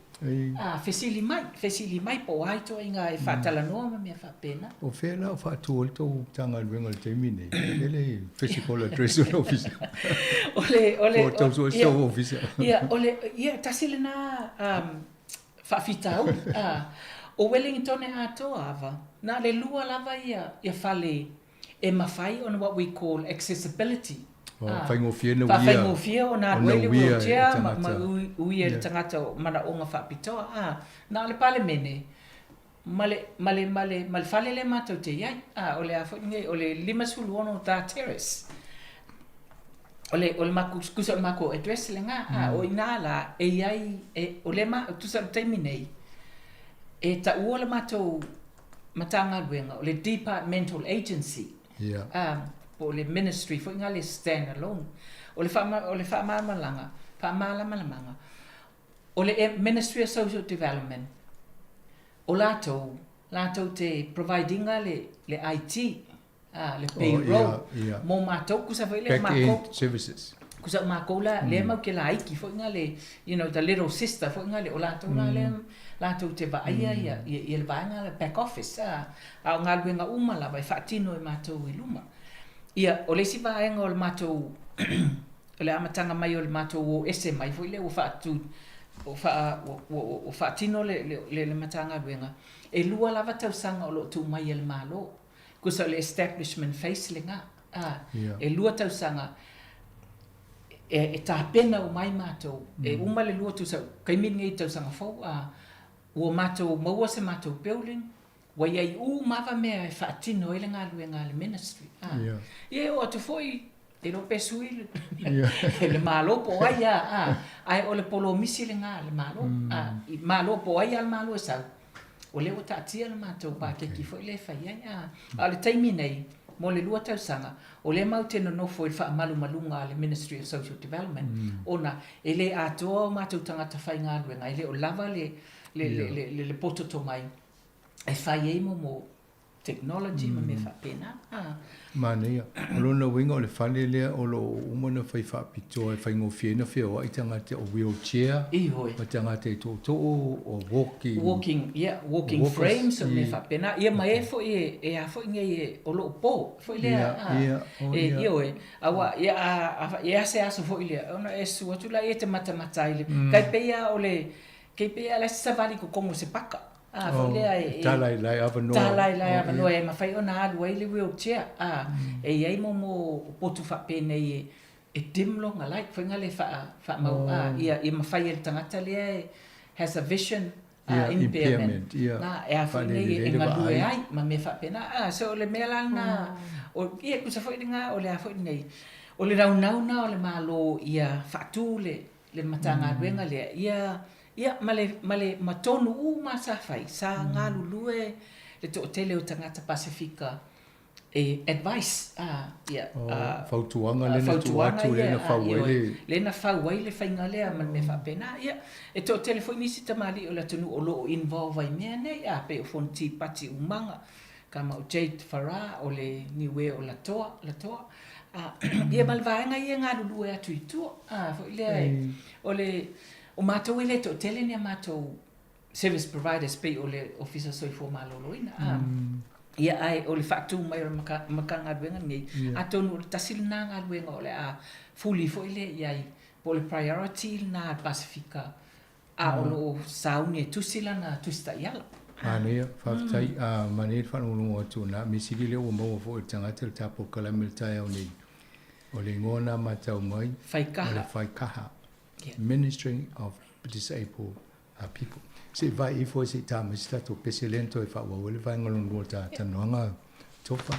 A, fesili mai, fesili mai po o a ituaiga e faatalanoa ma mea faapena. O fea la o faatu ai le tou Matagaluega i le taimi nei? E le physical address o le ofisa. O le, o le. Po o tau sue se ofisa. Ia, o le, ia, tasi lena um, Faafitauli, a. O Wellingtone atoa ava, na le lua lava ia, ia fale e mafai ona what we call accessibility, a. Faigofie ona uia. Faafaigofie ona alu ai le wheelchair ma, ma uia e le tagata o manaoga faapitoa, a. Na o le Palemene, ma le, ma le, ma le, ma le fale lea matou te i ai, a, o le a foi lenei, o le 56 Da Terrace. O le, o le makou, tusa o le makou address lena, a, o i ina la e i ai, e, o lea ma, tusa o le taimi nei, e taua le matou Matagaluega, o le Departmental Agency, a, po o le Ministry foi lena le stand alone. O le faama, o le faamalamalamaga, faamalamalamaga, o le Ministry of Social Development, o latou, latou te provide ina le, le IT, a, le payroll mo matou, tusa foi lea o makou, services. Tusa o makou la, lea matou te laiti foi na le, you know, the little sister foi na le, o latou la lea latou te vaaia ia, ia le vaega le back office, a, a o galuega uma lava e faatino e matou i luma. Ia, o le isi vaega o le matou, o le amataga mai o le matou o ese mai foi lea ua faatu, ua faa, ua, ua, ua faatino le, le, le Matagaluega, e lua lava tausaga o lo o tuu mai e le Malo. Tusa o le establishment phase lena, a, e lua tausaga e tapena uma ai matou, e uma le lua tusa, taimi lenei i tausaga fou, a, ua matou maua se matou building, ua i ai uma lava mea e faatino ai le galuega a le ministry, a. Ia e oo atu foi, e le o pe sui le Malo po o ai lava, a, ae o le polomisi lena a le Malo, a, Malo po o ai lava le Malo e sau, o lea ua taatia le matou paketi foi lea e fai ai, a. A o le taimi nei, mo le lua tausaga, o lea matou te nonofo i le faamalumaluga a le Ministry of Social Development, ona e le atoa o matou tagata faigaluega, e le o lava le, le, le, le, le poto tomai e fai ai mo, mo. technology ma mea faapena. A. Manaia. O lona uiga o le fale lea o lo o uma ona fai faapitoa e faigofie ai ona feoai tagata o wheelchair Ioe. ma tagata e tootoo o walking Walking, ia, walking walkers frames o mea i faapena. Ia ma e foi e, e a foi nei e, o loo po, foi lea, Ia, a, ia, oh e, ia. ioe, aua, ia, a, a, e a se aso foi lea, ona e susu atu laia e te matamata ai le, tai pei lava o le, kei pei lava o le se savali i totonu o se paka. A, foi Oh, lea e, e, tala i lae avanoa. tala i lae Oh, avanoa ia. e mafai ona alu ai le wheelchair. A, e i ai momo o potu faapenei e, e dim lona light, foi na le faa, faamau, a, ia, ia mafai e le tagata lea e has a vision Ia, impairment. impairment, ia. Na, e a foi nei Faalelelei e le galue vaai. ai ma mea faapena. A, so o le mea la lena, o, ia, tusa foi lena, o le a foi lenei. O le naunau na o le Malo ia faatu le, le Matagaluega lea, ia, ia, ma le, ma le, ma tonu uma sa fai, sa galulue le toatele o tagata Pasefika e advice, a, ia, Oh, a, fautuaga a, lea na tuu fautuaga atu lea ia, na a, fau ai ioe, le lea na fau ai le faiga lea ma le mea faapena. Ia, e toatele foi nisi tamalii o le atunuu o loo involve ai i mea nei, a, pei o Fonoti Pati Umaga, kama o Jade Farah, o le Niue o Latoa, Latoa. A, ia ma le vaega ia e galulue atu i tua, a, foi lea e, o le, o matou e le toatele ni a matou service providers pei o le Ofisa o Soifua Maloloina. A, ia, ae o le faatu mai o le Matagaluega lenei, atonu o le tasi lena galuega o le a fuli foi lea i ai, po o le priority lena a le Pasefika, a o loo sauni e tusi lana tusi taiala. Manaia, faafetai. A, manaia le faalogologo atu na mea sili lea ua maua foi e le tagata le tatou polokalame i le taeao nei. O le igoa na matau mai, o le Faikaha. Faikaha. Ministry of Disabled People. Se i vaai ifo se i tā mai se tatou pese lea na toe faaauau ai le vaega lona lua o le talanoaga Tofa.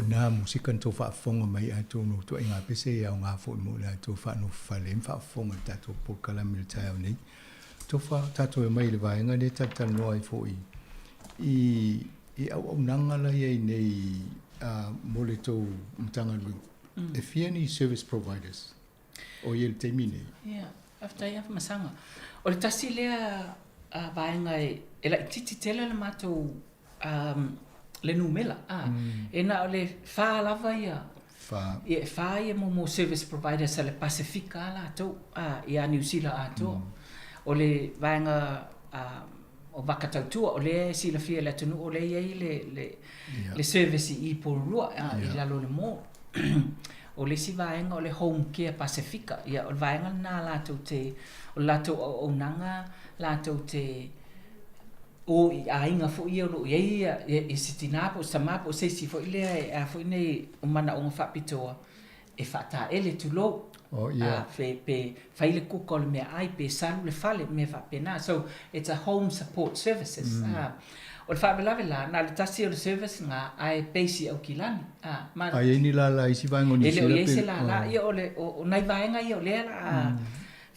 lena musika na tou faafofoga mai atonu o ituaiga pese e aoga foi mo i latou faanofofale ai ma faafofoga i le tatou polokalame i le taeao nei. Tofa, tatou e mai i le vaega lea e talatalanoa ai foi i i auaunaga la i ai nei mo le tou Matagaluega. E fia ni service providers o i ai i le taimi nei? Ia, faafetai lava Masaga. O le tasi lea vaega e laitiiti tele le matou le numera, e na o le fa lava ia, fa, ia e fa ia mo service providers a le Pasefika a latou ia Niu Sila atoa. O le vaega o Vaka Tautua, o lea e silafia e le atunuu o lea e i ai le service i i Porirua i lalo o le mall. O le isi vaega o le Home Care Pasefika, ia o le vaega lena latou te, o le latou auaunaga latou te o i aiga foi ia o lo o i ai se tinā po o se tamā po o se isi foi lea e a foi nei o manaoga faapitoa e faataele, tulou, oh, yeah. pe fai le kuka o le meaai, pe salu le fale, mea faapena. So, it's a home support services. O le faalavelave la, na o le tasi o le service lena, ae base i Aukilani. Ma, a i ai ni lālā i isi vaega o Niu Sila? E le o i ai se lālā. Ia, o, le, o, o nai vaega ia o lea la a,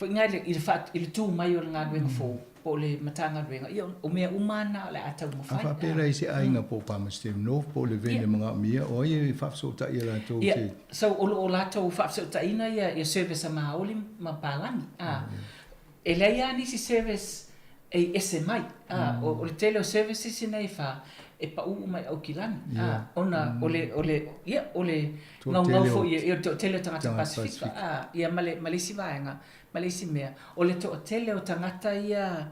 foi nai le, i le, fa, i le tū mai o le galuega fou, po o le Matagaluega, ia, o mea uma lava na o le a taumafai. A faapea la i se aiga po o Palmerston North po o Levene manaomia, o ai e faafesootai e latou se. So, o lo o latou faafesootaiina ia service a Māori ma palagi. E leai lava nisi service e ese mai. O le tele o services nei e fa, e paʻū uma i Aukilani. Ona o le, o le, ia, o le gaugau foi, ia, o le toatele o tagata Pasefika, ia, ma le, ma le isi vaega, ma le isi mea, o le toatele o tagata ia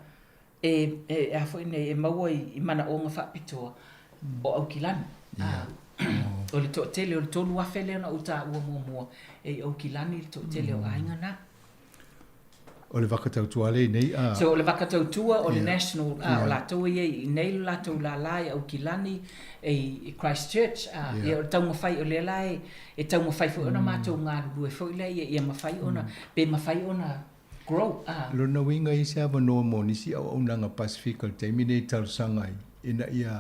e, e a foi nei, e maua i manaoga faapitoa o Aukilani. O le toatele, o le 3,000 lea na ou taua muamua, e i Aukilani le toatele o aiga na. O le vaka tautua lea i nei a. So o le vaka tautua o le national a o latou e i ai i nei lo latou lala i Aukilani e i Christchurch a ia o le taumafai o lea la e taumafai foi ona matou galulue foi lea ia ia mafai ona pe mafai ona grow a. Lona uiga i se avanoa mo nisi auaunaga Pasefika i le taimi nei e talosaga ai ina ia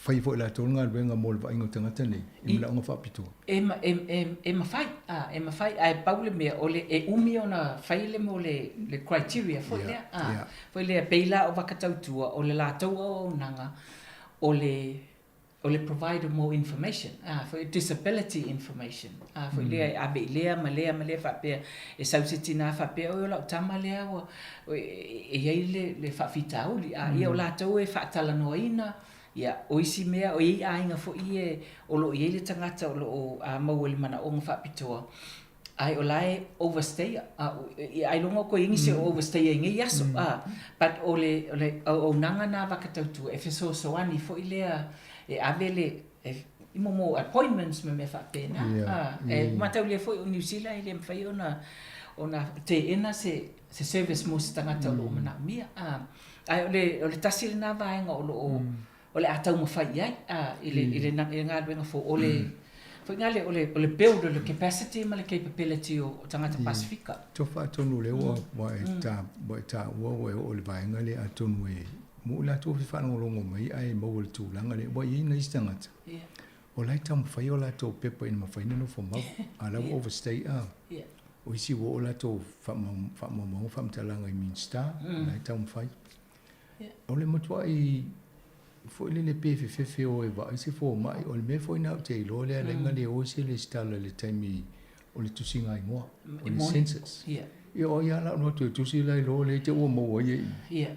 fai foi e latou le galuega mo le vaaiga o tagata nei i manaoga faapitoa. E, e, e, e mafai, a, e mafai, ae pau le mea, o le, e umi ona fai le mo le, le criteria foi lea, a, foi lea, pei la o vaka tautua, o le latou auaunaga, o le, o le provide more information, a, foi disability information, a, foi lea e ave i lea ma lea ma lea faapea, e sau se tinā faapea, oi o lau tama lea ua, e i ai le, le faafitauli, a, ia o latou e faatalanoaina, Ia, o isi mea, o i ai aiga foi ia o lo o i ai le tagata o lo o maua i le manaoga faapitoa, ae o la e overstay, ailoga o koe i nisi o overstay i nei aso, but o le, o le auaunaga na vaka tautua e fesoasoani foi lea e ave le, i mo appointments ma mea faapena. E mataulia foi o Niu Sila e le mafai ona, ona teena se, se service mo se tagata o lo o manaomia. Ae o le, o le tasi lena vaega o lo o, o le a taumafai i ai, a, i le, i le, i le galuega fou, o le, foi nale, o le, o le build o le capacity ma le capability o, o tagata Pasefika. Tofa atonu o lea ua, ua e ta, ua e taua ua e oo i le vaega lea atonu e mo i latou e faalogologo mai ae maua i le tulaga lea, ua i ai nai isi tagata, o la e taumafai o latou pepa ina mafai ona nofo mau, a o la ua overstay a. O isi ua oo latou faamaumauga faamatalaga i Minisita, o la e taumafai. O le matuai foi lele pe fefefe o e vaai se fomai, o le mea foi na ou te iloa lea mm. le o se lesitala i le taimi o le tusiga igoa, o le census. Ia o ia la no atu e tusi la iloa le te ua maua ia i.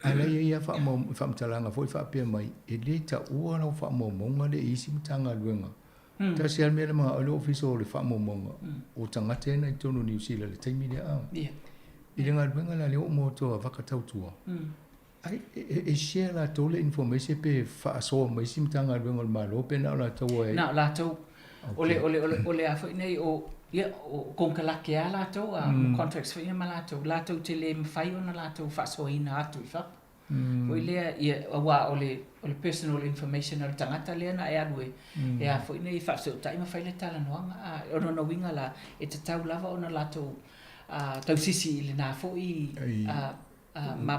Ae la ia ia faamatalaga foi faapea mai, e le taua lau faamaumauga le i isi Matagaluega Tasi lava le mea na manao ai le Ofisa o le Faamaumauga o tagata ia na i totonu o Niu Sila i le taimi lea. I le galuega la lea ua uma atu a Vaka Tautua, ai e share latou le information pe faasoa ma isi Matagaluega o le Malo pe na o latou e... Na o latou. O le, o le, o le, o le a foi nei, o, ia, o konekarate a latou, a, contracts foi ia ma latou, latou te le mafai ona latou faasoaina atu i fafo. Foi lea, ia, aua o le, o le personal information a le tagata lea na e alu e, e a foi nei faafesootai ma fai le talanoaga. A, o lona uiga la, e tatau lava ona latou tausisi i lena foi ma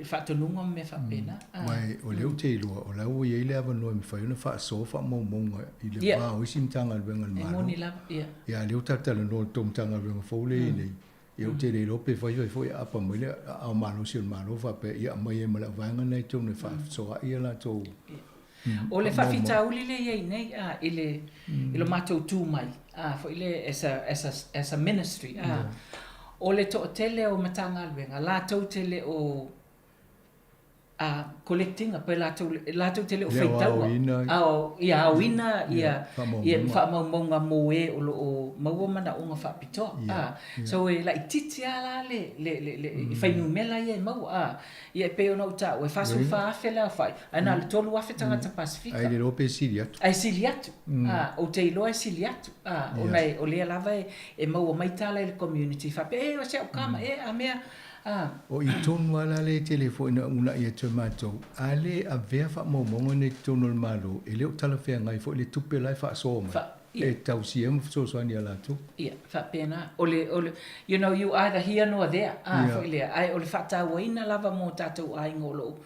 faatonuga ma mea faapena. Aua o lea ou te iloa, o la ua i ai le avanoa e mafai ona faasoa faamaumauga i le va o isi Matagaluega a le Malo. E moni lava, ia. Ia, a o lea ua talatalanoa i le tou Matagaluega fou lea e i ai nei, ia ou te le iloa pe fai fai foi e aapa mai le aao malosi o le Malo faapea, ia aumai ai ma le auvaega lena i totonu e faasoaai a latou O le faafitauli lea e i ai nei a, i le, i lo matou tu mai a, foi lea as a, as a, as a ministry a, o le toatele o Matagaluega latou te le o a, collect ina pe latou, latou te le o faitaua, ao, ia aoina ia, ia faamaumauga mo e o lo o maua manaoga faapitoa a. So e laitiiti lava la le, le, le, le fuainumera ia e maua a. Ia e pei ona ou taua, e 44,000 le aofai, ae na o le 3,000 tagata Pasefika. Ae le iloa pe sili atu. Ae sili atu. Ou te iloa e sili atu. Ona o lea lava e maua mai tala i le community faapea, e o si au tama, e a mea. O i tonu lava la lea e tele foi ina uunai atu e matou, a le avea faamaumauga nei i totonu o le Malo, e le o talafeagai foi le tupe la e faasoa mai. E tausia ai ma fesoasoani ia latou. Ia, faapena. O le, o le, you know, you either here nor there, a, foi lea. Ae o le faatauaina lava mo tatou aiga o lo o,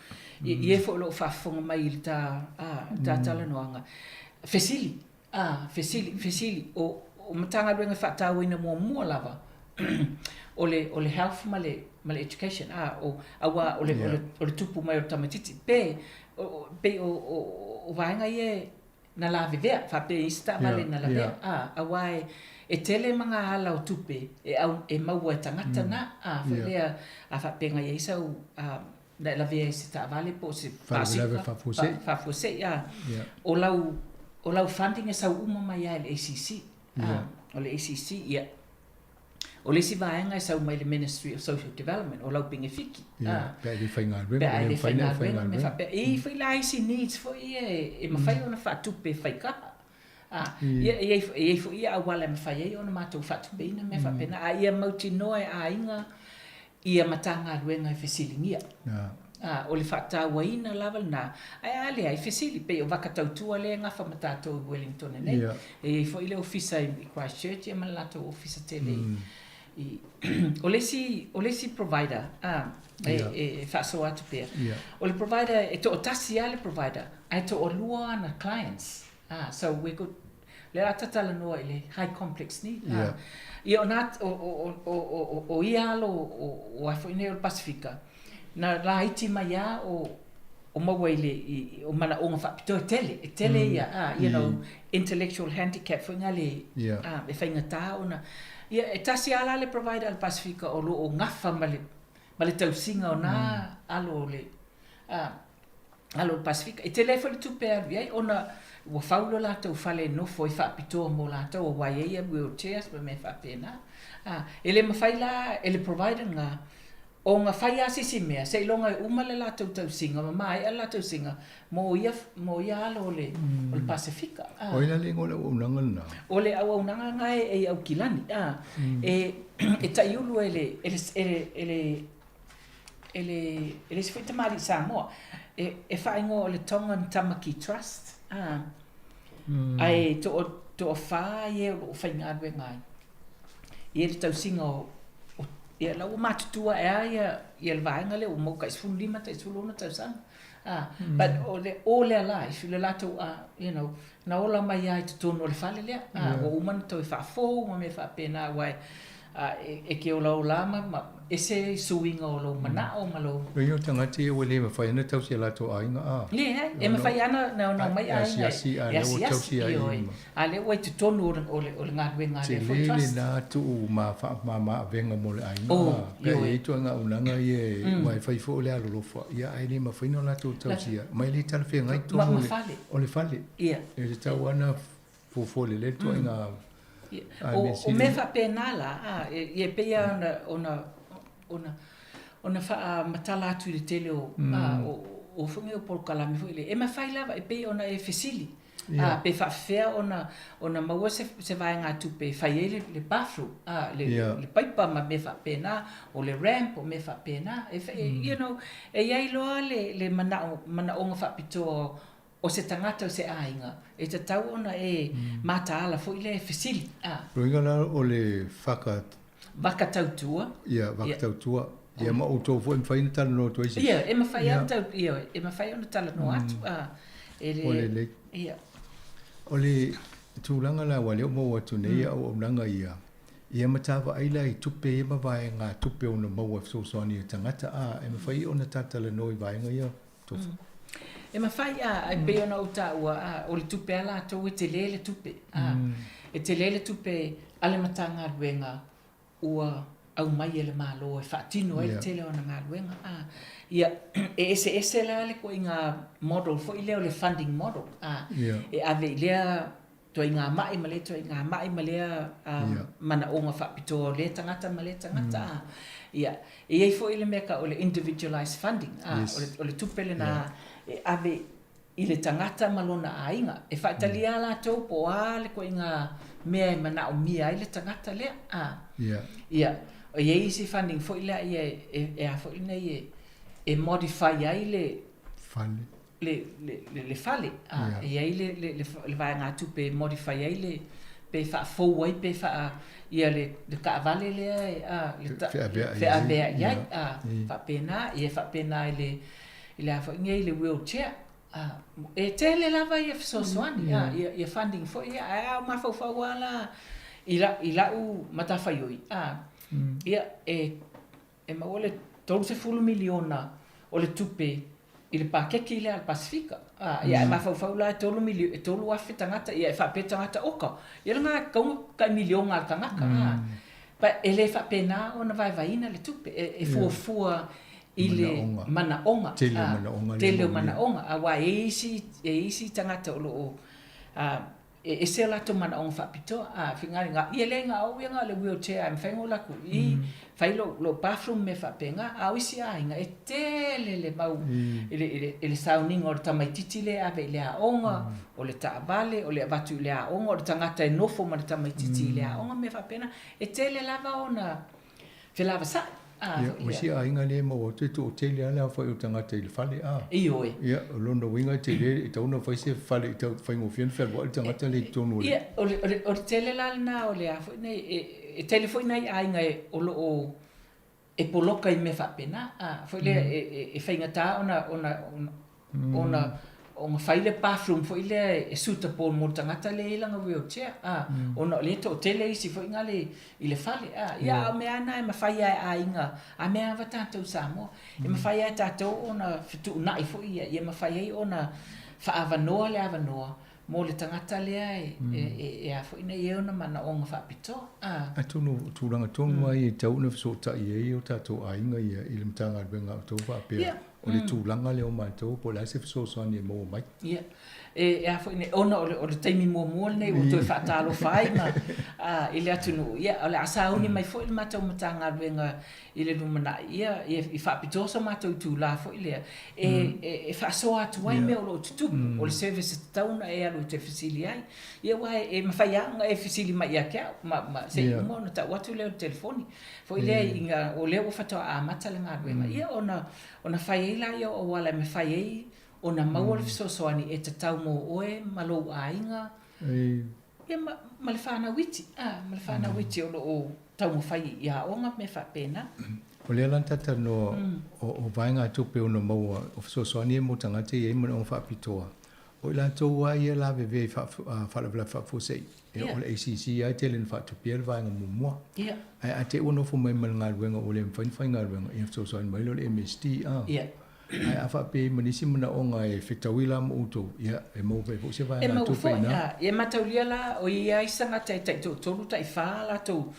i e foi o lo o faafofoga mai i le ta, a, ta talanoaga. Fesili, a, fesili, fesili. O, o Matagaluega e faatauaina muamua lava, o le, o le health ma le, ma le education, a, o, aua o le, o le, o le tupu mai o le tamaitiiti. Pe, o, pei o, o, o vaega ia e, na lavevea, faapea i isi taavale na lavea, a, auā e, e tele ma ngā ala o tupe e au, e maua e tagata na, a, foi lea, a faapea i ai sau, a, na e lavea i se taavale po o se pasika, faafuasei, a, o lau, o lau funding e sau uma mai lava i le ACC, a, o le ACC, ia. O le isi vaega e sau mai le Ministry of Social Development, o lau penefiki. Ia, pe a e le faigaluega, pe a e le faigaluega, mea faapea. E i ai foi la isi needs foi ia e mafai ona faatupe e faikaha. Ia, e i ai foi ia auala e mafai ai ona matou faatupeina mea faapena, a ia mautinoa e aiga ia Matagaluega e fesiligia. O le faatauaina lava lena, ae a leai, fesili, pei o vaka tautua lea e gafa ma tatou i Wellington nei. E i ai foi le ofisa i Christchurch ia ma le latou ofisa tele i O le isi, o le isi provider e faasoa atu pea, o le provider e toatasi lava le provider ae toalua ana clients. So we could, lea o le a tatalanoa i le high complex need. Ia o nā, o, o, o, o, o ia alo o, o a foi nei o le Pasifika, na laiti mai lava o, o maua i le, i, o manaoga faapitoa e tele, e tele ia, you know, intellectual handicap foi ngā le, e faigata ona, ia, e tasi lava la le provider a le Pasifika o lo o gafa ma le, ma le tausiga o nā alo o le, alo o le Pasifika. E tele ai foi le tupe e alu i ai ona ua fau lo latou fale nofo e faapitoa mo latou aua e i ai ia wheelchairs ma mea faapena. E le mafai la e le provider lena ona fai lava se isi mea seiloga e uma le latou tausiga ma maea le latou tausiga mo ia, mo ia alo o le, o le Pasifika. O ai la le igoa o le auaunaga lena? O le auaunaga lena e i Aukilani. E, e taiulu e le, e le, e le, e le e le, e le isi foi tamalii Samoa, e, e faaigoa o le Tongan Tamaki Trust, a, ae toa, toafa ia o lo o faigaluega ai i le tausiga o, o ia la ua matutua ea ia, ia le vaega lea ua maua tai 15 tai 16 tausaga. A, but o le, all their life, i le latou, you know, na ola mai lava i totonu o le fale lea, a, ua uma ona toe faafou ma mea faapena, aua e, a, e te olaola ma, ma ese suiga o lou manao ma lou. O ia tagata ia ua le mafai ona tausi e latou aiga, a. Leai, e mafai lava ona ona omai aiga e asiasi, a o lea ua tausi ai ma. A lea ua i totonu o le, o le, o le galuega a le Tele lena tuu ma faamama avega mo le aiga, a, pe a i ai ituaiga auaunaga ia e, aua e fai foi o le alolofa, ia ae le mafai ona latou tausia, ma e le talafeagai totonu o le fale. E tatau lava ona fuafua lelei le ituaiga O mea faapena la, a, e pei lava ona, ona, ona faamatala atu i le tele o, a, o, o foi o polokalame foi lea. E mafai lava, e pei ona e fesili, a, pe faafefea ona, ona maua se, se vaegatupe e fai ai le, le bathroom, a, le, le paipa ma mea faapena, o le ramp, o mea faapena. E, you know, e i ai loa le, le manao, manaoga faapitoa o se tagata o se aiga, e tatau ona e mataala foi lea e fesili, a. Lona uiga la o le whaka. Vaka tautua. Ia, vaka tautua. Ia ma outou foi e mafai ona talanoa atu ai se isi. Ia, e mafai lava ona ioe, e mafai ona talanoa atu, a, e le. O lelei. Ia. O le tulaga la aua lea ua maua atu nei ia auaunaga ia, ia ma ta vaai la i tupe ia ma vaega tupe ono maua e fesoasoani i tagata, a, e mafai ona ta talanoa i vaega ia Tofa. E mafai a, e pei ona ou taua, a, o le tupe a latou e tele le tupe, a, e tele le tupe a le Matagaluega ua aumai e le Malo e faatino ai le tele o ana galuega. A, ia, e eseese la le ituaiga model foi lea o le funding model, a, e ave i lea ituaiga ma'i ma lea ituaiga ma'i ma lea manaoga faapitoa o lea tagata ma lea tagata. A, ia, e i ai foi le mea e tau o le individualized funding, a, o le tupe lena e ave i le tagata ma lona aiga. E faatalia lava latou po o a le ituaiga mea e manaomia ai le tagata lea. A. Ia. E i ai isi funding foi lea ia e a foi lenei e e modify ai le fale. Le fale. A. E i ai le vaegatupe e modify ai le pe faafou ai pe faa ia le taavale lea e a le feaveai ai. A. Faapena, ia faapena i le i le a foi nei le wheelchair, a, e tele lava ia fesoasoani, a, ia, ia funding foi ia, ae a ou mafaufau lava la i la, i la'u matafaioi, a, ia, e, e maua le $30 miliona o le tupe i le pakeki lea a le Pasefika, a, ia ae mafaufau la e tolu milio, e 3,000 tagata, ia e faapea tagata, oka, ia lena e tatau ona tai miliona a le tagata, a, but e le faapena ona vaevaeina le tupe, e, e fuafua i le manaoga, tele o manaoga, tele o manaoga, aua e i ai isi, e i ai isi tagata o lo o e ese o latou manaoga faapitoa, a finagalo ia leai na o au ia na o le wheelchair e mafai ona ou alu atu i i, fai lou bathroom ma mea faapena, a o isi aiga e tele le mau i le sauniga o le tamaitiiti lea e ave i le aoga, o le taavale, o le avatu i le aoga, o le tagata e nofo ma le tamaitiiti i le aoga ma mea faapena, e tele lava ona felavasai. A, Ia, o isi aiga lea e maua atu e toatele lava le aofai o tagata i le fale, a. Ioe. Ia, o lona uiga e tele, e tatau ona fai se fale i tau faigofie ona fealuai le tagata lea i totonu o le. Ia, o le, o le, o le tele la lena o le a foi nei, e, e tele foi nai aiga e, o lo o e poloka i mea faapena, a, foi lea e, e, e faigata ona, ona, ona, ona ona fai le bathroom foi lea e suitable mo le tagata lea e i ai lana wheelchair, a, ona o lea e toatele isi foi na le i le fale, a. Ia, a o mea lava na e mafai lava e aiga, a mea lava tatou i Samoa, e mafai lava e tatou ona fetuunai foi ia, ia mafai ai ona faaavanoa le avanoa mo le tagata lea e, e, e a foi nei e i ai ona manaoga faapitoa, a. Atonu o tulaga tonu lava ia e tatau ona fesootai ai o tatou aiga ia i le Matagaluega a outou faapea o le tulaga lea o matou po o le a se fesoasoani e maua mai. Ia. E a foi nei, ona o le, o le taimi muamua lenei ua toe faatalofa ai ma, a, i le atunuu, ia, o le a sauni mai foi le matou Matagaluega i le lumanai, ia, ia i faapitoa so matou itulā foi lea, e, e, e faasoa atu ai mea o lo o tutupu, o le service e tatau ona e alu e te fesili ai. Ia, aua e, e mafai lava ona e fesili mai ia te au, ma, ma se i uma ona tau atu lea o le telefoni. Foi lea ina, o lea ua faatoa amata le galuega, ia ona, ona fai ai lea o auala e mafai ai ona maua le fesoasoani e tatau mo oe ma lou aiga, ia ma, ma le fanau iti, a, ma le fanau iti o lo o taumafai i aoga ma mea faapena. O lea la na talatalanoa o vaegatupe ono maua o fesoasoani ia mo tagata e i ai manaoga faapitoa. O i latou lava ia e lavevea i faalavelave faafuasei, ia o le ACC lava e tele ina faatupia le vaega muamua. Ae a te i ua nofo mai ma le galuega ua le mafai ona faigaluega, ia fesoasoani mai lea o le MSD. Ae a faapea e i ai ma nisi manaoga e fetaui la ma outou, ia e maua pea foi se vaegatupe i ina. E maua foi, ia mataulia la, o i ai se tagata e taitoatolu, taifa a latou,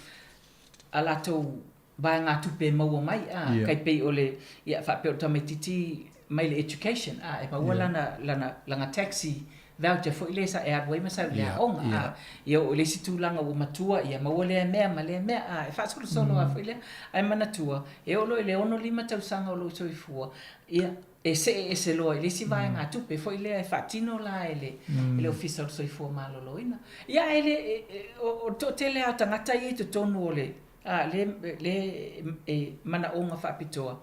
a latou vaegatupe e maua mai, a, tai pei o le, ia, faapea o le tamaitiiti mai le education, a, e maua lana, lana, lana taxi voucher foi lea sa e alu ai ma sau i le aoga, a, ia oo i le isi tulaga ua matua, ia maua lea mea ma lea mea, a, e faasolosolo lava foi lea. Ae manatua, e oo loa i le 65 tausaga o lou soifua, ia, e see ese loa i le isi vaegatupe foi lea e faatino la e le, e le Ofisa o le Soifua Maloloina. Ia, ae le, o le toatele lava o tagata ia i totonu o le, a, le, le e manaoga faapitoa,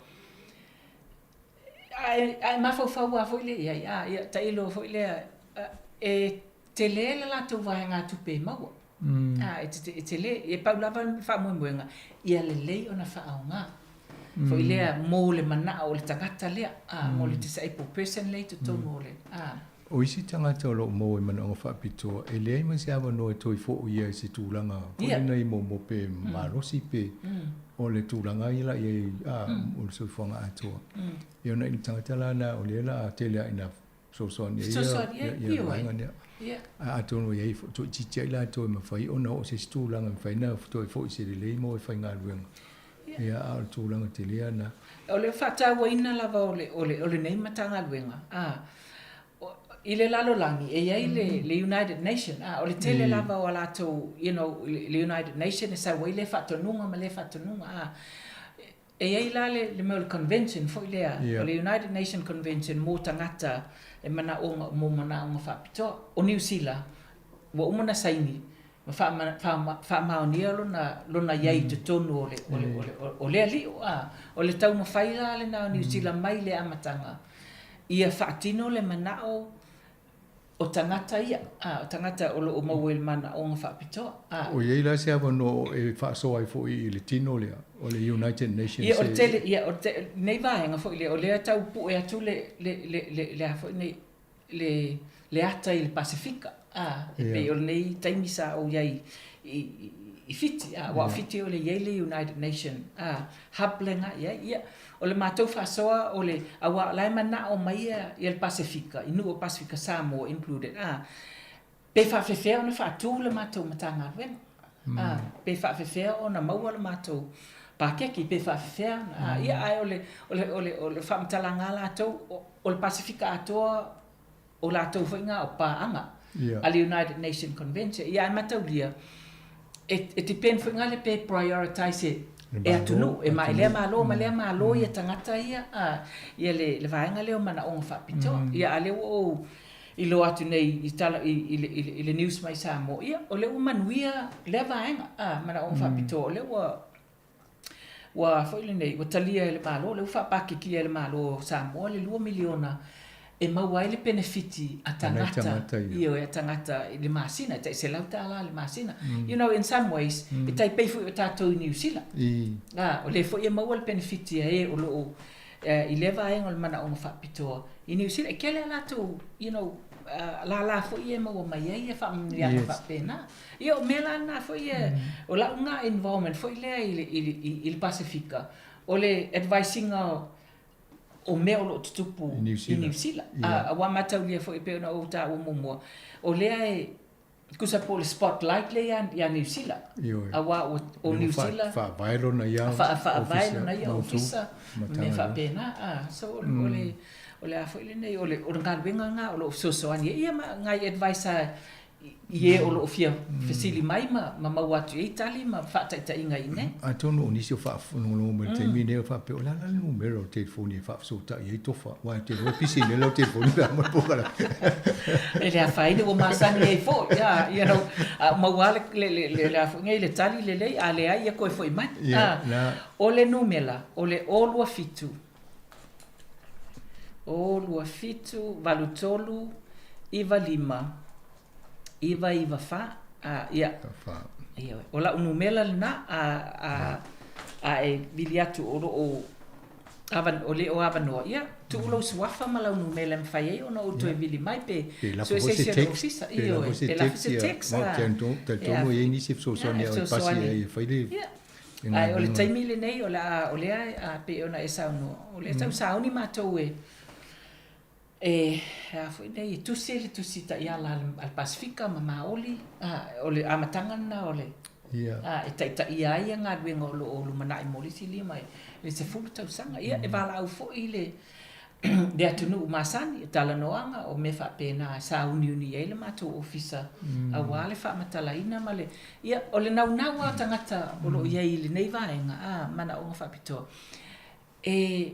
ae, ae mafaufau lava foi lea i ai, a, ia, tailo foi lea, e tele le latou vaegatupe e maua. A, e tele, e pau lava le faamoemoega, ia lelei ona faaaoga. Foi lea mo le mana'o o le tagata lea, a, mo le disabled person lea i totonu o le, a. O isi tagata o lo o maua i manaoga faapitoa, e leai ma se avanoa e toe fo'i ai i se tulaga foi lena i momo pe malosi pe o le tulaga ia la i ai a, o le soifuaga atoa. Ia ona i le tagata la na o lea la a tele a ina fesoasoani ai ia, ia vaega lea. A atonu e i ai foi toaitiiti ai latou e mafai ona oo i se isi tulaga e mafai ona toe foi se lelei mo e faigaluega. Ia, a o le tulaga tele lena. O le faatauaina lava o le, o le, o lenei Matagaluega, a, i le lalolagi, e i ai le, le United Nation, a, o le tele lava o a latou, you know, le United Nation e sau ai lea faatonuga ma lea faatonuga, a. E i ai la le, le mea o le convention foi lea, o le United Nation Convention mo tagata e manaoga, mo manaoga faapitoa. O Niu Sila, ua uma ona saini ma faamaonia lona, lona i ai i totonu o le, o le, o le, o lea lio. A, o le taumafai la lena o Niu Sila mai le amataga, ia faatino le manao o tagata ia, a, o tagata o lo o maua i le manaoga faapitoa, a. O i ai la se avanoa e faasoa ai foi i le tino lea, o le United Nations Ia, o le tele, ia, o le nei vaega foi lea, o lea e tau pue atu le, le, le, le, le a foi nei, le, le ata i le Pasefika, a, e pei o lenei taimi sa ou i ai i, i, i Fiti, a, aua o Fiti o lea e i ai le United Nation, a, hub lena i ai, ia, o le matou faasoa o le, aua o la e manao mai ia, ia le Pasefika, i nuu o Pasefika, Samoa included, a, pe faafefea ona faatu le matou Matagaluega, a, pe faafefea ona maua le matou pakeki, pe faafefea ona, a, ia, ae o le, o le, o le, o le faamatalaga a latou, o, o le Pasefika atoa, o latou foi na o paaga a le United Nation Convention. Ia ae mataulia, e, e depend foi na le pe prioritize e, e atunuu, e ma, e lea malo ma lea malo ia tagata ia, a, ia le, le vaega lea o manaoga faapitoa. Ia a lea ua ou iloa atu nei i tala, i, i, le, i, le, i le news mai Samoa, ia o lea ua manuia lea vaega, a, manaoga faapitoa, o lea ua Ua foi lenei, ua talia e le Malo, lea ua faapakikia e le Malo o Samoa le $2 miliona e maua ai le penefiti a tagata, ioe, a tagata i le masina, e tai $100 i le masina. You know, in some ways, e tai pei foi o tatou i Niu Sila. A, o lea foi e maua le penefiti a e o lo o i lea vaega o le manaoga faapitoa i Niu Sila. E tele a latou, you know, lālā foi ia e maua mai ai ia faamanuiaga faapena. Ia, o mea la na foi ia, o lau na involvement foi lea i le, i le, i le Pasefika, o le advise ina o mea o lo o tutupu i Niu Sila. Aua mataulia foi pei ona ou taua muamua, o lea e, tusa po o le spotlight lea ia Niu Sila. Aua o Niu Sila. Faavae lona ia Faavae lona ia ofisa, ma mea faapena. So, o le, o le a foi lenei, o le galuega lena o lo o fesoasoani ai ia ma nai advice i e o lo o fia fesili mai ma maua atu i ai tali ma faataitaiga i inei. Atonu o nisi o faalogologo mai i le taimi lenei o faapea, o le a la le numera o le telefoni e faafesootai ai Tofa, aua e te iloa e pisi nei lau telefoni pe a ma le polokalame. E le afaina ua masani ai foi, you know, a maua lava le a foi nei le tali lelei, a leai ia toe foi mai. O le numera, o le 027 0 2 7 8 3 9 5 9 9 4. A, ia. Ia, o lau numera lena, a, a, a e vili atu o lo o awa, o le o avanoa, ia, tuu lou suafa ma lau numera e mafai ai ona ou toe vili mai pe so se isi o le ofisa. Ioe, pe lafo se text. Pe lafo se text. Talitonu e i ai nisi e fesoasoani e pasi ai e fai le Ae o le taimi lenei o le a, o lea a pei ona e saunoa, o lea tau sauni matou e, e, a foi nei, e tusi le tusi taiala a le Pasefika ma Maoli, a, o le amataga lena o le, a, e taitaia ai galuega o lo o lumanai mo le isi 5 i le 10 tausaga. Ia, e valaau foi le, le atunuu masani, talanoaga, o mea faapena e sauniuni ai le matou ofisa aua le faamatalaina ma le, ia, o le naunau lava o tagata o lo o i ai i lenei vaega, a, manaoga faapitoa, e,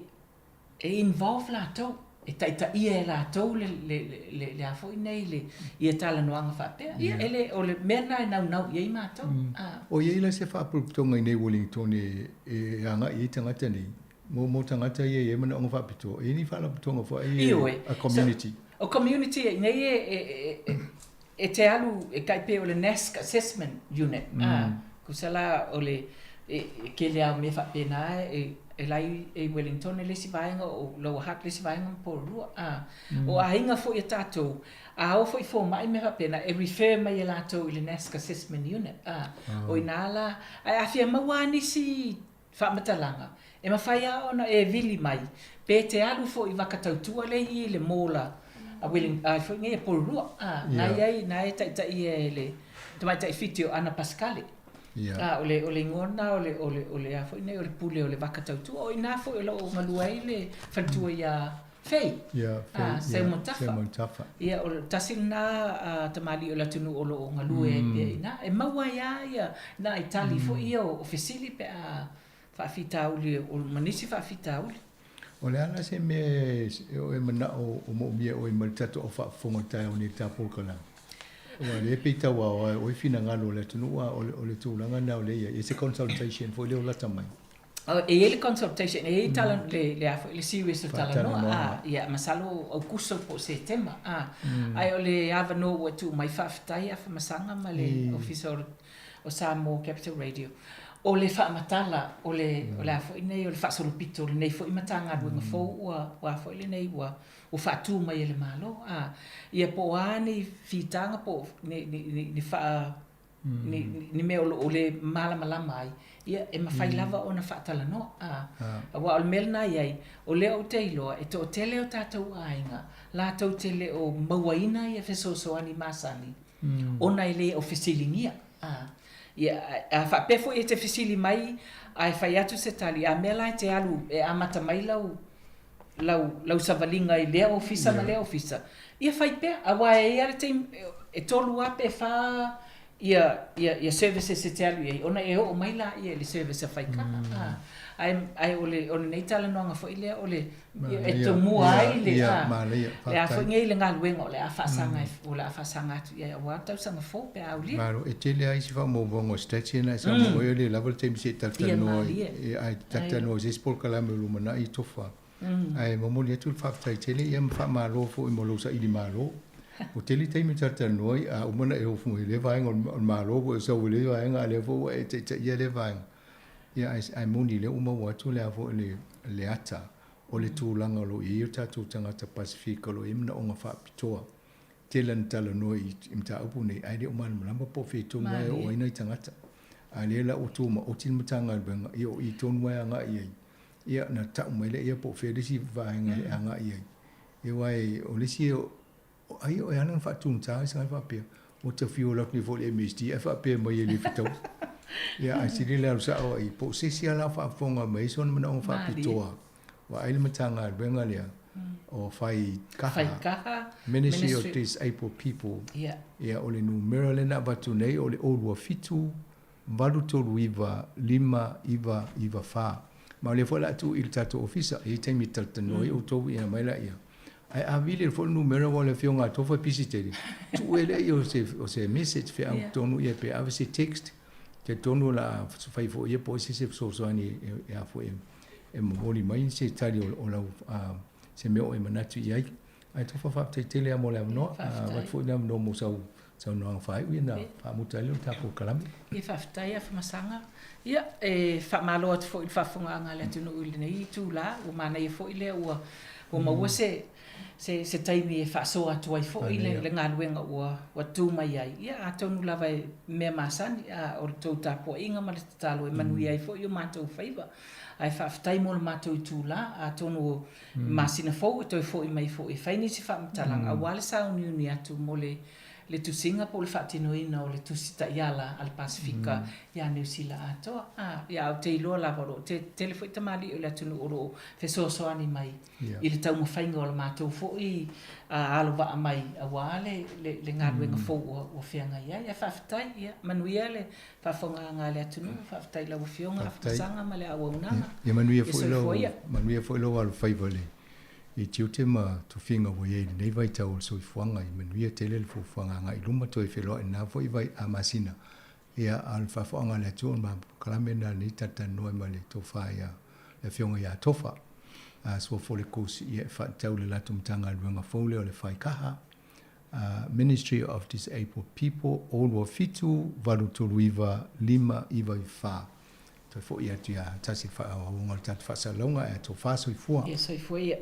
e involve latou, e taitaia e latou le, le, le, le a foi nei, le, ia talanoaga faapea. Ia, e le, o le mea lena e naunau i ai matou. A. O i ai la se faapuluptoga i nei Wellington e, e agai i ai tagata nei? Mo, mo tagata ia e i ai manaoga faapitoa, e i ai ni faalapotopotoga foi ai Ioe. a community. So, o community e nei e, e, e, e, e te alu e tai pei o le NASC Assessment Unit. Mm. Ah, kusa la o le e, e kele au mea faapena e, e la e i Wellington le isi vaega, o Lower Hutt le isi vaega ma Porirua. A, o aiga foi a tatou, a o foi i fomai ma mea faapena, e refer mai e latou i le NASC Assessment Unit. A, o i ina la, ae a fia maua lava nisi faamatalaga, e mafai lava ona e vili mai, pe te alu foi i vaka tautua lea i i le mall a Welling, a foi nei a Porirua, a, na i ai, na e taitaia e le tamaitai Fiti o Ana Pascale. A, o le, o le igoa lena o le, o le, o le a foi nei, o le pule o le vaka tautua. O i ina foi o lo o galue ai le faletua iā Fei, a, Seumanutafa. Seumanutafa. Ia, o le tasi lena tamalii o le atunuu o lo o galue ai pea i ina. E maua ai lava ia nai tali foi ia o fesili pe a faafitauli ma nisi faafitauli. O le a la se mea e oe manao o moomia e oe ma le tatou au faafofoga i le taeao nei i le ta polokalame? Aua o lea e pei tau aoao e oe finagalo o le atunuu a o le tulaga lena o lea e i ai. E se consultation foi lea o lata mai. E i ai le consultation, e i ai tala, le, le a foi, le series o talanoa, a, ia, masalo o Aukuso po o Setema, a. Ae o le avanoa ua tuu mai, faafetai Afamasaga ma le Ofisa o Samoa Capital Radio, o le faamatala, o le, o le a foi nei, o le faasolopito o lenei foi Matagaluega fou ua, ua a foi lenei, ua, ua faatu mai e le Malo, a. Ia po o a ni fitaga po o ni, ni, ni, ni faa ni, ni mea o lo o le malamalama ai, ia, e mafai lava ona faatalanoa. A, aua o le mea lena e i ai, o lea ou te iloa, e toatele o tatou aiga, latou te le o mauaina ia fesoasoani masani, ona e le o fesiligia. A, ia, a faapea foi e te fesili mai ae fai atu se tali, a mea la e te alu e amata mai lau, lau, lau savaliga i lea ofisa ma lea ofisa, ia fai pea, aua e i ai lava le taimi, e tolu lava pe fa ia, ia, ia services e te alu i ai, ona e oo mai laia i le service a Faikaha. A, ae, ae o le, o lenei talanoaga foi lea, o le, e tomua ai le, a, le a foi nei le galuega o le a faasaga, o le a faasaga atu i ai aua le tausaga fou pe a aulia. Malo, e tele lava isi faamaumauga o stats ia na e saunoa ai, e le lava le taimi se i talatalanoa ai, ae talatalanoa i se isi polokalame o lumanai i Tofa. Ae momoli atu le faafetai tele ia ma faamalo foi mo lou saili malo. Ua tele taimi e talatalanoa ai, a uma ona e ofo mai i lea vaega o le Malo ua e sau i lea vaega, a o lea foi ua e taitaia lea vaega. Ia ae moni lea ua maua atu le a foi le le ata o le tulaga o lo o i ai o tatou tagata Pasefika o lo o i ai manaoga faapitoa. Tele ana talanoa i mataupu nei ae le o malamalama po o fea tonu lava e oo ai nai tagata. A o lea la ua tumaoti le Matagaluega, ia o i tonu lava e agai i ai. Ia ona tau mai lea po o fea le isi vaega e agai i ai. Ia aua o le isi Ai o e ana faatugata ai sanga faapea ua ta fiu alu atu nei foi i le MSD ae faapea mai e le fetaui. Ia ae sili le alu sao ai po o se isi lava la o faafofoga mai ai sona manaoga faapitoa. Vaai le Matagaluega lea o Whai Kaha, Whai Kaha Ministry of Disabled People. Ia o le numera lea na avatu nei o le 027 839 5994. Ma o lea foi o le a tuu i le tatou ofisa, e i ai taimi e talatalanoa ai outou ia mai laia. Ae a vili foi le numera aua o le afioga a Tofa e pisi tele, tuu ai lea o se message feau tonu ia pe ave se text, talitonu o le a fai foi ia po o ai se isi e fesoasoani e a foi e momoli mai se tali o lau se mea o e manatu i ai. Ae Tofa faafetai tele lava mo le avanoa, avatu foi le avanoa mo sau saunoaga faaiu ia na faamuta ai lea o le tatou polokalame. Ia faafetai Afamasaga. Ia, e faamalo atu foi i le faafofogaaga a le atunuu i lenei itula, ua manaia foi lea ua ua maua se se se taimi e faasoa atu ai foi le le galuega ua ua tu mai ai. Ia atonu lava e mea masani, a o le tou tapuaiga ma le tatalo e manuia ai foi o matou faiva. Ae faafetai mo le matou itula, atonu o masina fou e toe foi mai foi e fai nisi faamatalaga aua le sauniuni atu mo le le tusiga po o le faatinoina o le Tusi Taiala a le Pasefika iā Niu Sila atoa. Ā, ia ou te iloa lava o lo o tele foi tamalii o le atunuu o lo o fesoasoani mai i le taumafaiga o le matou foi alo vaa mai aua le le galuega fou ua feagai ai. Ae faafetai, ia manuia le faafofogaaga a le atunuu, faafetai i lau Afioga Afamasaga ma le auaunaga. Ia manuia foi lau, manuia foi lou alofaiva i le i tiute ma tofiga ua i ai i lenei vaitau o le soifuaga. Ia manuia tele le fuafuaga agai i luma, toe feiloai i lena foi vai a masina. Ia, a o le faafofooga a le Atua o le polokalame lena lenei talatalanoa ai ma le tofa ia le Afioga ia Tofa Suafo le Kosi, ia e faatatau i le latou Matagaluega fou lea o le Whaikaha, Ministry of Disabled People, 0 2 7 8 3 9 5 9 4. Toe fo'i atu iā Tasi i le faaauauga o le tatou faasalalauga ae tofa soifua. Ia soifua ia.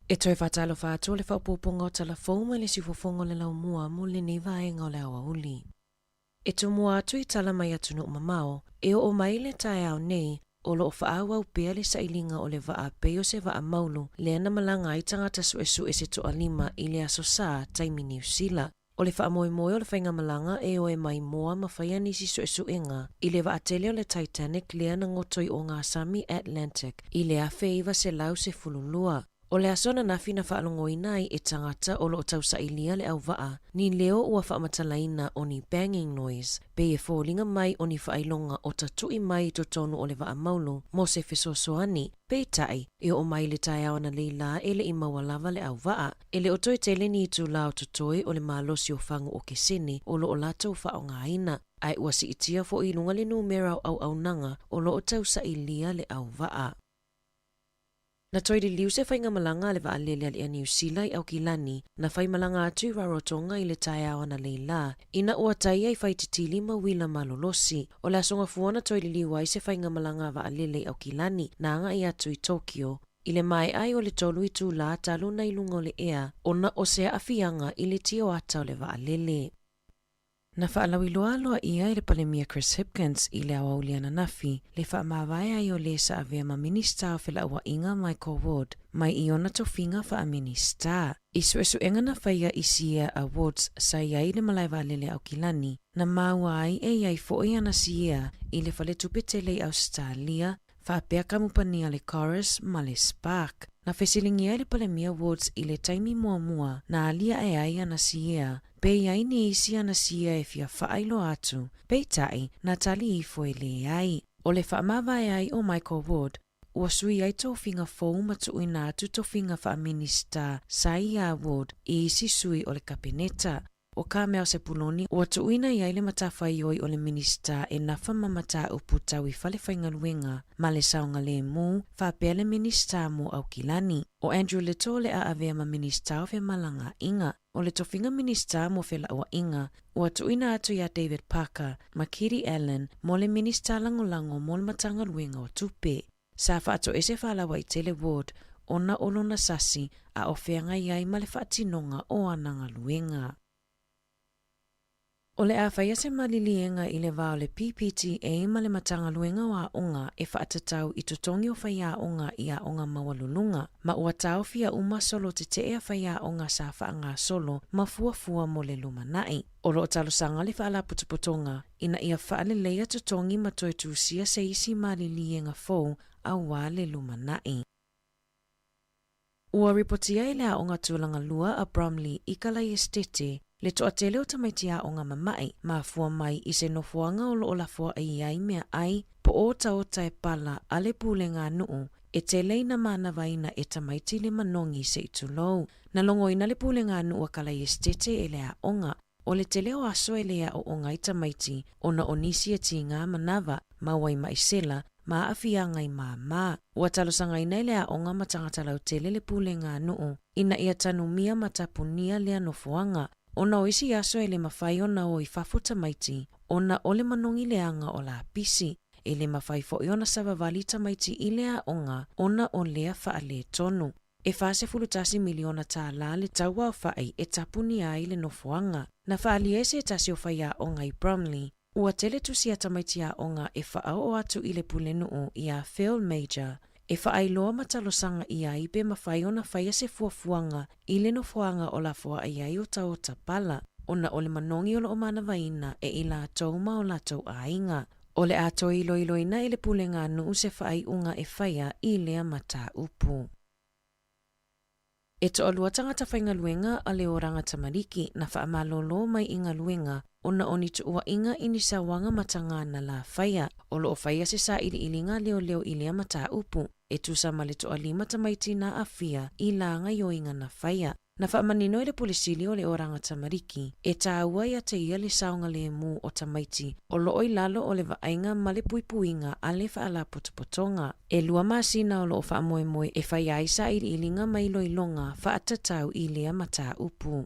E toe faatalofa atu o le faaopoopoga o tala fou mai le siufofoga o le laumua mo lenei vaega o le aoauli. E tumua atu i tala mai atunuu mamao, e oo mai le taeao nei, o lo o faaauau pea le sailiga o le vaa pei o se vaa maulu lea na malaga ai tagata suesue se toalima i le Aso Sa, taimi Niu Sila. O le faamoemoe o le faigamalaga e o e maimoa ma faia nisi suesuega i le vaatele o le Titanic lea na goto i ogasami Atlantic i le 1912. O le aso ananafi na faalogoina ai e tagata o lo o tausailia le auvaa ni leo ua faamatalaina o ni banging noise pei e foliga mai o ni faailoga o tatu'i mai i totonu o le vaa maulu mo se fesoasoani. Peitai, e oo mai le taeao analeila e le i maua lava le auvaa. E le o toe tele ni itulā o totoe o le malosi o fagu okesene o lo o latou faaaogaina, ae ua siitia foi i luga le numera o auaunaga o lo o tausailia le auvaa. Na toe liliu se faigamalaga a le vaalele a le Air Niu Sila i Aukilani, na faimalaga atu i Rarotonga i le taeao analeila, ina ua tai ai faititili ma uila malolosi. O le aso Gafua na toe liliu ai se faigamalaga a vaalele i Aukilani, na agai atu i Tokyo, i le maea ai o le tolu itulā talu na i luga o le ea, ona o se aafiaga i le tioata o le vaalele. Na faalauiloa aloaia e le Palemia Chris Hipkins i le aoauli ananafi le faamavae ai o lē sa avea ma Minisita o Felauaiga Michael Wood mai i ona tofiga faaminista. I suesuega na faia i Siea Awards sa i ai le malae vaalele a Aukilani, na maua ai e i ai foi ana siea i le faletupe tele i Ausetalia, faapea kamupani a le Chorus ma le Spark. Na fesiligia e le Palemia Woods i le taimi muamua na aliae ai ana siea, pe i ai ni isi ana siea e fia faailoa atu, peitai, na tali ifo e leai. O le faamavae ai o Michael Wood, ua sui ai tofiga fou ma tuuina atu tofiga faaminista sa iā Wood i isi sui o le Kapeneta. ʻO ka mea o se puloni, ua tuuina i ai le matafaioi o le Minisita e nafa ma mataupu tau i fale faigaluega ma le saogalēmū, faapea le Minisita mo Aukilani. ʻO Andrew Little le a avea ma Minisita o Femalagaaiga. ʻO le tofiga Minisita mo Felauaiga, ua tuuina atu iā David Parker ma Kiri Allan mo le Minisita Lagolago mo le Matagaluega o Tupe. Sa faatoese Faalauaitele Ward ona o lona sasi a o feagai ai ma le faatinoga o ana galuega. O le a faia se maliliega i le va o le PPTA ma le Matagaluega o Aoga e faatatau i totogi o faiaoga i aoga maualuluga, ma ua taofia uma solo tetee a faiaoga sa faagasolo ma fuafua mo le lumanai. O lo o talosaga le Faalapotopotoga ina ia faaleleia totogi ma toe tusia se isi maliliega fou auā le lumanai. Ua ripotia e le Aoga Tulaga Lua a Bromley i Kalaiestete le toatele o tamaiti aoga mama'i, mafua mai i se nofoaga o lo o lafoa'i i ai meaai po o otaota e pala a le pulega a nu'u e tele ina manavaina e tamaiti le manogi se i tulou. Na logoina le pulega a nu'u a Kalaiestete e le aoga O le tele o aso e le aoaoga ai tamaiti ona o nisi e tīgā manava ma waimaʻisela ma aafiaga i māmā. Ua talosagaina e le aoga ma tagata lautele le pulega a nuʻu ina ia tanumia ma tapunia lea nofoaga ona o isi aso e le mafai ona o i fafo tamaiti ona o le manogi leaga o lapisi. E le mafai foʻi ona savavali tamaiti i le aoga ona o lea faaletonu. E $41 miliona tālā le tauaofaʻi e tapunia ai le nofoaga. Na faaalia ai se tasi o faiaoga i Bromley, ua tele tusi a tamaiti aoga e faaoo atu i le pulenuu iā Phil Major e faailoa ma talosaga ʻia ai pe mafai ona faia se fuafuaga i le nofoaga o lafoaʻi ai otaota pala ona o le manogi o lo o manavaina e i latou ma o latou aiga. O le a toe iloiloina e le pulega a nuu se faaiuga e faia i lea mataupu. E toalua tagata faigaluega a le Oranga Tamariki na faamalōlō mai i galuega ona o ni tuuaiga i ni sauaga matagā na lā faia. O lo o faia se sailiiliga leoleo i lea mataupu e tusa ma le toalima tamaiti na aafia i lā gaioiga na faia. Na faamanino e le Pule Sili o le Oraga Tamariki, e tāua ia te ia le saogalēmū o tamaiti o loo i lalo o le vaaiga ma le puipuiga a le faalapotopotoga. E lua masina o loo faamoemoe e fai ai sailiiliga ma iloiloga faatatau i lea mataupu.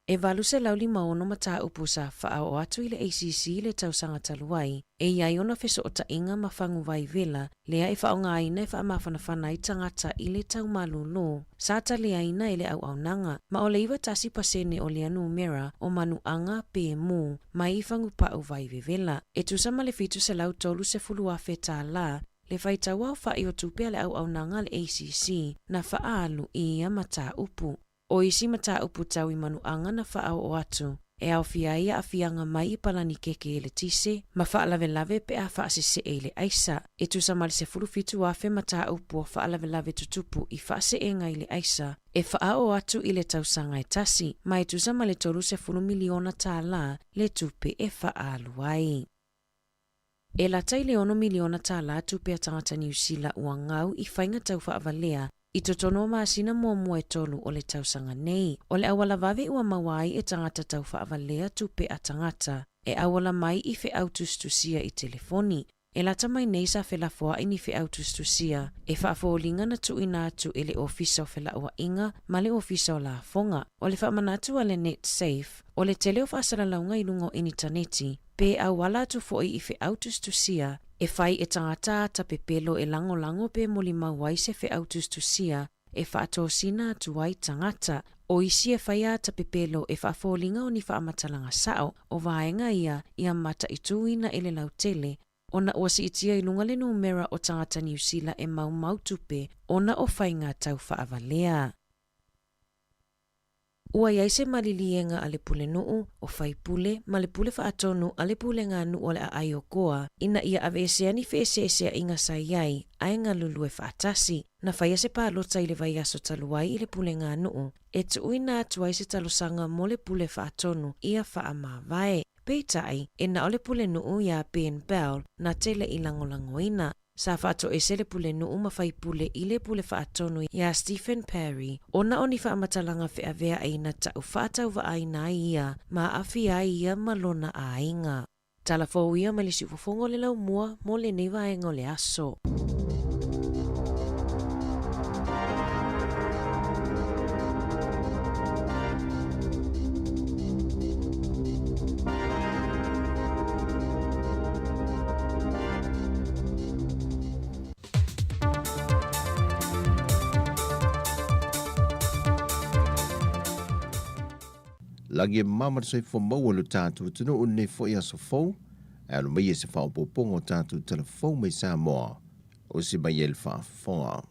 E 856 mataupu sa faaoo atu i le ACC i le tausaga talu ai, e i ai ona fesootaiga ma faguvai vela lea e faaaogaina e faamafanafana ai tagata i le taumalūlū sa taliaina e le auaunaga, ma o le 91% o lea numera o manuaga pe mū mai i fagupa'u vai vevela. E tusa ma le $730,000 tālā le faitau aofa'i o tupe a le auaunaga a le ACC na faaalu i ia mataupu. O isi mataupu tau i manuaga na faaoo atu, e aofia ai aafiaga mai i palani keke eletise ma faalavelave pe a faasesee i le aisa. E tusa ma le 17,000 mataupu o faalavelave tutupu i faaseega i le aisa e faaoo atu i le tausaga e tasi, ma e tusa ma le $30 miliona tālā le tupe e faaalu ai. E lata i le $6 miliona tālā tupe a tagata Niu Sila ua gau i faiga tau faavalea i totonu o masina muamua e tolu o le tausaga nei. O le auala vave ua maua ai e tagata tau faavalea tupe a tagata e auala mai i feau tusitusia i telefoni. E lata mai nei sa felafoa'i ni feau tusitusia e faafoliga na tuuina atu e le Ofisa o Felauaiga ma le Ofisa o Lafoga. O le faamanatu a le Netsafe, o le tele o faasalalauga i luga o initaneti, pe auala atu fo'i i feau tusitusia e fai e tagata ata pepelo e lagolago pe molimau ai se feau tusitusia e faatosina atu ai tagata. O isi e faia ata pepelo e faafoliga o ni faamatalaga sa'o o vaega ia ia mataituina e le lautele ona ua siitia i luga le numera o tagata Niu Sila e maumau tupe ona o faiga tau faavalea. Ua i ai se maliliega a le Pulenuu, o Faipule, ma le Pule Faatonu a le Pulega a Nuu o le Aai o Koa ina ia aveesea ni feeseeseaiga sa i ai ae galulue faatasi. Na faia se palota i le vaiaso talu ai i le Pulega a Nuu e tuuina atu ai se talosaga mo le Pule Faatonu ia faamavae. Peitai, e na o le Pulenuu iā Ben Bell na tele i lagolagoina. Sa faatoese le Pulenuu ma Faipule i le Pule Faatonu iā Stephen Parry ona o ni faamatalaga feaveai na ta'u faatauvaaina ai ia ma aafia ai ia ma lona aiga. Tala fou ia mai le siufofoga o le laumua mo lenei vaega o le aso. Lagi e mama le soifua maua i lo tatou atunuu i lenei foi aso fou, ae alo maia i se faaopoopoga o tatou tala fou mai Samoa, o se mai ai le faafofoga.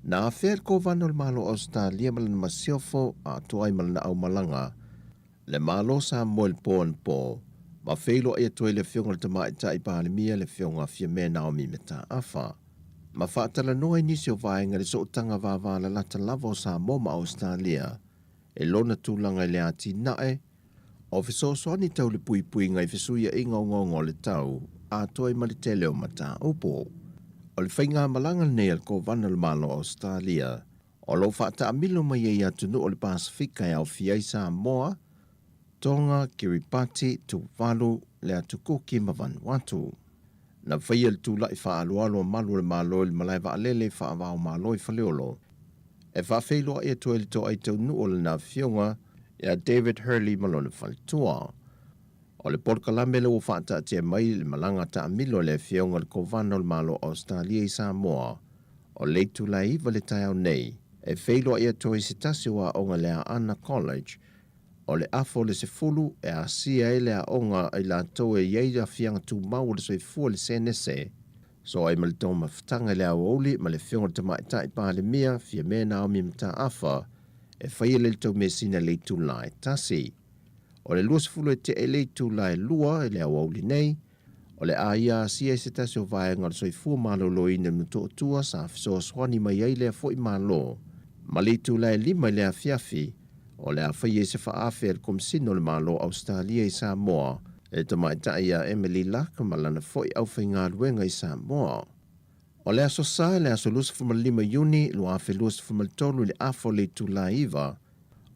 Na afea le Kovana o le Malo o Ausetalia ma lana masiofo atoa ai ma lana aumalaga le Malo o Samoa i le po anapo, ma feiloai atu ai le Afioga i le Tamaitai Palemia le Afioga Fiamē Naomi Mataafa, ma faatalanoa i nisi o vaega i le sootaga vavalalata lava o Samoa ma Ausetalia e lona tulaga i le atinae o fesoasoani tau le puipuiga i fesuiaiga ogaoga o le tau, atoa ai ma le tele o mataupu. O le faigamalaga lenei a le Kovana o le Malo o Ausetalia, o lo o faataamilo mai ai i atunuu o le Pasefika e aofia ai Samoa, Tonga, Kiribati, Tuvalu, le Atu Kuki ma Vanuatu. Na faia le tula'i faaaloalo a malu o le Malo i le malae vaalele faava-o-Malo i Faleolo e faafeiloai atu ai le toai taunuu o lana afioga ia David Hurley ma lona faletua. O le polokalame lea ua faataatia mai le malaga taamilo a le afioga i le Kovana o le Malo o Ausetalia i Samoa o le itula e 9 le taeao nei e feiloai atu ai se tasi o aoga i le Aana College o le afa o le 10 e asia ai le aoga a i latou e i ai aafiaga tumau o le soifua i le senese so ai ma le taumafataga i le aoauli ma le Afioga i le Tamaitai Palemia Fiamē Naomi Mataafa e faia le taumesina i le itula e 1. O le 20 e tea i le itula e 2 i le aoauli nei, o le a ia asia i se tasi o vaega o le soifua maloloina i Motootua sa fesoasoani mai ai lea foi Malo. Ma le itula e 5 i le afiafi, o le a faia i se faaafe a le Komisina o le Malo o Ausetalia i Samoa, le tamaitai ia Emily Luck ma lana foi aufaigaluega i Samoa. O le Aso Sa le aso 25 Iuni 2023 i le afa o le itula e 9,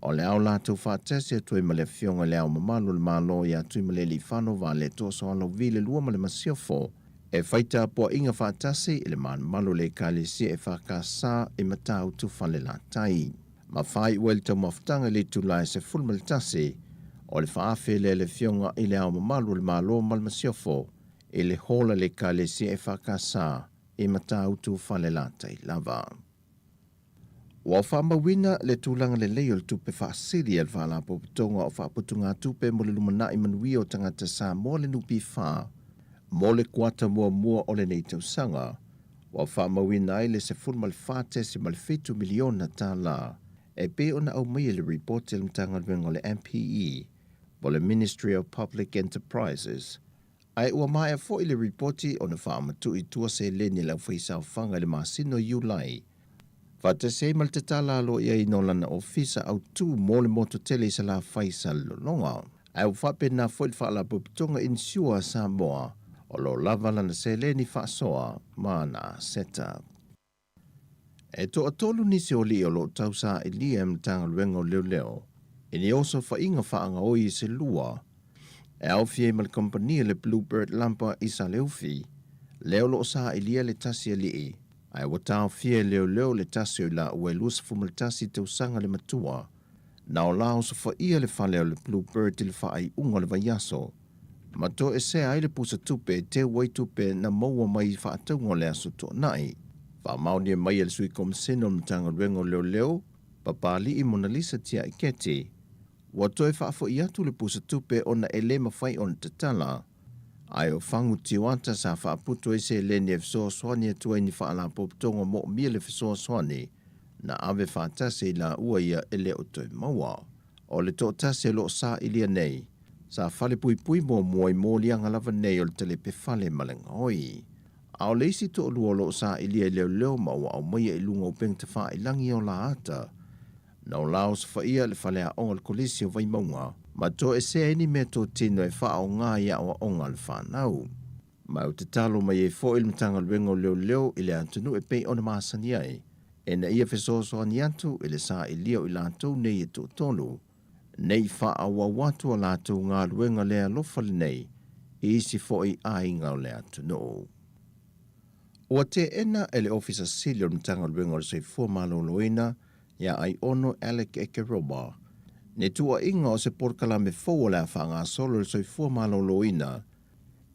o le a o latou faatasi atu ai ma le Afioga i Le Ao Mamalu o le Malo ia Tuimalealiifano Vaaletoa Sualauvi le Lua ma le Masiofo e fai tapuaiga faatasi i le manumalo o le Ekalesia EFKS i Matautu Falelatai. Ma faaiu ai le taumafataga i le itula e 11, o le faaafe lea i le Afioga i Le Ao Mamalu o le Malo ma le Masiofo i le hall a le Ekalesia EFKS i Matautu Falelatai lava. Ua faamauina le tulaga lelei o le tupe faasili a le Faalapotopotoga o Faaputugatupe mo le Lumanai Manuia o Tagata Samoa le NPF mo le kuata muamua o lenei tausaga. Ua faamauina ai le $14.7 miliona tala e pei ona aumaia i le ripoti a le Matagaluega o le MPE po o le Ministry of Public Enterprises. Ae ua maea foi le ripoti ona faamatuu i tua seleni a le aufaisaofaga i le masina o Iulai, faatasi ai ma le tatala aloaia i o lana ofisa autu mo le motu tele i Salafai i Salelologa. Ae ua faapena foi le Faalapotopotoga Insure a Samoa, o lo o lava lana seleni faasoa ma ana aseta. E toatolu nisi o alii o lo o tausaailia e Matagaluega o Leoleo i ni osofaiga faagaoi i se lua e aofia ai ma le kamupani a le Bluebird Lampa i Saleufi, lea o lo o saailia le tasi alii, ae ua taofia e leoleo le tasi o i laua e 21 tausaga le matua, na o la osofaia le fale o le Bluebird i le faaiuga o le vaiaso, ma toesea ai le pusa tupe e teu ai tupe na maua mai i faatauga o le aso Toonai. Faamaonia mai e le Sui Komisena o le Matagaluega o Leoleo, Papali'i Monalisa Tiaiketi, ua toe faafoi atu le pusa tupe ona e le mafai ona tatala, ae o fagu tioata sa faaputu ai seleni e fesoasoani atu ai ni faalapotopotoga moomia le fesoasoani na ave faatasi i laua ia e le o toe maua. O le toatasi o lo o saailia nei, sa falepuipui muamua i moliaga lava nei o le talepe fale ma le gaoi. A o le isi toalua o lo o saailia i leoleo ma ua aumaia i luga o upega tafailagi o laata, na o la osofaia le faleaoga o le Kolisi o Vaimauga ma toesea ai ni meatotino e faaaoga i aoaoga a le fanau. Ma ua tatalo mai ai foi le Matagaluega o Leoleo i le atunuu e pei ona masani ai, ina ia fesoasoani atu i le saailia o i latou nei e toatolu, nei faaauau atu a latou galuega le alofa lenei i isi foi aiga o le atunuu. Ua teena e le Ofisa Sili o le Matagaluega o le Soifua Maloloina ia Aiono Alec Ekeroma ni tuuaiga o se polokalame fou o le a faagasolo i le soifua maloloina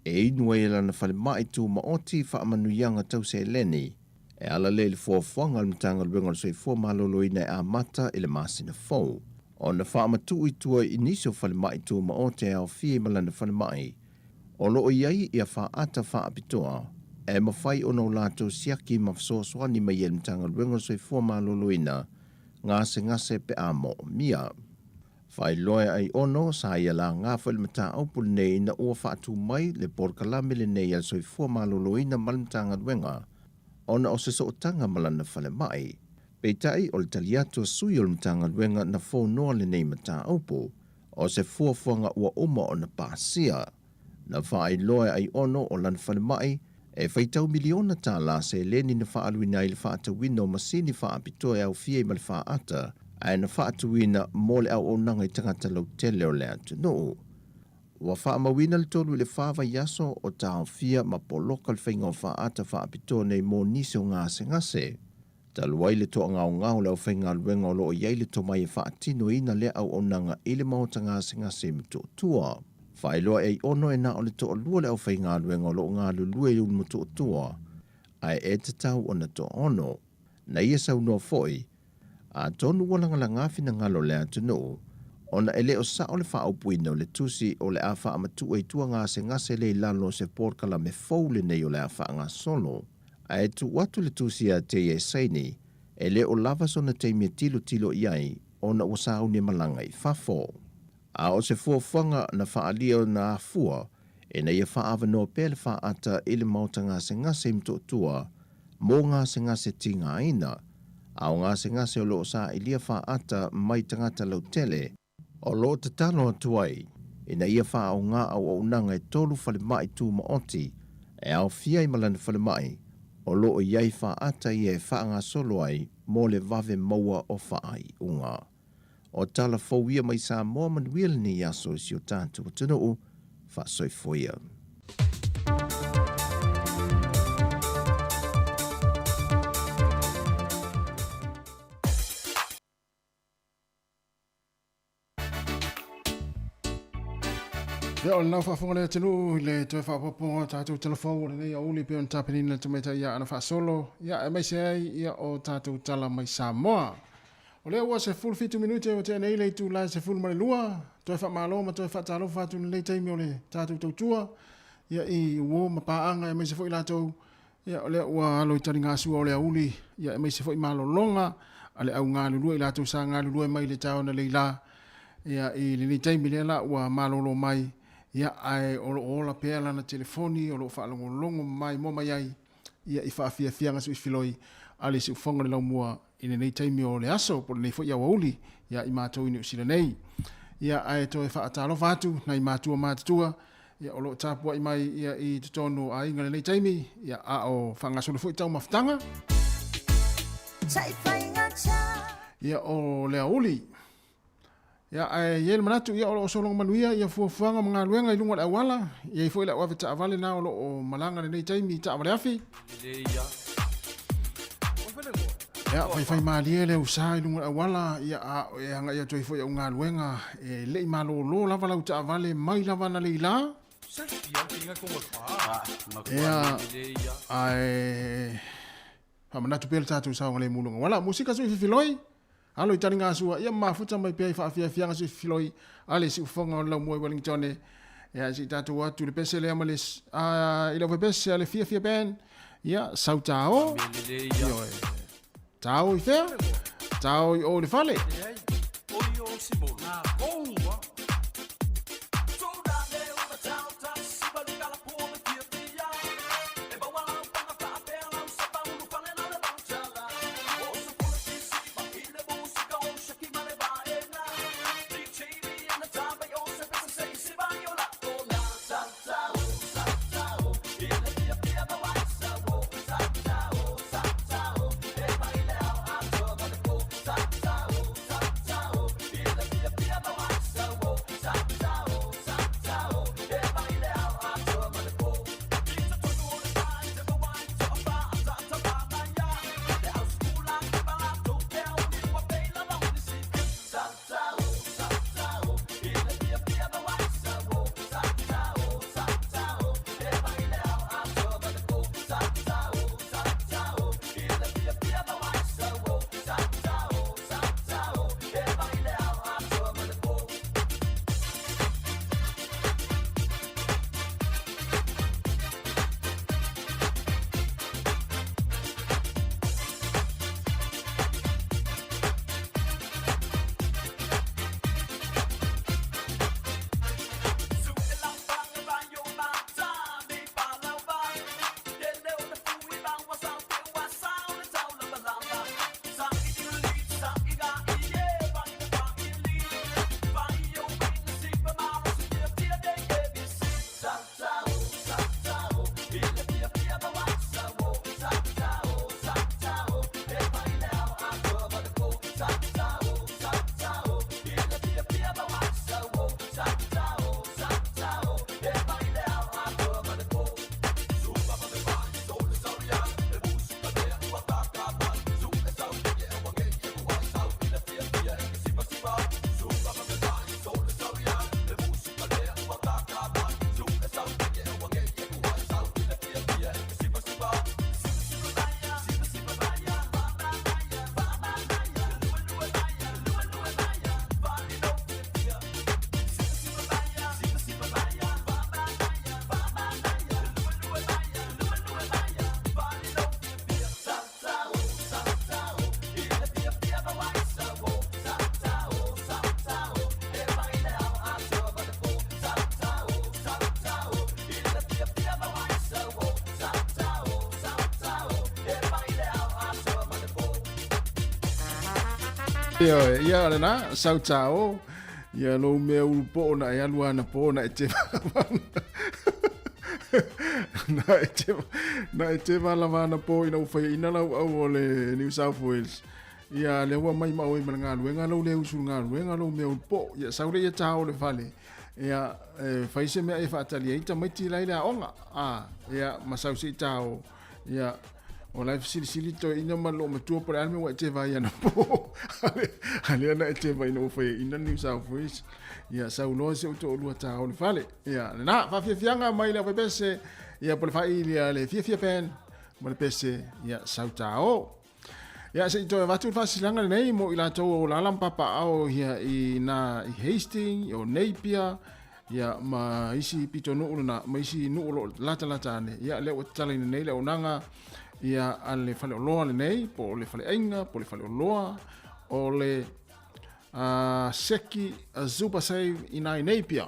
e inu ai e lana falemai tumaoti faamanuiaga tau seleni e ala lea i le fuafuaga a le Matagaluega o le Soifua Maloloina e amata i le masina fou ona faamatuu i tua i nisi o falemai tumaoti e aofia ai ma lana falemai o lo o i ai ia faata faapitoa e mafai ona o latou siaki ma fesoasoani mai ai i le Matagaluega o le Soifua Maloloina gasegase pe a moomia. Faailoa e Aiono, sa ia laga foi le mataupu lenei ina ua faatu mai le polokalame lenei a le Soifua Maloloina ma le Matagaluega ona o se sootaga ma lana falemai. Peitai, o le tali atu a sui o le Matagaluega na fonoa lenei mataupu, o se fuafuaga ua uma ona pasia. Na faailoa e Aiono o lana falemai e faitau miliona tala seleni na faaaluina ai le faatauina o masini faapitoa e aofia ai ma le faata ae na faatuina mo le auaunaga i tagata lautele o le atunuu. Ua faamauina le 3 i le 4 vaiaso o taofia ma poloka le faiga o faata faapitoa nei mo nisi o gasegase. Talu ai le toagaogao o le aufaigaluega o lo o i ai le tomai e faatinoina lea auaunaga i le maota gasegase i Motootua. Faailoa e Aiono e na o le toalua le aufaigaluega o lo o galulue i Motootua, ae e tatau ona toaono. Na ia saunoa foi, atonu ua lagalaga finagalo o le atunuu, ona e le o sao le faaupuina o le tusi o le a faamatuu ai tua gasegase le i lalo o se polokalame fou lenei o le a faagasolo. Ae tuu atu le tusi ia te ia e saini, e le o lava sona taimi e tilotilo i ai ona ua sauni e malaga i fafo. A o se fuafuaga na faaalia ona afua ina ia faaavanoa pea le faata i le maota gasegase i Motootua mo gasegase tigaina, a o gasegase o lo o saailia faata mai tagata lautele, o lo o tatalo atu ai ina ia faaaoga auaunaga e tolu falemai tumaoti e aofia ai ma lana falemai. o lo o i ai faata ia e faagasolo ai mo le vave maua o faaiuga. O tala fou ia mai Samoa manuia lenei aso i si o tatou atunuu, faasoifua ia. Ia, o lenā faafofoga le atunuu i le toe faaopoopoga o tatou tala fou o lenei aoauli pei ona tapenina le tamaitai ia Aana Faasolo, ia aemaise ai ia o tatou tala mai Samoa. O lea ua 17 minute ua tea nei le itula e 12, toe faamalo ma toe faatalofa atu i lenei taimi o le tatou tautua, ia i uo ma paaga aemaise foi latou, ia o lea ua alo i taligasua o le aoauli, ia aemaise foi malologa a le au galulue i latou sa galulue mai le taeao analeila, ia i lenei taimi lea la ua malolo mai, ia ae o lo o ola pea lana telefoni o lo o faalogologo ma maimoa mai ai, ia i faafiafiaga suifiloi a le siufoga o le laumua i lenei taimi o le aso po o lenei foi aoauli ia i matou i Niu Sila nei. Ia ae toe faatalofa atu nai matua matutua ia o lo o tapuai mai ia i totonu o aiga lenei taimi ia a o faagasolo foi taumafataga. Ia o le aoauli. Ia, ae i ai le manatu, ia, o lo o sologa manuia ia fuafuaga ma galuega i luga o le auala. E i ai foi le au ave taavale na o lo o malaga lenei taimi i taavale afi. Ia, faifai malie le usa i luga o le auala, ia, a e agai atu ai foi au galuega, e le i malolo lava lau taavale mai lava analeila. Ia, ae faamanatu pea le tatou saogalemu i luga o auala. Musika sui fifiloi. Alo i taligasua, ia mafuta mai pea i faafiafiaga sifiloi a le siufofoga o le laumua i Wellington. Ia, se i tatou o atu i le pese lea ma le, i le pese a le Fiafia Band. Ia, sau tāo. Ioe. Tāo i whea? Tāo i o i le fale. Ioe, ia o lena, sau tāo, ia lou mea ulu po'o na e alu ana po na e te Na e te, na e te lava anapo ina ua faiaina lau au o le New South Wales. Ia, lea ua mai ma oe ma le galuega, lou le usu i le galuega, lou mea o le po. Ia, sau lea ia ta o le fale. Ia, e fai se mea e faatali ai tamaiti la i le aoga. A, ia, ma sau se i ta o. Ia, o la e fesilisili toeaina ma le loomatua po o le a le mea ua e te vaai anapo. A lea na e te vaai ina ua faiaina le New South Wales. Ia, sau loa si ou toalua ta o le fale. Ia, lena, faafiafiaga mai le aufaipese, ia, po o le faaili a le Fiafia Band ma le pese, ia, sau ta o. Ia, se i toe avatu le faasilaga lenei mo i latou o lala ma papaaao ia i na i Hastings, o Napier, ia ma isi pitonuu lena, ma isi nuu o lo o latalata ane. Ia, lea ua tatalaina nei le auaunaga ia a le faleoloa lenei, po o le faleaiga, po o le faleoloa, o le Seki Super Save i na i Napier.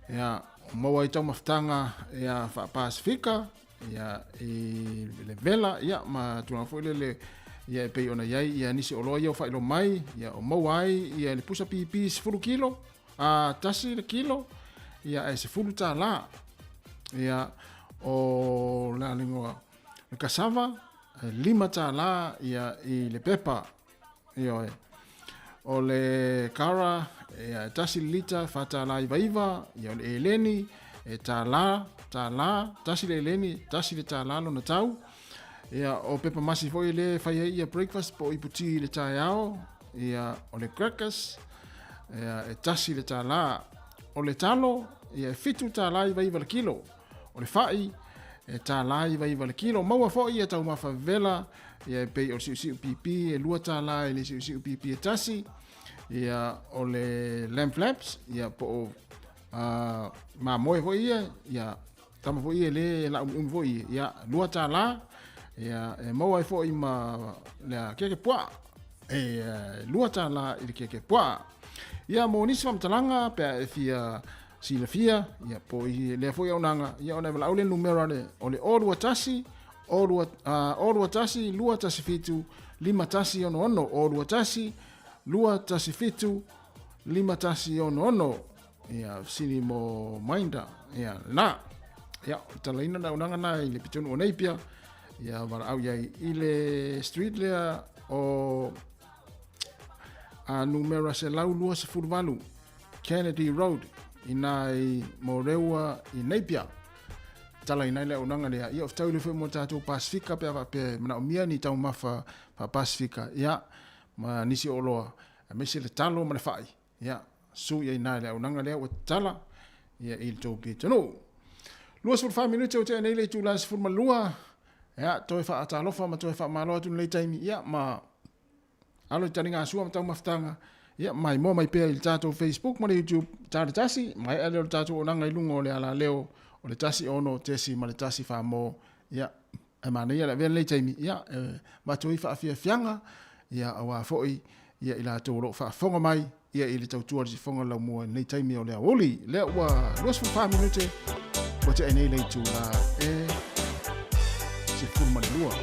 Ia, maua ai taumafataga ia faa-Pasifika, ia i le vela ia ma tulaga foi lele ia e pei ona i ai ia nisi oloa ia o faailoa mai ia o maua ai ia le pusa pipi 10 kilo a tasi le kilo ia ae 10 tālā ia o le a le igoa le cassava e 5 tālā ia i le pepa Ioe. O le kara, ia, e tasi le lita, $4.99, ia o le eleni, e tālā, tālā, tasi le eleni, tasi le tālā lona tau. Ia, o pepa masi foi le fai ai ia breakfast po o ipu tī i le taeao, ia, o le crackers, ia, e tasi le tālā. O le talo, ia, e $7.99 le kilo. O le fai, e $1.99 le kilo. Maua foi ia taumafa vela, ia e pei o le siusiu pipi, e $2 i le siusiu pipi e tasi. Ia, o le lamb flaps, ia po o mamoe foi ia, ia tama foi ia le lauumiumi foi ia, ia $2. Ia, e maua ai foi ma le keke puaa, e $2 i le keke puaa. Ia, mo nisi faamatalaga pe a e fia silafia, ia, po i lea foi auaunaga, ia, ona e valaau le numera le, o le 021, 02, 021 217 5166, 021 217 5166, ia, fesili mo Minder, ia, lena. Ia, o le talaina le auaunaga na i le pitonuu o Napier, ia, valaau i ai i le street lea o a numera 128, Kennedy Road, ina i Moreua i Napier. Talaina ai le auaunaga lea. Ia, o fetaui foi mo tatou Pasifika pe a faapea e manaomia ni taumafa faa-Pasifika, ia, ma nisi o oloa, aemaise le talo ma le fai, ia, su i ai na i le auaunaga lea ua tatala, ia, i le tou pitonuu. 24 minute ua tea nei le itula 12, ia, toe faatalofa ma toe faamalo atu i lenei taimi, ia, ma Alo i taligasua ma taumafataga, ia maimoa mai pea i le tatou Facebook ma le YouTube ta le tasi, maea lea o le tatou auaunaga i luga o le alaleo o le 16.1 Samoa, ia e manaia le avea lenei taimi, ia e avatu ai faafiafiaga, ia aua foi ia i latou o lo o faafofoga mai, ia i le tautua a le sifoga o le laumua i lenei taimi o le aoauli. Lea ua 24 minute ua tea nei le itula e 12.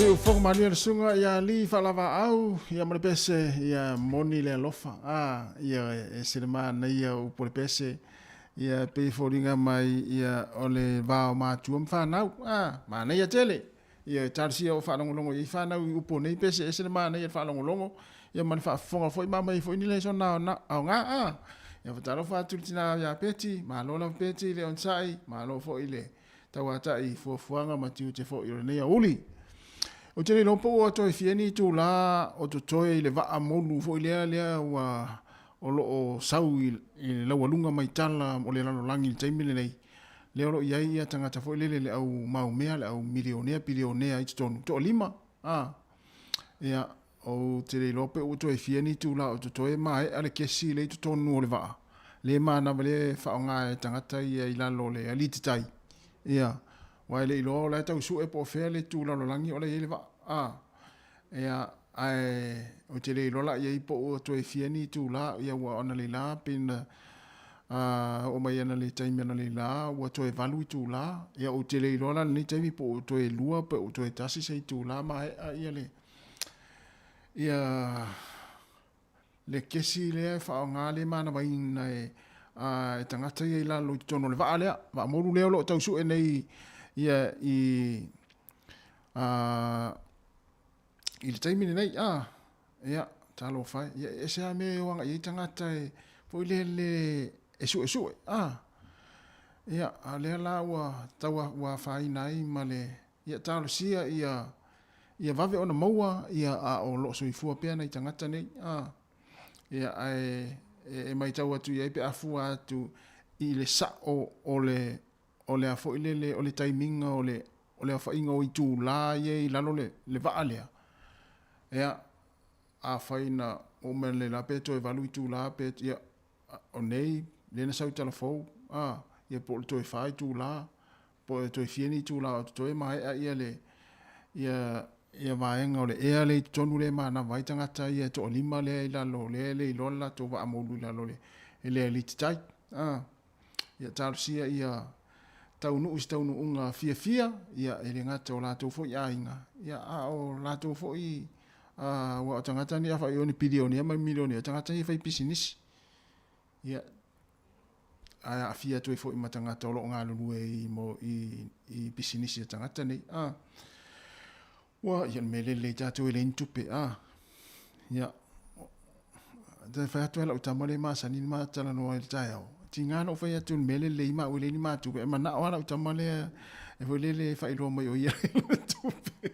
Siufoga manuia le susuga ia Lee Faalavaau ia ma le pese ia moni le alofa a ia e ese le manaia o upu o le pese ia e pei e foliga mai ia o le va o matua ma fanau a manaia tele ia e talosia o faalogologo i ai fanau i upu o nei pese ese le manaia le faalogologo ia ma le faafofoga foi ma aumai foi ni lesona aoga a ia fatalofa atu le tina ia Peti malo lava Peti le onosai malo foi le tauatai i fuafuaga ma tiute foi o lenei aoauli. Ou te le iloa po ua toe fia ni itulā o totoe i le vaa molu foi lea lea ua o lo o sau i le laualuga mai tala o le lalolagi i le taimi lenei, lea o lo o i ai ia tagata foi lele le au maumea, le au milionea, bilionea i totonu, toalima, a. Ia, ou te le iloa pe ua toe fia ni itulā o totoe maea le kesi lea i totonu o le vaa, le manava lea e faaaoga e tagata ia i lalo o le alititai. Ia, aua e le iloa o la e tau sue po o fea le itu lalolagi o la e i ai le vaa. A, ia, ae ou te le iloa la i ai po ua toe fia ni itulā, ia ua analeila pei na oo mai ana le taimi analeila ua toe 8 itulā. Ia ou te le iloa la lenei taimi po ua toe 2 pe ua toe 1 se itulā maea ia le ia le kesi lea e faaaoga le manavaina e e tagata ia i lalo i totonu o le vaa lea, vaa molu lea o lo o tau sue nei ia i a i le taimi lenei a ia talofa e ia e ese lava mea e o agai i ai tagata e foi lele e suesue a ia a o lea la ua tau ua afaina ai ma le Ia talosia ia ia vave ona maua ia a o loo soifua pea nai tagata nei a. Ia ae e maitau atu i ai pe a fua atu i le sao o le o le a foi lele o le taimiga o le o le aofaiga o itulā ia i lalo le le vaa lea. Ia afai na oo mai le la pe toe 8 itulā pe ia o nei lea na sau i Talafou a ia po o le toe 4 itulā Po e toe fia ni itulā o totoe maea ia le ia ia vaega o le ea lea i totonu lea e manava ai tagata ia e toalima lea i lalo lea e le iloa le latou vaa molu i lalo e le alititai. A ia talosia ia taunuu i se taunuuga fiafia ia e le gata o latou foi aiga ia a o latou foi a ua o tagata nei afai o ni pilionea ma milionea o tagata ia e fai pisinisi. Ia, ae aafia atu ai foi ma tagata o lo o galulue i, mo, i, i pisinisi a tagata nei. A, ua, ia le mea lelei tatou e leai ni tupe. A, ia, te fai atu ai lau tama le masani ni ma talanoa i le taeao. Tiga na ou fai atu le mea lelei ma au e leai ni matupe. E manao lava lau tama lea e foi lele e faailoa mai o ia le tupe.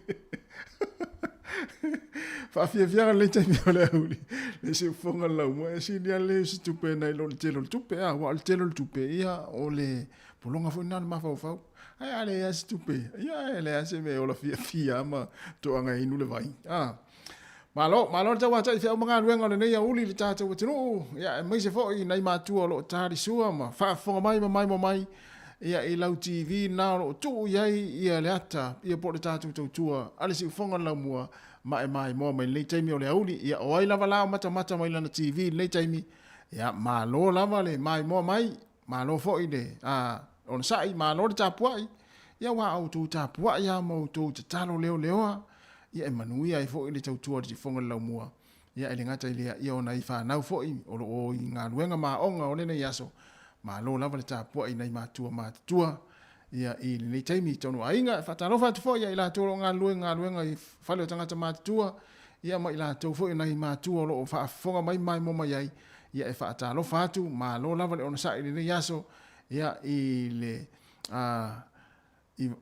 Faafiafiaga lenei taimi o le auli, le siufofoga o le laumua, e sili lava le se tupe nai lo le tele o le tupe, a, aua o le tele o le tupe, ia, o le pologa foi lena o le mafaufau. Ae a leai lava se tupe, ia, e leai lava se mea e ola fiafia ma toaga e inu le vai, a. Malo, malo le tauatai feau ma galuega o lenei auli i le tatou atunuu, ia, aemaise foi nai matua o lo o talisua ma faafofoga mai ma maimoa mai, ia, i lau TV lena o lo o tuu i ai ia le ata, ia po o le tatou tautua a le siufofoga o le laumua ma e maimoa mai lenei taimi o le auli. Ia, o ai lava la o matamata mai lana TV i lenei taimi, ia, malo lava le maimoa mai, malo foi le a, onosai, malo le tapuai, ia aua a outou tapuai lava ma outou tatalo leoleoa, ia e manuia ai foi le tautua a le siufofoga o le laumua. Ia, e le gata i lea, ia o nai fanau foi o lo o i galuega ma aoga o lenei aso, malo lava le tapuai i nai matua matutua, ia, i lenei taimi i tonu aiga. E faatalofa atu foi ia i latou o lo o galulue i galuega i fale o tagata matutua, ia ma i latou foi o nai matua o lo o faafofoga mai ma maimoa mai ai, ia e faatalofa atu, malo lava le onosai i lenei aso, ia, i le, a,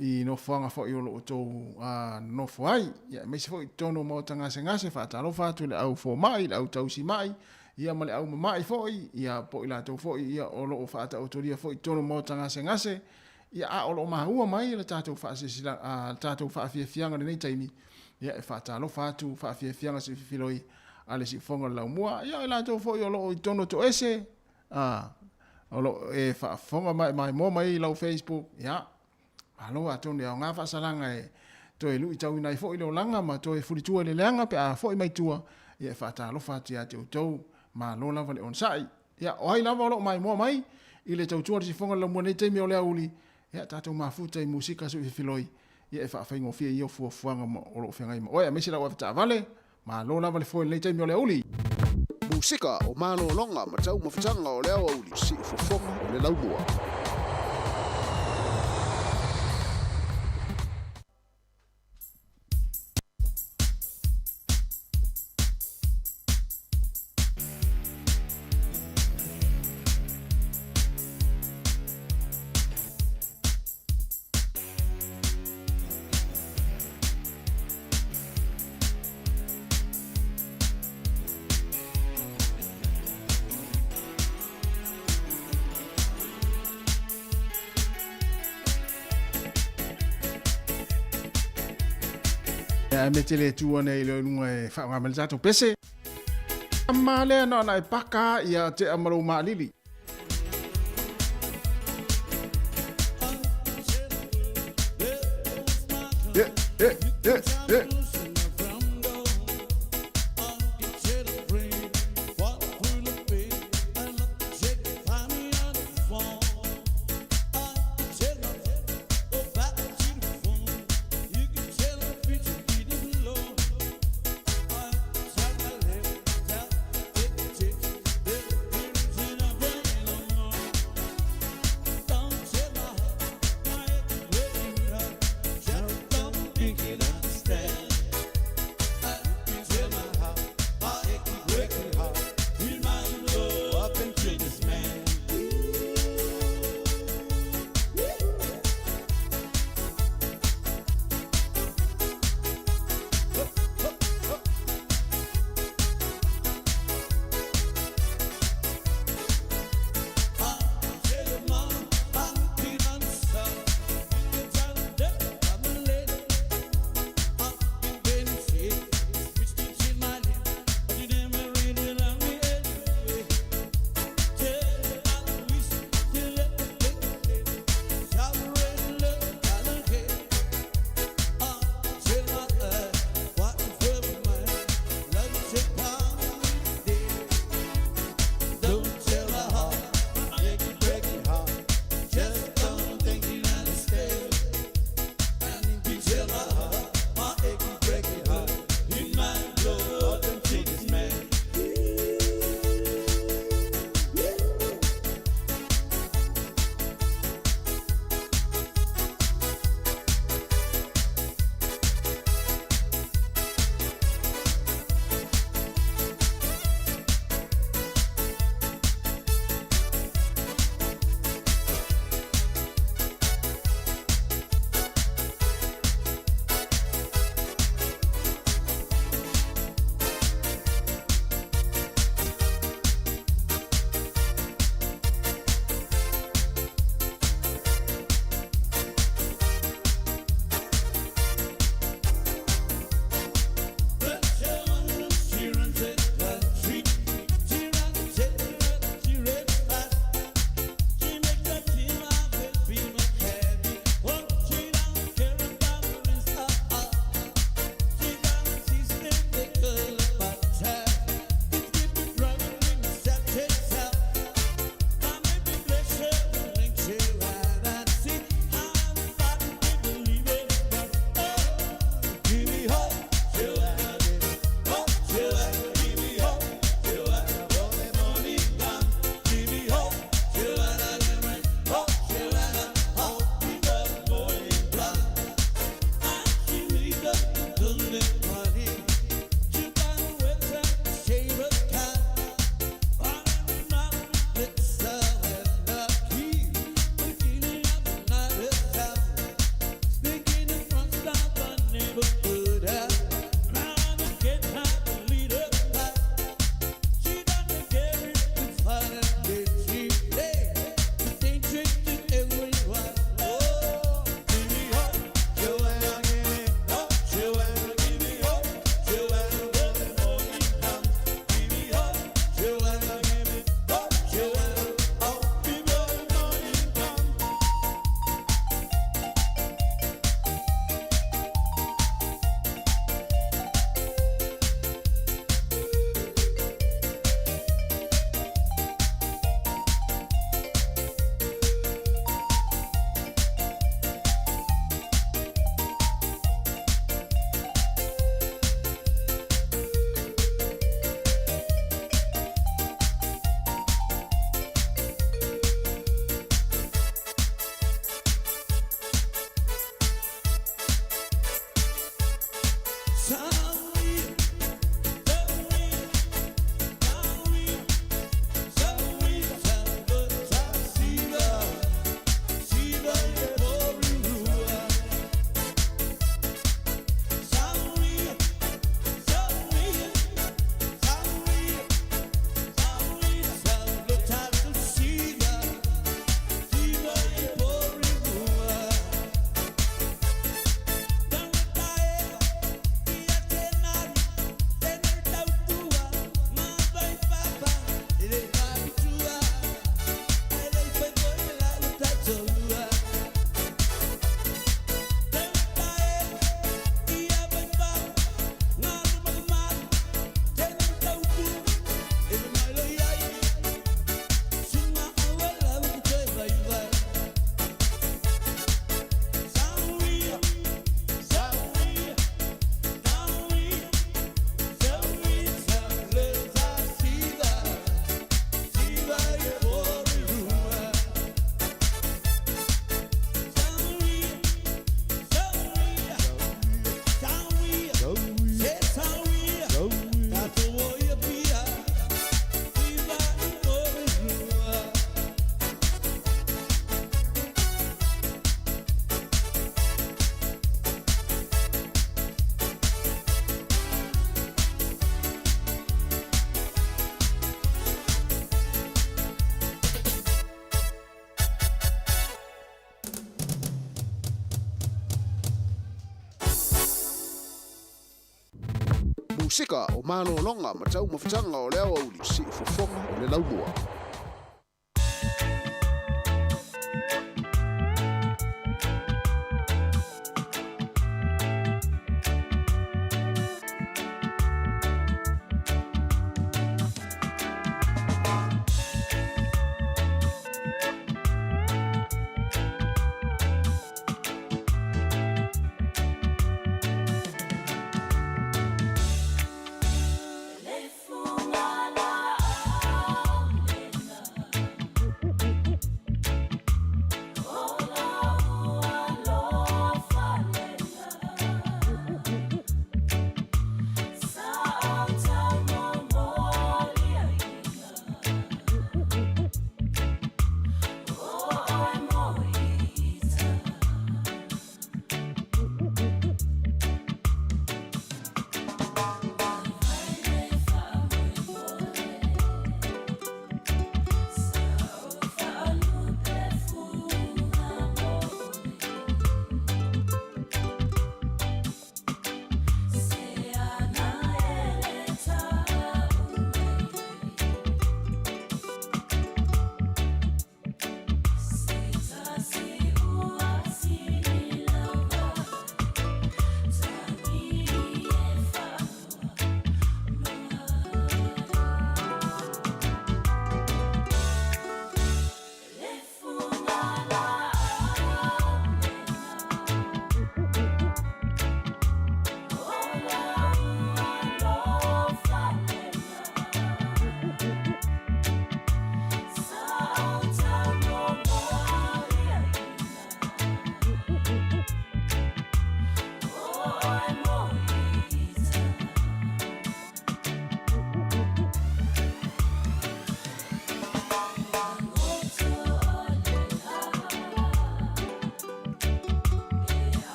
i nofoaga foi o lo o outou nonofo ai, ia aemaise foi i totonu o maota gasegase, faatalofa atu i le au fomai, le au tausi mai, ia ma le au mama'i foi, ia po o i latou foi ia o lo o faataotolia foi i totonu o maota gasegase, ia a o lo o maua mai le tatou faasilasilaga, a, le tatou faafiafiaga i lenei taimi, ia e faatalofa atu, faafiafiaga siififiloi a le siufofoga o le laumua, ia o i latou foi o lo o i totonu o toese, A, o lo o e faafofoga ma e maimoa mai i lau Facebook, ia, malo atonu e aoga faasalaga e toe luitauina ai foi le olaga ma toe fulitua i le leaga pe a foi mai tua, ia e faatalofa atu ia te outou, malo lava le onosai. Ia, o ai lava o lo o maimoa mai i le tautua a le sifofoga o le laumua i lenei taimi o le aoauli, ia tatou mafuta i musika suifefiloi, ia e faafaigofie ai ia fuafuaga o loo feagai ma oe aemaise lau avetaavale. Malo lava le foe i lenei taimi o le aoauli. Musika o malologa ma taumafataga o le aoauli, siufofoga o le laumua. Ia me tele tu ana i le lunga e whaonga mai le tātou pese. Ma lea na ona e paka ia te amarou maalili. Yeah, yeah, yeah, yeah. Musika o malologa ma taumafataga o le aoauli siufofoga o le laumua.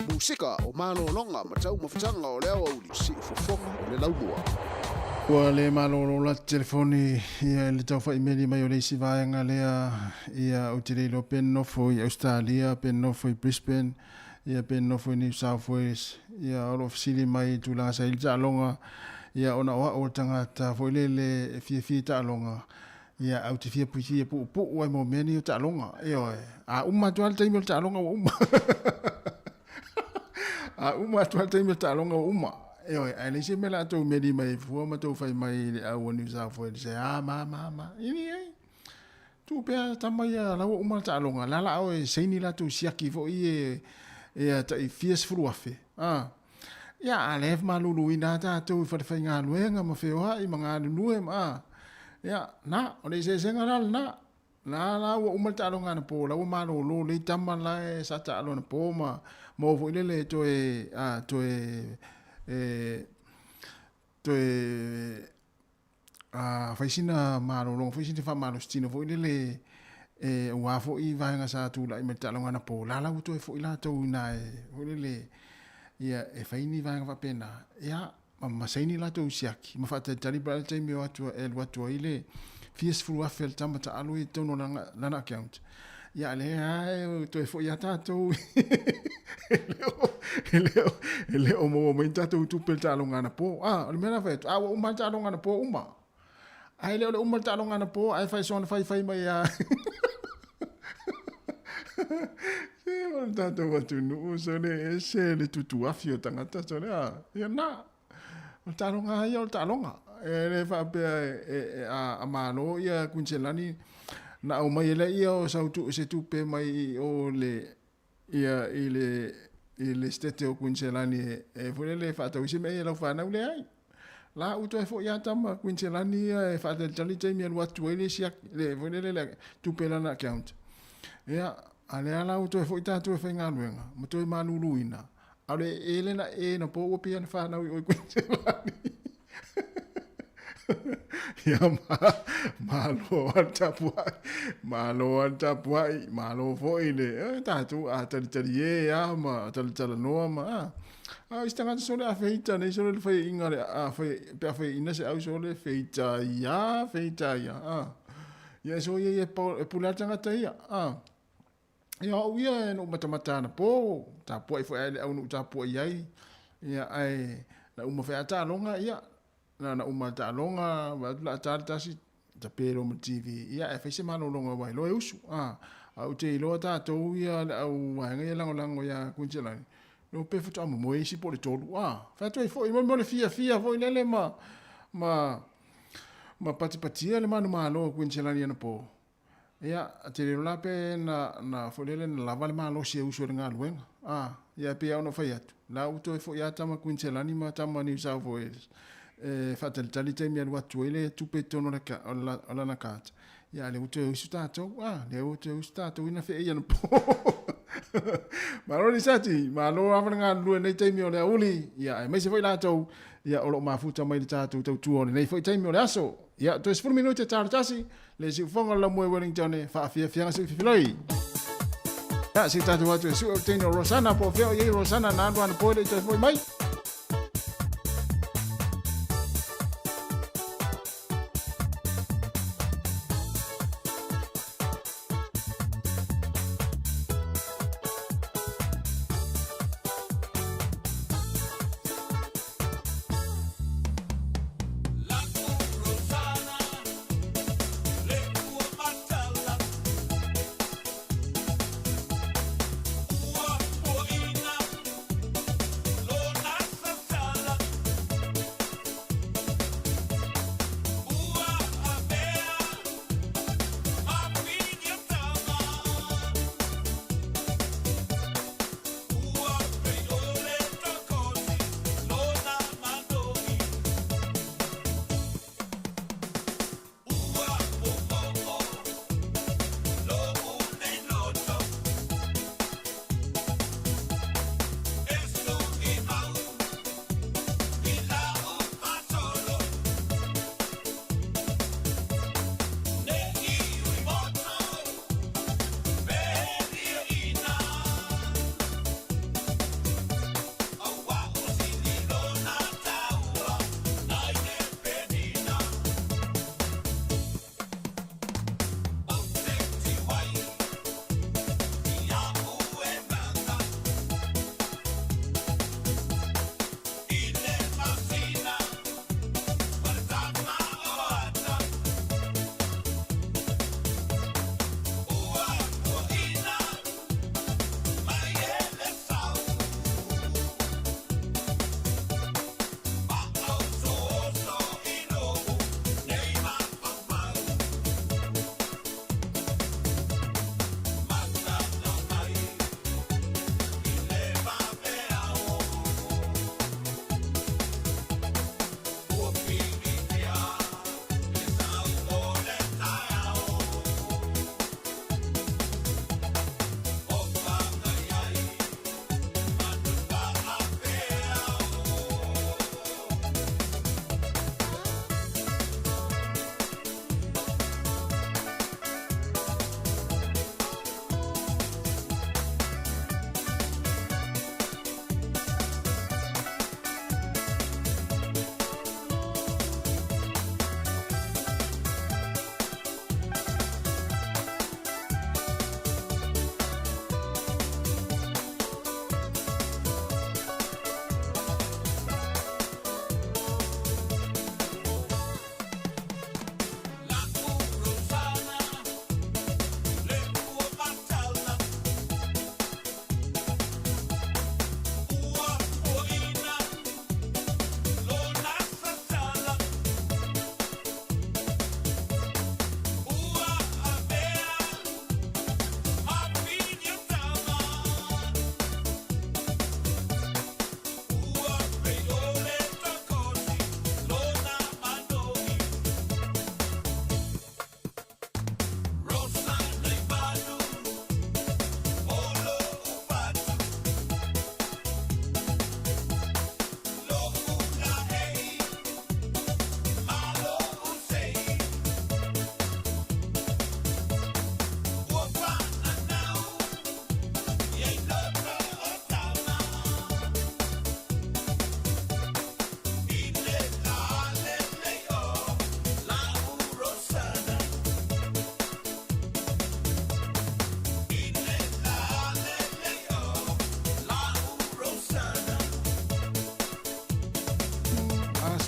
Musika o malologa ma taumafataga o le aoauli siufofoga o le laumua. Ua le malolo la telefoni ia le tau faimeli mai o le isi vaega lea ia ou te le iloa pe nofo i Australia pe nofo i Brisbane ia pe nofo i New South Wales ia o lo o fesili mai i tulaga sa i le taaloga ia ona o au o le tagata foi lele e fiafia i taaloga ia au te fia puitia puupuu ai mo mea nei o taaloga ioe a uma atu lava le taimi o le taaloga ua uma a uma atu lava le taimi o le taaloga ua uma ioe ae leai se mea la tou meli mai ai fua ma tou fai mai i le au o New South Wales e a ma ma ma i ai. Tuu pea tama ia la ua uma le taaloga, la la o e saini latou siaki foi e e a tai fia sefulu afe. A. Ia, a lea e maluluina lava tatou i falefaigaluega ma feoai ma galulue ma a. Ia, na, o le eseesega la lena. La la ua uma le taaloga anapo, la ua malolo lelei tama la e sa taalo anapo ma ma o foi lele e toe a toe e toe a fai sina malologa foi sina faamalositino foi lele e aua foi vaega sa tulai mai le taaloga anapo, la la ua toe foi latou i ina e foi lele ia e fai ni vaega faapena. Ia ma saini latou siaki ma faatalitali pe a le taimi e o atu e alu atu ai le fia sefulu afe a le tama taalo i totonu o lana, lana account. Ia lea e toe foi lava tatou e le o, e le o maua mai ni tatou tupe i le taaloga anapo. Ah, o le mea la fai atu, a ua uma lava le taaloga anapo uma. Ae le o le uma o le taaloga anapo ae fai soona faifai mai lava. Se o le tatou atunuu sole e ese le tutuafi o tagata sole a. Ia na. O le taaloga lava ia o le taaloga. E le faapea e, e, a, a malo ia Kuiniselani na aumai ai lea o sau tu, se tupe mai i o le ia i le i le sitete o Kuiniselani e, e foi lele e faatau ai se mea ia lau fanau leai. La u toe foi lava tama Kuiniselani ia e faatalitali taimi e alu atu ai le isi le foi lele le tupe i lana account. Ia, a lea la ua toe foi tatou e faigaluega ma toe maluluina, a o le ee lea na ee na po ua pei lava na fanau i o i Kuiniselani. Ia ma, malo lava le tapuai, malo lava le tapuai, malo foi le, e, tatou a talitali e lava ma talatalanoa ma, a. A o isi tagata sole a feita nei sole le faiaina le a fai pe a faiaina se au sole feita ia, feita ia, a. Ia so ia ia e pule a le tagata ia, a. Ia o au ia e no matamata ana po, tapuai foi ai le au no tapuai ai. Ia ae na uma foi a taaloga ia, na na uma taaloga, vaai atu la a ta le tasi, tape loa ma le TV, ia ae fai se malologa aua e iloa e usu. A, ae ou te iloa tatou ia le au vaega ia lagolago ia Kuiniselani, iloa pe faatoa momoe isi po o le tolu. A, fai atu ai foi, mo le fiafia foi lele ma, ma, ma patipatia le manumalo o Kuiniselani anapo. Ia, te le iloa la pe na, na foi lele na lava le malosi e usu ai le galuega. A, ia e pei lava ona ou fai atu, la ua toe foi lava tama Kuiniselani ma tama New South Wales e faatalitali taimi e alu atu ai le tupe i totonu o lana card. Ia, a lea ua toe usu tatou, a, lea ua toe usu tatou ina feei anapo. Malo Lisati, malo lava le galulue i lenei taimi o le aoauli, ia, aemaise foi latou, ia, o lo o mafuta mai i le tatou tautua o lenei foi taimi o le aso. Ia, toe 10 minute ta le tasi, le siufofoga o le laumua i Wellington e faafiafiaga siufifiloi. Ia, se i tatou atu e sue o le teine o Rosana, po o fea o i ai Rosana na alu anapo e le i toe foi mai.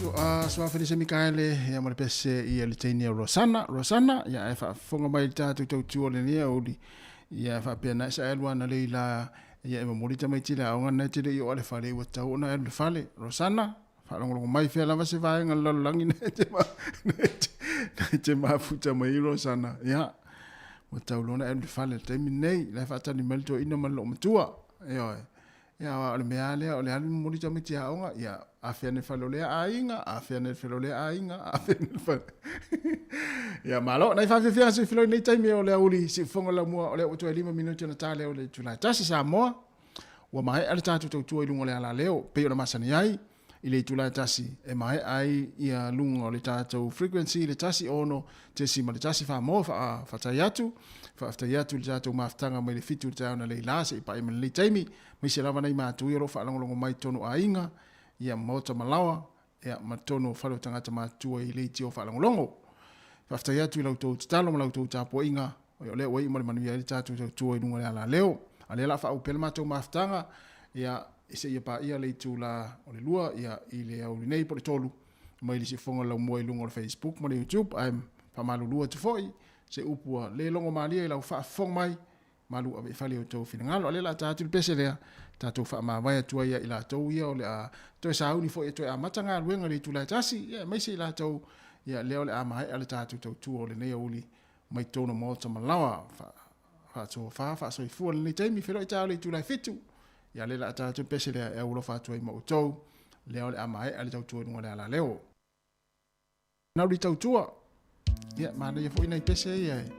Soa Felise Mikaele, ia ma le pese ia le teine o Rosana. Rosana, ia e faafofoga mai i le tatou tautua o lenei aoauli. Ia faapea na e sa e alu ana le ila ia e momoli tamaiti i le aoga na e te le i oo a le fale ua tatau ona e alu i le fale. Rosana, faalogologo mai fea lava se vaega o le lalolagi na e te na e te mafuta mai ai Rosana. Ia, ua tatau loa ona e alu i le fale i le taimi lenei. La e faatali mai le toeaina ma le loomatua. Ioe. Ia, aua o le mea lava lea, o le alu momoli tamaiti i aoga, ia, afea nei fale o lea aiga, afea nei fale o lea aiga, afea nei fale. Ia, malo, nai faafiafiaga se filoi nei taimi o le auli siufofoga laumua, o lea ua toe 5 minute ona ta lea o le itula e 1 Samoa. Ua maea le tatou tautua i luga o le alaleo, pei ona masani ai, i le itula e 1 e maea ai ia luga o le tatou frequency le 1.1 Samoa faafetai atu. Faafetai atu i le tatou mafutaga mai le 7 i le taeao na leila seia paia mai lenei taimi, aemaise lava nai matua ia o lo o faalogologo mai i totonu o aiga, ia maota ma laoa, ia ma totonu o fale o tagata matutua i leitio faalogologo. Faafetai atu i la outou tatalo ma la outou tapuaiga, o lea ua iu ma le manuia ai le tatou tautua i luga o le alaleo. A o lea o le a faauu pea le matou mafutaga, ia, seia paia le itula o le 2, ia, i le aoauli nei po o le 3, mai le siufofoga o le laumua i luga o le Facebook ma le YouTube, ae faamalulu atu foi se upu ua le logo malie i lau faafofoga mai, malu ave i fale i outou finagalo. A o lea o le a ta atu le pese lea, tatou faamavae atu ai ia i latou ia o le a toe sauni foi e toe amata galuega i le itula e 1, ia aemaise i latou ia lea o le a maea le tatou tautua o lenei aoauli mai totonu o maota ma laoa. Faatofa, faasoifua i lenei taimi, feiloai taeao i le itula e 7, ia o lea o le a ta atu le pese lea e aualofa atu ai ma outou, lea o le a maea le tautua i luga o le alaleo. Nauli tautua, ia manaia foi nai pese ia e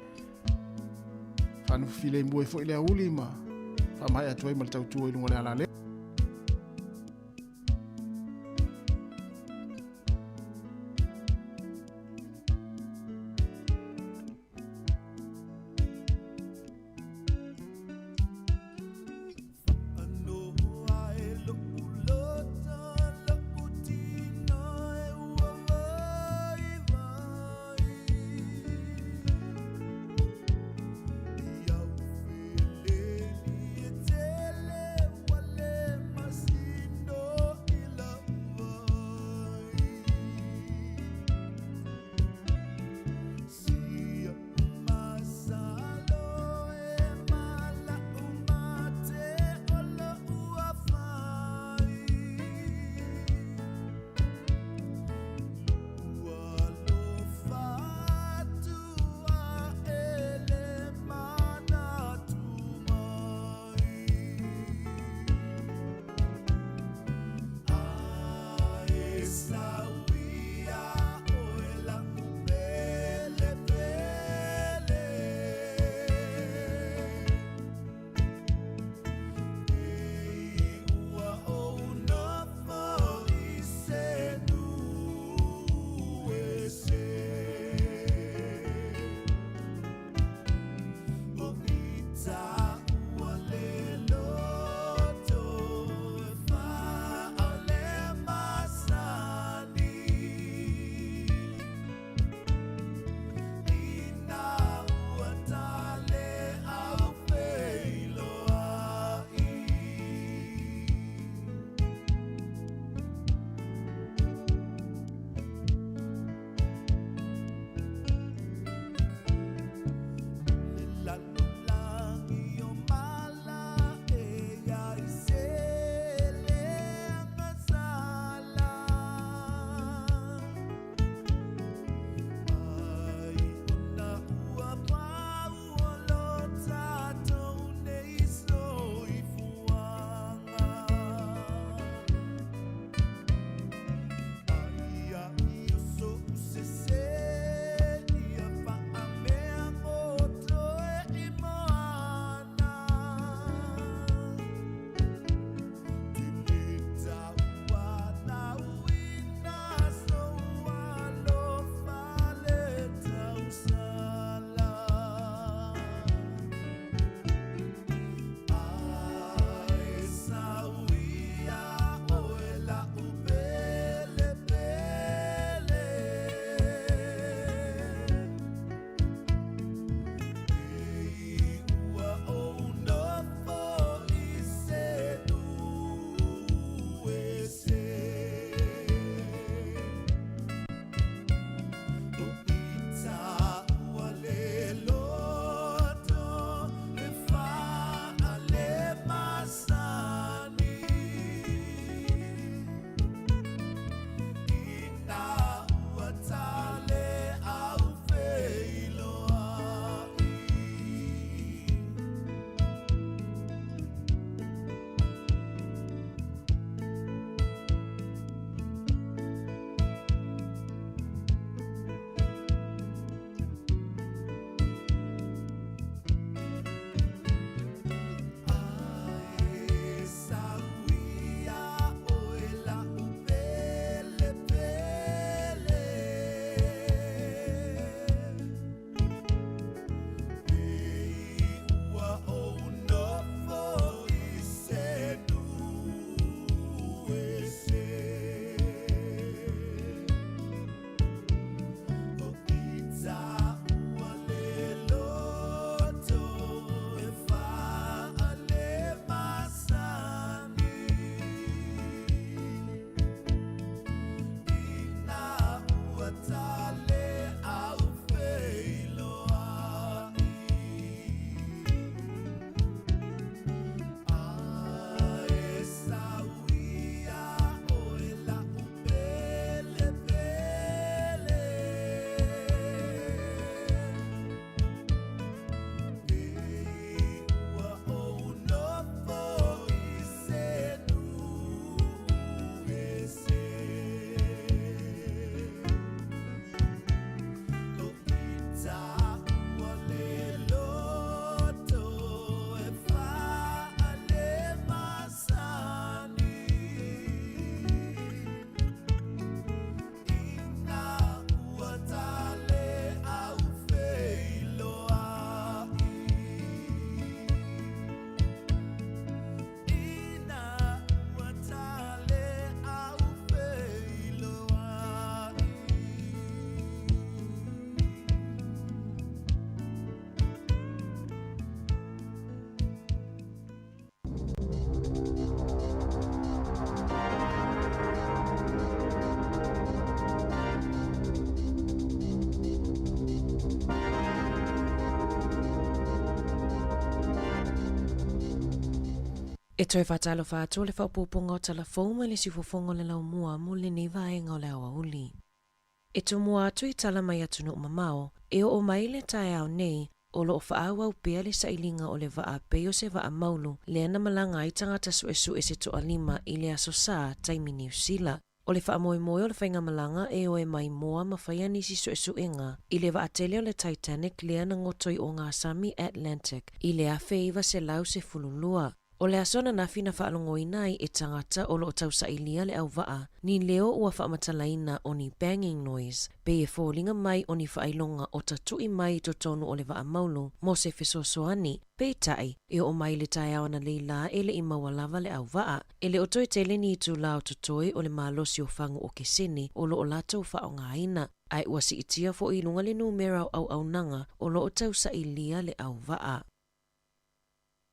faanofo filemu ai foi le aoauli ma faamaea atu ai ma le tautua i luga o le alaleo. E toe faatalofa atu o le faaopoopoga o tala fou mai le siufofoga o le laumua mo lenei vaega o le aoauli. E tumua atu i tala mai atunuu mamao, e oo mai le taeao nei, o loo faaauau pea le sailiga o le vaa pei o se vaa maulu lea na malaga ai tagata suesue se toalima i le Aso Sa taimi Niu Sila. O le faamoemoe o le faigamalaga e o e maimoa ma faia nisi suesuega i le vaatele o le Titanic lea na goto i ogasami Atlantic i le 1912. O le aso ananafi na faalogoina ai e tagata o loo tausailia le auvaa ni leo ua faamatalaina o ni banging noise pei e foliga mai o ni faailoga o tatui mai i totonu o le vaa maulu mo se fesoasoani. Peitai, e oo mai le taeao analeila e le i maua lava le auvaa. E le o toe tele ni itulā o totoe o le malosi o fagu okesene o loo latou faaaogaina, ae ua siitia foi i luga le numera o auaunaga o loo tausailia le auvaa.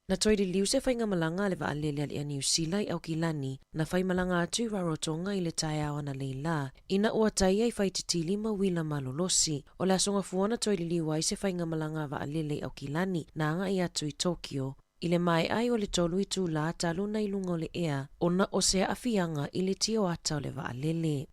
Na toe liliu se faigamalaga a le vaalele a le Air Niu Sila i Aukilani na faimalaga atu i Rarotonga i le taeao analeila ina ua tai ai faititili ma uila malolosi. O le Aso Gafua na toe liliu ai se faigamalaga a vaalele i Aukilani na agai atu i Tokyo i le maea ai o le 3 itulā talu ona i luga o le ea ona o se aafiaga i le tioata o le vaalele.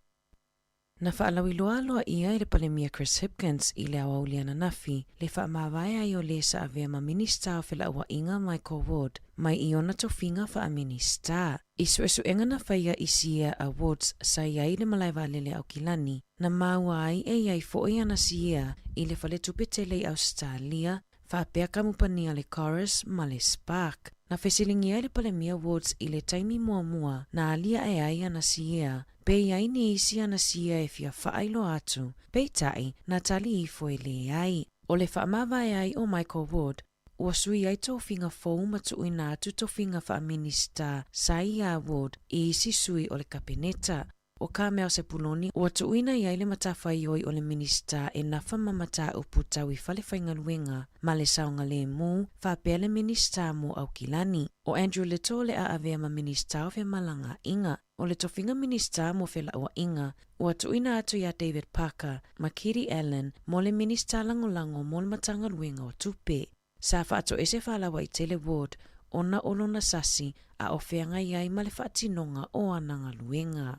Na faalauiloa aloaia e le Palemia Chris Hipkins i le aoauli ananafi le faamavae ai o lē sa avea ma Minisita o Felauaiga Michael Wood mai i ona tofiga faaminista. I suesuega na faia i SIEA Awards sa i ai le malae vaalele a Aukilani, na maua ai e i ai foi ana siea i le faletupe tele i Ausetalia faapea kamupani a le Chorus ma le Spark. Na fesiligia e le Palemia Woods i le taimi muamua na aliae ai ana siea pe i ai ni isi ana siea e fia faailoa atu, peitai, na tali ifo e leai. O le faamavae ai o Michael Wood, ua sui ai tofiga fou ma tuuina atu tofiga faaminista sa iā Wood i isi sui o le Kapeneta. ʻO ka mea o Sepuloni, ua tuuina i ai le matafaioi o le Minisita e nafa ma mataupu tau i fale faigaluega ma le saogalēmū, faapea le Minisita mo Aukilani. ʻO Andrew Little o le a avea ma Minisita o Femalagaaiga. ʻO le tofiga Minisita mo Felauaiga, ua tuuina atu iā David Parker ma Kiri Allan mo le Minisita Lagolago mo le Matagaluega o Tupe. Sa faatoese faalauaitele Ward ona o lona sasi a o feagai ai ma le faatinoga o ana galuega.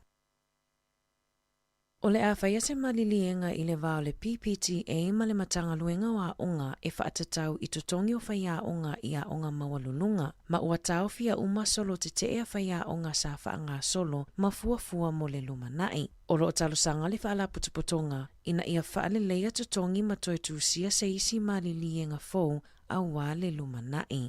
O le a faia se maliliega i le va o le PPTA ma le Matagaluega o Aoga e faatatau i totogi o faiaoga i aoga maualuluga, ma ua taofia uma solo tetee a faiaoga sa faagasolo ma fuafua mo le lumanai. O loo talosaga le Faalapotopotoga ina ia faaleleia totogi ma toe tusia se isi maliliega fou auā le lumanai.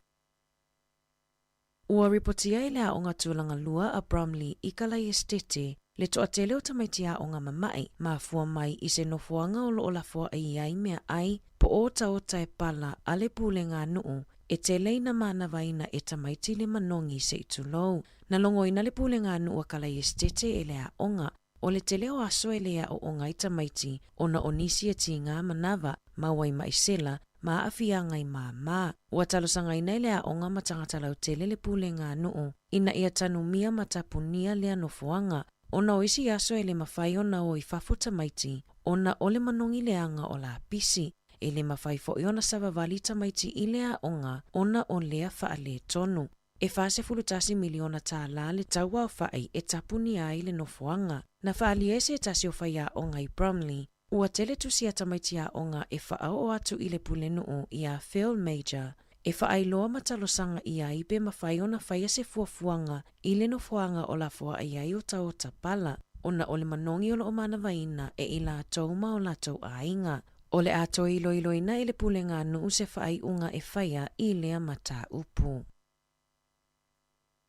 Ua ripotia i le Aoga Tulaga Lua a Bromley i Kalaiestete le toatele o tamaiti aoga mama'i mafua mai i se nofoaga o loo lafoa'i ai meaai po o otaota e pala a le pulega a nuu e tele ina manavaina e tamaiti le manogi se'i tulou. Na logoina le pulega a nuu a Kalaiestete e le aoga O le tele o aso e le aoaoga ai tamaiti ona o nisi e tīgā manava ma ua i maʻisela ma aafiaga i māmā. Ua talosagaina e le aoga ma tagata lautele le pulega a nuu ina ia tanumia ma tapunia lea nofoaga ona o isi aso e le mafai ona o i fafo tamaiti ona o le manogi leaga o lapisi. E le mafai foi ona savavali tamaiti i le aoga ona o lea faaletonu. E $41 miliona tālā le tau aofa'i e tapunia ai le nofoaga. Na faaalia e se tasi o faiaoga i Bromley, ua tele tusi a tamaiti aoga e faaoo atu i le pulenuu iā Phil Major e faailoa ma talosaga i ai pe mafai ona faia se fuafuaga i le nofoaga o lafoa'i ai otaota pala ona o le manogi o loo manavaina e i latou ma o latou aiga. O le a toe iloiloina e le pulega a nuu se faaiuga e faia i lea mataupu.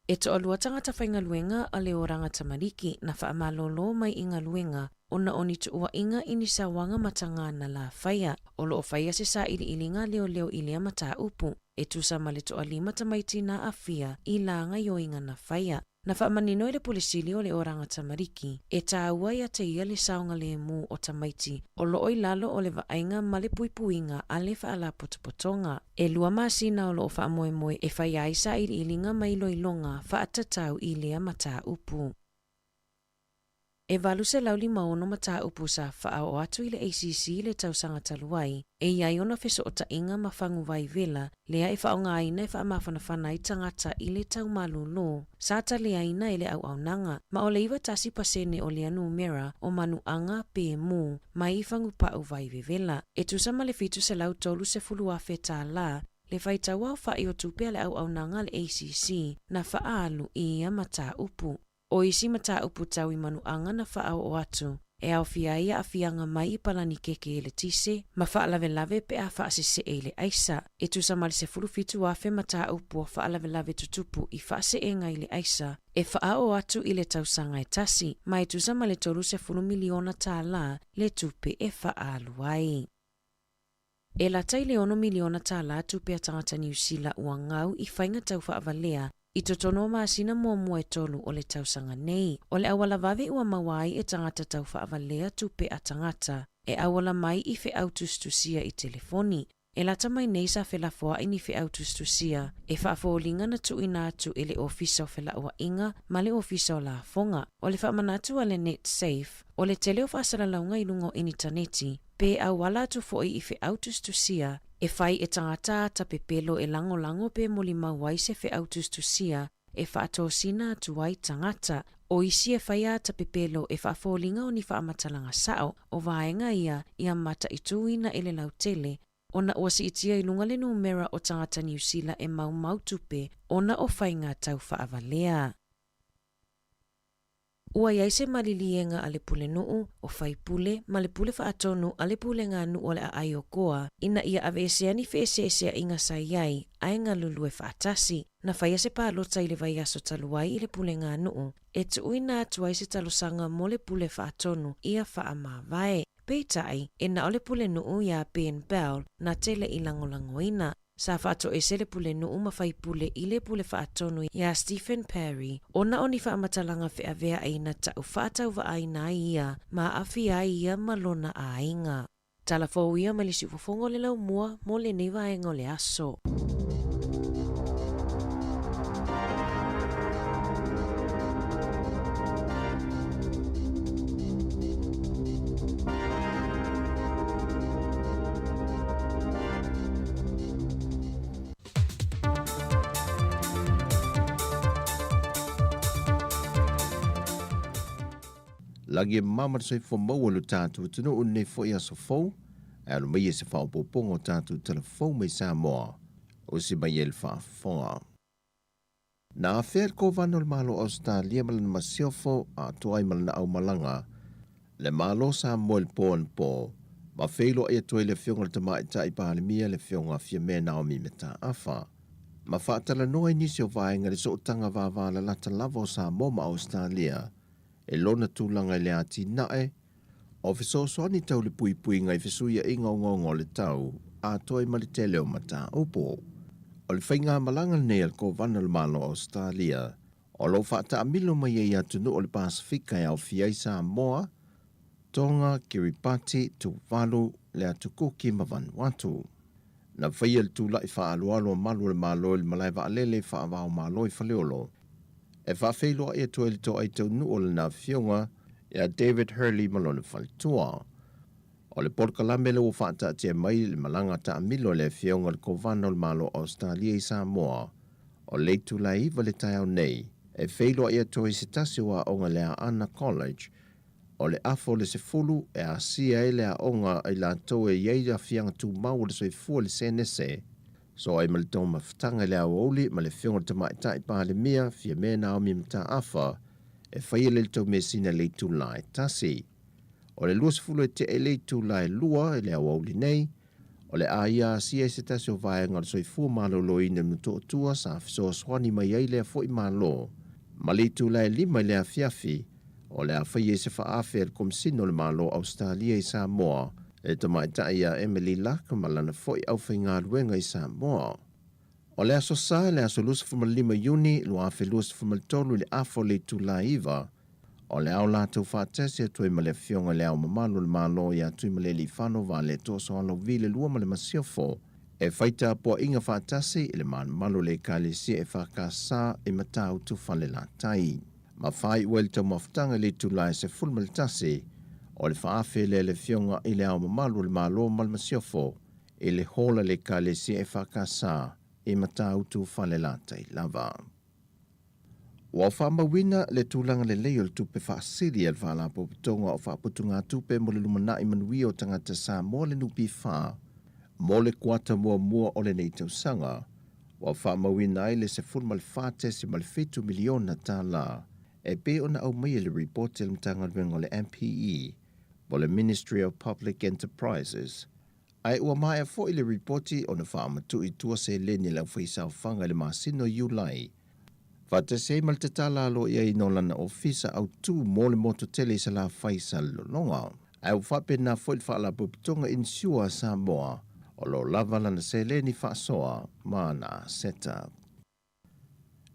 E toalua tagata faigaluega a le Oranga Tamariki na faamalōlō mai i galuega ona o ni tuuaiga i ni sauaga matagā na lā faia. O loo faia se sailiiliga leoleo i lea mataupu e tusa ma le toalima tamaiti na aafia i la gaioiga na faia. Na faamanino e le Pule Sili o le Oranga Tamariki, e tāua iā te ia le saogalēmū o tamaiti o loo i lalo o le vaaiga ma le puipuiga a le Faalapotopotoga. E lua masina o loo faamoemoe e faia ai sailiiliga ma iloiloga faatatau i lea mataupu. E 856 mataupu sa faaoo atu i le ACC i le tausaga talu ai, e i ai ona fesootaʻiga ma fagu vaivela lea e faaaogāina e faamafanafana ai tagata i le taumalūlū sa taliaina e le auaunaga, ma o le 91% o lea numera o manuaga pe mū mai i fagupaʻu vaivevela. E tusa ma le $730,000 tālā le faitauaofaʻi o tupe a le auaunaga a le ACC na faaalu i ia mataupu. O isi mataupu tau i manuaga na faaoo atu, e aofia ai aafiaga mai i palani keke eletise ma faalavelave pe a faasesee i le aisa. E tusa ma le 17,000 mataupu o faalavelave tutupu i faaseega i le aisa e faaoo atu i le tausaga e tasi, ma e tusa ma le $30 miliona tālā le tupe e faaalu ai. E lata i le $6 miliona tālā tupe a tagata Niu Sila ua gau i faiga tau faavalea i totonu o masina muamua e tolu o le tausaga nei. O le auala vave ua maua ai e tagata tau faavalea tupe a tagata e auala mai i feau tusitusia i telefoni. E lata mai nei sa felafoaʻi ni feau tusitusia e faafoliga na tuuina atu e le Ofisa o Felauaiga ma le Ofisa o Lafoga. O le faamanatu a le Netsafe, o le tele o faasalalauga i luga o initaneti, pe auala atu foʻi i feau tusitusia e fai e tagata ata pepelo e lagolago pe molimau ai se feau tusitusia e faatosina atu ai tagata. O isi e faia ata pepelo e faafoliga o ni faamatalaga sao o vaega ia ia mataituina e le lautele ona ua siitia i luga le numera o tagata Niu Sila e maumau tupe ona o faiga tau faavalea. Ua i ai se maliliega a le pulenuu, o faipule, ma le pule faatonu a le pulega nuu o le aai o Koa ina ia aveesea ni feeseeseaiga sa i ai ae galulue faatasi. Na faia se palota i le vaiaso talu ai i le pulega nuu e tuuina atu ai se talosaga mo le pule faatonu ia faamavae. Peitai, e na o le pulenuu iā Ben Bell na tele i lagolagoina. Sa faatoese le pulenuu ma faipule i le pule faatonu iā Stephen Parry ona o ni faamatalaga feaveaʻi na taʻu faatauvaaina ai ia ma aafia ai ia ma lona aiga. Tala fou ia mai le siufofoga o le laumua mo lenei vaega o le aso. Lagi e mama le soifua maua i lo tatou atunuu i lenei foi aso fou, ae alo maia i se faaopoopoga o tatou tala fou mai Samoa, usi mai ai le faafofoga. Na afea le Kovana o le Malo o Ausetalia ma lana masiofo atoa ai ma lana aumalaga le Malo o Samoa i le po anapo, ma feiloai atu ai le Afioga i le Tamaitai Palemia le Afioga Fiamē Naomi Mataafa, ma faatalanoa i nisi o vaega i le sootaga vavalalata lava o Samoa ma Ausetalia e lona tulaga i le atinae o fesoasoani tau le puipuiga i fesuiaiga ogaoga o le tau, atoa ai ma le tele o mataupu. O le faigamalaga lenei a le Kovana o le Malo o Ausetalia, o lo o faataamilo mai ai i atunuu o le Pasefika e aofia ai Samoa, Tonga, Kiribati, Tuvalu, le Atu Kuki ma Vanuatu. Na faia le tulaʻi faaaloalo a malu o le Malo i le malae vaalele faava-o-Malo i Faleolo e faafeiloai atu ai le toai taunuu o lana afioga iā David Hurley ma lona faletua. O le polokalame lea ua faataatia mai le malaga taamilo a le afioga i le Kovana o le Malo o Ausetalia i Samoa o le itula e 9 le taeao nei e feiloai atu ai se tasi o aoga i le Aana College O le afa o le 10 e asia ai le aoga a i latou e i ai aafiaga tumau o le soifua i le senese. So ai ma le taumafataga i le aoauli ma le Afioga i le Tamaitai Palemia, Fiamē Naomi Mataafa, e faia le taumeasina i le itula e tasi. O le 20 e tea i le itula e 2 i le aoauli nei, o le a ia asia i se tasi o vaega o le soifua maloloina i Motootua sa fesoasoani mai ai lea foi Malo. Ma le itula e 5 i le afiafi, o le a faia i se faaafe a le Komesina o le Malo o Ausetalia i Samoa, le tamaitai ia Emily Luck ma lana foi aufaigaluega i Samoa. O le aso Sa, le aso 25 Iuni 2023 i le afa o le itula e 9, o le ao latou faatasi atu ai ma le Afioga i Le Ao Mamalu o le Malo ia Tuimalealiifano Vaaletoa Sualauvi le Lua ma le Masiofo, e fai tapuaiga faatasi i le malumalu o le Ekalesia EFKS i Matautu Falelatai. ma faaiu ai le taumafataga i le itula e 11 o le faaafe lea le Afioga i Le Ao Mamalu o le Malo ma le Masiofo i le hola le Ekalesia EFKS i Matautu Falelatai lava. Ua faamauina le tulaga lelei o le tupe faasili a le Faalapotopotoga o Faaputugatupe mo le Lumanai Manuia o Tagata Samoa le NPF mo le kuata muamua o lenei tausaga. Ua faamauina ai le $14.7 miliona tala e pei ona aumaia i le ripoti a le Matagaluega o le MPE po o le Ministry of Public Enterprises. Ae ua maea foi le ripoti ona faamatuu i tua seleni a le aufaisaofaga i le masina o Iulai, faatasi ai ma le tatala aloaia i o lana ofisa autu mo le motu tele i Salafai i Salelologa. Ae ua faapena foi le Faalapotopotoga Insure a Samoa, o lo o lava lana seleni faasoa ma ana aseta.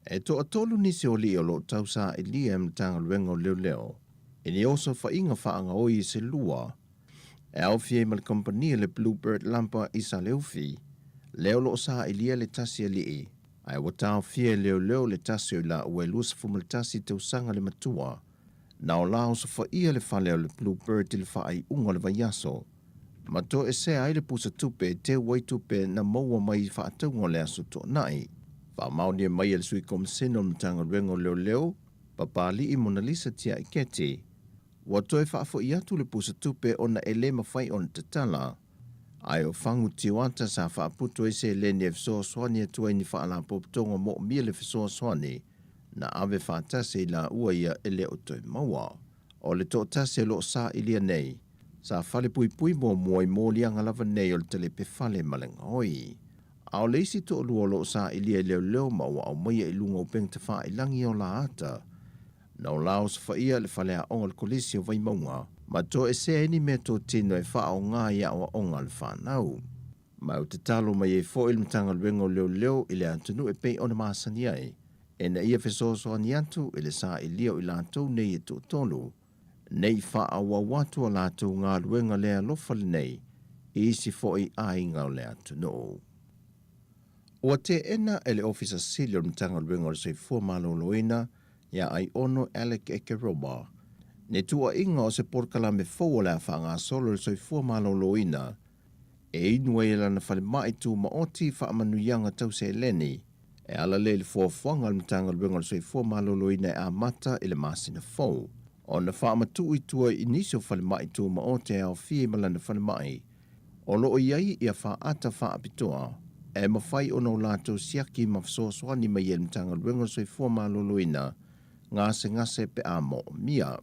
E toatolu nisi o alii o lo o tausaailia e Matagaluega o Leoleo i ni osofaiga faagaoi i se lua e aofia ai ma le kamupani a le Bluebird Lampa i Saleufi, lea o lo o saailia le tasi alii, ae ua taofia e leoleo le tasi o i laua e 21 tausaga le matua, na o la osofaia le fale o le Bluebird i le faaiuga o le vaiaso, ma toesea ai le pusa tupe e teu ai tupe na maua mai i faatauga o le Aso Toonai. Faamaonia mai e le Sui Komisena o le Matagaluega o Leoleo, Papali'i Monalisa Tiaiketi, ua toe faafoi atu le pusa tupe ona e le mafai ona tatala, ae o fagu tioata sa faaputu ai seleni e fesoasoani atu ai ni faalapotopotoga moomia le fesoasoani na ave faatasi i laua ia e le o toe maua. O le toatasi o lo o sa'ilia nei, sa falepuipui muamua i moliaga lava nei o le talepe fale ma le gaoi. A o le isi toalua o lo o sa'ilia i leoleo ma ua aumaia i luga o upega tafailagi o laata, na o la osofaia le faleaoga o le Kolisi o Vaimauga ma toesea ai ni meatotino e faaaoga i aoaoga a le fanau. Ma ua tatalo mai ai foi le Matagaluega o Leoleo i le atunuu e pei ona masani ai, ina ia fesoasoani atu i le sa'ilia o i latou nei e toatolu, nei faaauau atu a latou galuega le alofa lenei i isi foi aiga o le atunuu. Ua teena e le Ofisa Sili o le Matagaluega o le Soifua Maloloina iā Aiono Alec Ekeroma ni tuuaiga o se polokalame fou o le a faagasolo i le soifua maloloina e inu ai e lana falemai tumaoti faamanuiaga tau seleni e ala lea i le fuafuaga a le Matagaluega o le Soifua Maloloina e amata i le masina fou ona faamatuu i tua i nisi o falemai tumaoti e aofia ai ma lana falemai o lo o i ai ia faata faapitoa e mafai ona o latou siaki ma fesoasoani mai ai le Matagaluega o le Soifua Maloloina gasegase pe a moomia.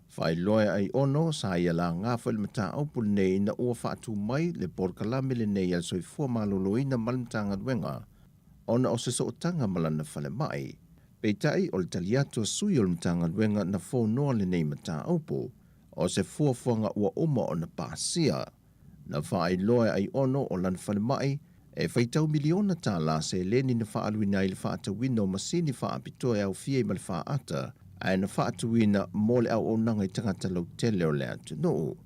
Faailoa e Aiono, sa ia laga foi le mataupu lenei ina ua faatu mai le polokalame lenei a le Soifua Maloloina ma le Matagaluega ona o se sootaga ma lana falemai. Peitai, o le tali atu a sui o le Matagaluega na fonoa lenei mataupu, o se fuafuaga ua uma ona pasia. Na faailoa e Aiono o lana falemai e faitau miliona tala seleni na faaaluina ai le faatauina o masini faapitoa e aofia ai ma le faata ae na faatuina mo le auaunaga i tagata lautele o le atunuu.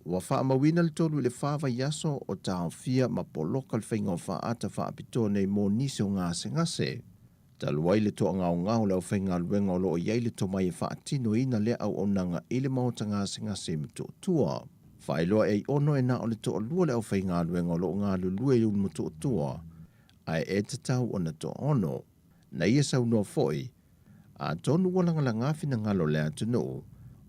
Ua faamauina le 3 i le 4 vaiaso o taofia ma poloka le faiga o faata faapitoa nei mo nisi o gasegase. Talu ai le toagaogao o le aufaigaluega o lo o i ai le tomai e faatinoina lea auaunaga i le maota gasegase i Motootua. Faailoa e Aiono e na o le toalua le aufaigaluega o lo o galulue i Motootua, ae e tatau ona toaono. Na ia saunoa foi, atonu ua lagalaga finagalo o le atunuu,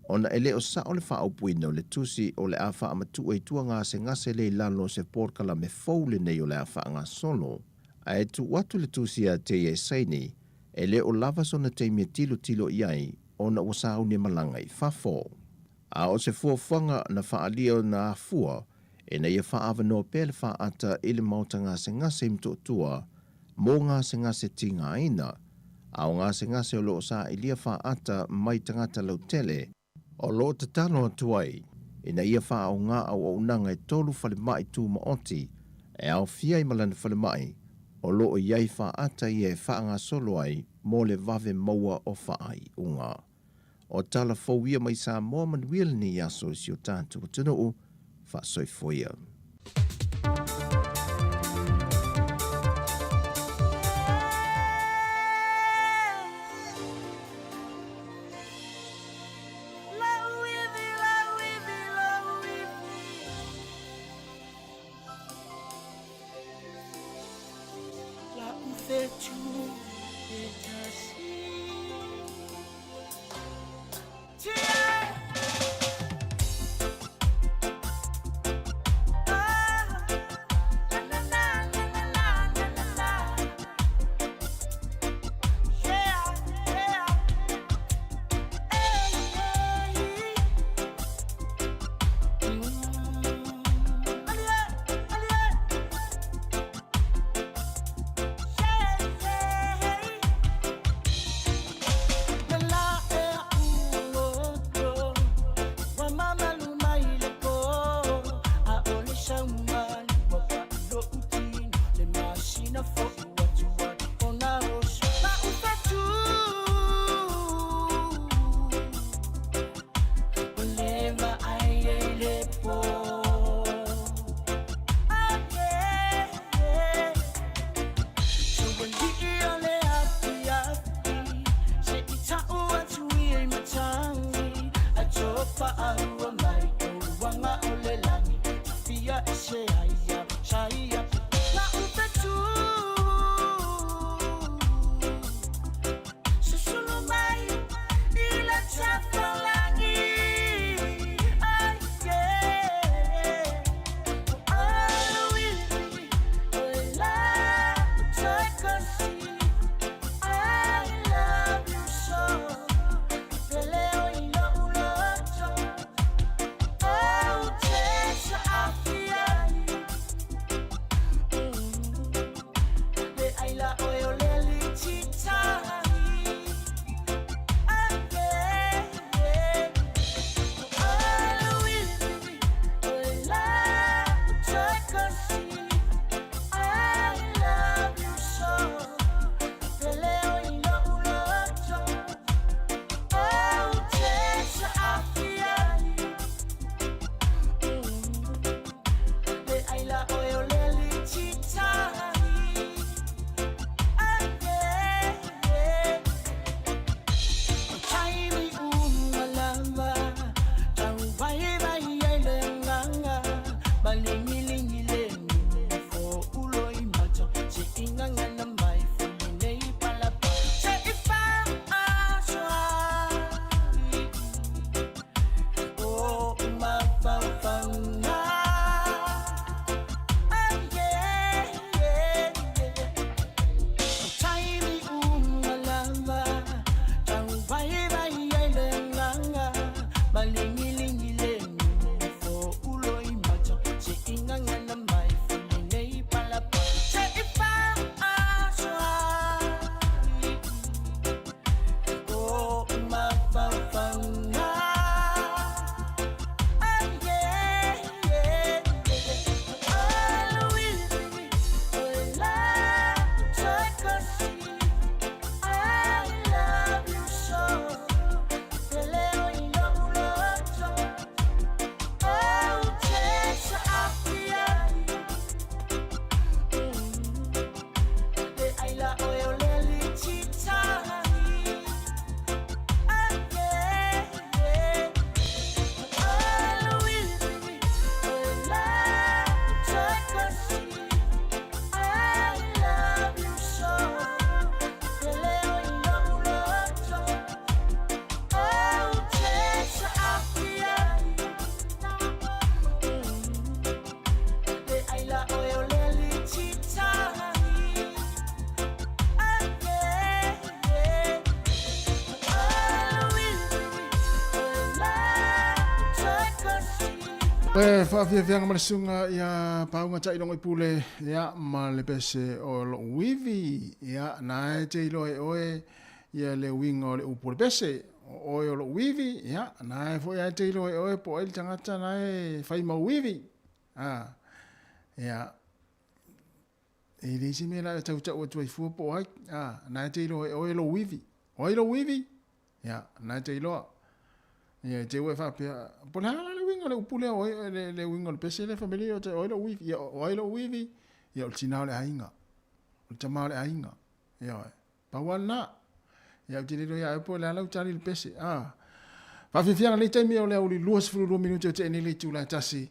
ona e le o sao le faaupuina o le tusi o le a faamatuu ai tua gasegase lea i lalo o se polokalame fou lenei o le a faagasolo. Ae tuu atu le tusi ia te ia e saini, e le o lava sona taimi e tilotilo i ai ona ua sauni e malaga i fafo. A o se fuafuaga na faaalia ona afua ina ia faaavanoa pea le faata i le maota gasegase i Motootua mo gasegase tigaina, a o gasegase o lo o sa'ilia faata mai tagata lautele, o lo o tatalo atu ai ina ia faaaoga auaunaga e tolu falemai tumaoti e aofia ai ma lana falemai o lo o i ai faata ia e faagasolo ai mo le vave maua o faaiuga. O tala fou ia mai Samoa manuia lenei aso i si o tatou atunuu, faasoifua ia. Le faafiafiaga ma le susuga ia Pauga Ta'ilogo i Pule, ia, ma le pese o lo'u ivi, ia, na e te iloa e oe ia le uiga o le upu o le pese. O oe o lo'u ivi, ia, na e fo'i ae te iloa e oe po o ai le tagata na e fai mau ivi. A, ia, e leai se mea la e tautau atu ai fua po o ai. A, na e te iloa e oe lou ivi. O ai lou ivi? Ia, na e te iloa. Ia, e te ua e faapea, po o le a la le uiga o le upu lea o ai, le uiga o le pese lea fai mai o ai lou ivi? Ia, o ai lou ivi? Ia, o le tinā o le aiga. O le tamā o le aiga. Ioe. Pau lava lena. Ia, ou te le iloa ia oe po o le a lau tali i le pese. A. Faafiafiaga lenei taimi o le aoauli 22 minute o tea nei le itula e tasi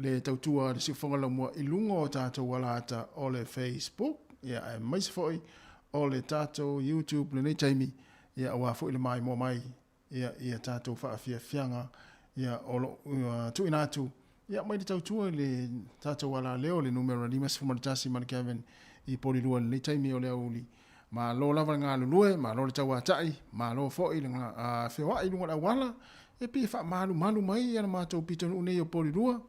le tautua a le siufofoga laumua i luga o tatou alaata o le Facebook, ia, aemaise foi o le tatou YouTube lenei taimi, ia, aua foi le maimoa mai, ia, ia tatou faafiafiaga, ia, o lo o tuuina atu, ia, mai le tautua i le tatou alaleo le numera 51 ma le Kevin i Polilua i lenei taimi o le aoauli. Malo lava le galulue, malo le tauata'i, malo foi le feoa'i i luga o le auala, e pei e faamalumalu mai le matou pitonuu nei o Polilua,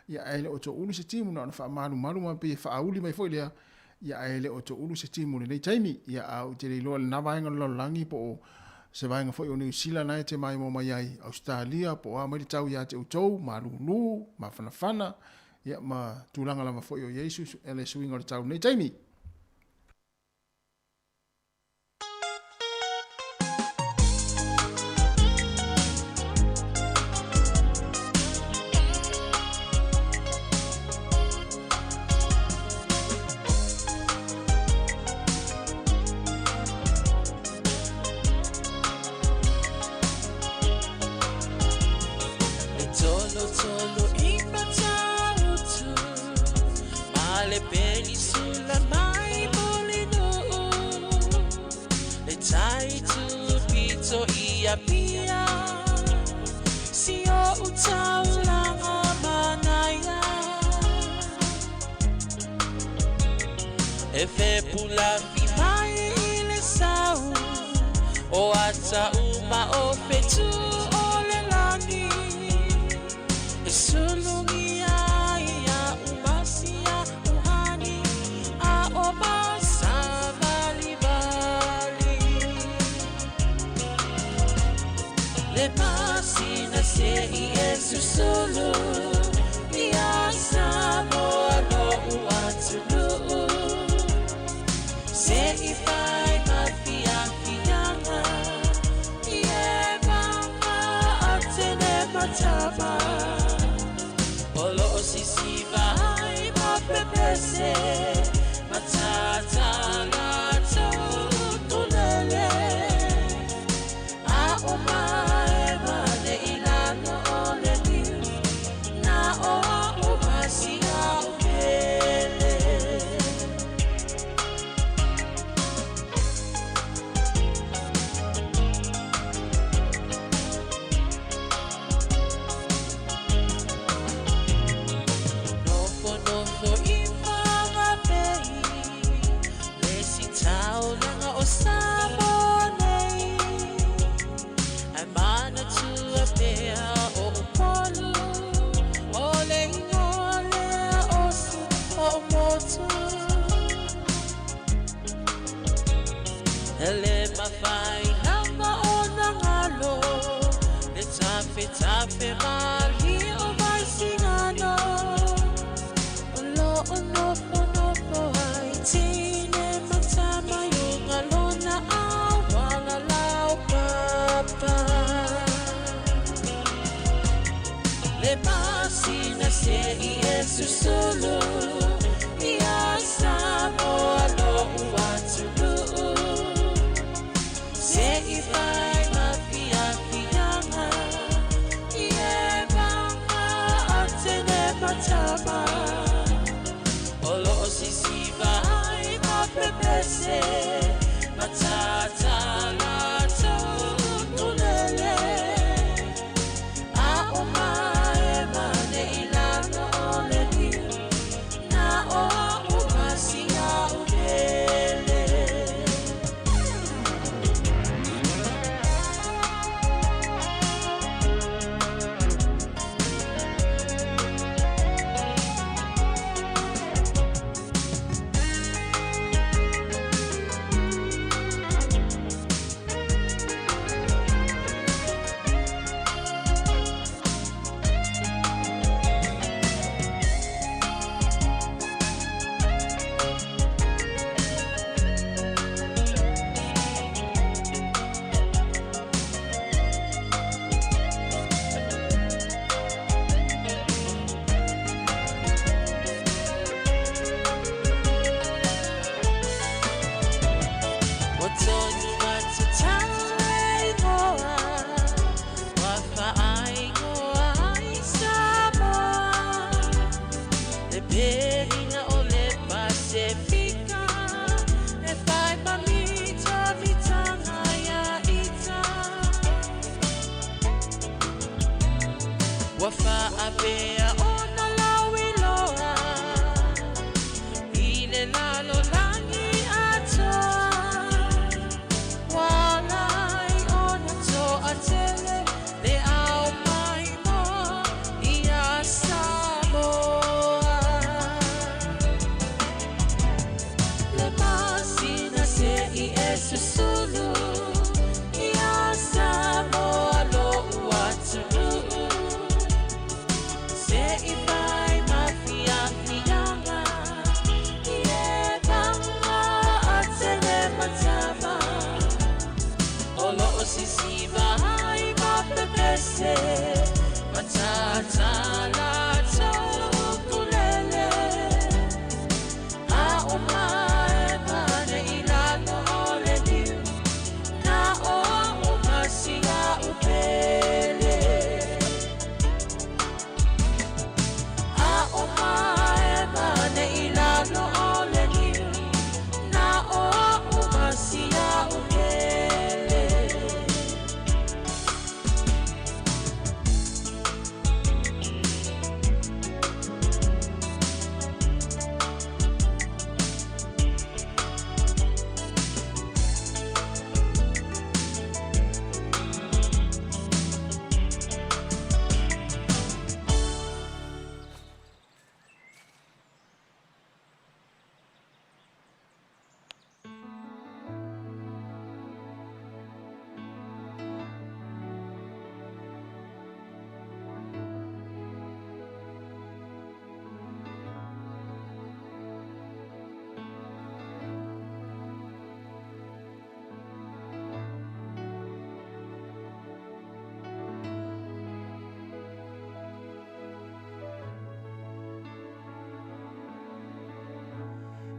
ia ae le o toulu se timu, na ona faamalumalu ma pei e faauli mai foi lea, ia ae le o toulu se timu i lenei taimi. Ia a ou te le iloa i lena vaega o le lalolagi po o se vaega foi o Niu Sila na e te maimoa mai ai, Ausetalia, po o a mai le tau ia te outou, malulu, mafanafana, ia ma tulaga lava foi o i ai le suiga o le tau i lenei taimi. E tolotolo i Matautu ma le penisula mai Mulinuu le tai tupito i Apia si o taulaga manaia e fepulafi mai i le sau o ata uma o fetu o le lagi e sulugia ia umasia uhani a o masavalivali le masina se i e susulu ia Samoa lo'u atunuu se i fai ma fiafiaga i e vaga atene matama o loo sisiva ai ma pepese matata latou tulele a o mae mane i lalo o le liu na o a'u masia o pele. Nofonofo i Fagapei le sitaulaga o Samoa nei ae manatua pea o Upolu o le igoa lea o si o'u motu. E le mafai lava ona galo le tafetafe malie o Vaisigano o loo nofonofo ai teine ma tama i uga lona auala laupapa. Le masina se i e susulu ia Samoa lo'u atunuu se i fai ma fiafiaga i e vaga atene matama o loo sisiva ai ma pepese matata latou tulele a o mae mane i lalo o le liu Ua faapea ona lauiloa i le lalolagi atoa. Ua ala ai ona toatele le ao maimoa iā Samoa. Le masina se i e susulu iā Samoa lo'u atunuu. Se i fai ma fiafiaga i e paga atele matava. O loo sisiva ai ma pepese matata latou ukulele. A o mae pane i lalo o le liu na o a'u ma si a'u pele. A o mae pane i lalo o le liu na o a'u ma si a'u pele.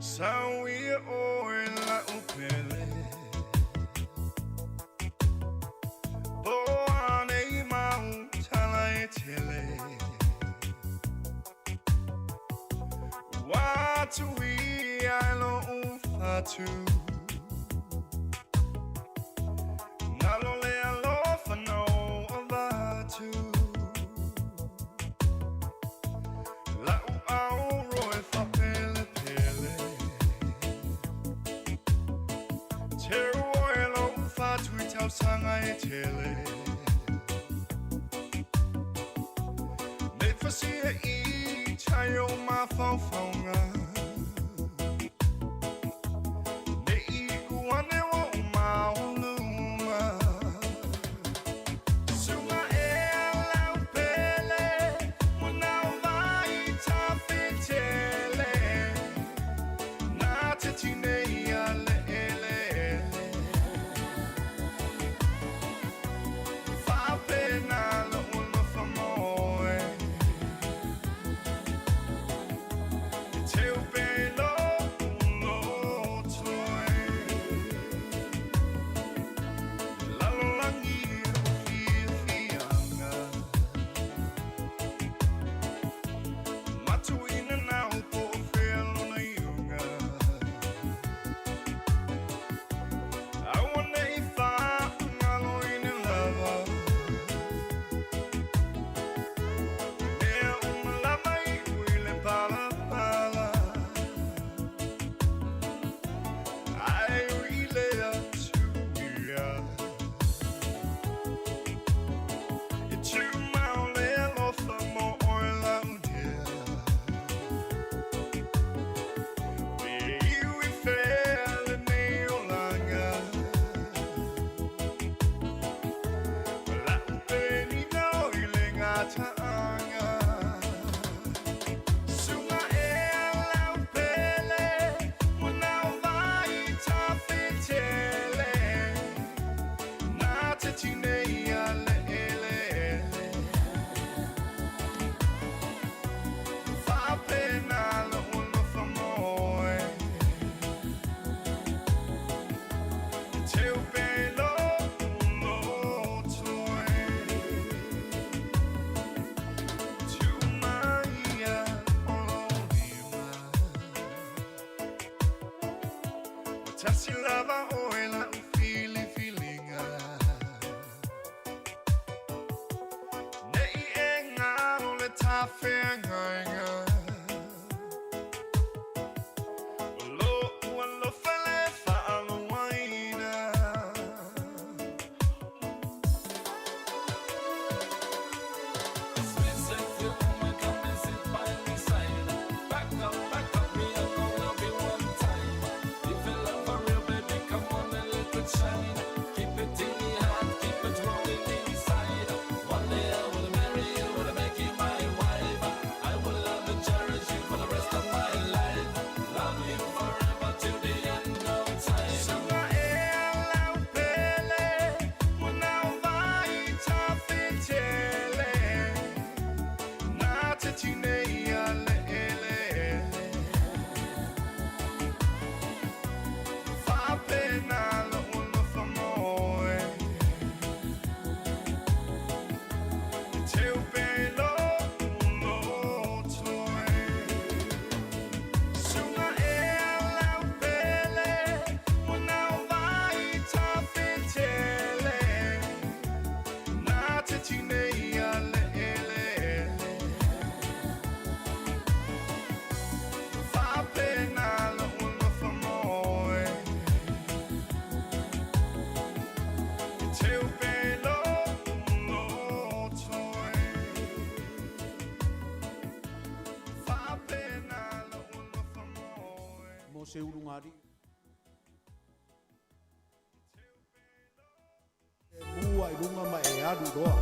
Sauia oe la'u pele Po ane mau tala e tele Watu i ai lo ufatu Nalo le alofa no avatu La'u au roe whapele pele Te oe lo ufatu i tausanga e tele Nei fasia i tai o mawhauwhaunga Nei i uane o maoluma Sunga e lau pele Mwana o vai tawhitele Nā te tinei a le ele ele Whapena lo alofa moe I te upe lo ulotoe Lalolangi o fiafiaga Matuina nau po o whea lona iuga Aua nei whaangalo i ne lava Mea umalama i uile palapala Ai uile atu ia E tū maole alofa mo oe lau dear Me iwi whea le nei olanga Lau peni nau i le ngā ta'anga Sunga e lau pele Mwana o vai tawhitele Nā te tinei a le ele ele Whapena lo alofa moe I te upe lo ulotoe Tu maia o lo lima O tasi lava oe lau filifilinga Nei e ngā Se ulugali'i e mua i luga ma e alu loa.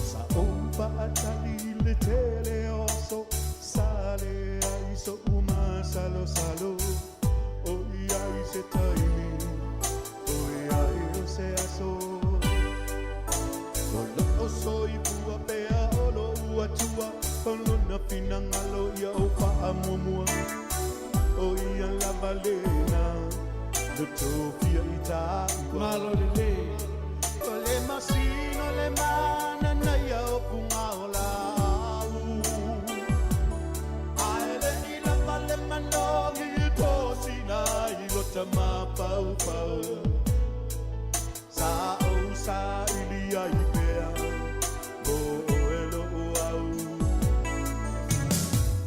Sa ou faatali le tele o so sa le ai so uma salo salo o ia i se taimi o ia i o se aso o lo o so i pua pea o lo ua tua o lona finagalo ia o faamuamua o ia lava lena le tofia i taua Malo lelei. O le masino le mana na ia o punga o lau. Ae le i lava le manogi i tosina i lo tamapaupau. Sa ou sa ili ai pea, mo oe lo au.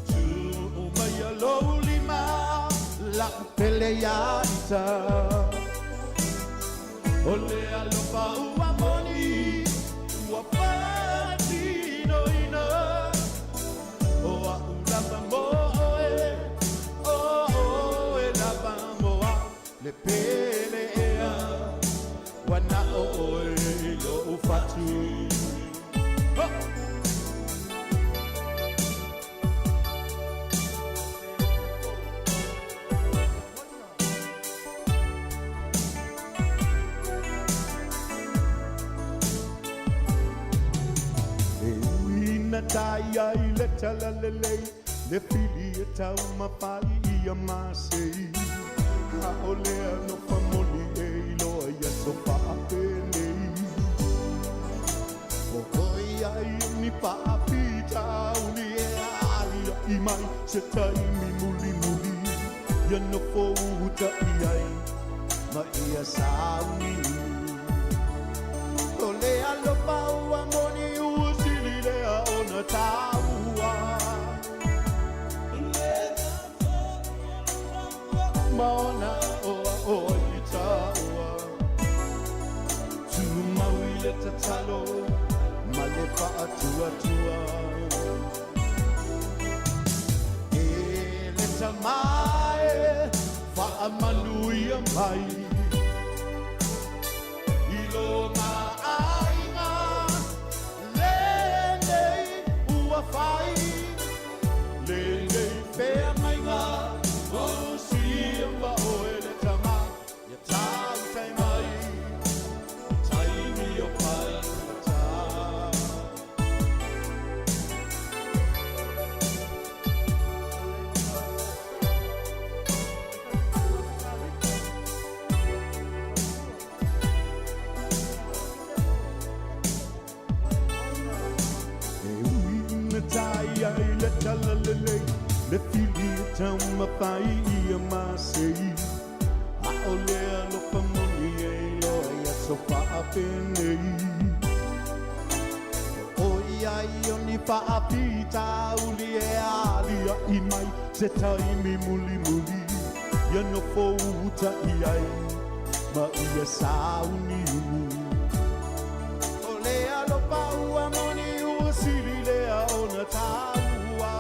Tuu mai a lou lima, lau pele ia ita. O le alofa ua moni, ua faatinoina. O a'u lava mo oe, o oe lava mo a'u. Le pele ea, ua na o oe i lo'u fatu. Ho! E uina tai ai le talalelei, le fili e taumafai ia masei. A o le alofa moni e iloa ia so faapenei. O oi ai ni faafitauli e alia'i mai se taimi mulimuli. Ia nofo uta i ai ma ia sauni. O le alofa ua moni ua sili lea ona taua. Ma ona oa oa i taua. Tumau i le tatalo ma le faatuatua. E le tamae faamanuia mai. I lo maaiga lenei ua fai. Lenei feagaiga o sia ma oe le tama. Ia tautai mai, taimi o faigata. fai ia masei A o le alofa moni e iloa ia so faapenei O ia i o ni faafitauli e aliaʻi mai se taimi mulimuli ia nofo utaʻi ai ma ia sauniuni o le alofa ua moni ua sili lea ona taua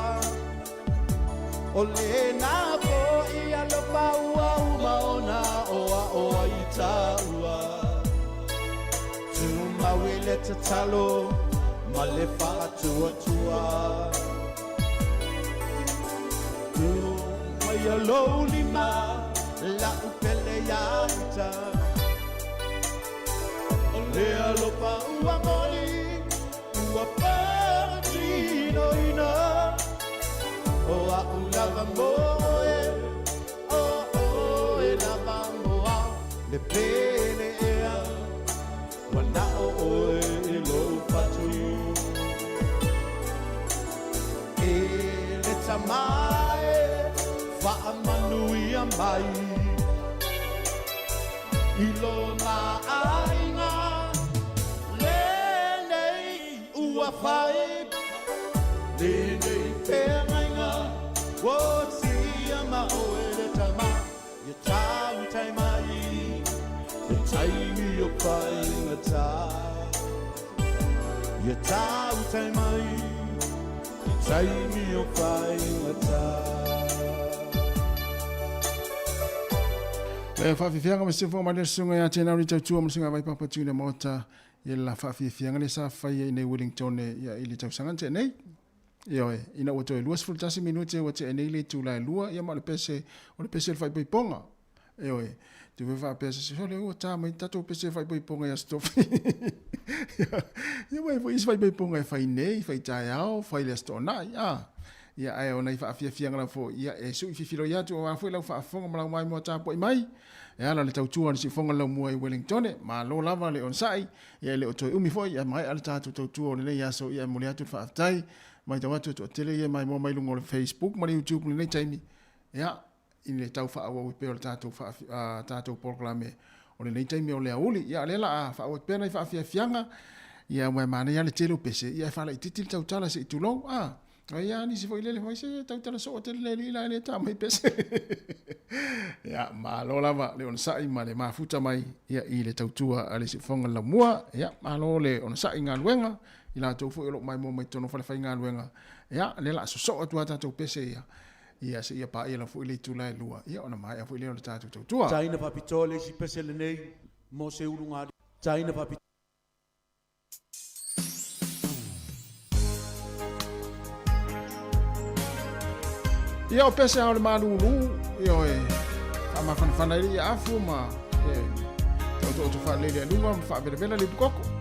o lena foʻi alofa ua uma ona oaʻo ai taua tumau i le tatalo ma le faatuatua tu mai ia lou lima la'u pele iā ita o le alofa ua moni ua patinoina o a'u lava mo oe o oe lava mo au le pele ea ua na'o oe i lou fatu e le tamā e faamanuia mai i lona aiga lenei ua fai lenei feagaiga ua tia ma oe le tamā ia tautai mai le taimi o faigata ia tautai mai le taimi o faigata Le faafiafiaga ma se fofoga mai le susuga ia te Nauri Tautua ma le susuga vai papa tui le maota ia le la faafiafiaga le sa faia i nei Wellington ia i le tausaga na tea nei. Ioe, ina ua toe 21 minute ua tea nei le itula e lua, ia ma o le pese, o le pese o le faaipoipoga. Ioe, te fai faapea se sole ua tā mai tatou pese faaipoipoga ia Aso Tofi. Ia mai foi isi faaipoipoga e fai nei, fai taeao, fai le Aso Toonai, a. Ia ae o nai faafiafiaga lava foi, ia e sui fifiloi atu aua foi lau faafofoga ma lau maimoa tapuai mai. E ala le tautua a le siufofoga laumua i Wellingtone, malo lava le onosai, ia e le o toe umi foi, ia maea le tatou tautua o lenei aso, ia e momoli atu le faafetai. Matau atu e toatele ia e maimoa mai luga o le Facebook ma le YouTube i lenei taimi, ia, i le tau faaauau pea o le tatou, faafi, tatou polokalame o lenei taimi o le aoauli. Ia, o lea la a faaauau atu pea nai faafiafiaga, ia, aua e manaia lava le tele o pese, ia e faalaitiiti le tautala se i tulou, a. Ai a nisi foi lele foi se tautala soo tele le alii la e le tā mai pese. Ia, malo lava le onosai ma le mafuta mai ia i le tautua a le siufofoga le laumua. Ia, malo le onosai i galuega i latou foi o lo o maimoa mai totonu o falefaigaluega. Ia, lea la a sosoo atu a tatou pese ia ia seia paia lava foi le itula e lua, ia ona maea foi lea o le tatou tautua. Taina faapitoa le isi pese lenei mo se ulugalima. Taina faapitoa. Ia o pese ao le malūlū, ioe, faamafanafana ai le ia afu ma e, taotooto faalelei le aluga ma faavelavela le ipukoko.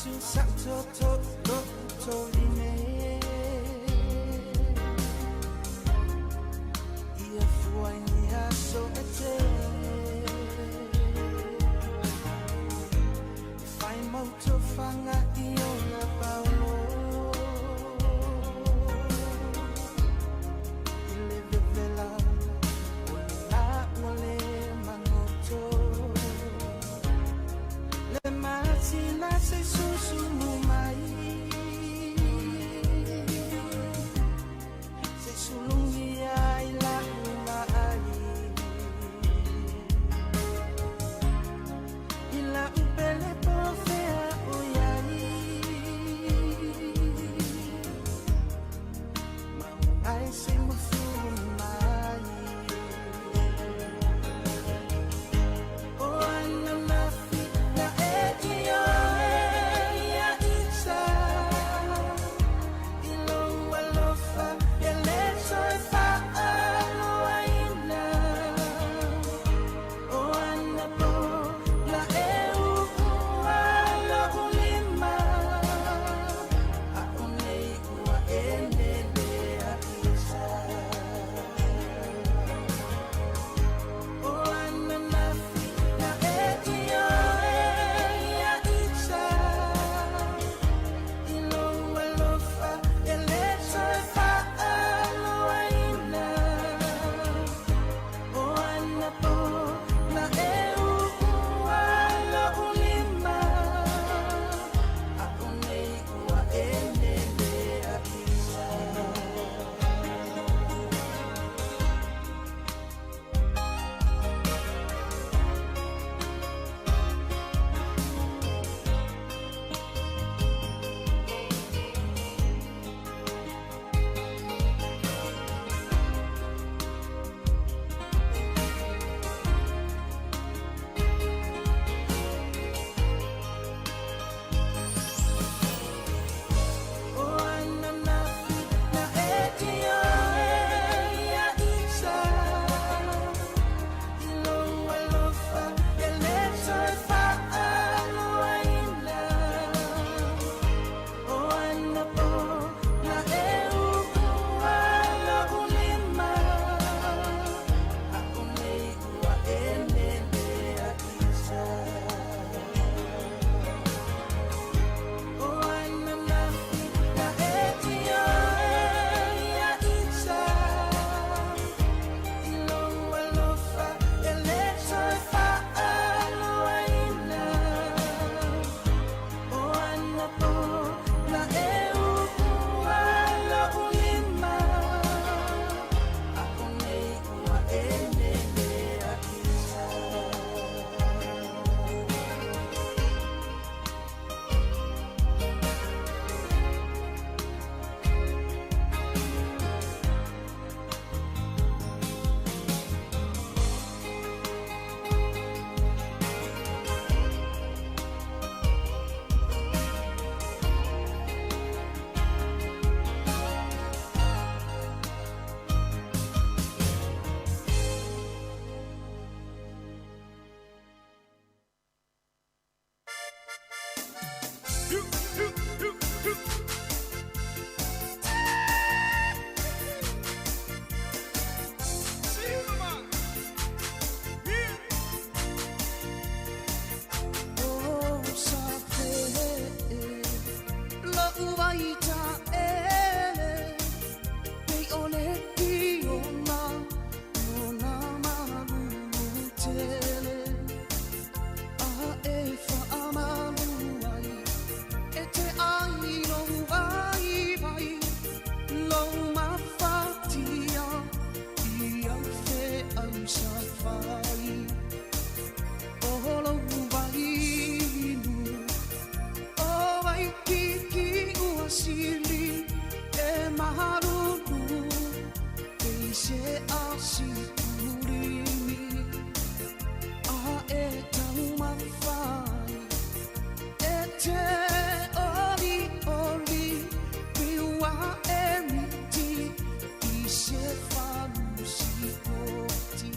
atu sa to to to to line Ia fua ni aso e te Whai mauto whanga i ona paulo I le vevela o le la ua le mangoto Le matina se susu mai Se sulungi ai la uma ai I la upele po fea o iai Mau ai se mufu mai O ana mafi na e i o e ia isa I lou alofa e le toe faaloaina O ana po na e uua lo'u lima A o nei ua e nele a isa O ana mafi na e i o e ia isa I lou alofa e le toe faaloaina O ana po na e uua lo'u lima A o nei ua e nele a isa. O ana mafi na e i o e ia isa I lou alofa e le toe faaloaina O ana po na e uua lo'u lima A o nei ua e nele a isa O ana mafi na e i o e ia isa I lou alofa e le toe faaloaina O ana po na e uua lo'u lima A o nei ua e nele a isa. O sa pe Lo'u ai ta ele Pei o le ki o na malulu tele A e whaamalu ai E te ai lou ai vai Lou mafatia I au fe au sa whai O lou vainu O ai kiki ua sili E maharulu Pei se asi purimi A e taumafai E te oli oli Piua e miti I se falusi poti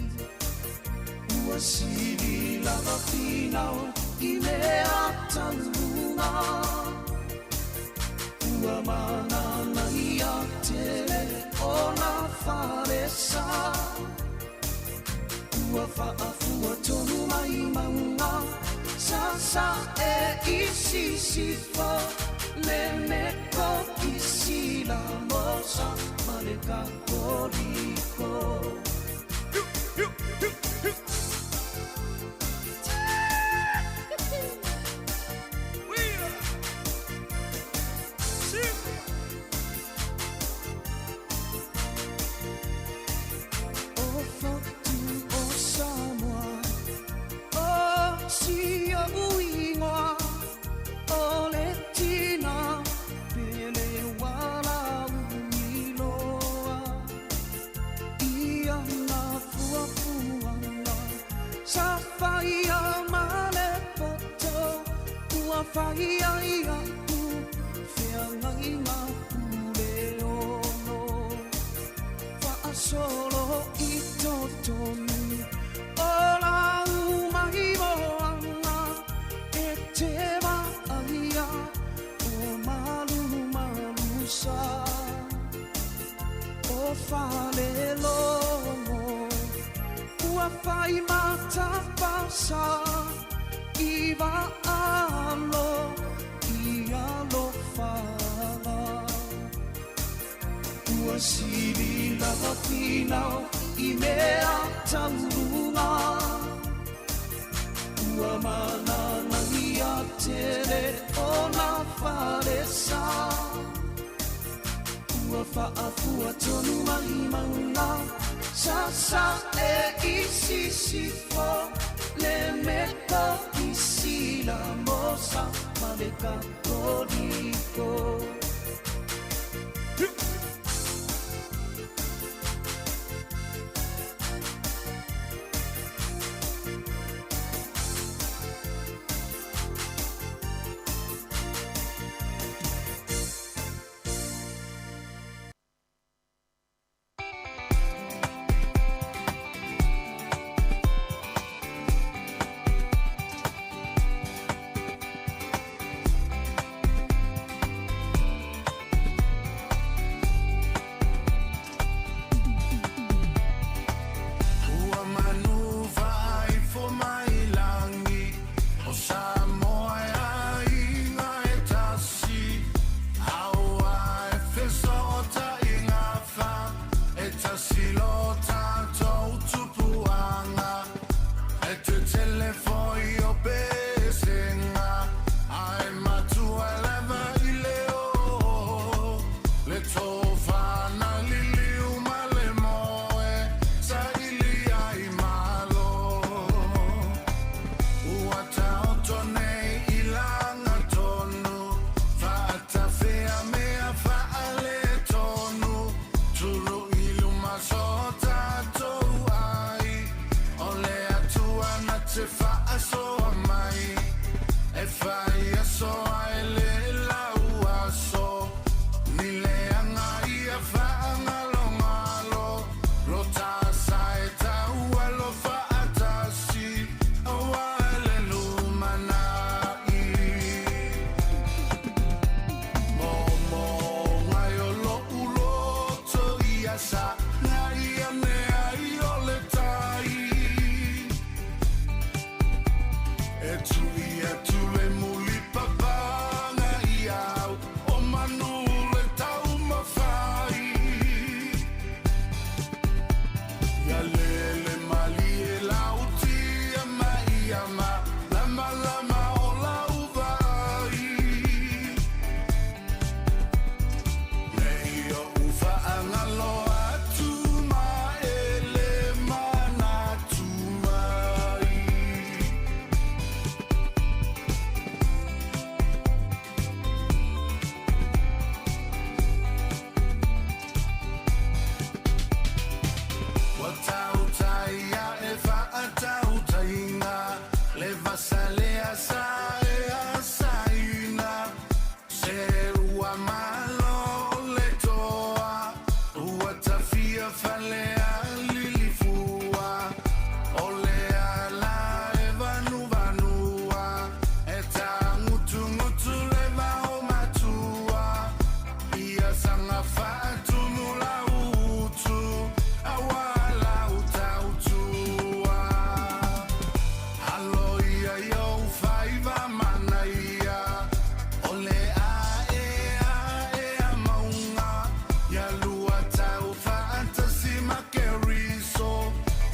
Ua sili lava finau i mea tauluga. Ua mananaia tele o nā falesa. Ua faafua tonu mai mauga sasa e i sisifo le meko i silamosa ma le kakoliko. O fotu o Samoa, o si o uigoa, o le tina pele wala uiloa. Ia na fuafuaga sa faia ma le poto, ua faia iaʻu feagaiga pule ono. Faasolo i totonu o lau mai moana, e te vaaia o malumalusa. O falelogo ua fai matapasa i vaalo i alofaga. Ua sili lava finau i mea tauluga. Ua mananaia tele o nā falesa. Ua faafua tonu mai mauga sasa e i sisifo le meko i silamosa ma le kakoliko. alua tau faatasi ma Keriso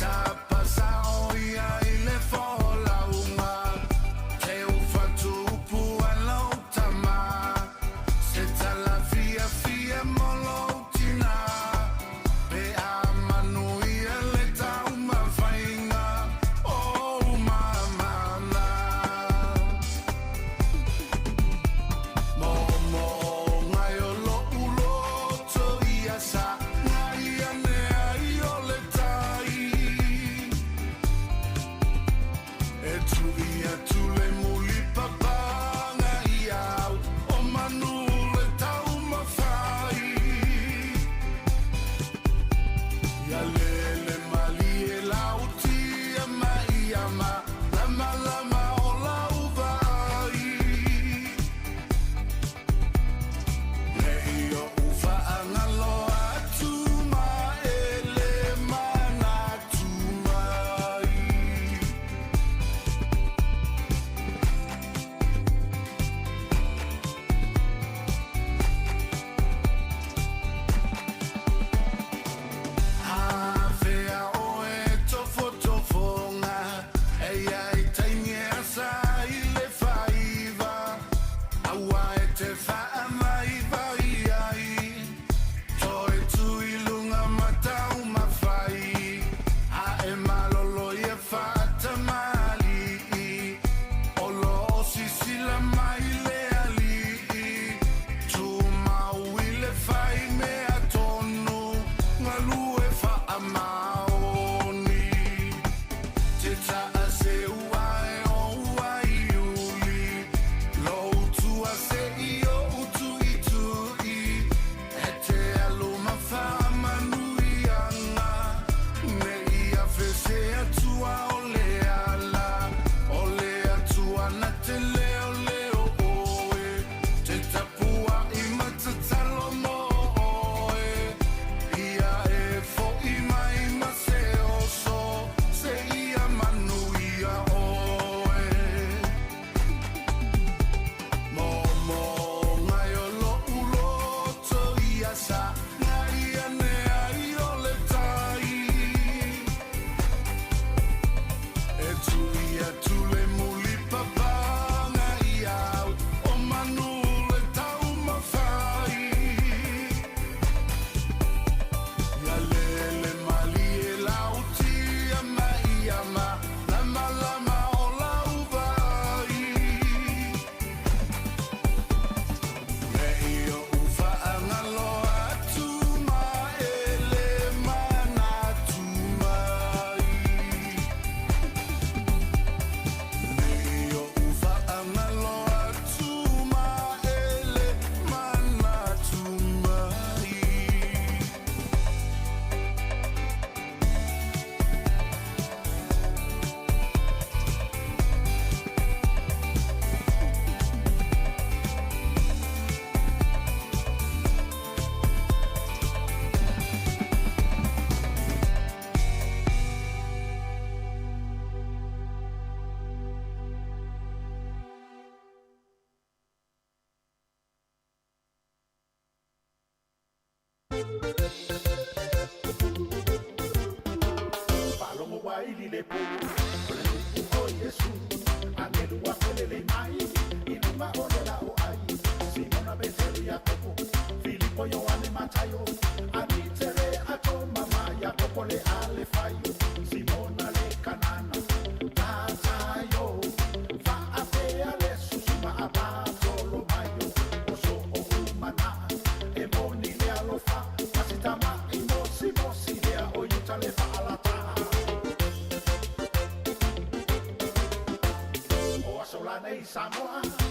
Tapasao ia i le folauga Teufatuupu a lou tamā Se tala fiafia mo lou tinā Pe a manuia le taumafaiga o ou mamana Moomooga e o lo'u loto ia sagai ane ai o le tai E tui atu le mulipapaga ia au o manu le taumafai Ia lele malie lautia ma ia malamalama o lau vaai Nei oʻu faagalo atu ma e le manatu mai. Afea oe tofotofoga e ia i taimi e asa ai le faiva aua e te faavaivai ai toe tu i luga mataumafai a e malolo ia faatamalii o loo sisila mai le alii tumau i le faimea tonu galue faamaoni te taaseu ae o uaiuli lou tua se'i o utu'itu'i e te alu ma faamanuiaga nei afe se atua o le ala o le atua na te leoleo oe te tapua'i ma tatalo mo oe ia e fo'i mai ma se oso seia manuia oe Moomooga e o lo'u loto ia sagai ane ai o le tai E tui atu le mulipapaga ia au o manu le taumafai Ia lele malie lautia ma ia malamalama o lau vaai Nei oʻu faagalo atu ma e le manatu mai Nei oʻu faagalo atu ma e le manatu mai. Faalogo ai le po o le nu'u o Iesu agelu afelelei mai i luga o le la'o ai Simona Petero Iakopo Filipo Ioane Mataio Anitere Atoma ma Iakopo le Alefaio Simona le Kanana Tataio Fa'apea le susu ma Apatolomaio O so'o umana'a e moni le alofa Pasitama'i mosimosi lea o Iuta le fa'alata'a O aso lanei Samoa.